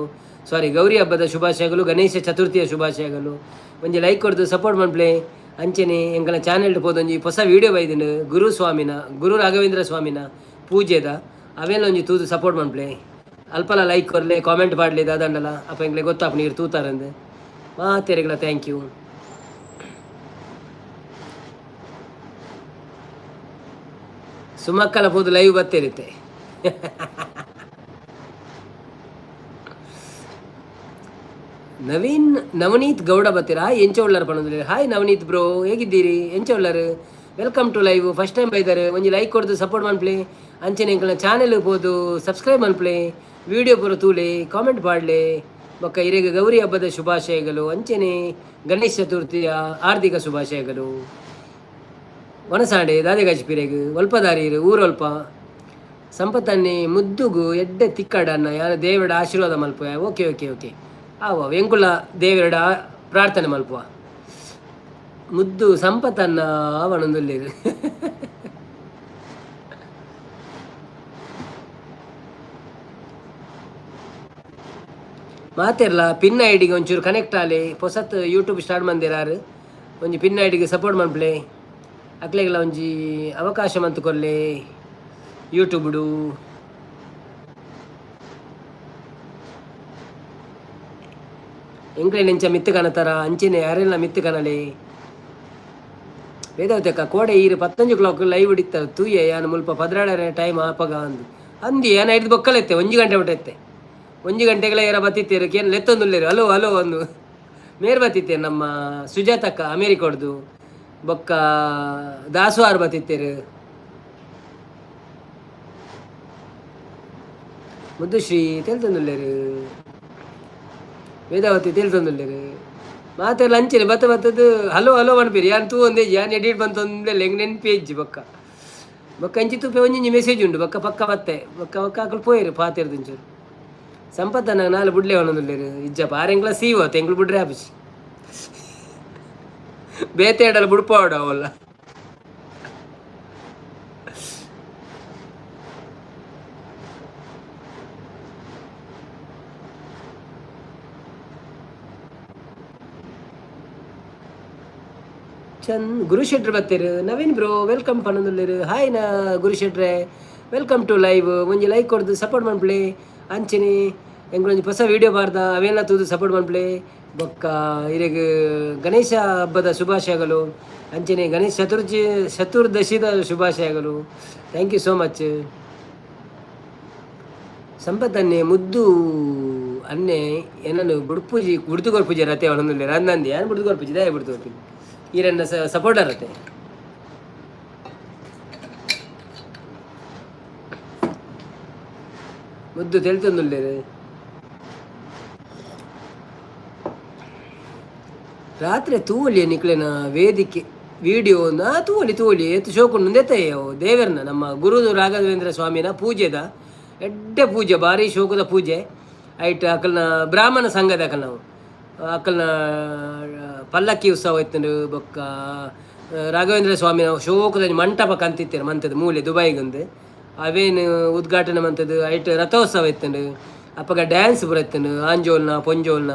S1: ಸಾರಿ ಗೌರಿ ಹಬ್ಬದ ಶುಭಾಶಯಗಳು, ಗಣೇಶ ಚತುರ್ಥಿಯ ಶುಭಾಶಯಗಳು. ಒಂಜಿ ಲೈಕ್ ಕೊಡ್ದು ಸಪೋರ್ಟ್ ಮನ್ಪ್ಲೆ. ಅಂಚನೆ ಎಂಕಲ ಚಾನೆಲ್ ಪೋದೊಂಜಿ ಹೊಸ ವೀಡಿಯೋ ಬೈದಿನ, ಗುರು ಸ್ವಾಮಿನ, ಗುರು ರಾಘವೇಂದ್ರ ಸ್ವಾಮಿನ ಪೂಜೆದ ಅವೆಲ್ಲ ಒಂಜಿ ತೂದು ಸಪೋರ್ಟ್ ಮನ್ಪ್ಲೆ. ಅಲ್ಪಲ ಲೈಕ್ ಕೊರ್ಲೆ, ಕಾಮೆಂಟ್ ಪಾಡ್ಲೆ ದಾದಂಡಲ. ಅಪ್ಪ ಎಂಕ್ಲೆ ಗೊತ್ತಾಪ ನೀರು ತೂತಾರಂದು. ಮಾತೆರೆಗ್ಲ thank you. ಸುಮಕ್ಕಲ ಪೋದು ಲೈವ್ ಬತ್ತಿರುತ್ತೆ. ನವೀನ್ ನವನೀತ್ ಗೌಡ ಬತ್ತೀರಾ? ಎಂಚ ಉಳ್ಳಾರ ಪಣೊಂದುಲ್ಲೆರ್. ಹಾಯ್ ನವನೀತ್ ಬ್ರೋ, ಹೇಗಿದ್ದೀರಿ? ಎಂಚ ಉಳ್ಳಾರು? Welcome to live. First time ಬೈದಾರೆ, ಒಂಜಿ ಲೈಕ್ ಕೊಡ್ದು ಸಪೋರ್ಟ್ ಮನ್ಪ್ಲೆ. ಅಂಚನೆ ಎಂಕಲ್ನ ಚಾನೆಲ್ ಪೋದು ಸಬ್ಸ್ಕ್ರೈಬ್ ಮನ್ಪ್ಲೆ, ವಿಡಿಯೋ ಪೂರ ತೂಲೆ, ಕಾಮೆಂಟ್ ಪಾಡ್ಲೆ. ಬೊಕ್ಕ ಇರೆಗ್ ಗೌರಿ ಹಬ್ಬದ ಶುಭಾಶಯಗಳು, ಅಂಚನೆ ಗಣೇಶ ಚತುರ್ಥಿಯ ಹಾರ್ದಿಕ ಶುಭಾಶಯಗಳು. ವನಸಾಂಡೆ ದಾದೆಗಾಜಿ ಪಿರೆಗ್ ಒಲ್ಪದಾರಿ ಊರೊಲ್ಪ. ಸಂಪತ್ತನ್ನಿ ಮುದ್ದುಗು ಎಡ್ಡೆ ತಿಕ್ಕಡನ್ನ ಯಾರ ದೇವಡ ಆಶೀರ್ವಾದ ಮಲ್ಪುವ. ಓಕೆ ಓಕೆ ಓಕೆ, ಆವ ಎಂಕುಲ ದೇವರಡ ಪ್ರಾರ್ಥನೆ ಮಲ್ಪುವ. ಮುದ್ದು ಸಂಪತ್ತನ್ನ ಆವಣೊಂದುಲ್ಲೆರ್. ಮಾತೆರ್ಲ ಪಿನ್ ಐಡಿಗೆ ಒಂಚೂರು ಕನೆಕ್ಟ್ ಆಲೆ. ಪೊಸತ್ ಯೂಟ್ಯೂಬ್ ಸ್ಟಾರ್ಟ್ ಮಂದಿರಾರು, ಒಂಜಿ ಪಿನ್ ಐಡಿಗೆ ಸಪೋರ್ಟ್ ಮನ್ಪ್ಲೆ. ಅಕ್ಲೆಗ್ಲ ಒಂಜಿ ಅವಕಾಶ ಮಂತ್ ಕೊರ್ಲೆ ಯೂಟ್ಯೂಬ್ಡು. ಎಂಕ್ಲೆನ್ ಎಂಚ ಮಿತ್ತ್ ಕನತರ ಅಂಚೆನೆ ಅರೆಲ್ನ ಮಿತ್ತ್ ಕನಲೆ. ವೇದಾವತಿ ಕೋಡೆ ಈರು ಪತ್ತೊಂಜಿ ಕ್ಲಾಕ್ ಲೈವ್ ಇತ್ತ ತೂಯೆ ಯಾನ್ ಮುಲ್ಪ ಪದ್ರಾಡರೆ ಟೈಮ್ ಆಪಗ ಅಂದು ಅಂದಿ. ಯಾನ್ ಐದು ಬೊಕ್ಕಲೆತ್ತೆ 1 ಗಂಟೆ ಮುಟ್ಟ ಎತ್ತೆ. 1 ಗಂಟೆಗಳ ಏರ ಬತ್ತಿತ್ತೇರು ಕೇನ್ ಲೆತ್ತೊಂದುಲ್ಲೇರು, ಹಲೋ ಹಲೋ ಅಂದು. ಮೇರ್ ಬತ್ತಿತ್ತೇರು, ನಮ್ಮ ಸುಜಾತಕ್ಕ ಅಮೇರಿಕೊಡ್ದು, ಬೊಕ್ಕ ದಾಸುವಾರ್ ಬತ್ತಿತ್ತೇರು. ಮುದ್ದುಶ್ರೀ ತೆಲ್ತೊಂದುಲ್ಲೇರು, ವೇದಾವತಿ ತೆಲ್ತೊಂದುಲ್ಲೇರು. ಮಾತೆಲ್ಲ ಅಂಚೆನೆ ಬತ್ತ ಬತ್ತದು ಹಲೋ ಹಲೋ ಪನ್ಪೇರು. ಯಾನ್ ತೂ ಒಂದೇ ಯಾನ್ ಎಡಿಟ್ ಬಂತೊಂದೇ ಎಂಕ್ ನೆನ್ಪಿ ಇಜ್ಜಿ. ಬೊಕ್ಕ ಬೊಕ್ಕ ಅಂಚಿ ತೂಪೆ ಒಂಜಿ ಮೆಸೇಜ್ ಉಂಡು. ಬೊಕ್ಕ ಪಕ್ಕ ಬತ್ತೆ. ಬೊಕ್ಕ ಬೊಕ್ಕ ಅಕುಲು ಪೋಯೆರು ಪಾತೆರ್ದು ಒಂಚೂರು. ಸಂಪತ್ತನ ನಾಲ್ ಬುಡ್ಲೆ ಪನೊಂದುಲ್ಲೇರು. ಇಜ್ಜಪ್ಪ, ಆರೆಂಗ್ಲ ಸೀವ ಎಂಕ್ಲು ಬುಡ್ರೆ ಆಪುಜಿ. ಬೇತೆ ಎಡಲ ಬುಡ್ಪಾವಡ ಅವಲ್ಲ. ಚಂದ್ ಗುರುಶೆಟ್ರು ಬತ್ತೆರು. ನವೀನ್ ಬ್ರೋ welcome ಪನೊಂದುಲ್ಲೆರು. ಹಾಯ್ ನಾ ಗುರುಶೆಟ್ರೆ, welcome to live. ಒಂಜಿ ಲೈಕ್ ಕೊರ್ದು ಸಪೋರ್ಟ್ ಮನ್ಪುಲೆ. ಅಂಚೆನೆ ಎಂಕ್ಲೊಂಜಿ ಹೊಸ ವೀಡಿಯೋ ಬಾರ್ದ, ಅವೆಲ್ಲ ತೂದು ಸಪೋರ್ಟ್ ಮನ್ಪುಲೆ. ಬೊಕ್ಕ ಇರೆಗ್ ಗಣೇಶ ಹಬ್ಬದ ಶುಭಾಶಯಗಳು. ಅಂಚೆನೆ ಗಣೇಶ ಚತುರ್ದಶಿದ ಶುಭಾಶಯಗಳು. Thank you so much. ಸಂಪತ್ತನ್ನೆ ಮುದ್ದು ಅನ್ನೆ ಏನನ್ನು ಬುಡ್ಪುಜಿ ಬುಡ್ದು ಕೊರ್ಪುಜಿ ರತೆ ಅವನೊಂದುಲ್ಲೆರ್ ಅಂದಂದಿ. ಯಾನ್ ಬುಡ್ದು ಕೊರ್ಪುಜಿ? ದಾಯೆ ಬುಡ್ದು ಕೊರ್ಪುಜಿ? ಈರೆನ್ನ ಸಪೋರ್ಟರ್ ಅತೆ. ಮುದ್ದು ತೆಲ್ತೊಂದುಲ್ಲೆರ್. ರಾತ್ರಿ ತೂವೊಲಿ ನಿಕ್ಲೆನ ವೇದಿಕೆ ವಿಡಿಯೋ ನಾ ತೂವೊಲಿ ತೂವೊಲಿ. ಏತ್ ಶೋಕುಂಡು ಅವು ದೇವೆರ್ನ, ನಮ್ಮ ಗುರು ರಾಘವೇಂದ್ರ ಸ್ವಾಮಿನ ಪೂಜೆದ ಎಡ್ಡೆ ಪೂಜೆ, ಭಾರಿ ಶೋಕದ ಪೂಜೆ. ಐಟ್ ಅಕಲ್ನ ಬ್ರಾಹ್ಮಣ ಸಂಘದ ಅಕಲ್ನವು, ಅಕಲ್ನ ಪಲ್ಲಕ್ಕಿ ಉತ್ಸವ ಇತ್ತುಂಡು. ಬೊಕ್ಕ ರಾಘವೇಂದ್ರ ಸ್ವಾಮಿನ ಶೋಕದ ಮಂಟಪ ಕಂತಿತ್ತೇರು ಮಂತದ ಮೂಲೆ ದುಬೈಗೊಂದು, ಅವೇನು ಉದ್ಘಾಟನೆ ಮಂತದ್ದು. ಐಟ್ ರಥೋತ್ಸವ ಇತ್ತುಂಡು. ಅಪ್ಪಗ ಡ್ಯಾನ್ಸ್ ಪೂರ ಇತ್ತುಂಡು, ಆಂಜೋಲ್ನ ಪೊಂಜೋಲ್ನ.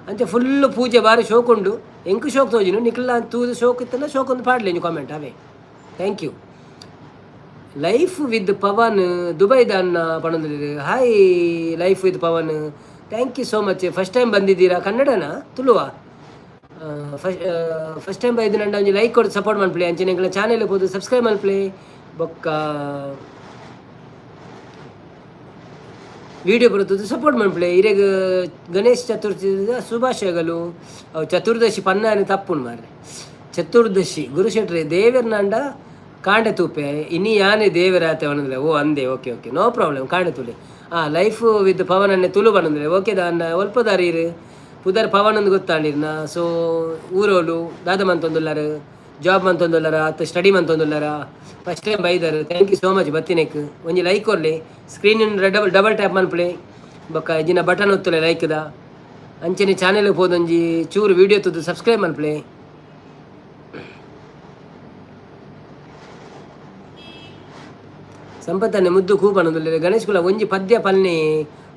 S1: ಅಂಚೆ ಫುಲ್ ಪೂಜೆ ಬಾರಿ ಶೋಕುಂಡು. ಎಂಕ್ ಶೋಕ್ ತೋಜಿನು, ನಿಕ್ಲ ತೂದು ಶೋಕ್ ಇತ್ತಲ್ಲ, ಶೋಕ್ ಒಂದು ಪಾಡ್ಲೆ ಒಂಜಿ ಕಾಮೆಂಟ್ ಅವೇ. Thank you. Life with Pavan ದುಬೈದ ಅಣ್ಣ ಪನೊಂದುಲ್ಲೆರ್. Hi life with Pavan, thank you so much. First time ಬಂದಿದ್ದೀರಾ? ಕನ್ನಡನಾ ತುಳುವಾ? ಫಸ್ಟ್ ಫಸ್ಟ್ ಟೈಮ್ ಬೈದಿನಂಡ ಒಂಜಿ ಲೈಕ್ ಕೊಡ್ದು ಸಪೋರ್ಟ್ ಮನ್ಪುಲೆ. ಅಂಚನೆ ಎಂಕ್ಲೆ ಚಾನೆಲ್ ಪೋದು ಸಬ್ಸ್ಕ್ರೈಬ್ ಮನ್ಪುಲೆ. ಬೊಕ್ಕ ವಿಡಿಯೋ ಬರುತ್ತದೆ ಸಪೋರ್ಟ್ ಮನ್ಪುಲೆ. ಇರೆಗ್ ಗಣೇಶ್ ಚತುರ್ಥಿದ ಶುಭಾಶಯಗಳು. ಅವು ಚತುರ್ದಶಿ ಪನ್ನಾನೆ ತಪ್ಪುಂಡು ಮಾರ್ರೆ, ಚತುರ್ದಶಿ. ಗುರುಶೆಟ್ರೆ, ದೇವೆರ್ನಾಂಡ ಕಾಂಡೆ ತೂಪೆ, ಇನಿ ಯಾನೆ ದೇವರಾತೆ ಪನೊಂದುಲ್ಲೆ. ಓ ಅಂದೆ, ಓಕೆ ಓಕೆ, ನೋ ಪ್ರಾಬ್ಲಮ್, ಕಾಂಡೆ ತೂಲೆ. ಆ ಲೈಫ್ ವಿತ್ ಪವನ್ ಅನ್ನೆ ತುಳು ಪನೊಂದುಲ್ಲೆ. ಓಕೆ ದಾನ್ನ, ಒಲ್ಪದಾರ್ ಈರ್? ಪುದರ್ ಪವನ್ ಅಂದ್ ಗೊತ್ತಾಂಡಿರ್ನ. ಸೊ ಊರೋಲು, ದಾದ ಮಂತೊಂದುಲ್ಲಾರ? ಜಾಬ್ ಮಂತೊಂದುಲ್ಲಾರ ಅತ್ತ ಸ್ಟಡಿ ಮಂತೊಂದುಲ್ಲಾರ? ಫಸ್ಟ್ ಟೈಮ್ ಬೈದಾರ, thank you so much ಬತ್ತಿನೆಕ್. ಒಂಜಿ ಲೈಕ್ ಕೊರ್ಲೆ. ಸ್ಕ್ರೀನ್ ಡಬಲ್ ಡಬಲ್ ಟ್ಯಾಪ್ ಮನ್ಪುಲೆ. ಬೊಕ್ಕ ಇಜಿನ ಬಟನ್ ಒತ್ತುಲೆ ಲೈಕ್ದ. ಅಂಚನೆ ಚಾನೆಲ್ ಪೋದೊಂಜಿ ಚೂರು ವೀಡಿಯೋ ತೂದು ಸಬ್ಸ್ಕ್ರೈಬ್ ಮನ್ಪುಲೆ. ಸಂಪತ್ತನ್ನೆ ಮುದ್ದು ಕೂ ಪನೊಂದುಲ್ಲೆರ್. ಗಣೇಶ್ ಕುಲ ಒಂಜಿ ಪದ್ಯ ಪಲ್ನೆ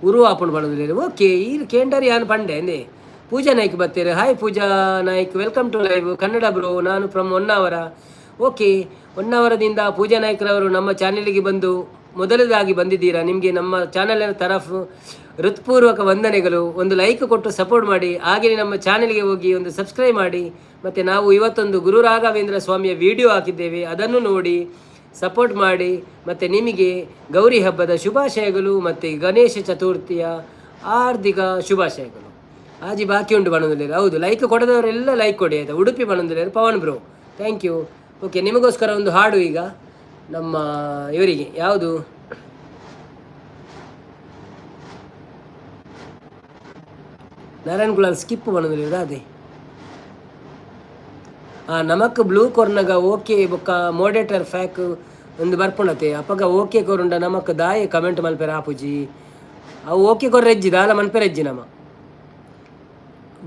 S1: ಉರು ಆಪುಂಡು ಪನೊಂದುಲ್ಲೆರ್. ಓಕೆ, ಈರ್ ಕೇಂಡರ್ ಯಾನ್ ಪಂಡೆ ಅಂದೆ. ಪೂಜಾ ನಾಯ್ಕ್ ಬತ್ತೇರು. Hi Pooja Naik, welcome to live. Kannada bro, ನಾನು ಫ್ರಮ್ ಹೊನ್ನಾವರ. ಓಕೆ, ಹೊನ್ನಾವರದಿಂದ ಪೂಜಾ ನಾಯ್ಕರವರು ನಮ್ಮ ಚಾನೆಲ್ಗೆ ಬಂದು ಮೊದಲದಾಗಿ ಬಂದಿದ್ದೀರಾ. ನಿಮಗೆ ನಮ್ಮ ಚಾನೆಲಿನ ತರಫ್ ಹೃತ್ಪೂರ್ವಕ ವಂದನೆಗಳು. ಒಂದು ಲೈಕ್ ಕೊಟ್ಟು ಸಪೋರ್ಟ್ ಮಾಡಿ. ಹಾಗೆಯೇ ನಮ್ಮ ಚಾನೆಲ್ಗೆ ಹೋಗಿ ಒಂದು ಸಬ್ಸ್ಕ್ರೈಬ್ ಮಾಡಿ. ಮತ್ತು ನಾವು ಇವತ್ತೊಂದು ಗುರು ರಾಘವೇಂದ್ರ ಸ್ವಾಮಿಯ ವಿಡಿಯೋ ಹಾಕಿದ್ದೇವೆ, ಅದನ್ನು ನೋಡಿ ಸಪೋರ್ಟ್ ಮಾಡಿ. ಮತ್ತು ನಿಮಗೆ ಗೌರಿ ಹಬ್ಬದ ಶುಭಾಶಯಗಳು ಮತ್ತು ಗಣೇಶ ಚತುರ್ಥಿಯ ಹಾರ್ದಿಕ ಶುಭಾಶಯಗಳು. ಆಜಿ ಬಾಕಿ ಉಂಟು ಪನೊಂದುಲ್ಲೆರ್. ಹೌದು, ಲೈಕ್ ಕೊಡದವರೆಲ್ಲ ಲೈಕ್ ಕೊಡಿ ಆಯಿತಾ. ಉಡುಪಿ ಪನೊಂದುಲ್ಲೆರ್ ಪವನ್ ಬ್ರೋ, thank you. Okay, ನಿಮಗೋಸ್ಕರ ಒಂದು ಹಾಡು ಈಗ ನಮ್ಮ ಇವರಿಗೆ. ಯಾವುದು? ನಾರಾಯಣ್ ಕುಲಾಲ್ ಸ್ಕಿಪ್ ಪನೊಂದುಲ್ಲೆರ್. ಅದೇ ಆ ನಮಕ್ ಬ್ಲೂ ಕೊರ್ನಗ ಓಕೆ. ಬೊಕ್ಕ ಮೋಡೇಟರ್ ಫ್ಯಾಕ್ ಒಂದು ಬರ್ಪುಂಡತೆ. ಅಪಗ ಓಕೆ ಕೊರುಂಡ ನಮಕ್ ದಾಯೆ ಕಮೆಂಟ್ ಮಲ್ಪೆರ ಆಪುಜಿ? ಅವು ಓಕೆ ಕೊರ್ರೆಜ್ಜಿ, ದಾಲ ಮನ್ಪೆರೆಜ್ಜಿ ನಮ.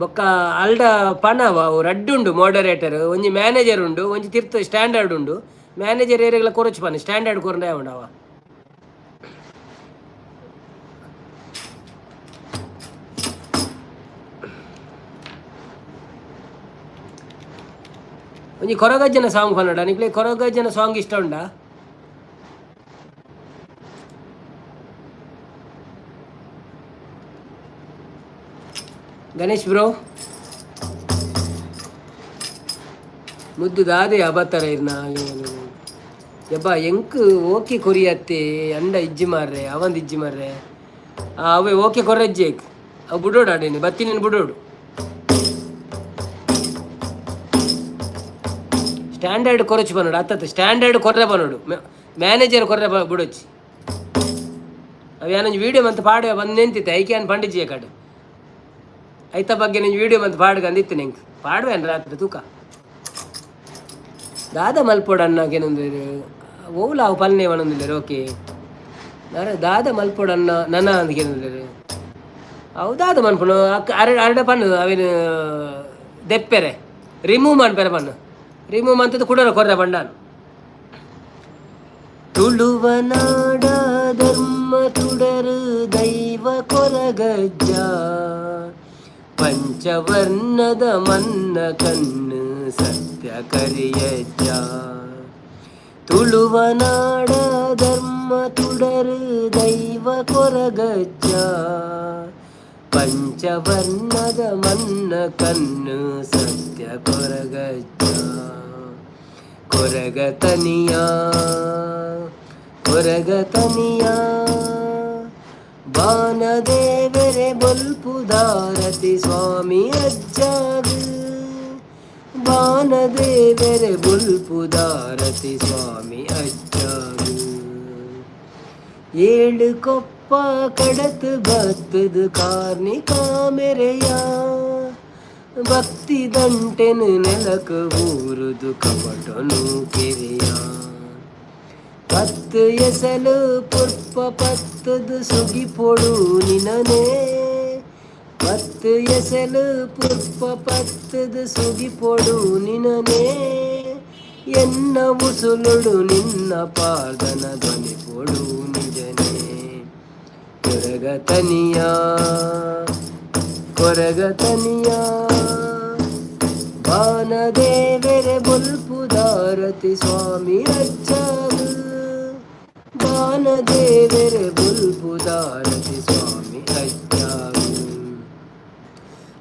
S1: ಬೊಕ್ಕ ಅಲ್ಡ ಪಣವ ಅವು ರಡ್ಡ್ ಉಂಡು ಮಾಡರೇಟರ್. ಒಂಜಿ ಮ್ಯಾನೇಜರ್ ಉಂಡು, ಒಂಜಿ ತಿರ್ತು ಸ್ಟ್ಯಾಂಡರ್ಡ್ ಉಂಡು. ಮ್ಯಾನೇಜರ್ ಏರೆಗ್ಲ ಕೊರೊಚ್ಚು ಪನ್ನಿ, ಸ್ಟ್ಯಾಂಡರ್ಡ್ ಕೊರಂಡ ಉಂಡು ಅವ. ಒಂಜಿ ಕೊರಗಜ್ಜನ ಸಾಂಗ್ ಪನ್ನಡ ನಿಕ್ಲೆ. ಕೊರಗಜ್ಜನ ಸಾಂಗ್ ಇಷ್ಟ ಉಂಡಾ? ಗಣೇಶ್ ಬ್ರೋ ಮುದ್ದು ದಾದೆ ಅಬತ್ತರ ಇರ್ನ ಯಬ್ಬ ಎಂಕ್ ಓಕೆ ಕೊರಿಯತ್ತೆ ಅಂಡ ಇಜ್ಜಿ ಮಾರ್ರೆ ಅವಂದು ಇಜ್ಜಿ ಮಾರ್ರೆ. ಅವೇ ಓಕೆ ಕೊರ್ರೆಜ್ಜೆ ಅವು ಬುಡೋಡು ಅಡೇನಿ ಬತ್ತಿ ಬುಡೋಡು. ಸ್ಟ್ಯಾಂಡರ್ಡ್ ಕೊರಚು ಬನ್ನೋಡು ಅತ್ತತ್ತು ಸ್ಟ್ಯಾಂಡರ್ಡ್ ಕೊರ್ರೆ ಬನ್ನೋಡು ಮ್ಯಾನೇಜರ್ ಕೊರ್ರೆ ಬುಡೊಚ್ಚಿ. ಅವು ಯಾನೊಂಜಿ ವೀಡಿಯೋ ಮಂತ್ ಪಾಡುವೆ ಬಂದು ನಿಂತಿತ್ತೆ ಐಕೆ ಯಾನ್ ಪಂಡಿಜಿಯ ಕಡೆ ಐತ ಬಗ್ಗೆ ನಿಂಜಿ ವೀಡಿಯೋ ಮಂತ್ ಪಾಡ್ಗಂದಿತ್ತು ನಿಂಕ್ ಪಾಡುವೇನು ರಾತ್ರಿ ತೂಕ ದಾದ ಮಲ್ಪೊಡು ಅಣ್ಣಗೇನೊಂದು ಓವುಲ ಅವು ಪಲ್ನೆ ಪನೊಂದುಲ್ಲೆರ್ ಓಕೆ ನರ ದಾದ ಮಲ್ಪೊಡು ಅಣ್ಣ ನನ ಅಂದ್ ಕೇನೊಂದುಲ್ಲೆರ್ ಅವು ದಾದ ಮನ್ಪುನು ಅಕ್ ಅರೆ ಅರಡ ಪನ್ನು ಅವೇನು ದೆಪ್ಪೆರೆ ರಿಮೂವ್ ಮನ್ಪೆರೆ ಪನ್ನು ರಿಮೂವ್ ಮಂತುದು ಕುಡೊರ ಕೊರ್ರೆ ಪಂಡಾನ್. ತುಳುವನಾಡ ಧರ್ಮ ತುಡರು ದೈವ ಕೊರಗಜ್ಜ ಪಂಚವರ್ಣದ ಮನ್ನ ಕಣ್ಣು ಸತ್ಯ ಕರಿಯಜ್ಜ. ತುಳುವನಾಡ ಧರ್ಮ ತುಡರು ದೈವ ಕೊರಗಜ್ಜ ಪಂಚವರ್ಣದ ಮನ್ನ ಕಣ್ಣು ಸತ್ಯ ಕೊರಗಜ್ಜ. ಕೊರಗತನಿಯ ಕೊರಗತನಿಯ ಬಾನದೇವರೆ ಬೊಲ್ಪುದಾರತಿ ಸ್ವಾಮಿ ಅಜ್ಜಾಗ ಬಾನದೇವರೆ ಬೊಲ್ಪುದಾರತಿ ಸ್ವಾಮಿ ಅಜ್ಜಾಗ. ಏಳು ಕೊಪ್ಪ ಕಡತು ಬತ್ತದು ಕಾರ್ಣಿಕ ಮೆರೆಯ ಭಕ್ತಿ ದಂಟೆನು ನೆಲಕ ಊರುದು ಕಪಟನು ಕೆರೆಯ. ಪತ್ತು ಎಸಲು ಪುರ್ಪ ಪತ್ತದು ಸುಗಿಪೊಡು ನಿನನೇ ಪತ್ತು ಎಸಲು ಪುರ್ಪ ಪತ್ತದು ಸುಗಿಪೊಡು ನಿನನೇ ಎನ್ನ ಉಸುಲುಡು ನಿನ್ನ ಪಾದನ ಧ್ವನಿ ಪೊಡು ನಿಜನೇ. ಕೊರಗತನಿಯ ಕೊರಗತನಿಯ ಬಾನದೇವೆರೆ ಬೊಲ್ಪುದಾರತಿ ಸ್ವಾಮಿ ಅಜ್ಜಾಗ ಬಾನದೇವೆರೆ ಬೊಲ್ಪುದಾರತಿ ಸ್ವಾಮಿ ಅಜ್ಜಾಗ.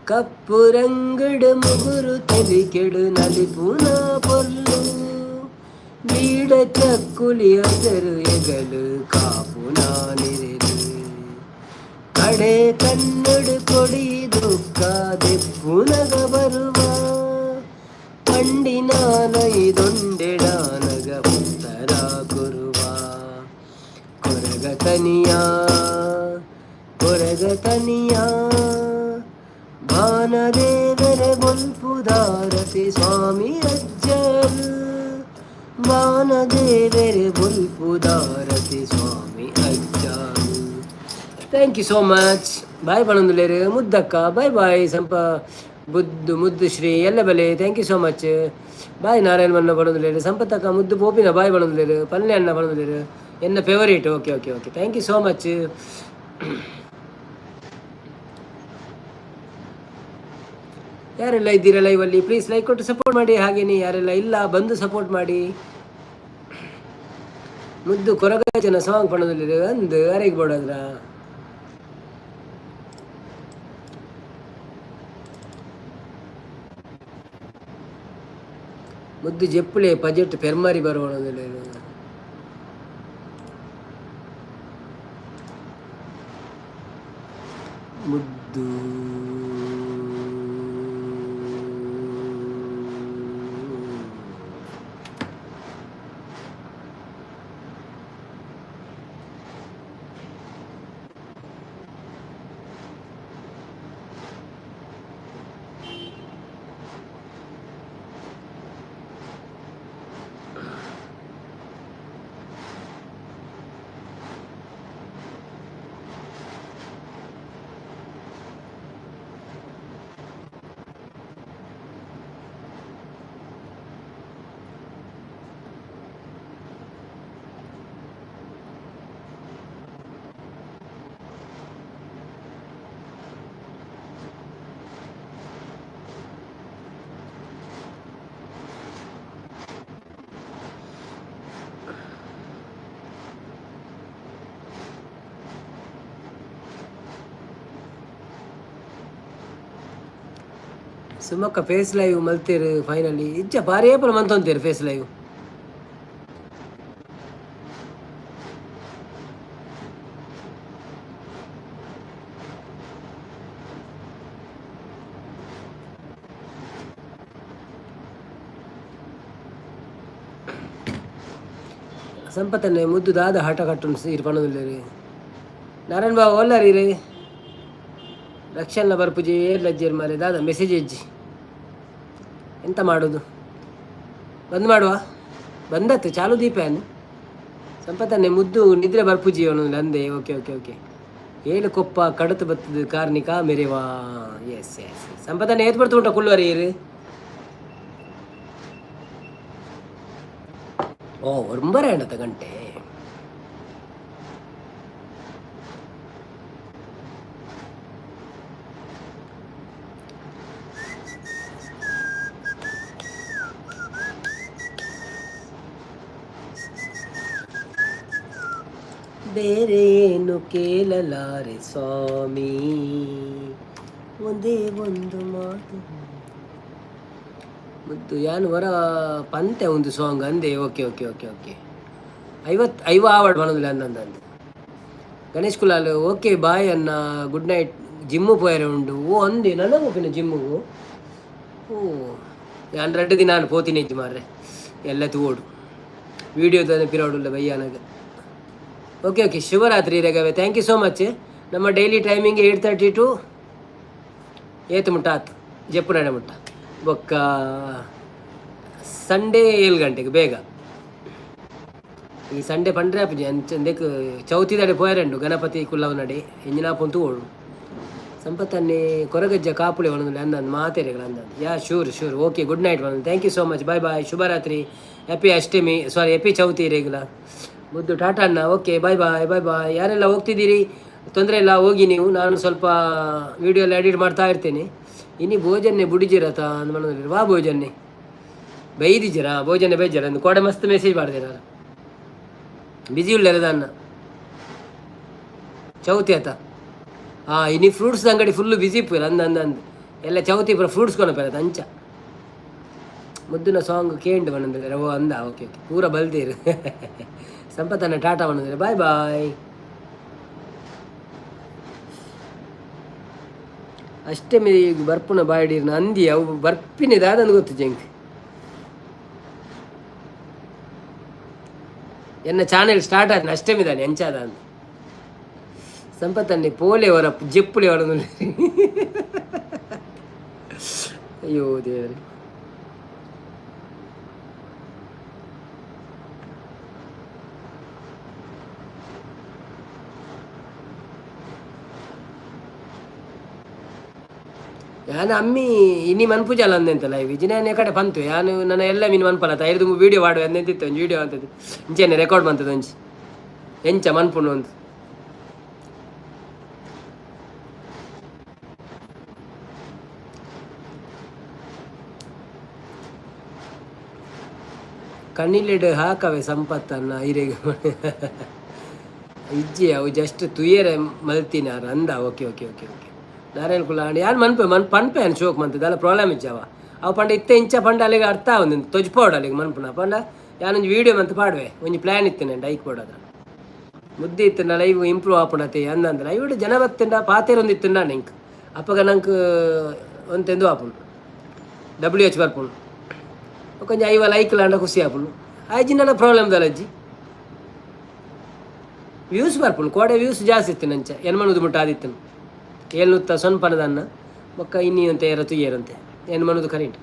S1: ಕಪ್ಪು ರಂಗಡು ಮುಗುರು ತೆಲಿಕೆಡು ನಲಿಪುನ ಪೊರ್ಲು ಬೀಡ ಚಕ್ಕುಲಿ ಅದರು ಎಗಲು ಕಾಪುನ ನಿರೆಲು ಕಡೆ ಕನ್ನಡ ಕೊಡಿ ದುಃಖ ದೆಪ್ಪುನಗ ಬರುವ ಪಂಡಿನಾನ ಇದೊಂಡೆಡಾನಗ ಉತ್ತರ ಗುರುವ. ಕೊರಗತನಿಯ ಕೊರಗತನಿಯ ಬಾನದೇವರೆ ಬೊಲ್ಪುದಾರತಿ ಸ್ವಾಮಿ ಅಜ್ಜರು ಬಾನದೇವರೆ ಬೊಲ್ಪುದಾರತಿ ಸ್ವಾಮಿ ಅಜ್ಜರು. Thank you so much. Bye ಪಣೊಂದುಲ್ಲೆರ್ ಮುದ್ದಕ್ಕ ಬಾಯ್ ಬಾಯ್ ಸಂಪ ಬುದ್ದು ಮುದ್ದು ಶ್ರೀ ಎಲ್ಲ ಬಲೆ thank you so much bye. Narayana ಮನ್ನ ಪಣೊಂದುಲ್ಲೆರ್ ಸಂಪತ್ತಕ್ಕ ಮುದ್ದು ಪೋಪಿನ ಬಾಯ್ ಪಣೊಂದುಲ್ಲೆರ್ ಪಲ್ಲೆ ಅಣ್ಣ ಪಣೊಂದುಲ್ಲೆರ್ ಎನ್ನ favourite. Okay okay okay, thank you so much. ಯಾರೆಲ್ಲ ಇದ್ದೀರಾ ಲೈವಲ್ಲಿ ಪ್ಲೀಸ್ ಲೈಕ್ ಕೊಟ್ಟು ಸಪೋರ್ಟ್ ಮಾಡಿ. ಹಾಗೇನೆ ಯಾರೆಲ್ಲ ಇಲ್ಲ ಬಂದು ಸಪೋರ್ಟ್ ಮಾಡಿ. ಮುದ್ದು ಕೊರಗಜನ ಸಾಂಗ್ ಪಣದಲ್ಲಿ ಅಂದು ಅರೆಗೆ ಬೋಡದ್ರ ಮುದ್ದು ಜೆಪ್ಪುಲೆ ಬಜೆಟ್ ಪೆರ್ಮಾರಿ ಬರೋಣ. ಮುದ್ದು ಸುಮಕ್ಕ ಫೇಸ್ ಲೈವ್ ಮಲ್ತೇರು ಫೈನಲಿ. ಇಜ್ಜ, ಬಾರಿ ಏಪಲ ಮಂತೊಂತೇರು ಫೇಸ್ ಲೈವ್. ಸಂಪತ್ತನ್ನೇ ಮುದ್ದು ದಾದ ಹಠ ಕಟ್ಟುನ್ ಸೀರ್ ಪಣೊಂದುಲ್ಲೆರ್. ನಾರಾಯಣ ಬಾಬು ಓಲ್ಲಾರ್ ಇರೆ? ರಕ್ಷಣ್ಲ ಬರ್ಪುಜಿ, ಏರ್ಲಜ್ಜೆರ್ ಮಾರ್ರೆ, ದಾದ ಮೆಸೇಜ್ ಇಜ್ಜಿ. ಎಂತ ಮಾಡೋದು? ಬಂದ್ ಮಾಡುವ? ಬಂದತ್ತು ಚಾಲು ದೀಪ. ಸಂಪತ್ತನ್ನೇ ಮುದ್ದು ನಿದ್ರೆ ಬರ್ಪುಜಿ ಅವನು ಅಂದೆ. ಓಕೆ ಓಕೆ ಓಕೆ, ಏಳು ಕೊಪ್ಪ ಕಡತು ಬತ್ತದ ಕಾರ್ನಿಕ ಮೆರೆವಾ. ಎಸ್ ಎಸ್, ಸಂಪತ್ತನ್ನೇ ಏತ್ ಬರ್ತು ಉಂಟ ಕುಳ್ಳುವರಿ ಇರು. ಓ, ಒಂಬರ ಆಂಡತ ಗಂಟೆ. ಬೇರೆ ಏನು ಕೇಳಲಾರೆ ಸ್ವಾಮಿ, ಒಂದೇ ಒಂದು ಮಾತು. ಮುದ್ದು ಯಾನು ವರ ಪಂತೆ ಒಂದು ಸಾಂಗ್ ಅಂದೆ. ಓಕೆ ಓಕೆ ಓಕೆ ಓಕೆ, 50 ಐವ ಆವಡ್ ಬನ್ನೊಂದಿಲ್ಲ ಅಂದಂದು ಅಂದು. ಗಣೇಶ್ ಕುಲಾಲ್ ಓಕೆ ಬಾಯ್ ಅನ್ನ, ಗುಡ್ ನೈಟ್. ಜಿಮ್ಮು ಪೋಯರೆ ಉಂಡು. ಓ ಅಂದೆ, ನನಗೂ ಪಿನ್ನ ಜಿಮ್ಮುಗು. ಓ, ಯಾನ್ ರಡ್ಡ್ ದಿನ ನಾನು ಪೋತಿನಿ ಇಜ್ಜಿ ಮಾರ್ರೆ. ಎಲ್ಲ ತೂವೊಡು, ವೀಡಿಯೋದ ಪಿರವಡುಲ್ಲ ಬಯ್ಯಾನಗ. ಓಕೆ ಓಕೆ, ಶುಭರಾತ್ರಿ ರಗವೆ. Thank you so much. ನಮ್ಮ ಡೈಲಿ ಟೈಮಿಂಗ್ 8:30 ಟು ಏತ್ ಮುಟ್ಟ ಆತು, ಜಪ್ಪುನಾಡೆ ಮುಟ್ಟ. ಬೊಕ್ಕ ಸಂಡೇ 7 ಗಂಟೆಗೆ ಬೇಗ. ಈ ಸಂಡೇ ಪಂಡ್ರೆ ಆಪುಜಿ ಅಂಚಂದೆಕ್ ಚೌತಿದಡೆ ಪೋಯರೆಂಡು ಗಣಪತಿ ಕುಲ್ಲವನಡೆ ಎಂಜಿನ ಪೊಂತು ಓಡು. ಸಂಪತ್ತನ್ನೇ Koragajja ಕಾಪುಳೆ ಒಣಂದು ಅಂದಂದು ಮಾತೆರೆಗಳ ಅಂದಂದು. Yeah, sure sure. Okay, good night one. Thank you so much. Bye bye. ಶುಭರಾತ್ರಿ. ಹ್ಯಾಪಿ ಅಷ್ಟಮಿ, ಸಾರಿ, ಹ್ಯಾಪಿ ಚೌತಿ ರೇಗುಲ. ಮುದ್ದು ಟಾಟಾ ಅಣ್ಣ. Okay, bye bye bye bye. ಯಾರೆಲ್ಲ ಹೋಗ್ತಿದ್ದೀರಿ, ತೊಂದರೆ ಇಲ್ಲ, ಹೋಗಿ ನೀವು. ನಾನು ಸ್ವಲ್ಪ ವೀಡಿಯೋ ಎಲ್ಲ ಎಡಿಟ್ ಮಾಡ್ತಾ ಇರ್ತೇನೆ. ಇನಿ ಭೋಜನೆ ಬುಡಿಜಿರತ ಅಂದ್ ವಾ ಭೋಜನೆ ಬೈದಿದ್ದೀರಾ? ಭೋಜನೆ ಬೈಜರ ಅಂದು ಕೋಡೆ ಮಸ್ತ್ ಮೆಸೇಜ್ ಮಾಡ್ತೀರ. ಬಿಸಿ ಉಳ್ಳೆರದ ಅನ್ನ ಚೌತಿ ಆತ. ಹಾಂ, ಇನಿ ಫ್ರೂಟ್ಸ್ ಅಂಗಡಿ ಫುಲ್ಲು ಬಿಸಿ ಇಪ್ಪು ಅಂದ ಅಂದ ಅಂದ್ ಎಲ್ಲ ಚೌತಿ ಪೂರ ಫ್ರೂಟ್ಸ್ ಕೊನಪೆರ ಅಂಚ. ಮುದ್ದಿನ ಸಾಂಗ್ ಕೇಂಡು ಬಂದ್ರೆ. ಓ ಅಂದ, ಓಕೆ ಓಕೆ, ಪೂರ ಬಲ್ದೇರು. ಸಂಪತ್ತನ್ನ ಟಾಟಾ ಬಂದ್ರೆ. Bye bye. ಅಷ್ಟೇ ಈಗ ಬರ್ಪುನ ಬಾಯ್ಡಿರ್ನ ಅಂದಿ. ಅವು ಬರ್ಪಿನ ದಾದಂದು ಗೊತ್ತು ಜಂಕ್. ಎನ್ನ ಚಾನೆಲ್ ಸ್ಟಾರ್ಟ್ ಆದ ಅಷ್ಟಮಿದಾನೆ ಎಂಚಾದ ಅಂತ. ಸಂಪತ್ತನ್ನೇ ಪೋಲೆ ಅವರ ಜೆಪ್ಪುಲೆ ಅವರ. ಅಯ್ಯೋ ದೇವರೇ. ಯಾನ್ ಅಮ್ಮಿ ಇನಿ ಮನ್ಪುಜಾಲ ಅಂದೆಂತ ಲೈವ್ ಇಜಿನ ಕಡೆ ಪಂತು. ಯಾನು ನನ್ನ ಎಲ್ಲ ಮೀನು ಮನ್ಪಲ ಐದು ವೀಡಿಯೋ ಮಾಡುವೆ ಅಂದೆಂತಿತ್ತು. ಒಂಜಿ ವೀಡಿಯೋ ಅಂತದ್ದು ಇಂಚೆನೆ ರೆಕಾರ್ಡ್ ಬಂತದ್ದು ಒಂಜಿ ಎಂಚ ಮನ್ಪುಂಡು ಅಂತ. ಕಣ್ಣಿಲೆಡ್ ಹಾಕವೆ ಸಂಪತ್ತನ್ನ ಇರೆಗ್ ಇಜ್ಜಿ. ಅವು ಜಸ್ಟ್ ತುಯರೆ ಮಲ್ತಿನಾರ ಅಂದ. Okay okay okay okay, Narayana ಕುಲಾಂಡ್ ಯಾನ್ ಮನ್ಪೆ ಮನ್ ಪನ್ಪೆ ಅನ್ ಶೋಕ್ ಮಂತದ ಅಲ್ಲ, ಪ್ರಾಬ್ಲಮ್ ಇಜ್ಜವ. ಅವು ಪಂಡ ಇತ್ತೆ ಇಂಚ ಪಂಡ ಅಲ್ಲಿಗೆ ಅರ್ಥ ಆವಂದು ತೊಜ್ಪೋಡು ಅಲ್ಲಿಗೆ ಮನ್ಪುನ. ಪಂಡ ಯಾನೊಂಜಿ ವೀಡಿಯೋ ಮಂತ್ ಪಾಡುವೆ, ಒಂಜಿ ಪ್ಲ್ಯಾನ್ ಇತ್ತು ನಾನು ಡೈಕ್ ಪೋಡದ್ರ. ಮುದ್ದೆ ಇತ್ತು ಲೈವ್ ಇಂಪ್ರೂವ್ ಆಪುಂಡತೆ ಅಂದಂದ. ಲೈವ್ ಜನ ಬತ್ತಂಡ ಪಾತೆರೊಂದು ಇತ್ತುಂಡ ನಿಂಕ್ ಅಪ್ಪಗ ನಂಗೆ ಒಂತೆಂದು ಆಪುಂಡು, ಡಬ್ಲ್ಯೂ ಎಚ್ ಬರ್ಪುಂಡು. ಕೊಂಚ 50 ಲೈಕ್ ಲಾಂಡ ಖುಷಿ ಆಪುಂಡು. ಆಯ್ಜಿನ ಪ್ರಾಬ್ಲಮ್ ದಲಜ್ಜಿ, ವ್ಯೂಸ್ ಬರ್ಪುಂಡು. ಕೋಡೆ ವ್ಯೂಸ್ ಜಾಸ್ತಿ ಇತ್ತು ನಂಚ ಎನ್ಮನುದು ಮುಟ್ಟ ಆದಿತ್ತನು ಏಳ್ನೂತ್ತ ಸೊನ್ಪನದನ್ನ ಬೊಕ್ಕ ಇನ್ನಿ ಅಂತೆ ಏರ ತುಯ್ಯರಂತೆ ಎನ್ಮನುದು ಕರೆಂಟ್.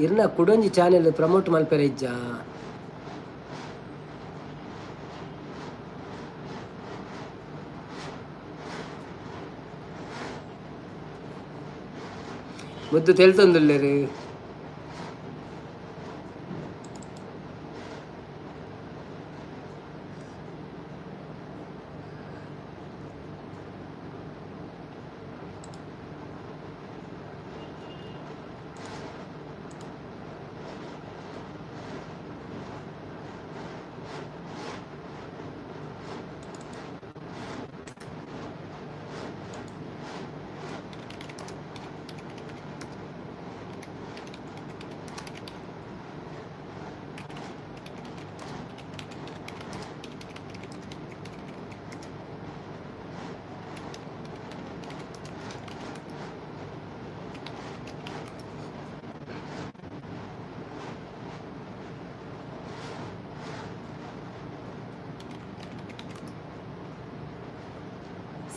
S1: ಇರ್ನ ಕುಡೊಂಜಿ ಚಾನೆಲ್ ಪ್ರಮೋಟ್ ಮಲ್ಪೆರೆ ಇಜ್ಜಾ? ಮುದ್ದು ತೆಲ್ತೊಂದುಲ್ಲೆರ್.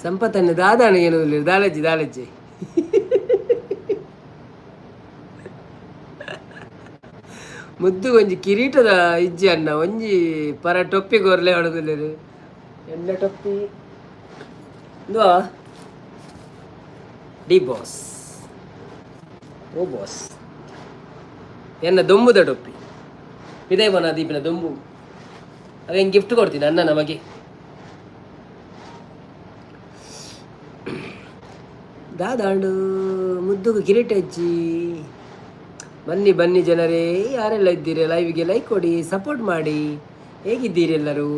S1: ಸಂಪತ್ತನ್ನು ದಾದಾಣ ಏನು ದಾಲಜ್ಜಿ ದಾಲಜ್ಜಿ. ಮುದ್ದು ಒಂಜಿ ಕಿರೀಟದ ಇಜ್ಜಿ ಅಣ್ಣ, ಒಂಜಿ ಪರ ಟೊಪ್ಪಿ ಗೊರ್ಲೆ ಹೊಡೆದಿಲ್ಲೇರು ಎಣ್ಣ ಟೊಪ್ಪಿ ಇಂದು ಡಿ ಬಾಸ್ ಓ ಬಾಸ್ ಎನ್ನ ದೊಂಬುದ ಟೊಪ್ಪಿ ಇದೇ ಬನ ದೀಪಿನ ದೊಂಬು. ಅವೇನು ಗಿಫ್ಟ್ ಕೊಡ್ತೀನಿ ಅಣ್ಣ ನಮಗೆ. ದಾದಾಂಡು ಮುದ್ದುಗು ಕಿರೀಟ ಹಚ್ಚಿ. ಬನ್ನಿ ಬನ್ನಿ ಜನರೇ, ಯಾರೆಲ್ಲ ಇದ್ದೀರಿ ಲೈವ್ಗೆ ಲೈಕ್ ಕೊಡಿ, ಸಪೋರ್ಟ್ ಮಾಡಿ. ಹೇಗಿದ್ದೀರಿ ಎಲ್ಲರೂ?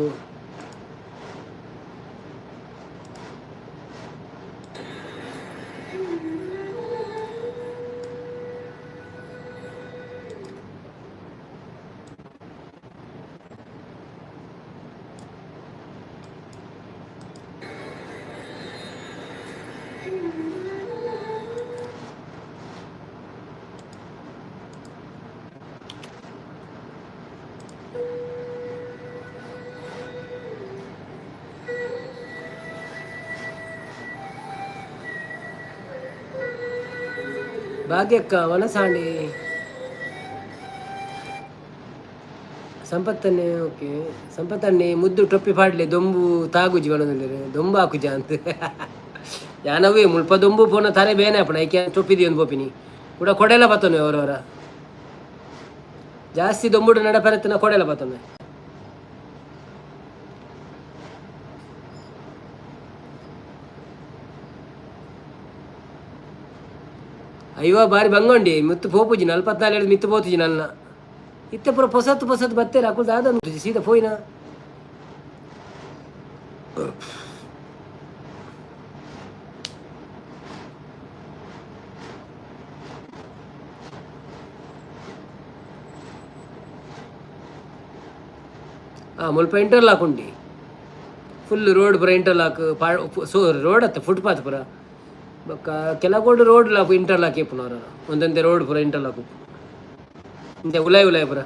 S1: ಭಾಗ್ಯಕ್ಕ ವನಸಾಂಡಿ ಸಂಪತ್ತನ್ನೇ ಓಕೆ. ಸಂಪತ್ತನ್ನೇ ಮುದ್ದು ಟೊಪ್ಪಿ ಪಾಡ್ಲೆ ದೊಂಬು ತಾಗುಜಿ ಬನೊಂದುಲ್ಲೆರ್ ದೊಂಬು ಹಾಕುಜ ಅಂತ ಯಾನವೇ ಮುಲ್ಪ ದೊಂಬು ಪೋನ ತಲೆ ಬೇನೆ ಆಪುಂಡು. ಐಕೆ ಟೊಪ್ಪಿ ದೀವೊಂದು ಪೋಪಿನಿ ಕೂಡ ಕೊಡೆಲ ಬತ್ತೊನೆ ಅವರವರ ಜಾಸ್ತಿ ದೊಂಬುಡು ನಡಪೆರತ್ತಿನ ಕೊಡೆಲ ಬತ್ತೊನೆ. ಅಯ್ಯೋ ಬಾರಿ ಬಂಗೊಂಡಿ ಮಿತ್ತು ಪೋಪುಜಿ ನಲ್ಪತ್ನಾಲ್ ಹಿಡ್ದು ಮಿತ್ತು ಪೋತುಜಿ ನನ್ನ ಇತ್ತೆ ಪೂರ ಪೊಸತ್ತು ಪೊಸತ್ತು ಬತ್ತೇರು ಅಕುಲು ದಾದ ಸೀದಾ ಪೋಯಿನ. ಆ ಮುಲ್ಪ ಇಂಟರ್ಲಾಕ್ ಉಂಡಿ ಫುಲ್ ರೋಡ್ ಪೂರ ಇಂಟರ್ಲಾಕ್ ಪಾ ಸೊ ರೋಡ್ ಅತ್ತ ಫುಟ್ಪಾತ್ ಪೂರ ಬೊಕ್ಕ ಕೆಲಗೋಡು ರೋಡ್ ಲಾಕ್ ಇಂಟರ್ಲಾಕ್ ಇಪ್ಪುನವರ ಒಂದೊಂದೇ ರೋಡ್ ಪೂರ ಇಂಟರ್ಲಾಕ್ ಉಪ್ಪು ಇಂಚ ಉಲಾಯ್ ಉಲಾಯ್ ಪೂರ.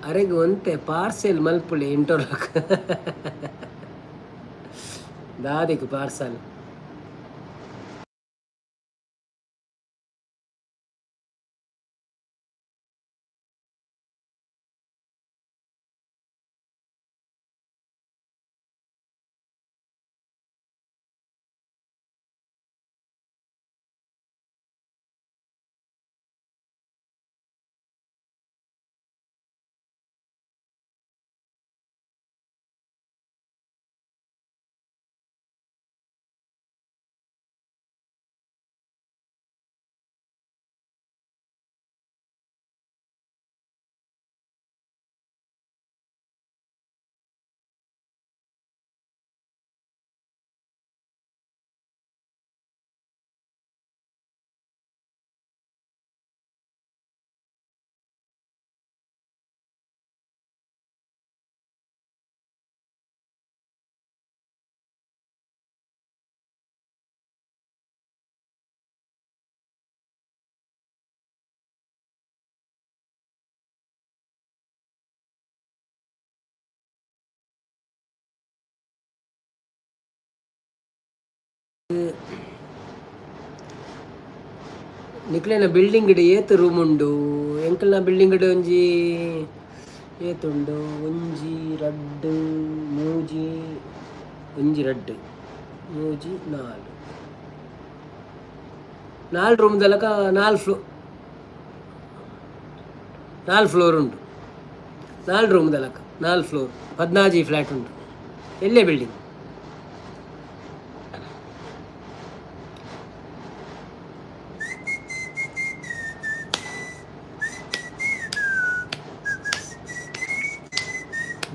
S1: ಅರೆಗ್ ಒಂತೆ ಪಾರ್ಸೆಲ್ ಮಲ್ಪುಳಿ ಇಂಟರ್ಲಾಕ್ ದಾದಿಕ್ ಪಾರ್ಸಲ್. ನಿಕ್ಲೆನ ಬಿಲ್ಡಿಂಗ್ ಏತ್ ರೂಮ್ ಉಂಡು? ಎಂಕಲ್ನ ಬಿಲ್ಡಿಂಗ್ ಒಂಜಿ ಏತುಂಡು? ಒಂಜಿ ರಡ್ಡ್ ಮೂಜಿ, ಒಂಜಿ ರಡ್ಡ್ ಮೂಜಿ ನಾಲ್, ನಾಲ್ ರೂಮ್ ದಲಕ ನಾಲ್ ಫ್ಲೋ ನಾಲ್ ಫ್ಲೋರ್ ಉಂಡು. ನಾಲ್ ರೂಮ್ ದಲಕ ನಾಲ್ ಫ್ಲೋರ್ 14 ಫ್ಲಾಟ್ ಉಂಡು. ಎಲ್ಲೇ ಬಿಲ್ಡಿಂಗ್.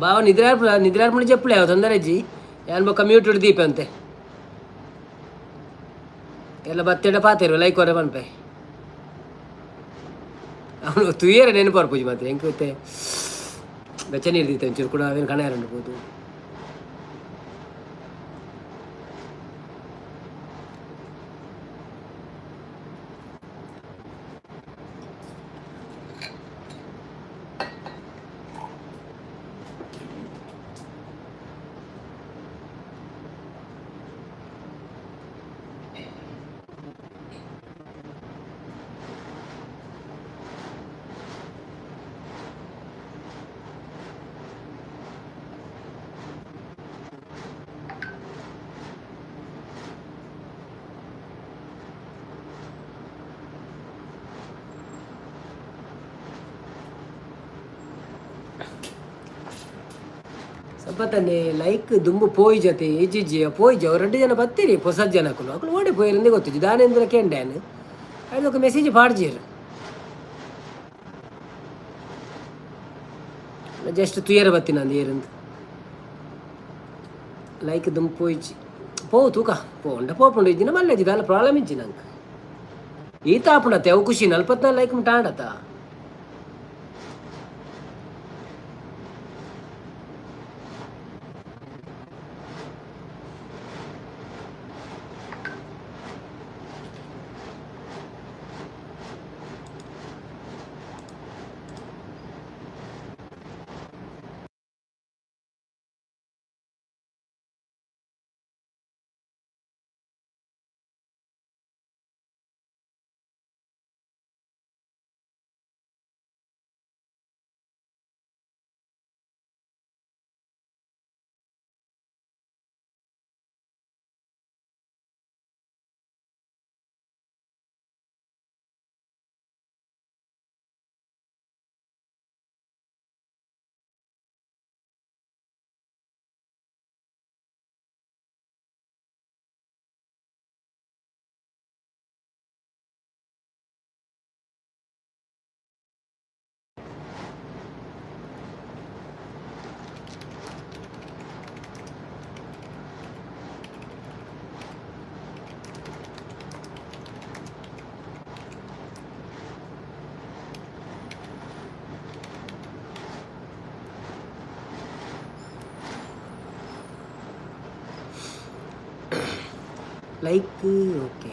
S1: ಬಾವ ನಿದ್ರೆ ನಿದ್ರೆ ಚೆಪ್ಪಳೆ ಯಾವ ತೊಂದರೆ ಅಜ್ಜಿ ಯಾನ್ ಬೊಕ್ಕ ಮ್ಯೂಟ್ ದೀಪ ಅಂತೆ ಎಲ್ಲ ಬತ್ತೆಡ ಪಾತೆರು ಲೈಕ್ ಹೊರ ಪನ್ಪೆ. ಅವನು ತುಯ್ಯರೆ ನೆನಪು ಪೂಜೆ ಮಾತ್ರ ಎಂಕ್ ಇತ್ತೆ ಬೆಚ್ಚ ನೀರು ದೀತೆ ಒಂಚೂರು ಕೂಡ ಅವೇನು ಕಣ ಪೋದು. ಸಂಪತ್ತನ್ನೇ ಲೈಕ್ ದುಂಬು ಪೋಯಿ ಜತೆ ಇಜ್ಜಿಜ್ಜಿ ಪೋಯಿಜಿ. ಅವ್ರು ರಡ್ಡು ಜನ ಬತ್ತೀರಿ ಪೊಸ ಜನಕುಲು. ಅಕುಲು ಓಡೆ ಪೋಯಿರಂದೇ ಗೊತ್ತಿಜ್ಜಿ. ದಾನೇಂದ್ರ ಕೇಂಡ್ಯಾನ್ ಅದಕ್ಕೆ ಮೆಸೇಜ್ ಪಾಡ್ಜೀರ್. ಜಸ್ಟ್ ತುಯರ ಬತ್ತಿನಂದು ಏರಂದು ಲೈಕ್ ದುಂಬು ಪೋಯಿಜಿ. ಪೋವು ತೂಕ ಪೋಂಡ ಪೋಪುಂಡು ಇಜ್ಜಿನ ಮಲ್ಲೆಜ್ಜಿ ದಾಲ ಪ್ರಾಬ್ಲಮ್ ಇಜ್ಜಿ ನಂಗೆ. ಈತ ಆಪುಂಡತ್ತೆ ಅವು ಖುಷಿ 44 ಲೈಕ್ ಮುಟ್ಟ ಆಂಡತ್ತ. Like okay.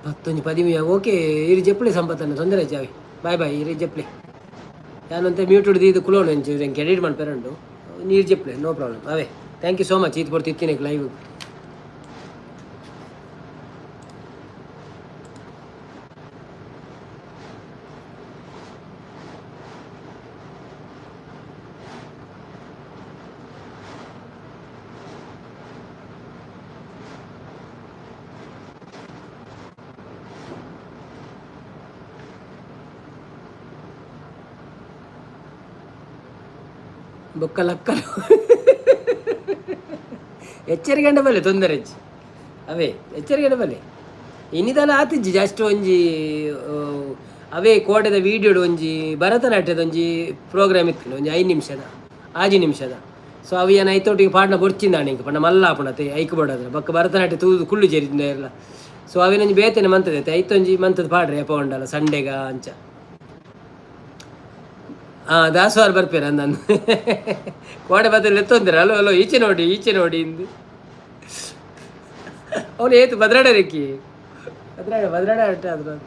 S1: ಪತ್ತೊಂಜಿ ಪದಿಮೂಜಿ ಓಕೆ. ಇರು ಜಪ್ಪಲೆ ಸಂಪತ್ತನ್ನ ತೊಂದರೆ ಜಾವಿ. ಬಾಯ್ ಬಾಯ್ ಇರು ಜಪ್ಪಲೆ. ಯಾನಂತೆ ಮ್ಯೂಟ್ ಹಿಡ್ದು ಕುಲೋಣ ಎಂಚು ಎಂಕ್ ಎಡಿಟ್ ಮನ್ಪೆರೆ ನೀರು ಜಪ್ಪಲೆ ನೋ ಪ್ರಾಬ್ಲಮ್ ಅವೇ. Thank you so much ಈತ್ ಪೊರ್ತು ಇತ್ತಿನ ಲೈವ್. ಬೊಕ್ಕ ಲಕ್ಕಲು ಎಚ್ಚರಿಕೆ ಬಲ್ಲೆ ತೊಂದರೆ ಇಜ್ಜಿ ಅವೇ ಎಚ್ಚರಿಕೆ ಬಲ್ಲೆ. ಇನ್ನಿದಲ ಆತಿಜ್ಜಿ ಜಸ್ಟ್ ಒಂಜಿ ಅವೇ ಕೋಟೆದ ವೀಡಿಯೋಡು ಒಂಜಿ ಭರತನಾಟ್ಯದ ಒಂಜಿ ಪ್ರೋಗ್ರಾಮ್ ಇತ್ತು ಒಂಜಿ 5 ನಿಮಿಷದ 6 ನಿಮಿಷದ. ಸೊ ಅವು ಏನು ಐತೊಟ್ಟಿಗೆ ಪಾಡ್ನ ಬೊರ್ಚಿಂದಾಣೆ ಇಂಕ ಪಂಡ ಮಲ್ಲ ಆಪುಂಡತೆ ಐಕ್ ಬೋಡಾದ್ರೆ ಬೊಕ್ಕ ಭರತನಾಟ್ಯ ತೂದು ಕುಳ್ಳು ಜೇರಿಂದ ಎಲ್ಲ. ಸೊ ಅವೇನೊಂಜಿ ಬೇತೆನೆ ಮಂತದೈತೆ ಐತೊಂಜಿ ಮಂತದ ಪಾಡ್ರೆ ಅಪ್ಪ ಉಂಡಲ್ಲ ಸಂಡೇಗ ಅಂಚ. ಹಾಂ ದಾಸವಾರ ಬರ್ಪೇರ ಅಂದನ್ ಕೋಡೆ ಬದಲು ಎತ್ತೊಂದಿರ ಅಲೋ ಅಲೋ ಈಚೆ ನೋಡಿ ಈಚೆ ನೋಡಿ ಇಂದು ಅವನು ಏತು ಬದ್ರಾಡ ರೆಕ್ಕಿ ಬದ್ರಾಡ ಬದ್ರಾಡ ಅಟ್ಟ ಅದ್ರ.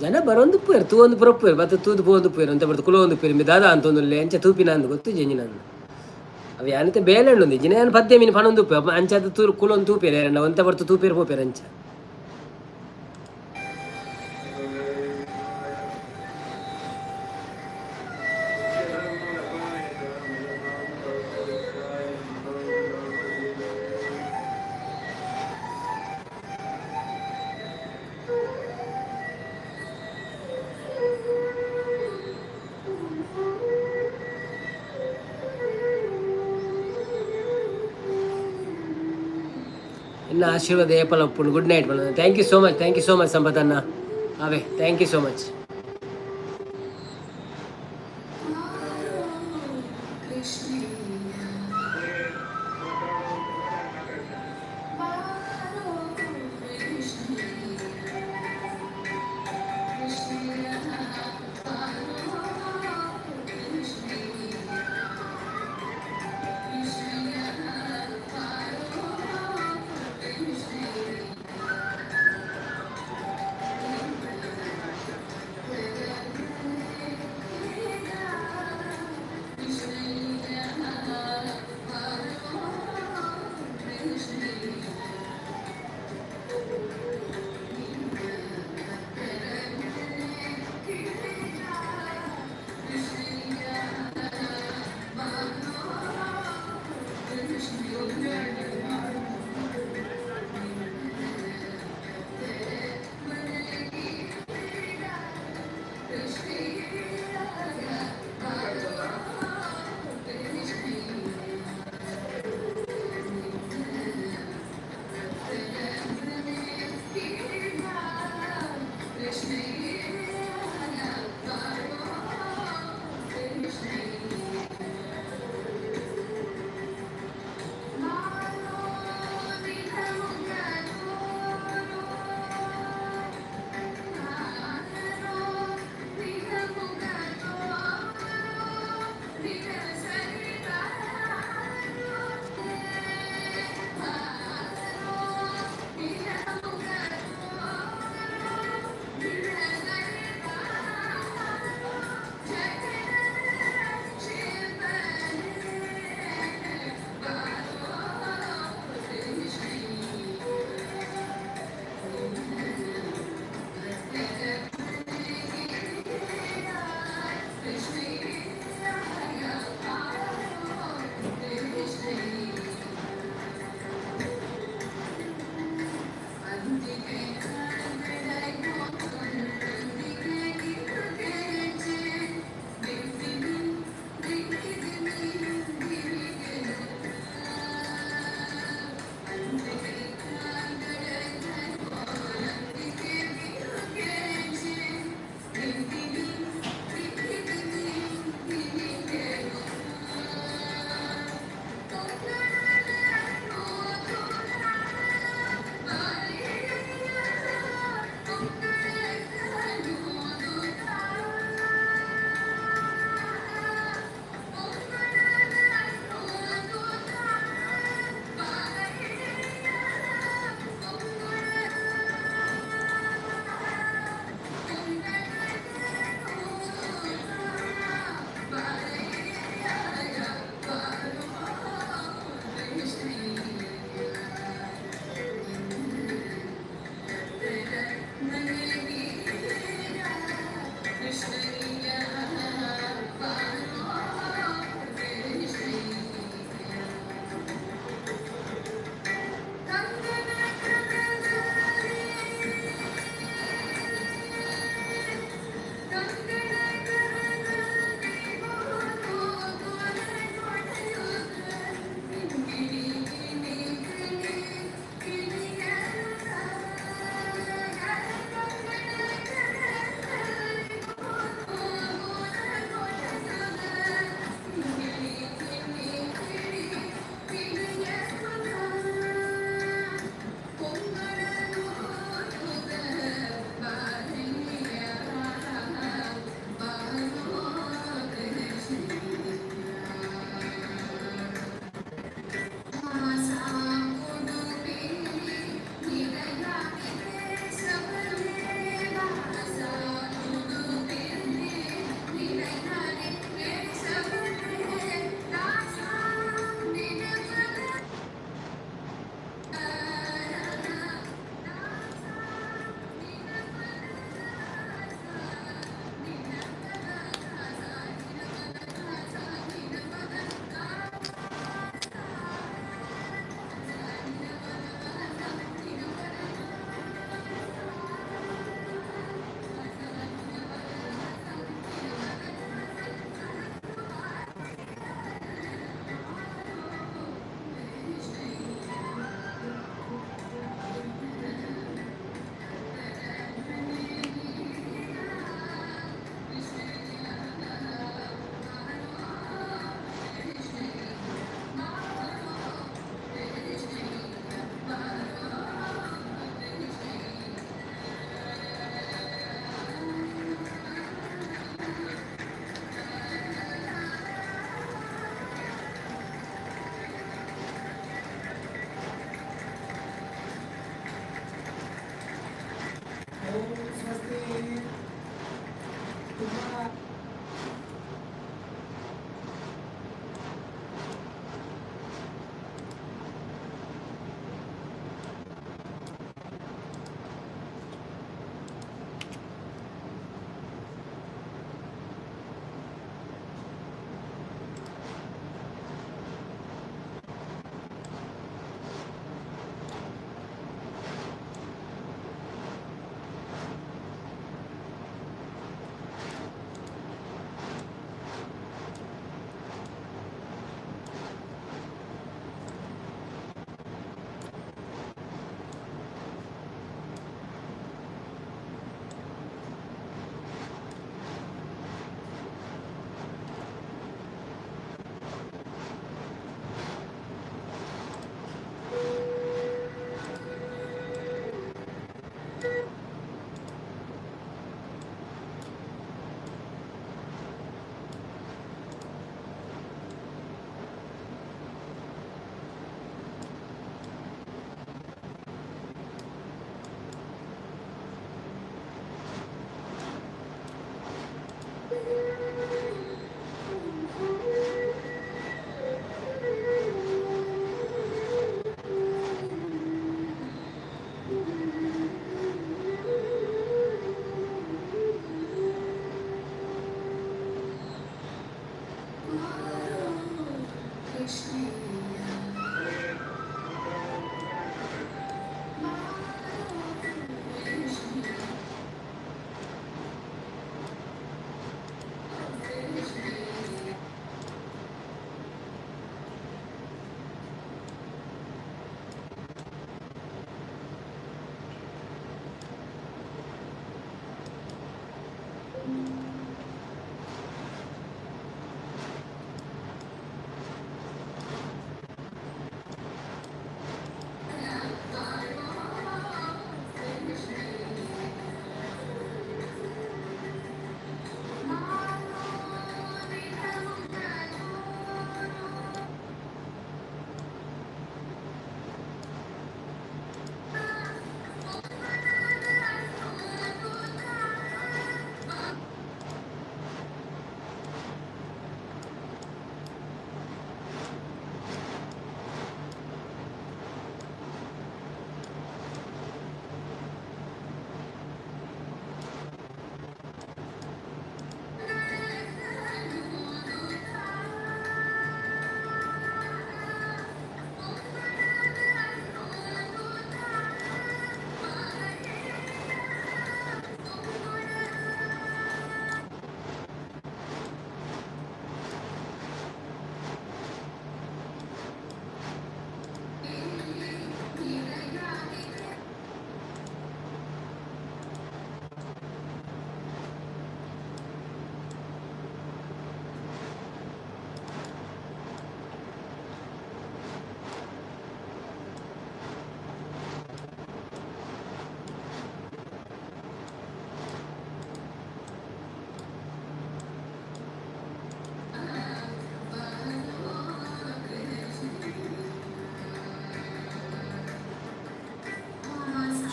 S1: ಜನ ಬರೊಂದು ಪೋಯರ್ ತೂವೊಂದು ಪುರಪ್ಪುವೆರ್ ಬತ್ತ ತೂದು ಪೋವೊಂದು ಪೋಯರ್ ಅಂತ ಬರ್ದು ಕುಲೊಂದು ಪೋಯರ್ ಮಿ ದಾದಾ ಅಂತೊಂದುಲ್ಲೆ ಅಂಚ ತೂಪಿನ ಅಂದ್ ಗೊತ್ತು ಜೆಂಜಿನಂದು ಅವು ಯಾನತೆ ಬೇಲೆ ಉಂಡು ಜಿನ ಯಾನ್ ಪದ್ಯ ಮೀನು ಪಣೊಂದು ಉಪ್ಪು ಅಂಚಾದ ತೂರು ಕುಲೊಂದು ತೂಪೇರು ಯಾರಣ್ಣ ಒಂತ ಬರ್ತು ತೂಪೇರು ಪೋಪೇರು ಅಂಚ. ಇನ್ನು ಆಶೀರ್ವಾದ ಏಪಲ ಉಪ್ಪುಂಡು. ಗುಡ್ ನೈಟ್ ಪಂಡ. Thank you so much, thank you so much ಸಂಪತಣ್ಣ away thank you so much.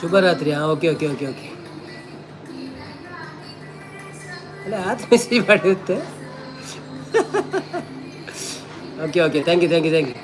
S1: ಶುಭರಾತ್ರಿ. ಹಾಂ, ಓಕೆ ಓಕೆ ಓಕೆ ಓಕೆ. ಅಲ್ಲ, ಆತ message ಮಾಡಿರುತ್ತೆ. Okay okay, thank you, thank you, thank you.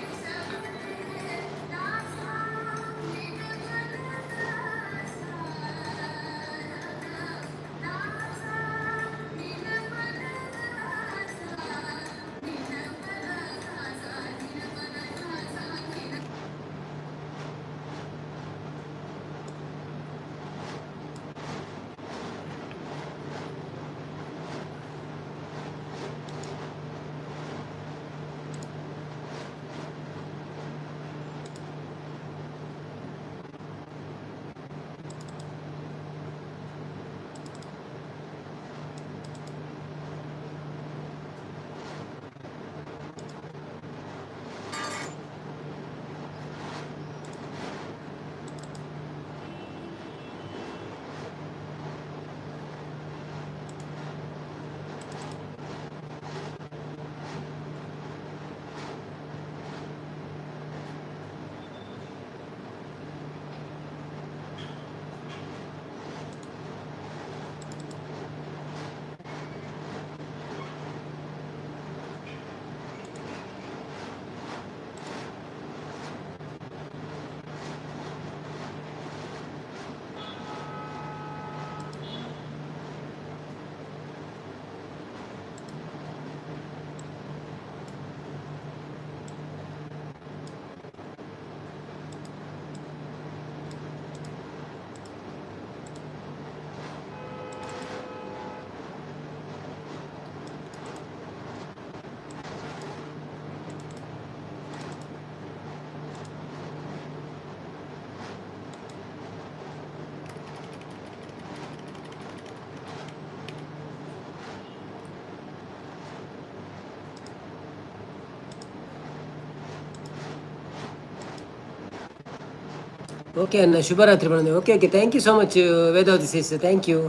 S1: Okay ಅಣ್ಣ, ಶುಭರಾತ್ರಿ ಬಂದೆ. Okay okay, thank you so much Vedavathi sis, thank you,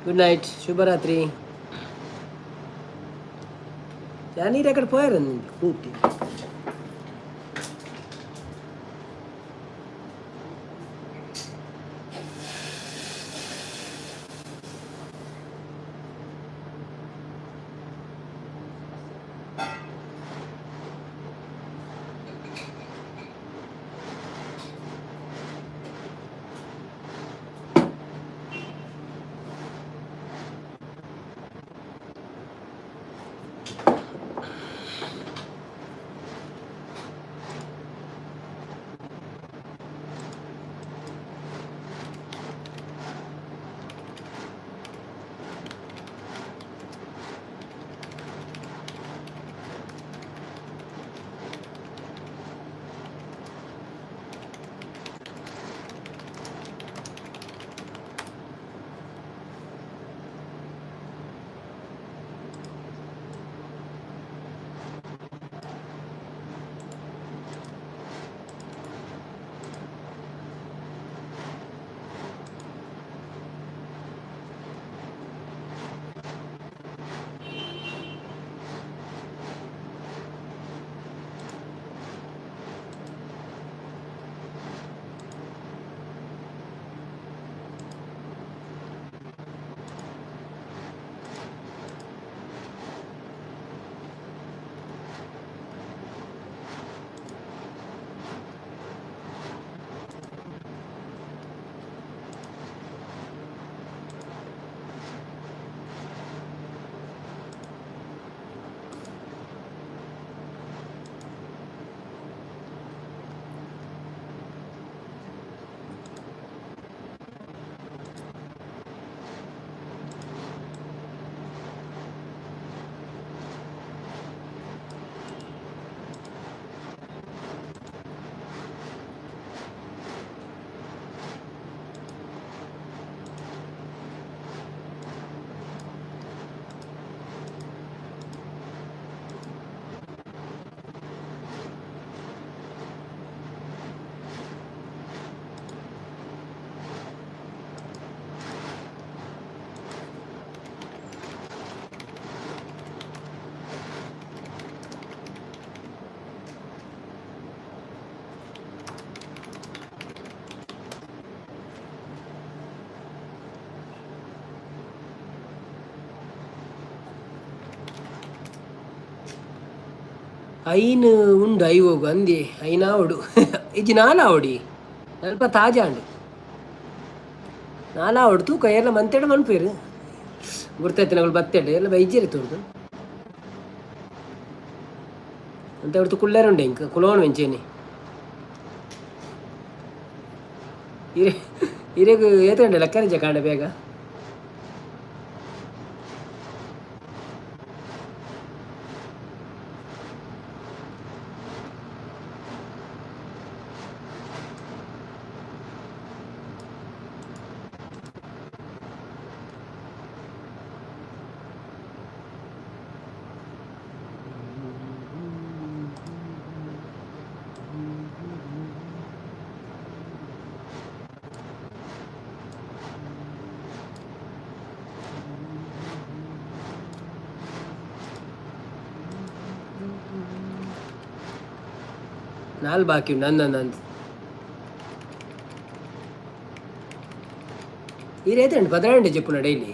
S1: good night, ಶುಭರಾತ್ರಿ. ನೀರು ಆ ಕಡೆ ಪೋಯಾರ ಕೂಟಿ. ಐನ್ ಉಂಡು ಐವೋಗು ಅಂದಿ ಐನಾವೊಡು ಇಜ್ಜಿ ನಾಲಾವೊಡಿ ಅಲ್ಪ ತಾಜಾಂಡು ನಾಲಾವೊಡು ತೂಕ ಎಲ್ಲ ಮಂತೆಡು ಮನ್ಪೇರು ಗುರ್ತೈತಿನಗಳು ಬತ್ತೆಡು ಎಲ್ಲ ಬೈಜೇರಿ ತೋರ್ದು ಅಂತ ಹೊರ್ತು ಕುಳ್ಳೇರುಂಡೆ ಇಂಕ ಕುಲೋಣ ವೆಂಚೇನಿ ಇರೆ ಇರೆಗ್ ಏತಂಡೆ ಲೆಕ್ಕನಿಜ ಕಾಂಡೆ ಬೇಗ. ನಾಲ್ ಬಾಕಿ ಉಂಡು ಅಂದ ಅಂದ ಈ ರೇತಂಡು ಪದ್ರಾಂಡೆ ಜಪ್ಪುನ ಡೈಲಿ.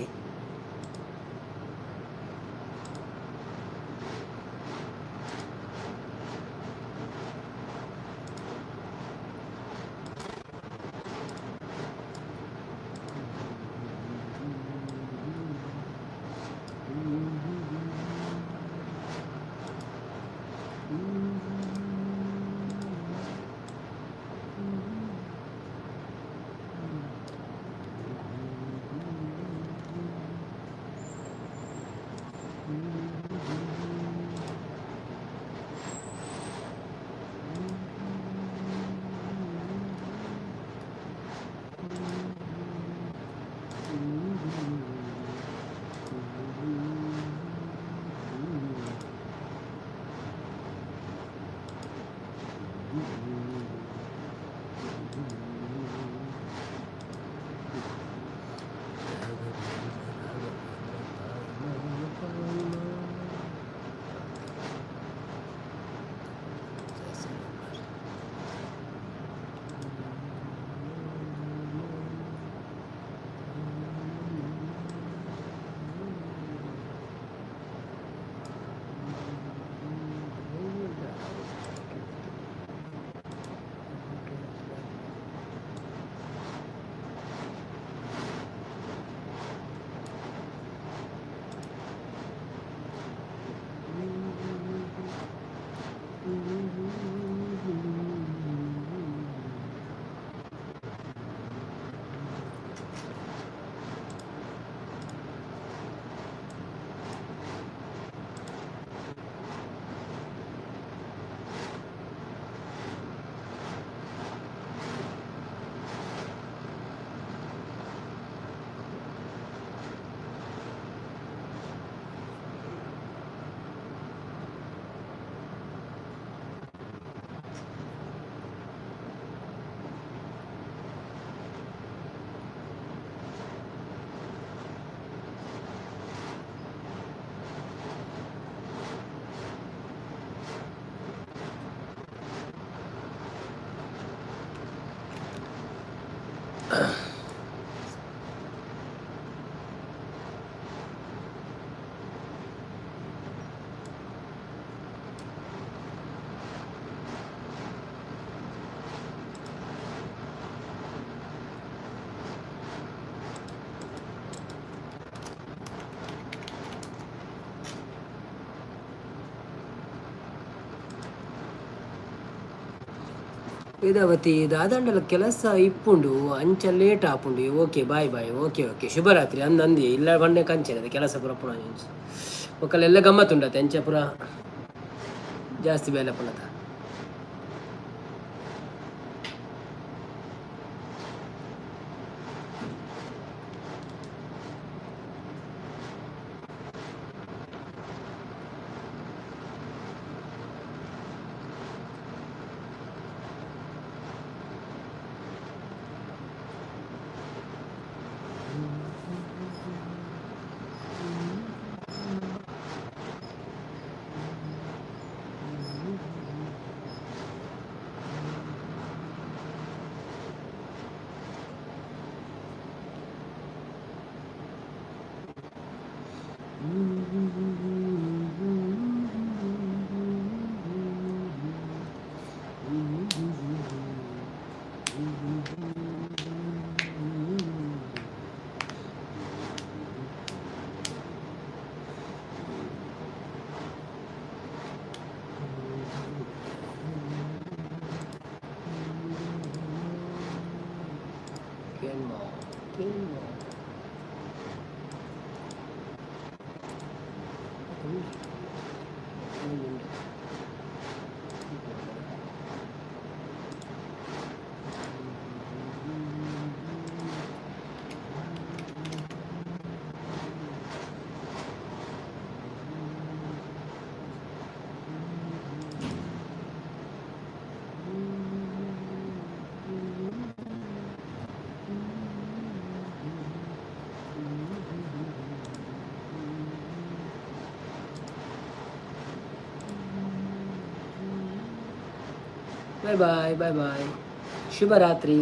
S1: ವೇದಾವತಿ ದಾದಾಂಡಲ ಕೆಲಸ ಇಪ್ಪುಂಡು ಅಂಚ ಲೇಟ್ ಆಪುಂಡು. Okay bye bye, okay okay, ಶುಭರಾತ್ರಿ. ಅಂದ ಅಂದಿ ಇಲ್ಲ ಬಂಡೆ ಕಂಚೆ ಕೆಲಸ ಪೂರ ಪುನ ಒಕ್ಕಲೆಲ್ಲ ಗಮ್ಮತ್ತುಂಡತೆ ಅಂಚ ಪುರ ಜಾಸ್ತಿ ಬೇಲೆ ಪುನತ. ಬಾಯ್ ಬಾಯ್ ಬಾಯ್ ಬಾಯ್, ಶುಭರಾತ್ರಿ.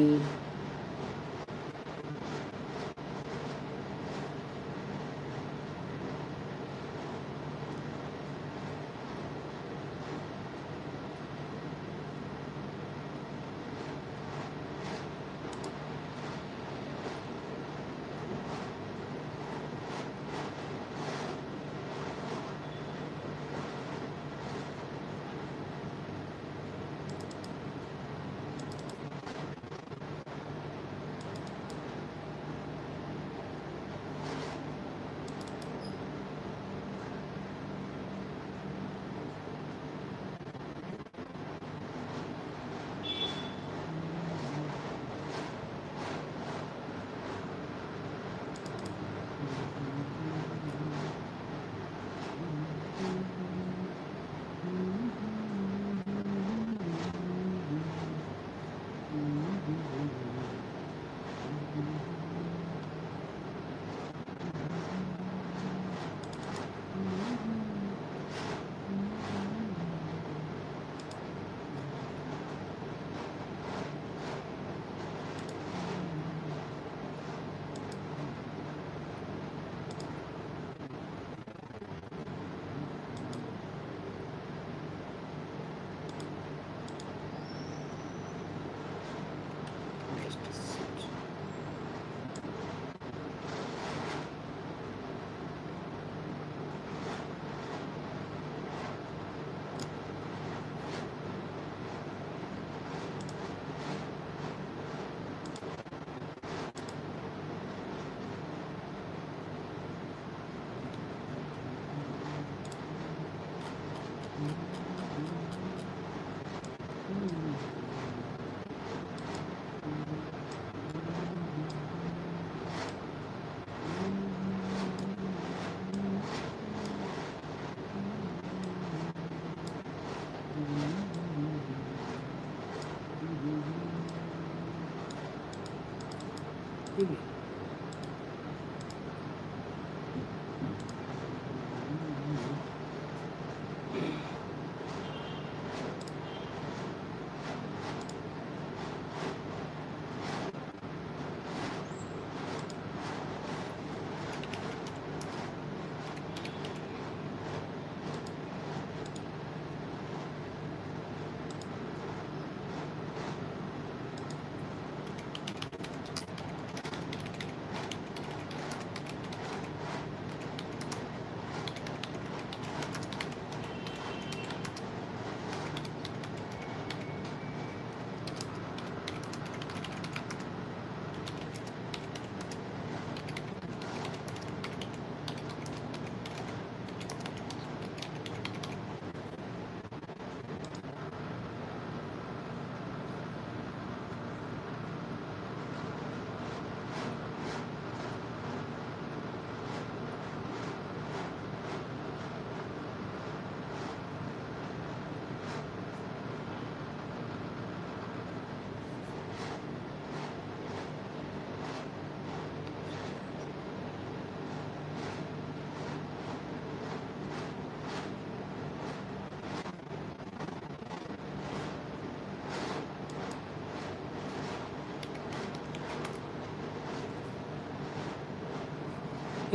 S1: Just sit. ಹೀಗೆ.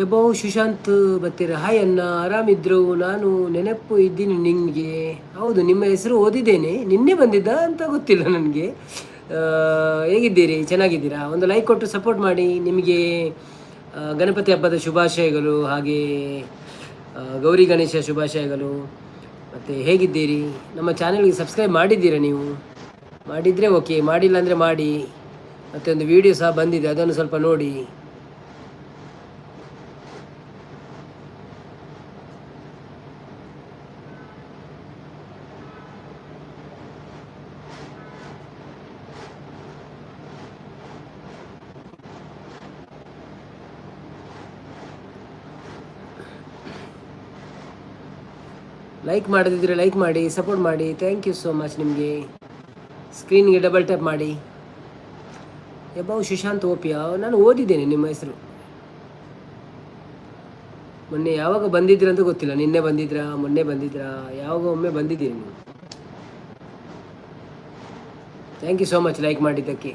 S1: ಎಬೋ ಸುಶಾಂತ್ ಬತ್ತೀರ. ಹಾಯ್ ಅಣ್ಣ, ಆರಾಮಿದ್ರು? ನಾನು ನೆನಪು ಇದ್ದೀನಿ ನಿಮಗೆ. ಹೌದು, ನಿಮ್ಮ ಹೆಸರು ಓದಿದ್ದೇನೆ. ನಿನ್ನೆ ಬಂದಿದ್ದ ಅಂತ ಗೊತ್ತಿಲ್ಲ ನನಗೆ. ಹೇಗಿದ್ದೀರಿ? ಚೆನ್ನಾಗಿದ್ದೀರಾ? ಒಂದು ಲೈಕ್ ಕೊಟ್ಟು ಸಪೋರ್ಟ್ ಮಾಡಿ. ನಿಮಗೆ ಗಣಪತಿ ಹಬ್ಬದ ಶುಭಾಶಯಗಳು, ಹಾಗೆ ಗೌರಿ ಗಣೇಶ ಶುಭಾಶಯಗಳು. ಮತ್ತು ಹೇಗಿದ್ದೀರಿ? ನಮ್ಮ ಚಾನಲ್ಗೆ ಸಬ್ಸ್ಕ್ರೈಬ್ ಮಾಡಿದ್ದೀರಾ ನೀವು? ಮಾಡಿದರೆ ಓಕೆ, ಮಾಡಿಲ್ಲ ಅಂದರೆ ಮಾಡಿ. ಮತ್ತು ಒಂದು ವಿಡಿಯೋ ಸಹ ಬಂದಿದೆ, ಅದನ್ನು ಸ್ವಲ್ಪ ನೋಡಿ. ಲೈಕ್ ಮಾಡದಿದ್ದರೆ ಲೈಕ್ ಮಾಡಿ, ಸಪೋರ್ಟ್ ಮಾಡಿ. Thank you so much. ನಿಮಗೆ ಸ್ಕ್ರೀನ್ಗೆ ಡಬಲ್ ಟ್ಯಾಪ್ ಮಾಡಿ. ಎಬೌ ಸುಶಾಂತ್ ಓಪಿಯಾ, ನಾನು ಓದಿದ್ದೇನೆ ನಿಮ್ಮ ಹೆಸರು. ಮೊನ್ನೆ ಯಾವಾಗ ಬಂದಿದ್ದೀರ ಅಂತ ಗೊತ್ತಿಲ್ಲ. ನಿನ್ನೆ ಬಂದಿದ್ರಾ, ಮೊನ್ನೆ ಬಂದಿದ್ರಾ, ಯಾವಾಗ ಒಮ್ಮೆ ಬಂದಿದ್ದೀರಿ ನೀವು. Thank you so much like ಮಾಡಿದ್ದಕ್ಕೆ.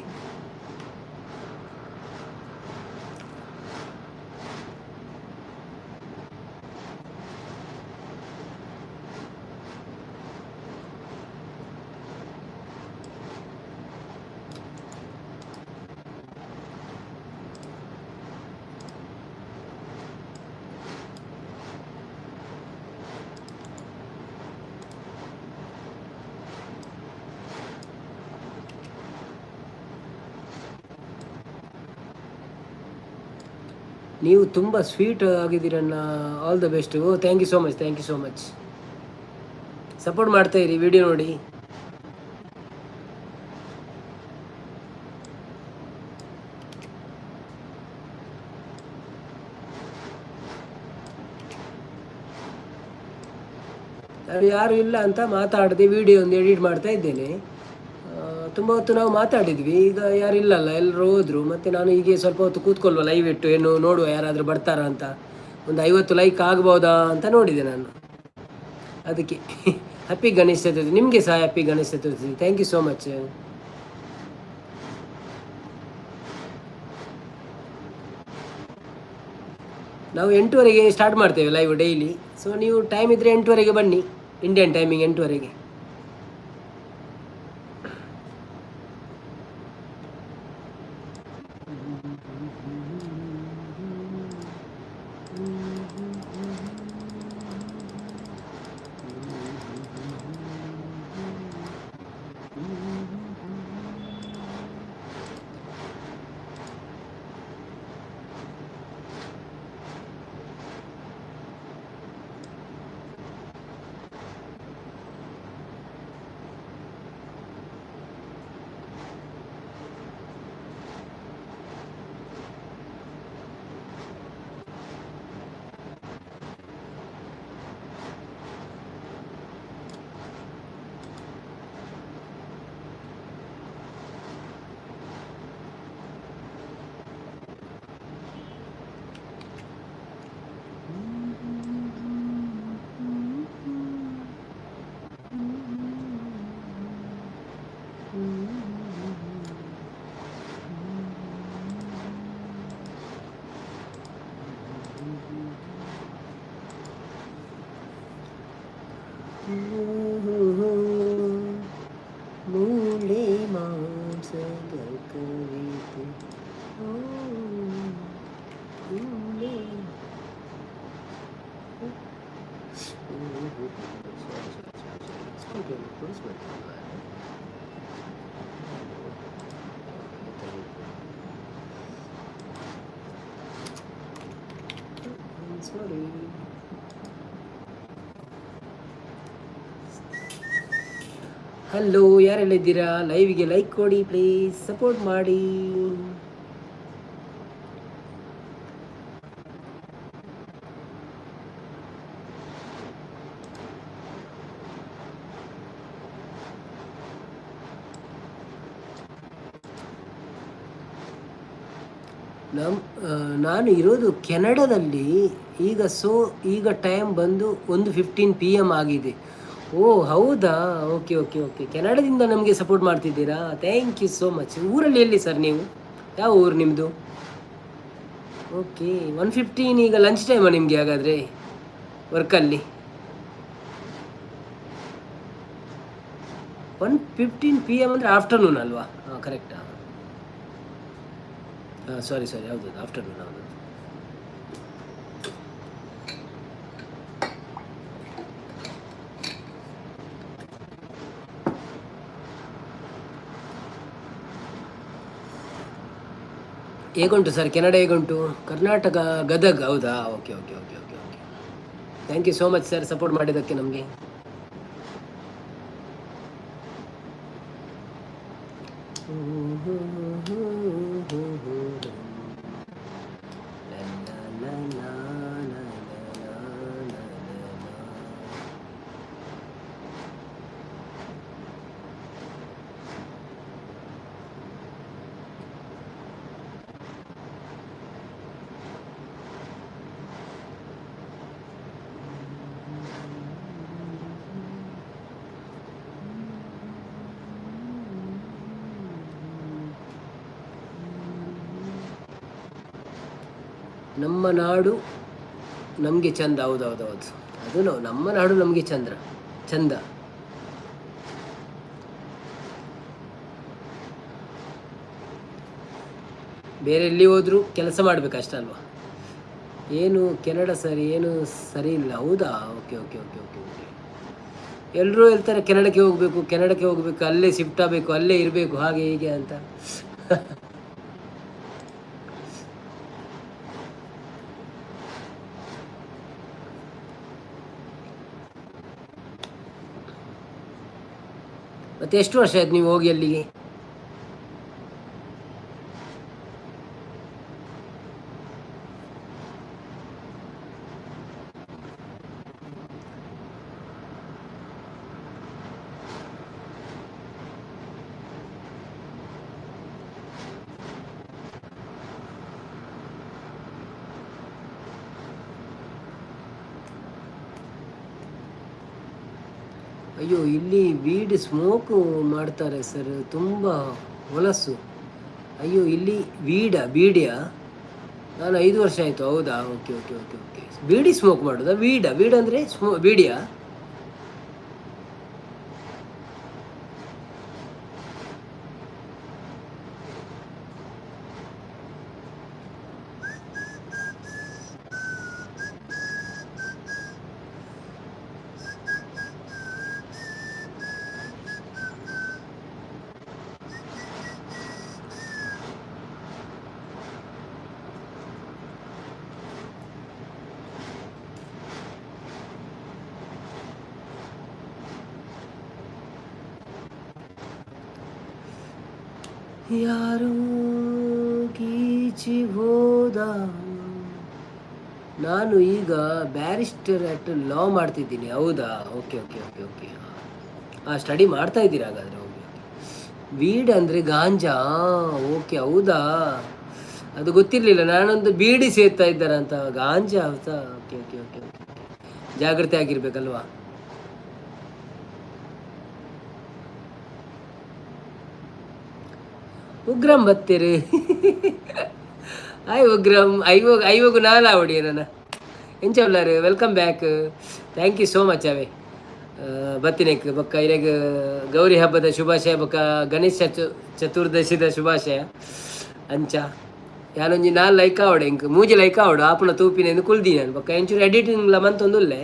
S1: ನೀವು ತುಂಬ sweet ಆಗಿದ್ದೀರಣ್ಣ, all the best. Thank you so much, thank you so much. Support ಮಾಡ್ತಾ ಇರಿ, ವಿಡಿಯೋ ನೋಡಿ. ಯಾರು ಇಲ್ಲ ಅಂತ ಮಾತಾಡದೆ ವಿಡಿಯೋ ಒಂದು ಎಡಿಟ್ ಮಾಡ್ತಾ ಇದ್ದೇನೆ. ತುಂಬ ಹೊತ್ತು ನಾವು ಮಾತಾಡಿದ್ವಿ, ಈಗ ಯಾರು ಇಲ್ಲಲ್ಲ, ಎಲ್ಲರೂ ಹೋದರು. ಮತ್ತು ನಾನು ಹೀಗೆ ಸ್ವಲ್ಪ ಹೊತ್ತು ಕೂತ್ಕೊಳ್ಳುವ ಲೈವ್ ಇಟ್ಟು, ಏನು ನೋಡುವ ಯಾರಾದರೂ ಬರ್ತಾರಾ ಅಂತ. ಒಂದು 50 ಲೈಕ್ ಆಗ್ಬೋದಾ ಅಂತ ನೋಡಿದೆ ನಾನು. ಅದಕ್ಕೆ ಹ್ಯಾಪಿ ಗಣೇಶ ಚತುರ್ಥಿ ನಿಮಗೆ ಸಹ. Happy Ganesha Chaturthi. Thank you so much. ನಾವು 8ವರೆಗೆ ಸ್ಟಾರ್ಟ್ ಮಾಡ್ತೇವೆ ಲೈವ್ ಡೈಲಿ. ಸೊ ನೀವು ಟೈಮ್ ಇದ್ದರೆ 8ವರೆಗೆ ಬನ್ನಿ, ಇಂಡಿಯನ್ ಟೈಮಿಂಗ್ 8ವರೆಗೆ. ಮೂಳೆ ಮಾಂಸದ ಕವಿತೆ, ಮೂಳೆ. ಸಾರಿ. ಹಲೋ, ಯಾರೆಲ್ಲ ಇದ್ದೀರಾ? ಲೈವ್ಗೆ ಲೈಕ್ ಕೊಡಿ ಪ್ಲೀಸ್, ಸಪೋರ್ಟ್ ಮಾಡಿ. ನಮ್ಮ ನಾನು ಇರೋದು ಕೆನಡಾದಲ್ಲಿ ಈಗ. ಸೊ ಈಗ ಟೈಮ್ ಬಂದು 1:15 PM ಆಗಿದೆ. ಓ ಹೌದಾ? ಓಕೆ ಓಕೆ ಓಕೆ, ಕೆನಡಾದಿಂದ ನಮಗೆ ಸಪೋರ್ಟ್ ಮಾಡ್ತಿದ್ದೀರಾ? Thank you so much. ಊರಲ್ಲಿ ಎಲ್ಲಿ ಸರ್ ನೀವು? ಯಾವ ಊರು ನಿಮ್ಮದು? ಓಕೆ, 1:15 ಈಗ ಲಂಚ್ ಟೈಮಾ ನಿಮಗೆ ಹಾಗಾದರೆ ವರ್ಕಲ್ಲಿ? 1:15 PM ಅಂದರೆ ಆಫ್ಟರ್ನೂನ್ ಅಲ್ವಾ? ಹಾಂ, ಕರೆಕ್ಟಾ? ಹಾಂ, ಸಾರಿ ಸಾರಿ, ಹೌದು, ಆಫ್ಟರ್ನೂನ್, ಹೌದು. ಹೇಗುಂಟು ಸರ್ ಕೆನಡಾ? ಹೇಗುಂಟು? ಕರ್ನಾಟಕ ಗದಗ್, ಹೌದಾ? Okay okay okay okay okay, thank you so much sir, support ಮಾಡಿದ್ದಕ್ಕೆ ನಮಗೆ. ನಮ್ಮ ನಾಡು ನಮಗೆ ಚಂದ. ಹೌದೌದೌದು, ಅದು ನಾವು ನಮ್ಮ ನಾಡು ನಮಗೆ ಚಂದ್ರ ಚಂದ. ಬೇರೆ ಎಲ್ಲಿ ಹೋದರೂ ಕೆಲಸ ಮಾಡಬೇಕಷ್ಟಲ್ವಾ? ಅಲ್ವಾ? ಏನು ಕೆನಡಾ ಸರಿ, ಏನು ಸರಿ ಇಲ್ಲ. ಹೌದಾ? Okay okay okay okay okay. ಎಲ್ಲರೂ ಹೇಳ್ತಾರೆ ಕೆನಡಕ್ಕೆ ಹೋಗಬೇಕು, ಕೆನಡಕ್ಕೆ ಹೋಗಬೇಕು, ಅಲ್ಲೇ ಶಿಫ್ಟ್ ಆಗಬೇಕು, ಅಲ್ಲೇ ಇರಬೇಕು, ಹಾಗೆ ಹೀಗೆ ಅಂತ. ಮತ್ತೆ ಎಷ್ಟು ವರ್ಷ ಆಯ್ತು ನೀವು ಹೋಗಿ ಅಲ್ಲಿಗೆ? ಅಯ್ಯೋ, ಇಲ್ಲಿ ವೀಡ್ ಸ್ಮೋಕು ಮಾಡ್ತಾರೆ ಸರ್, ತುಂಬ ಹೊಲಸು. ಅಯ್ಯೋ, ಇಲ್ಲಿ ವೀಡ ಬೀಡಿಯಾ? ನಾನು 5 ವರ್ಷ ಆಯಿತು. ಹೌದಾ? Okay okay okay okay. Beedi smoke ಮಾಡೋದಾ? ವೀಡ ವೀಡ್ ಅಂದರೆ ಬೀಡಿಯಾ? ಯಾರೋ ಗೀಚಿ ಹೋದ. ನಾನು ಈಗ ಬ್ಯಾರಿಸ್ಟರ್ ಅಟ್ ಲಾ ಮಾಡ್ತಿದ್ದೀನಿ. ಹೌದಾ? Okay okay okay okay. ಹಾಂ, ಸ್ಟಡಿ ಮಾಡ್ತಾ ಇದ್ದೀರಾ ಹಾಗಾದರೆ. Okay okay. ವೀಡ್ ಅಂದರೆ ಗಾಂಜಾ. ಓಕೆ, ಹೌದಾ? ಅದು ಗೊತ್ತಿರಲಿಲ್ಲ. ನಾನೊಂದು ಬೀಡಿ ಸೇರ್ತಾ ಇದ್ದಾರಂತ, ಗಾಂಜಾ. ಹೌದಾ? Okay okay okay okay. ಜಾಗೃತಿ ಆಗಿರ್ಬೇಕಲ್ವಾ? ಉಗ್ರಂ ಬತ್ತೀರಿ. ಹಾಯ್ ಉಗ್ರಂ. ಐವಾಗ ಐವಾಗ ನಾಲ್ ಆವಡಿ ನನ್ನ ಎಂಚ ಉಲ್ಲಾರು? Welcome back. Thank you so much. ಅವೇ ಬತ್ತಿನೆಕ್ ಬೊಕ್ಕ ಇರೆಗ್ ಗೌರಿ ಹಬ್ಬದ ಶುಭಾಶಯ, ಬೊಕ್ಕ ಗಣೇಶ ಚತುರ್ದಶಿದ ಶುಭಾಶಯ. ಅಂಚ ಯಾನೊಂಜಿ ನಾಲ್ ಲೈಕ್ ಆವಡೆ, ಎಂಕ್ ಮೂಜಿ ಲೈಕ್ ಆವಡು ಆಪುನ ತೂಪಿನ ಕುಲ್ದಿ ನಾನು. ಬೊಕ್ಕ ಎಂಚೂರು ಎಡಿಟಿಂಗ್ಲ ಮಂತೊಂದುಲ್ಲೆ.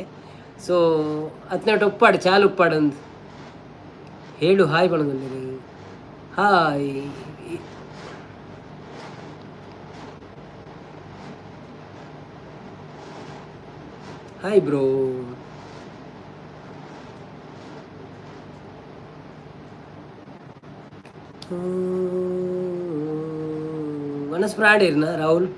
S1: ಸೊ ಅತ್ನಟ್ ಉಪ್ಪಾಡು ಚಾಲು ಉಪ್ಪಾಡು ಅಂದ್ ಹೇಳು. ಹಾಯ್ ಪಣೊಂದುಲ್ಲೆರ್. Hi hi bro. ಮನಸ್ ಪ್ರಾಡಿರ್ನ ರಾಹುಲ್?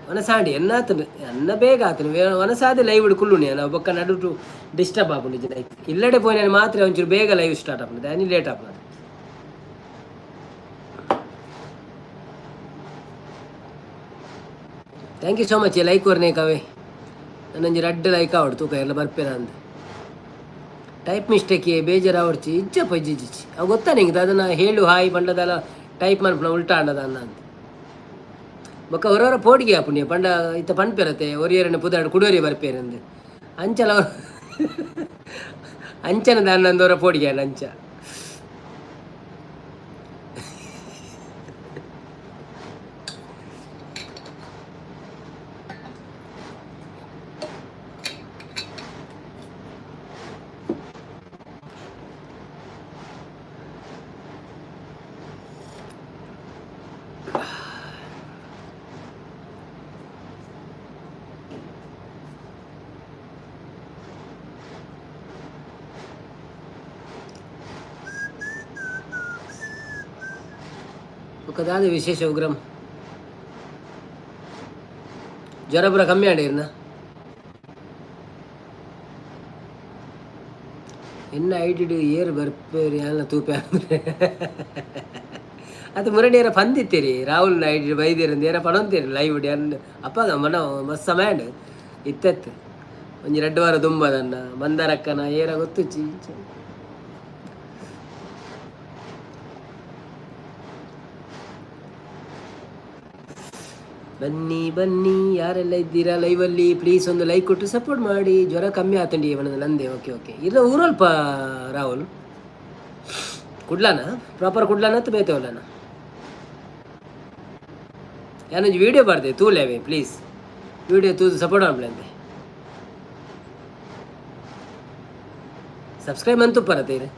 S1: ವನಸಾಂಡಿ ಎನ್ನಾತನು ಅನ್ನ ಬೇಗ ಆತನು ವನಸಾದ ಲೈವ್ ಕುಲ್ಲುಣಿ ನಾವು ಬೊಕ್ಕ ನಡುಟು ಡಿಸ್ಟರ್ಬ್ ಆಪುಂಡು ಜನ. ಇಲ್ಲಡೆ ಪೋಯಿನ ಮಾತ್ರ ಒಂಚೂರು ಬೇಗ ಲೈವ್ ಸ್ಟಾರ್ಟ್ ಆಪುಂಡು, ದಾನಿ ಲೇಟ್ ಆಪುಂಡು. Thank you so much like ಕೊರ್ನೆ ಕವೆ. ನನ್ನೊಂಜಿ ರಡ್ಡ್ ಲೈಕ್ ಆವಡ್ ತೂಕ ಎಲ್ಲ ಬರ್ಪೇನ ಅಂದ್. ಟೈಪ್ ಮಿಸ್ಟೇಕ್ ಬೇಜಾರು ಆವಡ್ಚಿ. ಇಜ್ಜಪ್ಪ, ಇಜ್ಜಿಜ್ಜಿ, ಅವು ಗೊತ್ತಾ ನಿಂಗೆ? ಅದನ್ನ ಹೇಳು ಹಾಯ್ ಬಂಡದಲ್ಲ ಟೈಪ್ ಮನ್ಪುನ ಉಲ್ಟಾ ಅಂಡದ ಅನ್ನ ಅಂತ. ಬೊಕ್ಕ ಹೊರವರ ಪೋಡಿಗೆ ಆಪುಂಡು ಪಂಡ ಇತ್ತ ಪನ್ಪೆರತೆ ಒರಿಯರನ್ನ ಪುದಾಡ್ ಕುಡೋರಿ ಬರ್ಪೇರಂದು. ಅಂಚಲ ಅಂಚನ ದಾನ್ನಂದವರ ಪೋಡಿಗೆ ಅಂಚ. ಬೊಕ್ಕ ದಾದ ವಿಶೇಷ ಉಗ್ರಂ? ಜ್ವರ ಪೂರ ಕಮ್ಮಿ ಆಂಡ? ಎನ್ನ ಐಡಿಡ್ ಏರ್ ಬರ್ಪೇರ್ ಯಾನ ತೂಪೆ ಅಂದ್ರೆ ಅದು ಮುರಣಿಯರ ಪಂದಿತ್ತೀರಿ ರಾಹುಲ್ ಐಡಿ ಬೈದಿರ ಏರ ಪಣಂತೀರಿ ಲೈವ್ ಅಪ್ಪ ಮನ ಮಸ್ತ್ ಸಮಯ ಇತ್ತೆತ್ತು. ಒಂಜಿ ರಡ್ಡು ವಾರ ದುಂಬದನ್ನ ಮಂದಾರಕ್ಕನ ಏರ ಗೊತ್ತುಚ್ಚಿ. ಬನ್ನಿ ಬನ್ನಿ, ಯಾರೆಲ್ಲ ಇದ್ದೀರಾ ಲೈವಲ್ಲಿ, ಪ್ಲೀಸ್ ಒಂದು ಲೈಕ್ ಕೊಟ್ಟು ಸಪೋರ್ಟ್ ಮಾಡಿ. ಜ್ವರ ಕಮ್ಮಿ ಆತಂಡಿ ಇವನದು ನಂದೆ. ಓಕೆ ಓಕೆ, ಇಲ್ಲ ಊರಲ್ಪ ರಾಹುಲ್ ಕುಡ್ಲಾನ? ಪ್ರಾಪರ್ ಕುಡ್ಲಾನ ಅಥವಾ ಬೇತೇವಲ್ಲನ? ಯಾನೊಂಜಿ ವೀಡಿಯೋ ಬರ್ದೆ ತೂಲೇವೆ, ಪ್ಲೀಸ್ ವೀಡಿಯೋ ತೂದು ಸಪೋರ್ಟ್ ಮಾಡ್ಲಂತೆ. ಸಬ್ಸ್ಕ್ರೈಬ್ ಅಂತೂ ಪರತೀರಿ.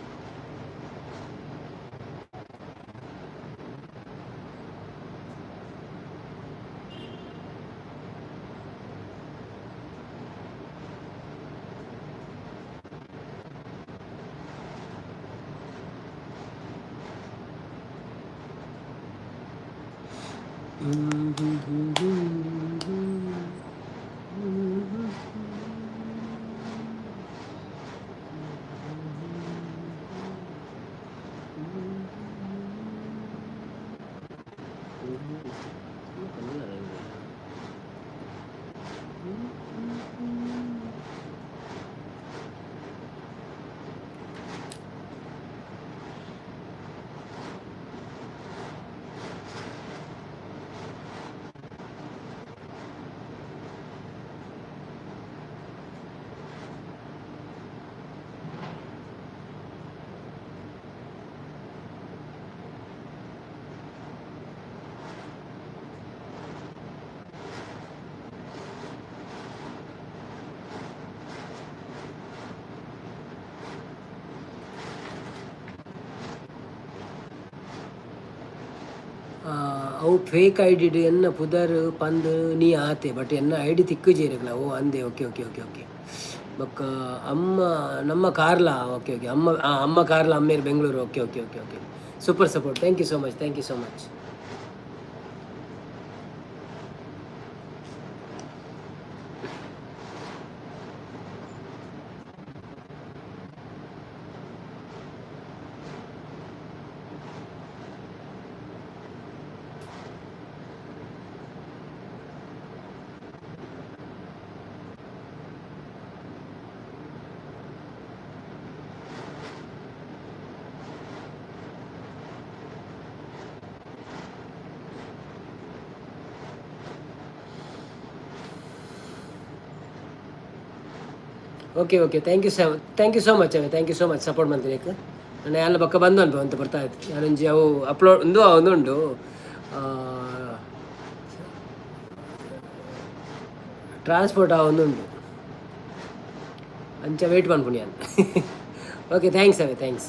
S1: ಅವು ಫೇಕ್ I did ಎನ್ನ ಪುದರ್ ಪಂದ್ ನೀ ಆತೆ, ಬಟ್ ಎನ್ನ I D ತಿಕ್ಕುಜೇರಿಗ್ಲ. ಓ ಅಂದೆ, ಓಕೆ ಓಕೆ ಓಕೆ ಓಕೆ. ಬೊಕ್ಕ ಅಮ್ಮ ನಮ್ಮ ಕಾರ್ಲ. ಓಕೆ ಓಕೆ, ಅಮ್ಮ ಅಮ್ಮ Karla, ಅಮ್ಮೇರು Bengaluru. Okay okay okay okay, super support, thank you so much, thank you so much. Okay okay, thank you so thank you so much ಅವೇ, thank you so much support ಮಂತ್ರಿಕ್. ನಾನು ಎಲ್ಲ ಬಕ್ಕ ಬಂದು ಅನ್ಪ ಅಂತ ಬರ್ತಾ ಇತ್ತು. ಯಾನೊಂಜಿ ಅವು ಅಪ್ಲೋಡ್ ಒಂದು ಒಂದುಂಡು ಟ್ರಾನ್ಸ್ಪೋರ್ಟ್ ಆ ಒಂದುಂಡು ಅಂಚ ವೇಟ್ ಪನ್ಪುನಿ ಯಾನ್. ಓಕೆ, thanks ಅವೇ, thanks.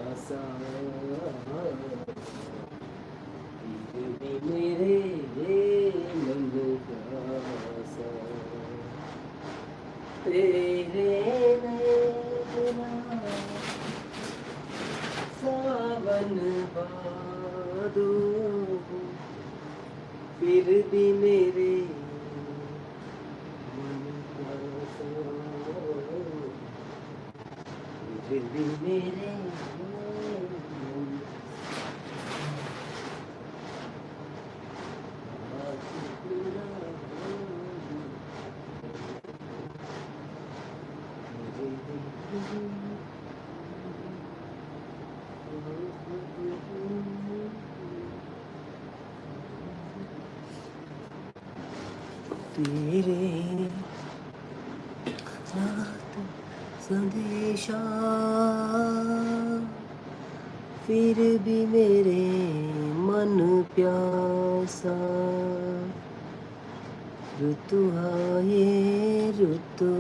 S1: प्यासा, फिर भी मेरे मन प्यासा, तेरे नैना सावन भादो, फिर भी मेरे मन प्यासा, फिर भी मेरे मन आस पूरा तेरे साथ संदेशा, फिर भी मेरे मन प्यासा, ऋतु आए ऋतु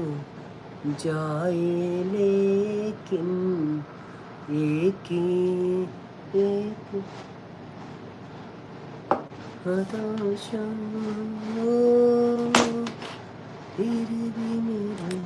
S1: जाए, लेकिन एक ही एक हताशा, फिर भी मेरे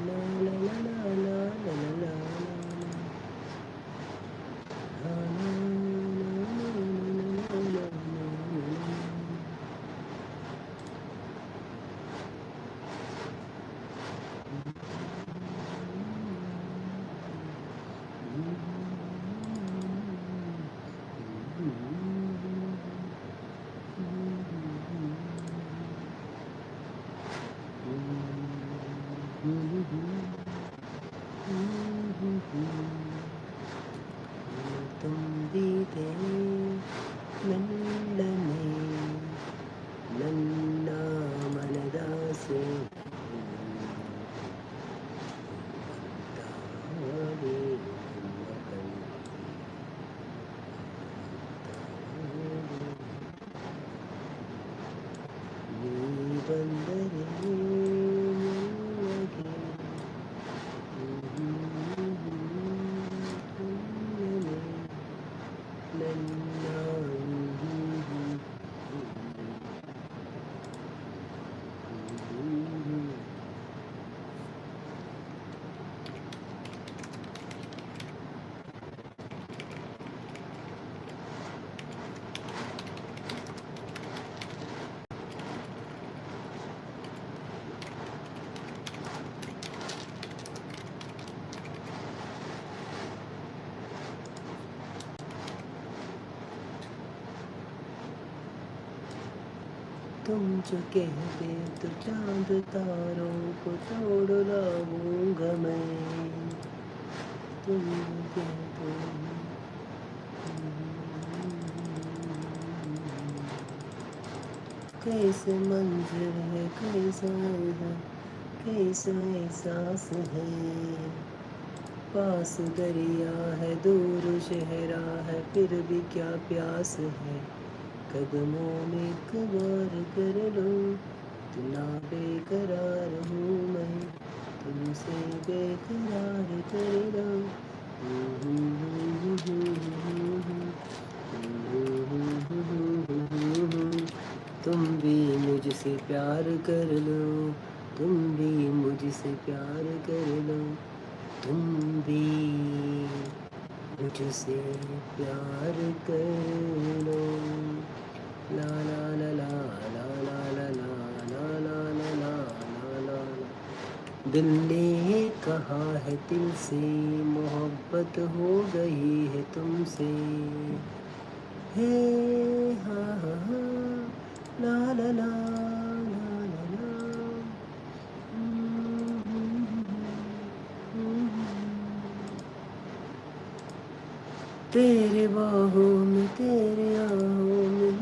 S1: ला ला ला ला ला। ತುಂಬಿದೆ ಮೆಲ್ಲನೆ ನನ್ನ ಮನದಾಸೆ, ಅಂತಾಡಿ ನನ್ನ ಕಣ್ಣಿಗೆ ಅಂತಾಡಿ. ನೀ ಬಂದರೆ ಮೆಲ್ಲಗೆ ಮೆಲ್ಲನೆ ನನ್ನ. तुम जो कहते तो चांद तारों को तोड़ लाऊंगा मैं, तुम जो कहते। कैसे मंजर है, कैसा है, कैसा एहसास है। पास दरिया है, दूर शहरा है, फिर भी क्या प्यास है। कदमों में एक बार कर लो, इतना बेकरार हूँ मैं, तुमसे बेकरार कर लो। तुम भी मुझसे प्यार कर लो, तुम भी मुझसे प्यार कर लो, तुम भी मुझसे प्यार कर लो। ला ला ला ला ला ला ला ला ला ला ला ला ला ला। दिल ने कहा है दिल से, मोहब्बत हो गई है तुमसे। हे हा हा हा, ला ला ला ला ला ला। तेरे बाहों में, तेरे आहों में।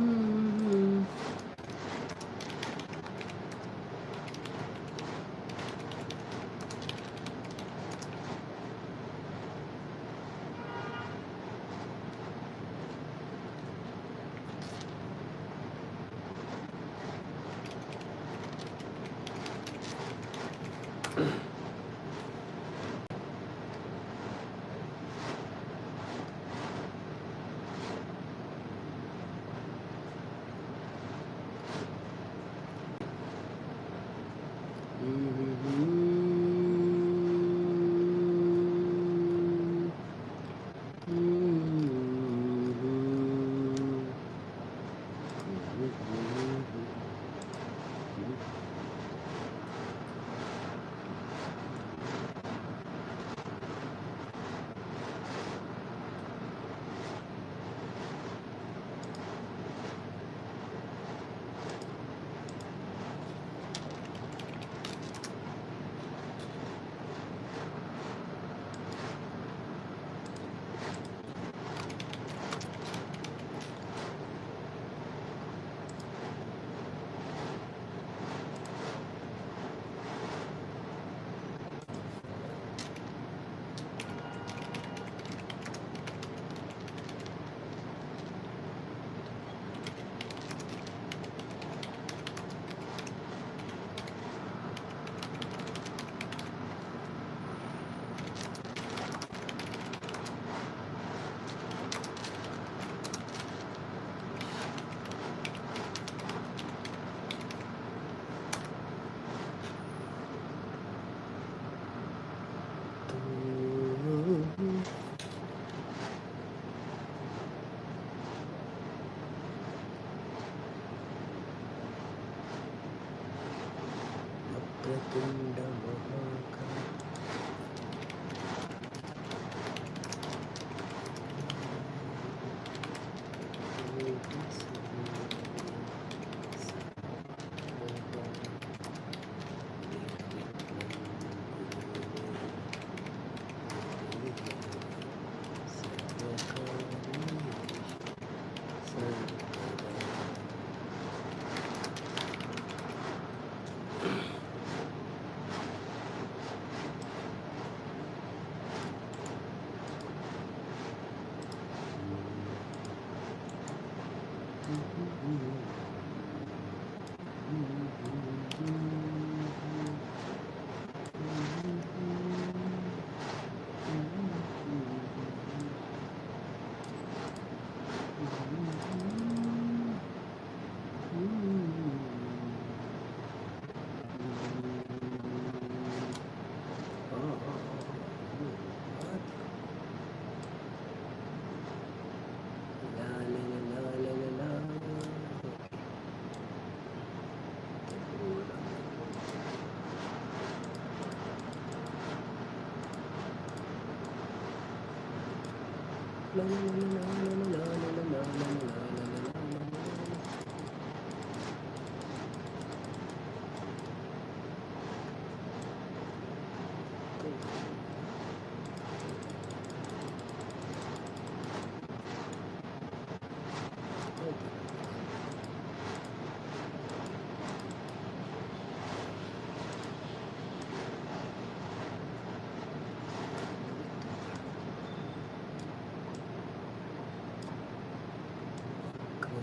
S1: वक्रतुंड महाकाय।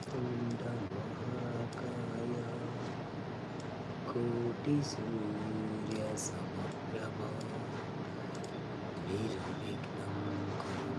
S1: ವಕ್ರತುಂಡ ಮಹಾಕಾಯ ಕೋಟಿ ಸೂರ್ಯ ಸಮಪ್ರಭಾ ನಿರ್ವಿಘ್ನಂ ಕುರು.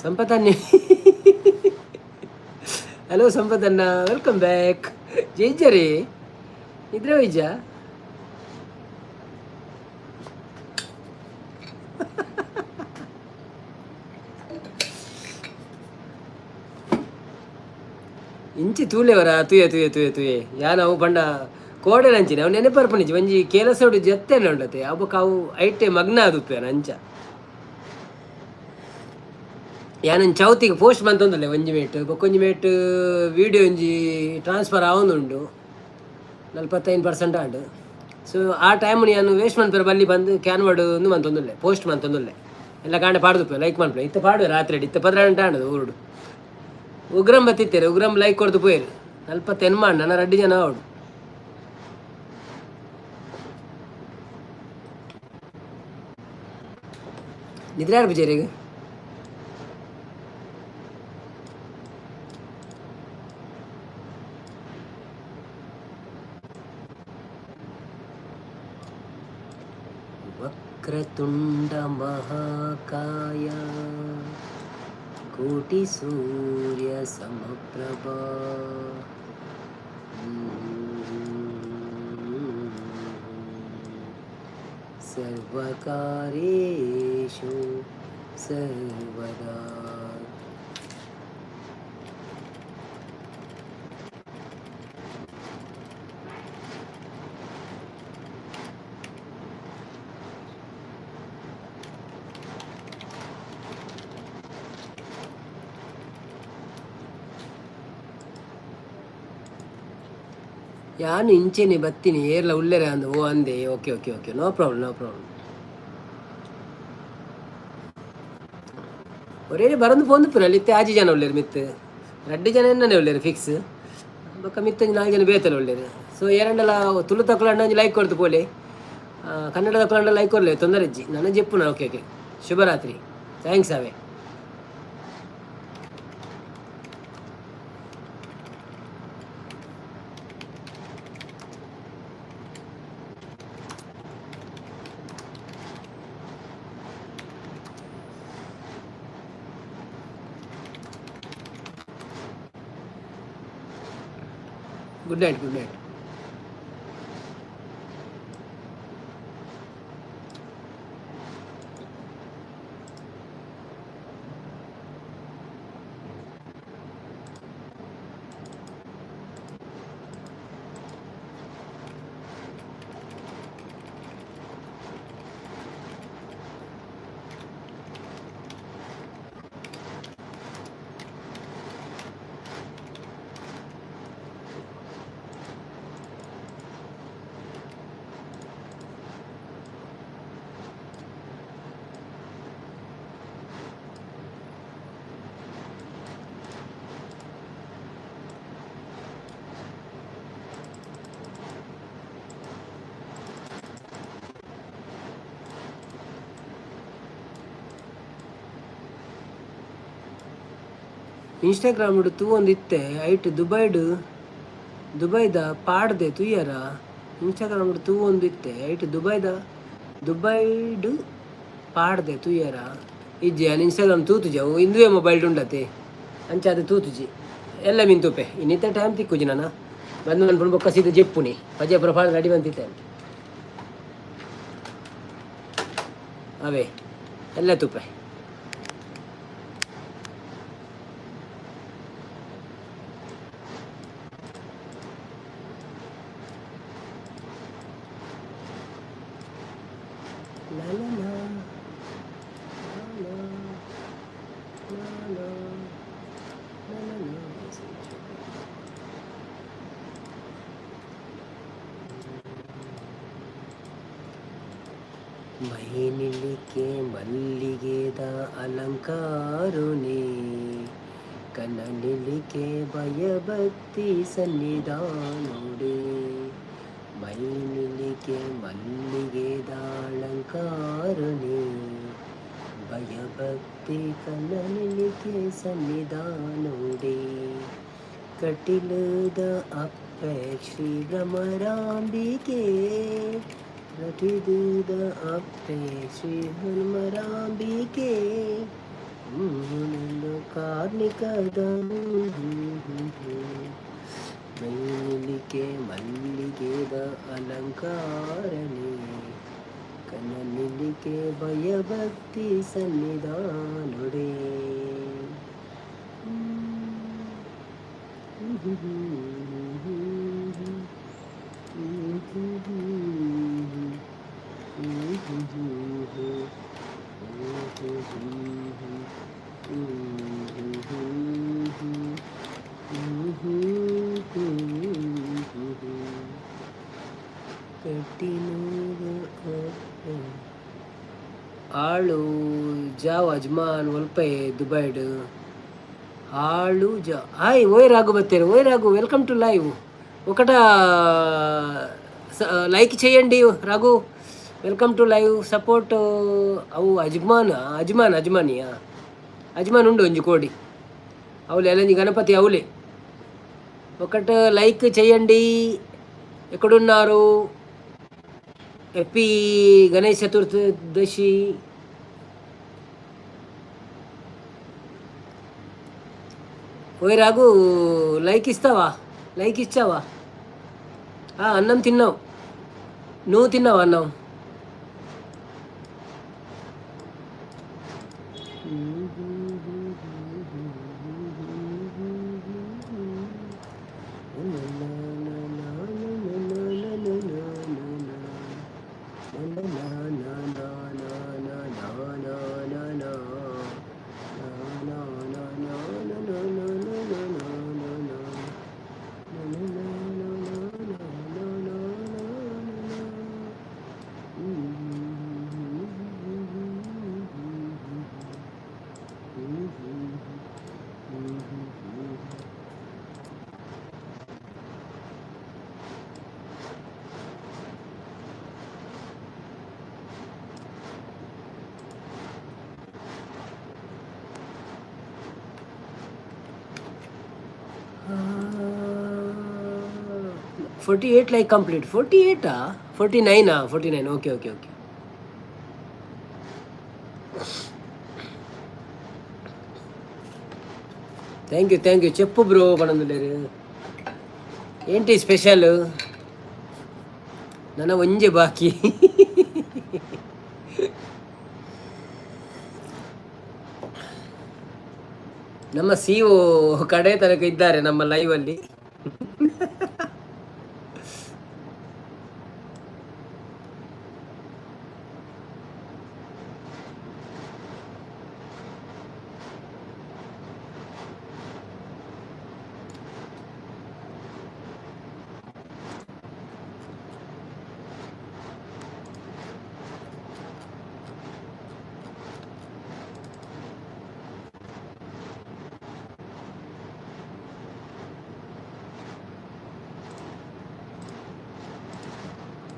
S1: ಸಂಪತನ್ನಿ, ಹಲೋ ಸಂಪತಣ್ಣ, welcome back. ಜೈಜರಿ ಇದ್ರೆ ವೈಜ. ಇಂಚಿ ತೂಲೆವರ ತುಯೆ ತುಯೆ ತುಯೆ ತುಯೆ. ಯಾನ್ ಅವು ಪಂಡ ಕೋಡೆ ನಂಚಿನ ಅವು ನೆನಪರ್ಪಣಿಜಿ. ಒಂಜಿ ಕೆಲಸೋಡು ಜತ್ತೆನೆ ಉಂಡತೆ ಅವು ಅವು ಐಟೆ ಮಗ್ನ ಆದುಪ್ಪೆ ಅಂಚ. ಯಾನೊಂಜಿ ಚೌತಿಗೆ ಪೋಸ್ಟ್ ಮಂತೊಂದುಲ್ಲೆ ಒಂಜಿ ಮೇಟ್ ಬೊಕ್ಕೊಂಜಿ ಮೇಟ್ ವೀಡಿಯೋ ಒಂಜಿ ಟ್ರಾನ್ಸ್ಫರ್ ಆವೊಂದುಂಡು, 45% ಆಂಡ್. ಸೊ ಆ ಟೈಮ್ ಯಾನ್ ವೇಸ್ಟ್ ಮನ್ಪೆರೆ ಬಲ್ಲಿ ಬಂದು ಕ್ಯಾನ್ವಡ್ ಉಂದು ಮಂತೊಂದುಲ್ಲೆ, ಪೋಸ್ಟ್ ಮಂತೊಂದುಲ್ಲೆ. ಎಲ್ಲ ಕಾಂಡೆ ಪಾಡ್ದುಪ್ಪೆ, ಲೈಕ್ ಮನ್ಪುಲೆ. ಇತ್ತೆ ಪಾಡುವೆ ರಾತ್ರಿ. ಇತ್ತೆ 12 ಆಂಡ್ ಊರುಡು. ಉಗ್ರಂ ಬತ್ತಿತ್ತೇರು, ಉಗ್ರಂ ಲೈಕ್ ಕೊರ್ದು ಪೋಯೆರ್. 48 ಆಂಡ್, ನನ ರಡ್ಡ್ ಜನ ಆವೊಡು. ನಿದ್ರೆ ಆರ್ಪುಜೆರ್. ವಕ್ರತುಂಡ ಮಹಾಕಾಯ ಕೋಟಿ ಸೂರ್ಯ ಸಮಪ್ರಭಾ. ಸರ್ವಕಾರ್ಯೇಷು ಸರ್ವದಾ. ಯಾನು ಇಂಚೆನೆ ಬತ್ತೀನಿ, ಏರ್ಲ ಉಲ್ಲೆರೆ ಅಂದು. ಓ ಅಂದೆ, okay okay okay, no problem, no problem. ಒರೇ ಬರಂದು ಪೋಂದು ಪುರ. ಇತ್ತೆ ಆಜಿ ಜನ ಉಲ್ಲೆರ್, ಮಿತ್ತು ರಡ್ಡು ಜನ ಎನ್ನನೆ ಉಲ್ಲೆರ್ ಫಿಕ್ಸ್. ಬೊಕ್ಕ ಮಿತ್ತೊಂಜಿ ನಾಲ್ಕು ಜನ ಬೇತಲ ಉಲ್ಲೆರ್. ಸೊ ಏರಂಡಲ ತುಳು ತಕುಲಂಡ ಒಂಜಿ ಲೈಕ್ ಕೊರ್ದು ಪೋಲೆ. ಕನ್ನಡ ತಕುಲಂಡ ಲೈಕ್ ಕೊರ್ಲೆ, ತೊಂದರೆ ಇಜ್ಜಿ. ನನ್ನ ಜೆಪ್ಪುನ. ಓಕೆ ಓಕೆ, ಶುಭರಾತ್ರಿ, thanks away. Good night, good night. Instagram ತೂವೊಂದಿತ್ತೆ, ಐಟ್ ದುಬೈಡ್ ದುಬೈದ ಪಾಡ್ದೆ ತೂಯರ. ಇನ್ಸ್ಟಾಗ್ರಾಮ್ ತೂವೊಂದಿತ್ತೆ, ಐಟ್ ದುಬೈದ ದುಬೈಡ್ ಪಾಡ್ದೆ ತೂಯರ. ಇಜ್ಜಿ, ಯಾನ್ ಇನ್ಸ್ಟಾಗ್ರಾಮ್ ತೂತುಜಿ. ಅವು ಇಂದುವೆ ಮೊಬೈಲ್ ಉಂಡತೆ, ಅಂಚಾದ ತೂತುಜಿ. ಎಲ್ಲ ಮೀನ್ ತೂಪೆ. ಇನ್ನಿತ್ತ ಟೈಮ್ ತಿಕ್ಕುಜಿ. ನಾನು ಬಂದು ಮನ್ಪುಂಡು ಬೊಕ್ಕ ಸೀದ ಜೆಪ್ಪುನಿ. ಪಜೆ ಪೂರ ರೆಡಿ ಬಂತಿತ್ತೆ. ಅವೇ ಎಲ್ಲ ತೂಪೆ. La la la. La la. La la. La la la. ಮೈ ನಿಲಿಕೆ ಮಲ್ಲಿಗೆದ ಅಲಂಕಾರುನೇ, ಕನ ನಿಲಿಕೆ ಭಯಭಕ್ತಿ ಸನ್ನಿಧಾನುಡೇ. ಮೈ ನಿಲಿಕೆ ಮಲ್ಲಿಗೆದ ಅಲಂಕಾರುನೇ, ಭಯಭಕ್ತಿ ಕನ ನಿಲಿಕೆ ಸನ್ನಿಧಾನುಡೇ. ಕಟಿಲದ ಅಪ್ಪೆ ಶ್ರೀ ಭ್ರಮರಾಂಬಿಕೆ, ಕಟಿಲದ ಅಪ್ಪೆ ಶ್ರೀ ಭ್ರಮರಾಂಬಿಕೆ, ಕಾರ್ಣಿಕದ ಮೈನಿಲಿಕೆ ಮಲ್ಲಿಗೆದ ಅಲಂಕಾರನೆ, ಕನನಿಲಿಕೆ ಭಯಭಕ್ತಿ ಸನ್ನಿಧಾನುಡೇ. ಆಳು ಜಾವ್ ಅಜ್ಮಾನ್ ಒಲ್ಪೆ ದುಬೈಡ್ ಆಳು ಜ. హాయ్ ఓయ్ రాఘు బత్తేరు, ఓయ్ రాఘు, welcome to live. ఒకట లైక్ చేయండి Raghu, welcome to live support. ಅವು ಅಜ್ಮಾನ್ ಅಜ್ಮಾನ್ ಅಜ್ಮಾನಿಯಾ ಅಜ್ಮಾನ್ ಉಂಡು ಒಂಜಿ ಕೋಡಿ అవులే అలంజి గణపతి అవులే. ఒకటి లైక్ చేయండి. ఎక్కడున్నారు? హ్యాపీ గణేష్ చతుర్దశి. ఓయ్ రాఘు, లైక్ ఇస్తావా? లైక్ ఇచ్చావా? అన్నం తిన్నావు నువ్వు? తిన్నావా అన్నం? 48 like complete. 48ఆ? 49ఆ? 49. Okay okay okay, thank you, thank you. చెప్పు బ్రో పనందులేరు, ఏంటి స్పెషల్? నన్న ಒಂಜೆ బాకీ. ನಮ್ಮ ಸಿಒ ಕಡೆ ತನಕ ಇದ್ದಾರೆ ನಮ್ಮ ಲೈವ್ ಅಲ್ಲಿ.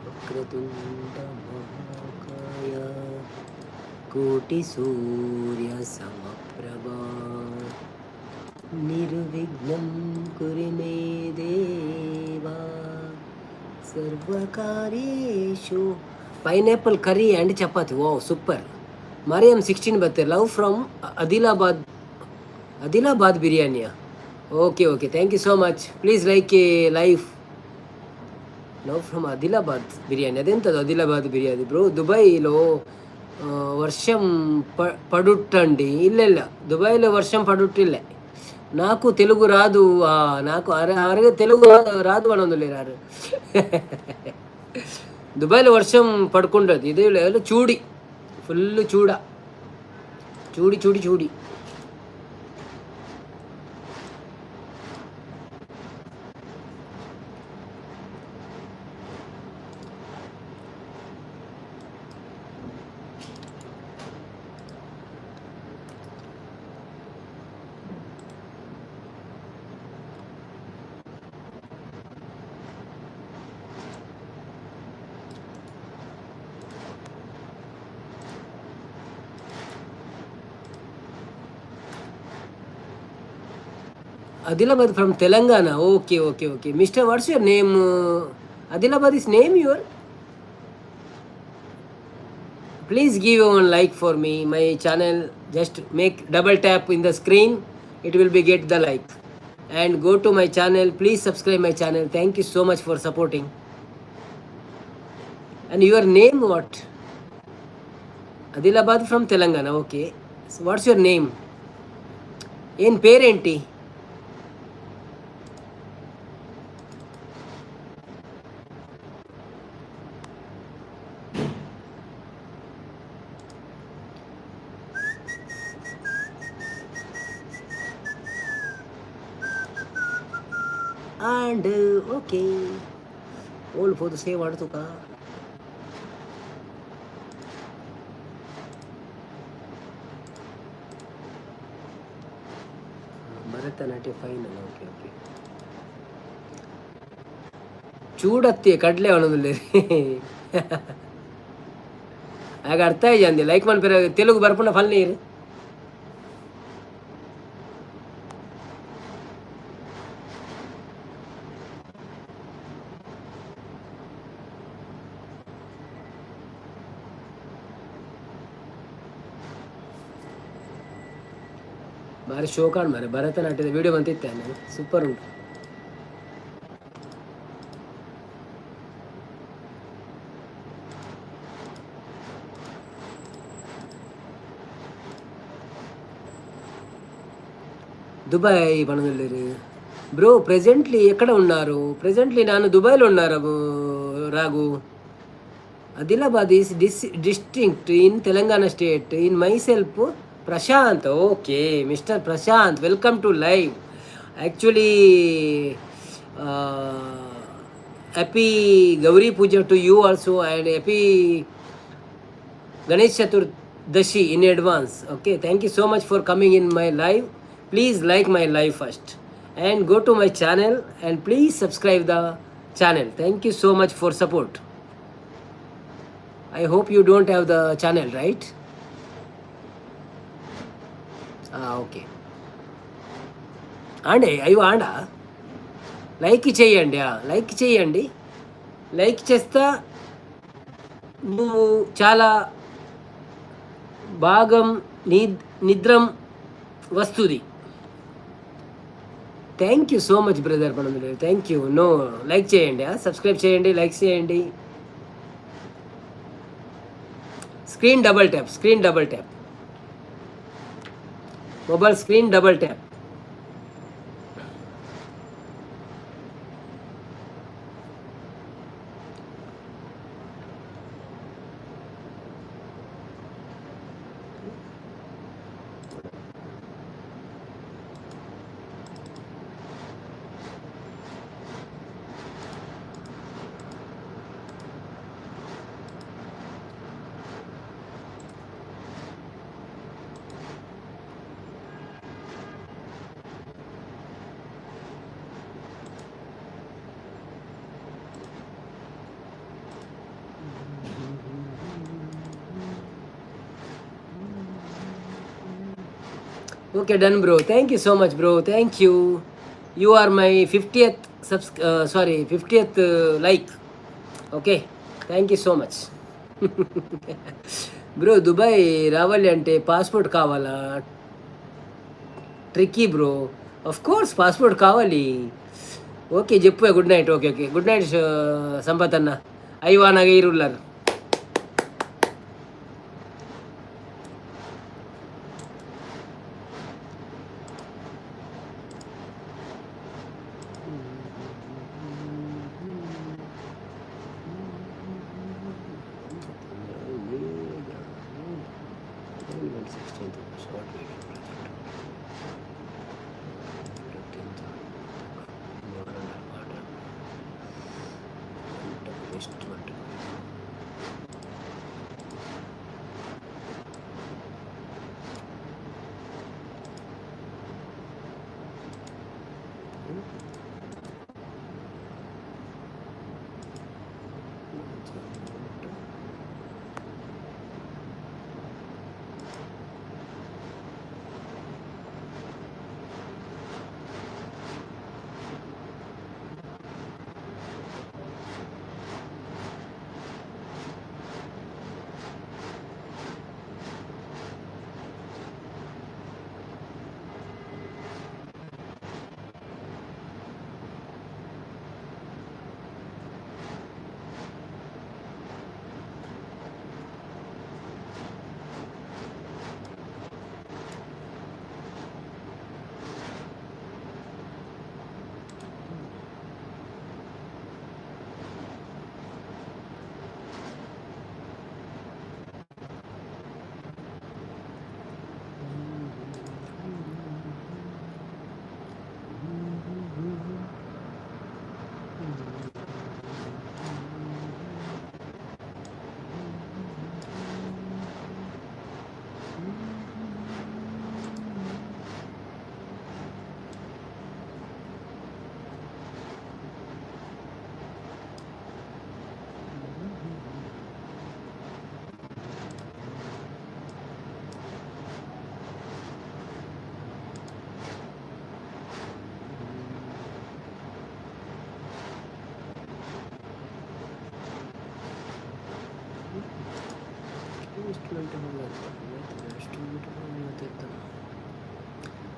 S1: వక్రతుండ మహాకాయ కోటి సూర్య సమప్రభా, నిర్విఘ్నం కురు మే దేవా సర్వకార్యేషు. Pineapple curry and chapati, wow super. Mariam 16 బత్తే, love from Adilabad. Adilabad బిర్యానీయా? Okay okay, thank you so much. Please like a live. Love from Adilabad biryani. అదెంతది ఆదిలాబాద్ బిర్యానీ బ్రో? దుబాయ్లో వర్షం పడుట్టండి. ఇల్ల, దుబాయ్లో వర్షం పడుట్టిల్లే. నాకు తెలుగు రాదు. నాకు అరే అరే తెలుగు రాదు అని దుబాయ్లో వర్షం పడుకుంటుంది. ఇది చూడి, ఫుల్ చూడ చూడి చూడి చూడి. Adilabad from Telangana. Okay okay okay mister, what's your name? Adilabad is name your? Please give one like for me, my channel. Just make double tap in the screen, it will be get the like. And go to my channel, please subscribe my channel. Thank you so much for supporting. And your name what? Adilabad from Telangana. Okay, what's your name? ఏం పేరేంటి? And okay, old పోదు save ఆడుతుకా. Bharatanatyam final. Okay okay. చూడత్తి కడ్లే ಅವನದು ಆಗ ಅರ್ಥ ಅಂದೆ. ಲೈಕ್ ಮನ್ಪೆರ ತೆಲುಗು ಬರ್ಪುಂಡ ಫಲ್ ನೀರು. ಬಾರಿ ಶೋಕಾಣ್ ಮಾರೆ ಭರತನಾಟ್ಯದ ವಿಡಿಯೋ ಬಂತಿತ್ತೆ ನಾನು, ಸೂಪರ್ ಉಂಟು. దుబాయ్ పనులు బ్రో. ప్రెజెంట్లీ ఎక్కడ ఉన్నారు? ప్రెజెంట్లీ నాను దుబాయ్లో ఉన్నారు Raghu. Adilabad is distinct in Telangana state. In myself Prashanth. Okay mister Prashanth, welcome to live. Actually happy Gauri Puja to you also and happy Ganesh Chaturdashi in advance. Okay, thank you so much for coming in my live. Please like my live first and go to my channel and please subscribe the channel. Thank you so much for support. I hope you don't have the channel, right? Okay అండి, అయ్యో ఆండా, like చేయండి. Like చేయండి. Like చేస్తా నువ్వు చాలా భాగం నిద్రం వస్తుంది. Thank you so much brother. పనందులు thank you. No like చేయండి, సబ్స్క్రైబ్ చేయండి, లైక్ చేయండి. Screen double tap, screen double tap, mobile screen double tap. Okay, done bro. Thank you so much bro. Thank you. You are my 50th 50th like. Okay, thank you so much. Bro, Dubai రావాలి అంటే passport కావాలా? Tricky bro. Of course passport కావాలి. Okay చెప్పు. Good night. Okay okay, good night Sampath అన్న. అయ్యా నగైరుల్లారు. Short video project.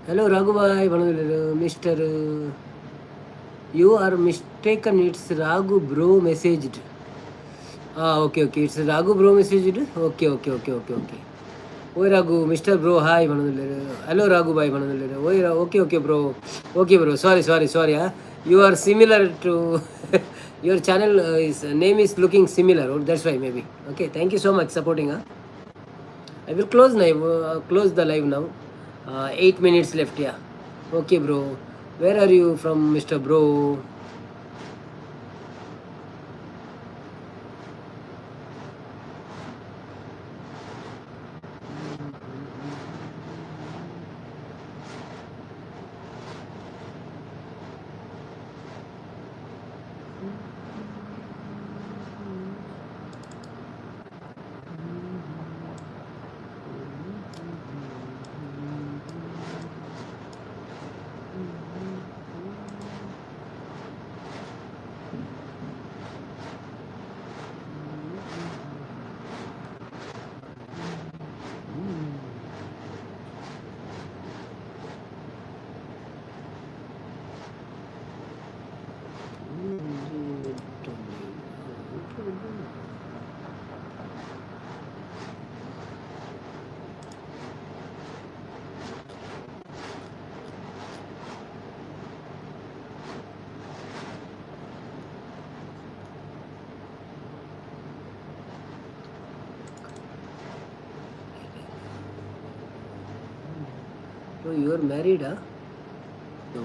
S1: Hello Raghubhai ಪನೊಂದುಲ್ಲೆರ್. Mister, you are mistaken, it's Raghu bro messaged. Ah, okay okay, it's Raghu bro messaged. Okay okay okay okay okay. Oh Raghu, mister bro hi ಪನೊಂದುಲ್ಲೆರ್. Hello Raghu bye ಪನೊಂದುಲ್ಲೆರ್. ಓಯ್, okay okay bro, okay bro, sorry sorry sorry. You are similar to your channel is name is looking similar, that's why maybe. Okay, thank you so much supporting. I will close live, close the live now. 8 minutes left. Yeah, okay bro. Where are you from, mister bro? So you are married, huh? No.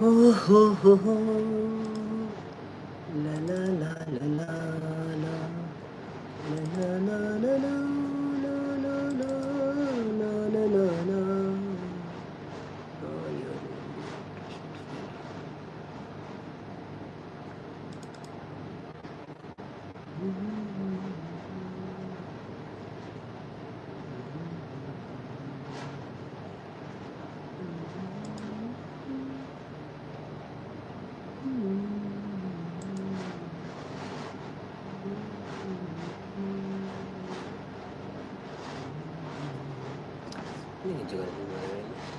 S1: Oh ho ho ho, la la la la la la la la la la la la la la la la. Giocare più meglio.